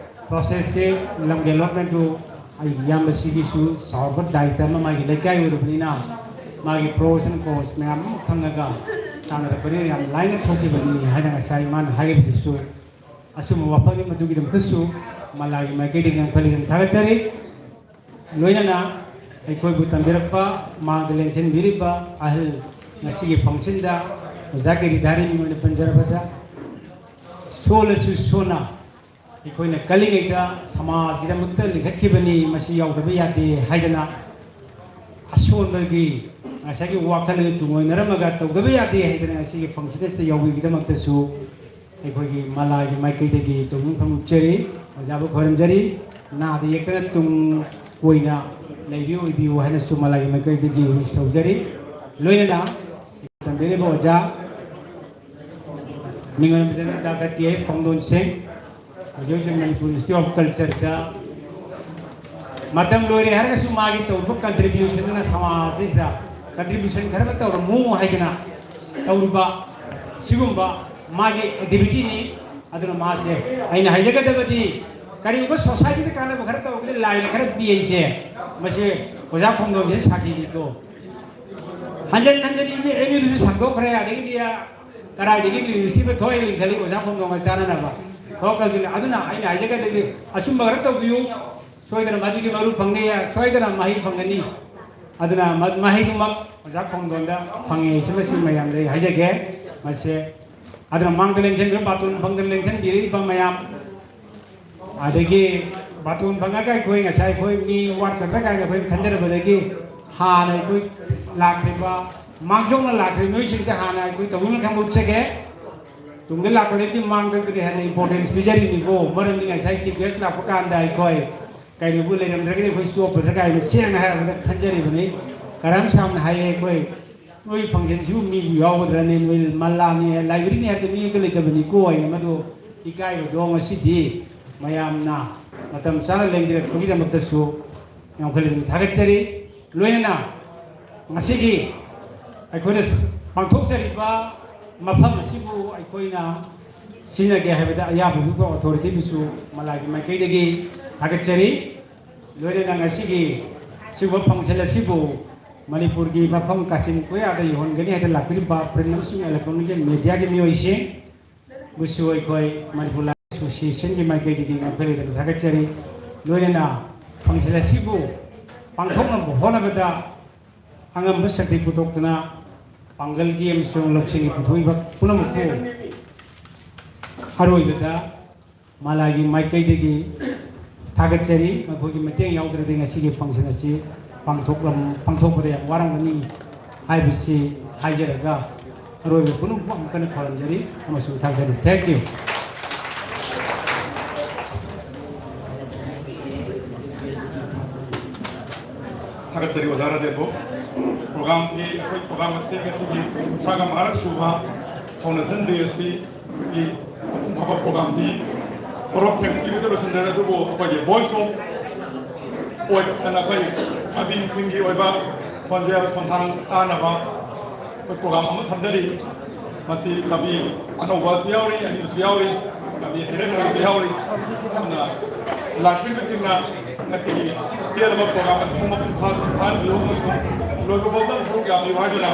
process ꯁꯦ, ꯂꯝꯒꯤ allotment ꯗꯨ ꯑꯩꯒꯤ ꯏꯌꯥꯝꯕꯁꯤꯒꯤꯁꯨ ꯆꯥꯎꯔꯕ ꯗꯥꯏꯇ ꯑꯃ, ꯃꯥꯒꯤ ꯂꯩꯀꯥꯏ ꯑꯣꯏꯔꯕꯅꯤꯅ ꯃꯥꯒꯤ pros and cons ꯃꯌꯥꯝ ꯑꯃ ꯈꯪꯉꯒ ꯇꯥꯟꯅꯔꯛꯄꯅꯤꯅ ꯌꯥꯝ ꯂꯥꯏꯅ ꯊꯣꯛꯈꯤꯕꯅꯤ ꯍꯥꯏꯅ ꯉꯁꯥꯏ ꯃꯥꯅ ꯍꯥꯏꯔꯤꯕꯗꯨꯁꯨ ꯑꯆꯨꯝꯕ ꯋꯥꯐꯝꯅꯤ꯫ ꯃꯗꯨꯒꯤꯗꯃꯛꯇꯁꯨ ꯃꯂꯥꯒꯤ ꯃꯥꯏꯀꯩꯗꯒꯤ ꯉꯝꯈꯩ ꯂꯩꯇꯅ ꯊꯥꯒꯠꯆꯔꯤ꯫ ꯂꯣꯏꯅꯅ ꯑꯩꯈꯣꯏꯕꯨ ꯇꯝꯕꯤꯔꯛꯄ, ꯃꯥꯡꯗ ꯂꯦꯡꯁꯤꯟꯕꯤꯔꯤꯕ ꯑꯍꯜ, ꯉꯁꯤꯒꯤ function ꯗ ꯑꯣꯖꯥ ꯒꯤꯔꯤꯙꯥꯔꯤꯅꯤ ꯑꯣꯏꯅ ꯄꯟꯖꯔꯕꯗ, ꯁꯣꯜꯂꯁꯨ ꯁꯣꯟꯅ ꯑꯩꯈꯣꯏꯅ ꯀꯜꯂꯤꯉꯩꯗ ꯁꯃꯥꯖꯒꯤꯗꯃꯛꯇ ꯂꯤꯡꯈꯠꯈꯤꯕꯅꯤ, ꯃꯁꯤ ꯌꯥꯎꯗꯕ ꯌꯥꯗꯦ ꯍꯥꯏꯗꯅ, ꯑꯁꯣꯟꯕꯒꯤ ꯉꯁꯥꯏꯒꯤ ꯋꯥꯈꯜ ꯑꯗꯨ ꯇꯨꯡꯑꯣꯏꯅꯔꯝꯃꯒ ꯇꯧꯗꯕ ꯌꯥꯗꯦ ꯍꯥꯏꯗꯅ ꯉꯁꯤꯒꯤ function ꯑꯁꯤꯗ ꯌꯥꯎꯕꯤꯕꯒꯤꯗꯃꯛꯇꯁꯨ ꯑꯩꯈꯣꯏꯒꯤ ꯃꯂꯥꯒꯤ ꯃꯥꯏꯀꯩꯗꯒꯤ ꯇꯧꯕꯤꯐꯝ ꯎꯠꯆꯔꯤ꯫ ꯑꯣꯖꯥꯕꯨ ꯈꯣꯏꯔꯝꯖꯔꯤ꯫ ꯅꯥꯗ ꯌꯦꯛꯇꯅ ꯇꯨꯡ ꯀꯣꯏꯅ ꯂꯩꯕꯤꯌꯨ ꯑꯣꯏꯕꯤꯌꯨ ꯍꯥꯏꯅꯁꯨ ꯃꯂꯥꯒꯤ ꯃꯥꯏꯀꯩꯗꯒꯤ wish ꯇꯧꯖꯔꯤ꯫ ꯂꯣꯏꯅꯅ ꯇꯝꯕꯤꯔꯤꯕ ꯑꯣꯖꯥ ꯃꯤꯡ ꯑꯣꯏꯅ ꯃꯤꯡ ꯗꯥꯛꯇꯔ ꯇꯤ ꯑꯦꯁ ꯈꯣꯡꯗꯣꯟ ꯁꯤꯡ, ꯍꯧꯖꯤꯛ ꯍꯧꯖꯤꯛ ꯃꯅꯤꯄꯨꯔ ꯏꯟꯁꯇꯤꯇ꯭ꯌꯨꯠ ꯑꯣꯐ ꯀꯜꯆꯔꯗ ꯃꯇꯝ ꯂꯣꯏꯔꯦ ꯍꯥꯏꯔꯒꯁꯨ ꯃꯥꯒꯤ ꯇꯧꯔꯤꯕ ꯀꯟꯇ꯭ꯔꯤꯕ꯭ꯌꯨꯁꯟꯗꯨꯅ ꯁꯃꯥꯖꯁꯤꯗ ꯀꯟꯇ꯭ꯔꯤꯕ꯭ꯌꯨꯁꯟ ꯈꯔꯒ ꯇꯧꯔꯝꯃꯨ ꯍꯥꯏꯗꯅ ꯇꯧꯔꯤꯕ ꯁꯤꯒꯨꯝꯕ ꯃꯥꯒꯤ ꯑꯦꯛꯇꯤꯚꯤꯇꯤꯅꯤ꯫ ꯑꯗꯨꯅ ꯃꯥꯁꯦ ꯑꯩꯅ ꯍꯥꯏꯖꯒꯗꯕꯗꯤ ꯀꯔꯤꯒꯨꯝꯕ ꯁꯣꯁꯥꯏꯇꯤꯗ ꯀꯥꯟꯅꯕ ꯈꯔ ꯇꯧꯔꯒꯗꯤ ꯂꯥꯏꯅ ꯈꯔ ꯄꯤ ꯍꯥꯏꯁꯦ, ꯃꯁꯤ ꯑꯣꯖꯥ ꯈꯣꯡꯗꯣꯟꯁꯦ ꯁꯥꯈꯤꯅꯤꯀꯣ꯫ ꯍꯟꯖꯟ ꯍꯟꯖꯟ ꯏꯃꯦ ꯑꯦꯝ ꯌꯨꯗꯁꯨ ꯁꯟꯗꯣꯛꯈ꯭ꯔꯦ, ꯑꯗꯒꯤꯗꯤ ꯀꯗꯥꯏꯗꯒꯤ ꯌꯨꯅꯤꯚꯔꯁꯤꯇꯤ ꯊꯣꯛꯑꯦ ꯂꯤꯡꯈꯠꯂꯤ ꯑꯣꯖꯥ ꯈꯣꯡꯗꯣꯟꯒ ꯆꯥꯟꯅꯅꯕ ꯊꯣꯛꯂꯛꯇꯕꯁꯤꯅ꯫ ꯑꯗꯨꯅ ꯑꯩꯅ ꯍꯥꯏꯖꯒꯗꯕꯗꯤ ꯑꯆꯨꯝꯕ ꯈꯔ ꯇꯧꯕꯤꯌꯨ, ꯁꯣꯏꯗꯅ ꯃꯗꯨꯒꯤ ꯃꯔꯨ ꯐꯪꯅꯤ, ꯁꯣꯏꯗꯅ ꯃꯍꯩ ꯐꯪꯒꯅꯤ꯫ ꯑꯗꯨꯅ ꯃ- ꯃꯍꯩꯗꯨꯃꯛ ꯑꯣꯖꯥ ꯈꯣꯡꯗꯣꯟꯗ ꯐꯪꯉꯦ ꯍꯥꯏꯁꯤꯃꯁꯤ ꯃꯌꯥꯝꯗ ꯑꯩ ꯍꯥꯏꯖꯒꯦ꯫ ꯃꯁꯦ ꯑꯗꯨꯅ ꯃꯥꯡꯗ ꯂꯦꯡꯁꯤꯟꯈ꯭ꯔ ꯕꯥꯇꯣꯟ ꯐꯪꯗꯅ ꯂꯦꯡꯁꯤꯟꯕꯤꯔꯤꯕ ꯃꯌꯥꯝ, ꯑꯗꯒꯤ ꯕꯥꯇꯣꯟ ꯐꯪꯉꯒ ꯑꯩꯈꯣꯏ ꯉꯁꯥꯏ ꯑꯩꯈꯣꯏ ꯃꯤ ꯋꯥꯠꯀꯗ꯭ꯔꯥ ꯀꯥꯏꯅ ꯑꯩꯈꯣꯏ ꯈꯟꯖꯔꯕꯗꯒꯤ ꯍꯥꯟꯅ ꯑꯩꯈꯣꯏ ꯂꯥꯛꯈ꯭ꯔꯤꯕ, ꯃꯥꯡꯖꯧꯅ ꯂꯥꯛꯈ꯭ꯔꯤꯕ ꯃꯤꯑꯣꯏꯁꯤꯡꯗ ꯍꯥꯟꯅ ꯑꯩꯈꯣꯏ ꯇꯧꯕꯤꯃꯜ ꯈꯪꯕ ꯎꯠꯆꯒꯦ꯫ ꯇꯨꯡꯗ ꯂꯥꯛꯄꯗꯒꯤꯗꯤ ꯃꯥꯡꯗꯒꯤꯗꯤ ꯍꯦꯟꯅ ꯏꯝꯄꯣꯔꯇꯦꯟꯁ ꯄꯤꯖꯔꯤꯅꯤꯀꯣ꯫ ꯃꯔꯝꯗꯤ ꯉꯁꯥꯏ ꯆꯤꯐ ꯒꯦꯁ ꯂꯥꯛꯄ ꯀꯥꯟꯗ ꯑꯩꯈꯣꯏ ꯀꯩꯅꯣꯕꯨ ꯂꯩꯔꯝꯗ꯭ꯔꯒꯗꯤ ꯑꯩꯈꯣꯏ ꯆꯣꯞꯄꯗ꯭ꯔꯥ ꯀꯥꯏꯅ ꯁꯦꯡꯅ ꯍꯥꯏꯔꯕꯗ ꯈꯟꯖꯔꯤꯕꯅꯤ꯫ ꯀꯔꯝ ꯁꯥꯝꯅ ꯍꯥꯏꯌꯦ ꯑꯩꯈꯣꯏ ꯅꯣꯏ ꯐꯪꯁꯟꯁꯤꯕꯨ ꯃꯤꯕꯨ ꯌꯥꯎꯒꯗ꯭ꯔꯅꯦ? ꯅꯣꯏ ꯃꯜꯂꯥꯅꯤ, ꯂꯥꯏꯕ꯭ꯔꯦꯔꯤꯅꯤ ꯍꯥꯏꯕꯗ ꯃꯤ ꯑꯝꯇ ꯂꯩꯇꯕꯅꯤꯀꯣ ꯍꯥꯏꯅ ꯃꯗꯨ ꯏꯀꯥꯏꯕꯗꯣ ꯉꯁꯤꯗꯤ ꯃꯌꯥꯝꯅ ꯃꯇꯝ ꯆꯥꯅ ꯂꯦꯡꯕꯤꯔꯛꯄꯒꯤꯗꯃꯛꯇꯁꯨ ꯌꯥꯝ ꯈꯜꯂꯤ ꯊꯥꯒꯠꯆꯔꯤ꯫ ꯂꯣꯏꯅꯅ ꯉꯁꯤꯒꯤ ꯑꯩꯈꯣꯏꯅ ꯄꯥꯡꯊꯣꯛꯆꯔꯤꯕ ꯃꯐꯝ ꯑꯁꯤꯕꯨ ꯑꯩꯈꯣꯏꯅ ꯁꯤꯖꯤꯟꯅꯒꯦ ꯍꯥꯏꯕꯗ ꯑꯌꯥꯕ ꯄꯤꯕ ꯑꯣꯊꯣꯔꯤꯇꯤꯕꯨꯁꯨ ꯃꯂꯥꯒꯤ ꯃꯥꯏꯀꯩꯗꯒꯤ ꯊꯥꯒꯠꯆꯔꯤ꯫ ꯂꯣꯏꯅꯅ ꯉꯁꯤꯒꯤ ꯁꯤꯒꯨꯝꯕ ꯐꯪꯁꯟ ꯑꯁꯤꯕꯨ ꯃꯅꯤꯄꯨꯔꯒꯤ ꯃꯐꯝ ꯀꯥꯆꯤꯟ ꯀꯣꯌꯥꯗ ꯌꯧꯍꯟꯒꯅꯤ ꯍꯥꯏꯗꯅ ꯂꯥꯛꯄꯤꯔꯤꯕ ꯄ꯭ꯔꯤꯟ ꯑꯃꯁꯨꯡ ꯏꯂꯦꯛꯇ꯭ꯔꯣꯅꯤꯛ ꯃꯦꯗꯤꯌꯥꯒꯤ ꯃꯤꯑꯣꯏꯁꯤꯡ ꯕꯨꯁꯨ ꯑꯩꯈꯣꯏ ꯃꯅꯤꯄꯨꯔ ꯂꯥꯏꯔꯤꯛ ꯑꯦꯁꯣꯁꯤꯌꯦꯁꯟꯒꯤ ꯃꯥꯏꯀꯩꯗꯒꯤ ꯉꯝꯈꯩ ꯂꯩꯇꯅ ꯊꯥꯒꯠꯆꯔꯤ꯫ ꯂꯣꯏꯅꯅ ꯐꯪꯁꯟ ꯑꯁꯤꯕꯨ ꯄꯥꯡꯊꯣꯛꯅꯕ ꯍꯣꯠꯅꯕꯗ ꯑꯉꯝꯕ ꯁꯛꯇꯤ ꯄꯨꯊꯣꯛꯇꯨꯅ ꯄꯥꯡꯒꯜꯒꯤ ꯑꯃꯁꯨꯡ ꯂꯧꯁꯤꯡꯒꯤ ꯄꯨꯊꯣꯛꯏꯕ ꯄꯨꯝꯅꯃꯛꯄꯨ ꯑꯔꯣꯏꯕꯗ ꯃꯂꯥꯒꯤ ꯃꯥꯏꯀꯩꯗꯒꯤ ꯊꯥꯒꯠꯆꯔꯤ꯫ ꯃꯈꯣꯏꯒꯤ ꯃꯇꯦꯡ ꯌꯥꯎꯗ꯭ꯔꯗꯤ ꯉꯁꯤꯒꯤ ꯐꯪꯁꯟ ꯑꯁꯤ ꯄꯥꯡꯊꯣꯛꯂꯝ-, ꯄꯥꯡꯊꯣꯛꯄꯗ ꯌꯥꯝ ꯋꯥꯔꯝꯒꯅꯤ ꯍꯥꯏꯕꯁꯤ ꯍꯥꯏꯖꯔꯒ ꯑꯔꯣꯏꯕ ꯄꯨꯝꯅꯃꯛꯄꯨ ꯑꯃꯨꯛ ꯍꯟꯅ ꯈꯣꯏꯔꯝꯖꯔꯤ ꯑꯃꯁꯨꯡ ꯊꯥꯒꯠꯆꯔꯤ꯫ Thank you. ꯊꯥꯒꯠꯆꯔꯤ ꯑꯣꯖꯥ ꯔꯥꯖꯦꯟꯕꯨ꯫ ꯄ꯭ꯔꯣꯒ꯭ꯔꯥꯝꯒꯤ, ꯑꯩꯈꯣꯏ ꯄ꯭ꯔꯣꯒ꯭ꯔꯥꯝ ꯑꯁꯤ ꯉꯁꯤꯒꯤ ꯀꯨꯟꯊ꯭ꯔꯥꯒ ꯃꯉꯥꯔꯛ ꯁꯨꯕ ꯐꯥꯎꯟꯗꯦꯁꯟ ꯗꯦ ꯑꯁꯤ ꯒꯤ ꯃꯄꯨꯡ ꯐꯥꯕ ꯄ꯭ꯔꯣꯒ꯭ꯔꯥꯝꯗꯤ ꯄꯣꯔꯣꯛ ꯊꯦꯡꯁ ꯄꯤꯕꯁꯨ ꯂꯣꯏꯁꯤꯟꯖꯔꯦ, ꯑꯗꯨꯕꯨ ꯑꯩꯈꯣꯏꯒꯤ Voice of Poet ꯑꯅ ꯑꯩꯈꯣꯏ ꯀꯕꯤꯁꯤꯡꯒꯤ ꯑꯣꯏꯕ ꯈꯣꯟꯖꯦꯜ ꯈꯣꯟꯊꯥꯡ ꯇꯥꯅꯕ ꯑꯩꯈꯣꯏ ꯄ꯭ꯔꯣꯒ꯭ꯔꯥꯝ ꯑꯃ ꯊꯝꯖꯔꯤ꯫ ꯃꯁꯤ ꯀꯕꯤ ꯑꯅꯧꯕꯁꯨ ꯌꯥꯎꯔꯤ, ꯑꯔꯤꯕꯁꯨ ꯌꯥꯎꯔꯤ, ꯀꯕꯤ ꯍꯩꯔꯦ ꯍꯩꯔꯕꯁꯨ ꯌꯥꯎꯔꯤ꯫ ꯑꯗꯨꯅ ꯂꯥꯛꯄꯤꯕꯁꯤꯡꯅ ꯉꯁꯤꯒꯤ ꯄꯦꯜꯂꯕ ꯄ꯭ꯔꯣꯒ꯭ꯔꯥꯝ ꯑꯁꯤꯕꯨ ꯃꯄꯨꯡ ꯐꯥ-, ꯐꯥꯍꯟꯕꯤꯌꯨ ꯑꯃꯁꯨꯡ ꯂꯣꯏꯕ ꯐꯥꯎꯕ ꯁꯔꯨꯛ ꯌꯥꯕꯤꯌꯨ ꯍꯥꯏꯗꯨꯅ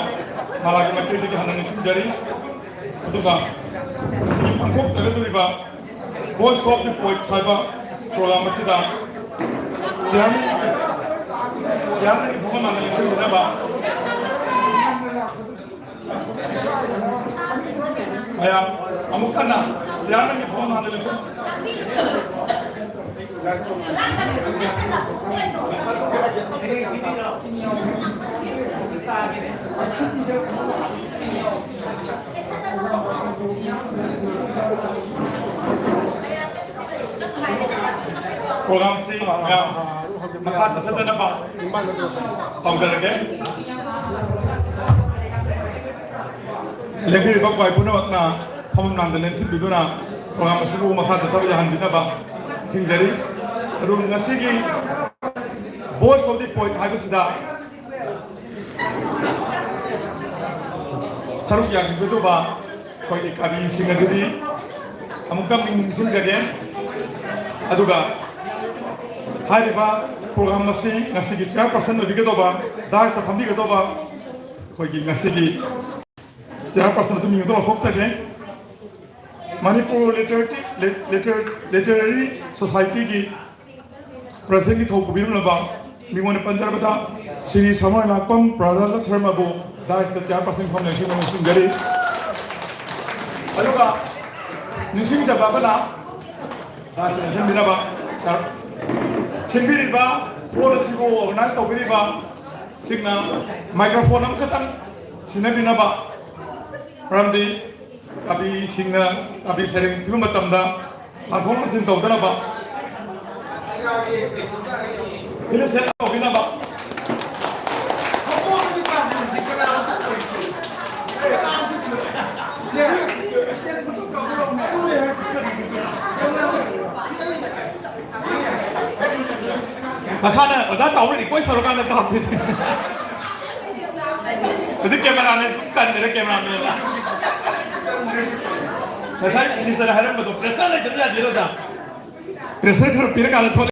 ꯃꯂꯥꯒꯤ ꯃꯥꯏꯀꯩꯗꯒꯤ ꯍꯟꯅ ꯅꯤꯡꯁꯤꯡꯖꯔꯤ꯫ ꯑꯗꯨꯒ ꯉꯁꯤꯒꯤ ꯄꯥꯡꯊꯣꯛꯆꯒꯗꯧꯔꯤꯕ Voice of the Poet ꯍꯥꯏꯕ ꯄ꯭ꯔꯣꯒ꯭ꯔꯥꯝ ꯑꯁꯤꯗ ꯆꯤꯌꯥꯔꯃꯦꯟ, ꯆꯤꯌꯥꯔꯃꯦꯟꯒꯤ ꯐꯝꯐꯝ ꯂꯥꯡꯗ ꯂꯦꯡꯁꯤꯟꯕꯤꯅꯕ ꯃꯌꯥꯝ ꯑꯃꯨꯛ ꯀꯟꯅ ꯆꯤꯌꯥꯔꯃꯦꯟꯒꯤ ꯐꯝꯐꯝ ꯂꯥꯡꯗ ꯂꯦꯡꯁꯤꯟ-, ꯄ꯭ꯔꯣꯒ꯭ꯔꯥꯝꯁꯤ ꯃꯌꯥꯝ ꯃꯈꯥ ꯆꯠꯊꯖꯅꯕ ꯇꯧꯖꯔꯒꯦ꯫ ꯂꯦꯡꯕꯤꯔꯤꯕ ꯈ꯭ꯋꯥꯏ ꯄꯨꯝꯅꯃꯛꯅ ꯐꯝꯐꯝ ꯂꯥꯡꯗ ꯂꯦꯡꯁꯤꯟꯕꯤꯗꯨꯅ ꯄ꯭ꯔꯣꯒ꯭ꯔꯥꯝ ꯑꯁꯤꯕꯨ ꯃꯈꯥ ꯆꯠꯊꯕ ꯌꯥꯍꯟꯕꯤꯅꯕ ꯅꯤꯡꯁꯤꯡꯖꯔꯤ꯫ ꯑꯗꯨ ꯉꯁꯤꯒꯤ Voice of the Poet ꯍꯥꯏꯕꯁꯤꯗ ꯁꯔꯨꯛ ꯌꯥꯕꯤꯒꯗꯧꯕ ꯑꯩꯈꯣꯏꯒꯤ ꯀꯕꯤꯁꯤꯡ ꯑꯗꯨꯗꯤ ꯑꯃꯨꯛꯇ ꯃꯤꯡ ꯅꯤꯡꯁꯤꯡꯖꯒꯦ꯫ ꯑꯗꯨꯒ ꯍꯥꯏꯔꯤꯕ ꯄ꯭ꯔꯣꯒ꯭ꯔꯥꯝ ꯑꯁꯤ ꯉꯁꯤꯒꯤ ꯆꯤꯌꯥꯔꯄꯔꯁꯟ ꯑꯣꯏꯕꯤꯒꯗꯧꯕ, ꯗꯥꯏꯁꯇ ꯐꯝꯕꯤꯒꯗꯧꯕ ꯑꯩꯈꯣꯏꯒꯤ ꯉꯁꯤꯒꯤ ꯆꯤꯌꯥꯔꯄꯔꯁꯟ ꯑꯗꯨ ꯃꯤꯡ ꯑꯗꯨ ꯂꯧꯊꯣꯛꯆꯒꯦ꯫ ꯃꯅꯤꯄꯨꯔ ꯂꯤꯇꯔꯦꯇꯤ-, ꯂꯤ-, ꯂꯤꯇꯔ-, ꯂꯤꯇꯔꯦꯔꯤ ꯁꯣꯁꯥꯏꯇꯤꯒꯤ ꯄ꯭ꯔꯁꯤꯗꯦꯟꯒꯤ ꯊꯧ ꯄꯨꯕꯤꯔꯝꯂꯕ ꯃꯤꯉꯣꯟꯗ ꯄꯟꯖꯔꯕꯗ ꯁ꯭ꯔꯤ ꯁꯃꯔ ꯂꯥꯛꯄꯝ ꯄ꯭ꯔꯥꯖꯥ ꯙꯔꯃꯕꯨ ꯗꯥꯏꯁꯇ ꯆꯤꯌꯥꯔꯄꯔꯁꯟ ꯐꯝꯅ ꯅꯤꯡꯁꯤꯡꯖꯔꯤ꯫ ꯑꯗꯨꯒ ꯅꯤꯡꯁꯤꯡꯖꯕ ꯑꯃꯅ ꯗꯥꯏꯁꯇ ꯅꯤꯡꯁꯤꯡꯕꯤꯅꯕ ꯁꯤꯟꯕꯤꯔꯤꯕ ꯍꯣꯜ ꯑꯁꯤꯕꯨ ꯑꯣꯔꯒꯅꯥꯏꯖ ꯇꯧꯕꯤꯔꯤꯕ ꯁꯤꯡꯅ ꯃꯥꯏꯀ꯭ꯔꯣꯐꯣꯟ ꯑꯃꯈꯛꯇꯪ ꯁꯤꯟꯅꯕꯤꯅꯕ, ꯃꯔꯝꯗꯤ ꯀꯕꯤꯁꯤꯡꯅ ꯀꯕꯤ ꯁꯩꯔꯦꯡ ꯊꯤꯕ ꯃꯇꯝꯗ ꯂꯥꯟꯊꯣꯛ ꯂꯥꯟꯁꯤꯟ ꯇꯧꯗꯅꯕ, ꯐꯤꯂꯝ ꯁꯦꯠ ꯇꯧꯕꯤꯅꯕ꯫ ꯅꯁꯥꯅ ꯑꯣꯖꯥ ꯆꯥꯎꯕ ꯔꯤꯀ꯭ꯋꯦꯁ ꯇꯧꯔꯀꯥꯟꯗ ꯀꯥꯞꯄꯤꯅꯦ꯫ ꯍꯧꯖꯤꯛ ꯀꯦꯃꯦꯔꯥꯃꯦꯟ ꯆꯟꯗ꯭ꯔꯦ, ꯀꯦꯃꯦꯔꯥꯃꯦꯟ꯫ ꯉꯁꯥꯏ ꯃꯤꯅꯤꯁꯇꯔ ꯍꯥꯏꯔꯝꯕꯗꯣ ꯄ꯭ꯔꯦꯁꯔ ꯂꯩꯇꯕ ꯌꯥꯗꯦ ꯑꯣꯖꯥ꯫ ꯄ꯭ꯔꯦꯁꯔ ꯈꯔ ꯄꯤꯔꯀꯥꯟꯗ ꯊꯣꯛꯂꯛꯑꯦ꯫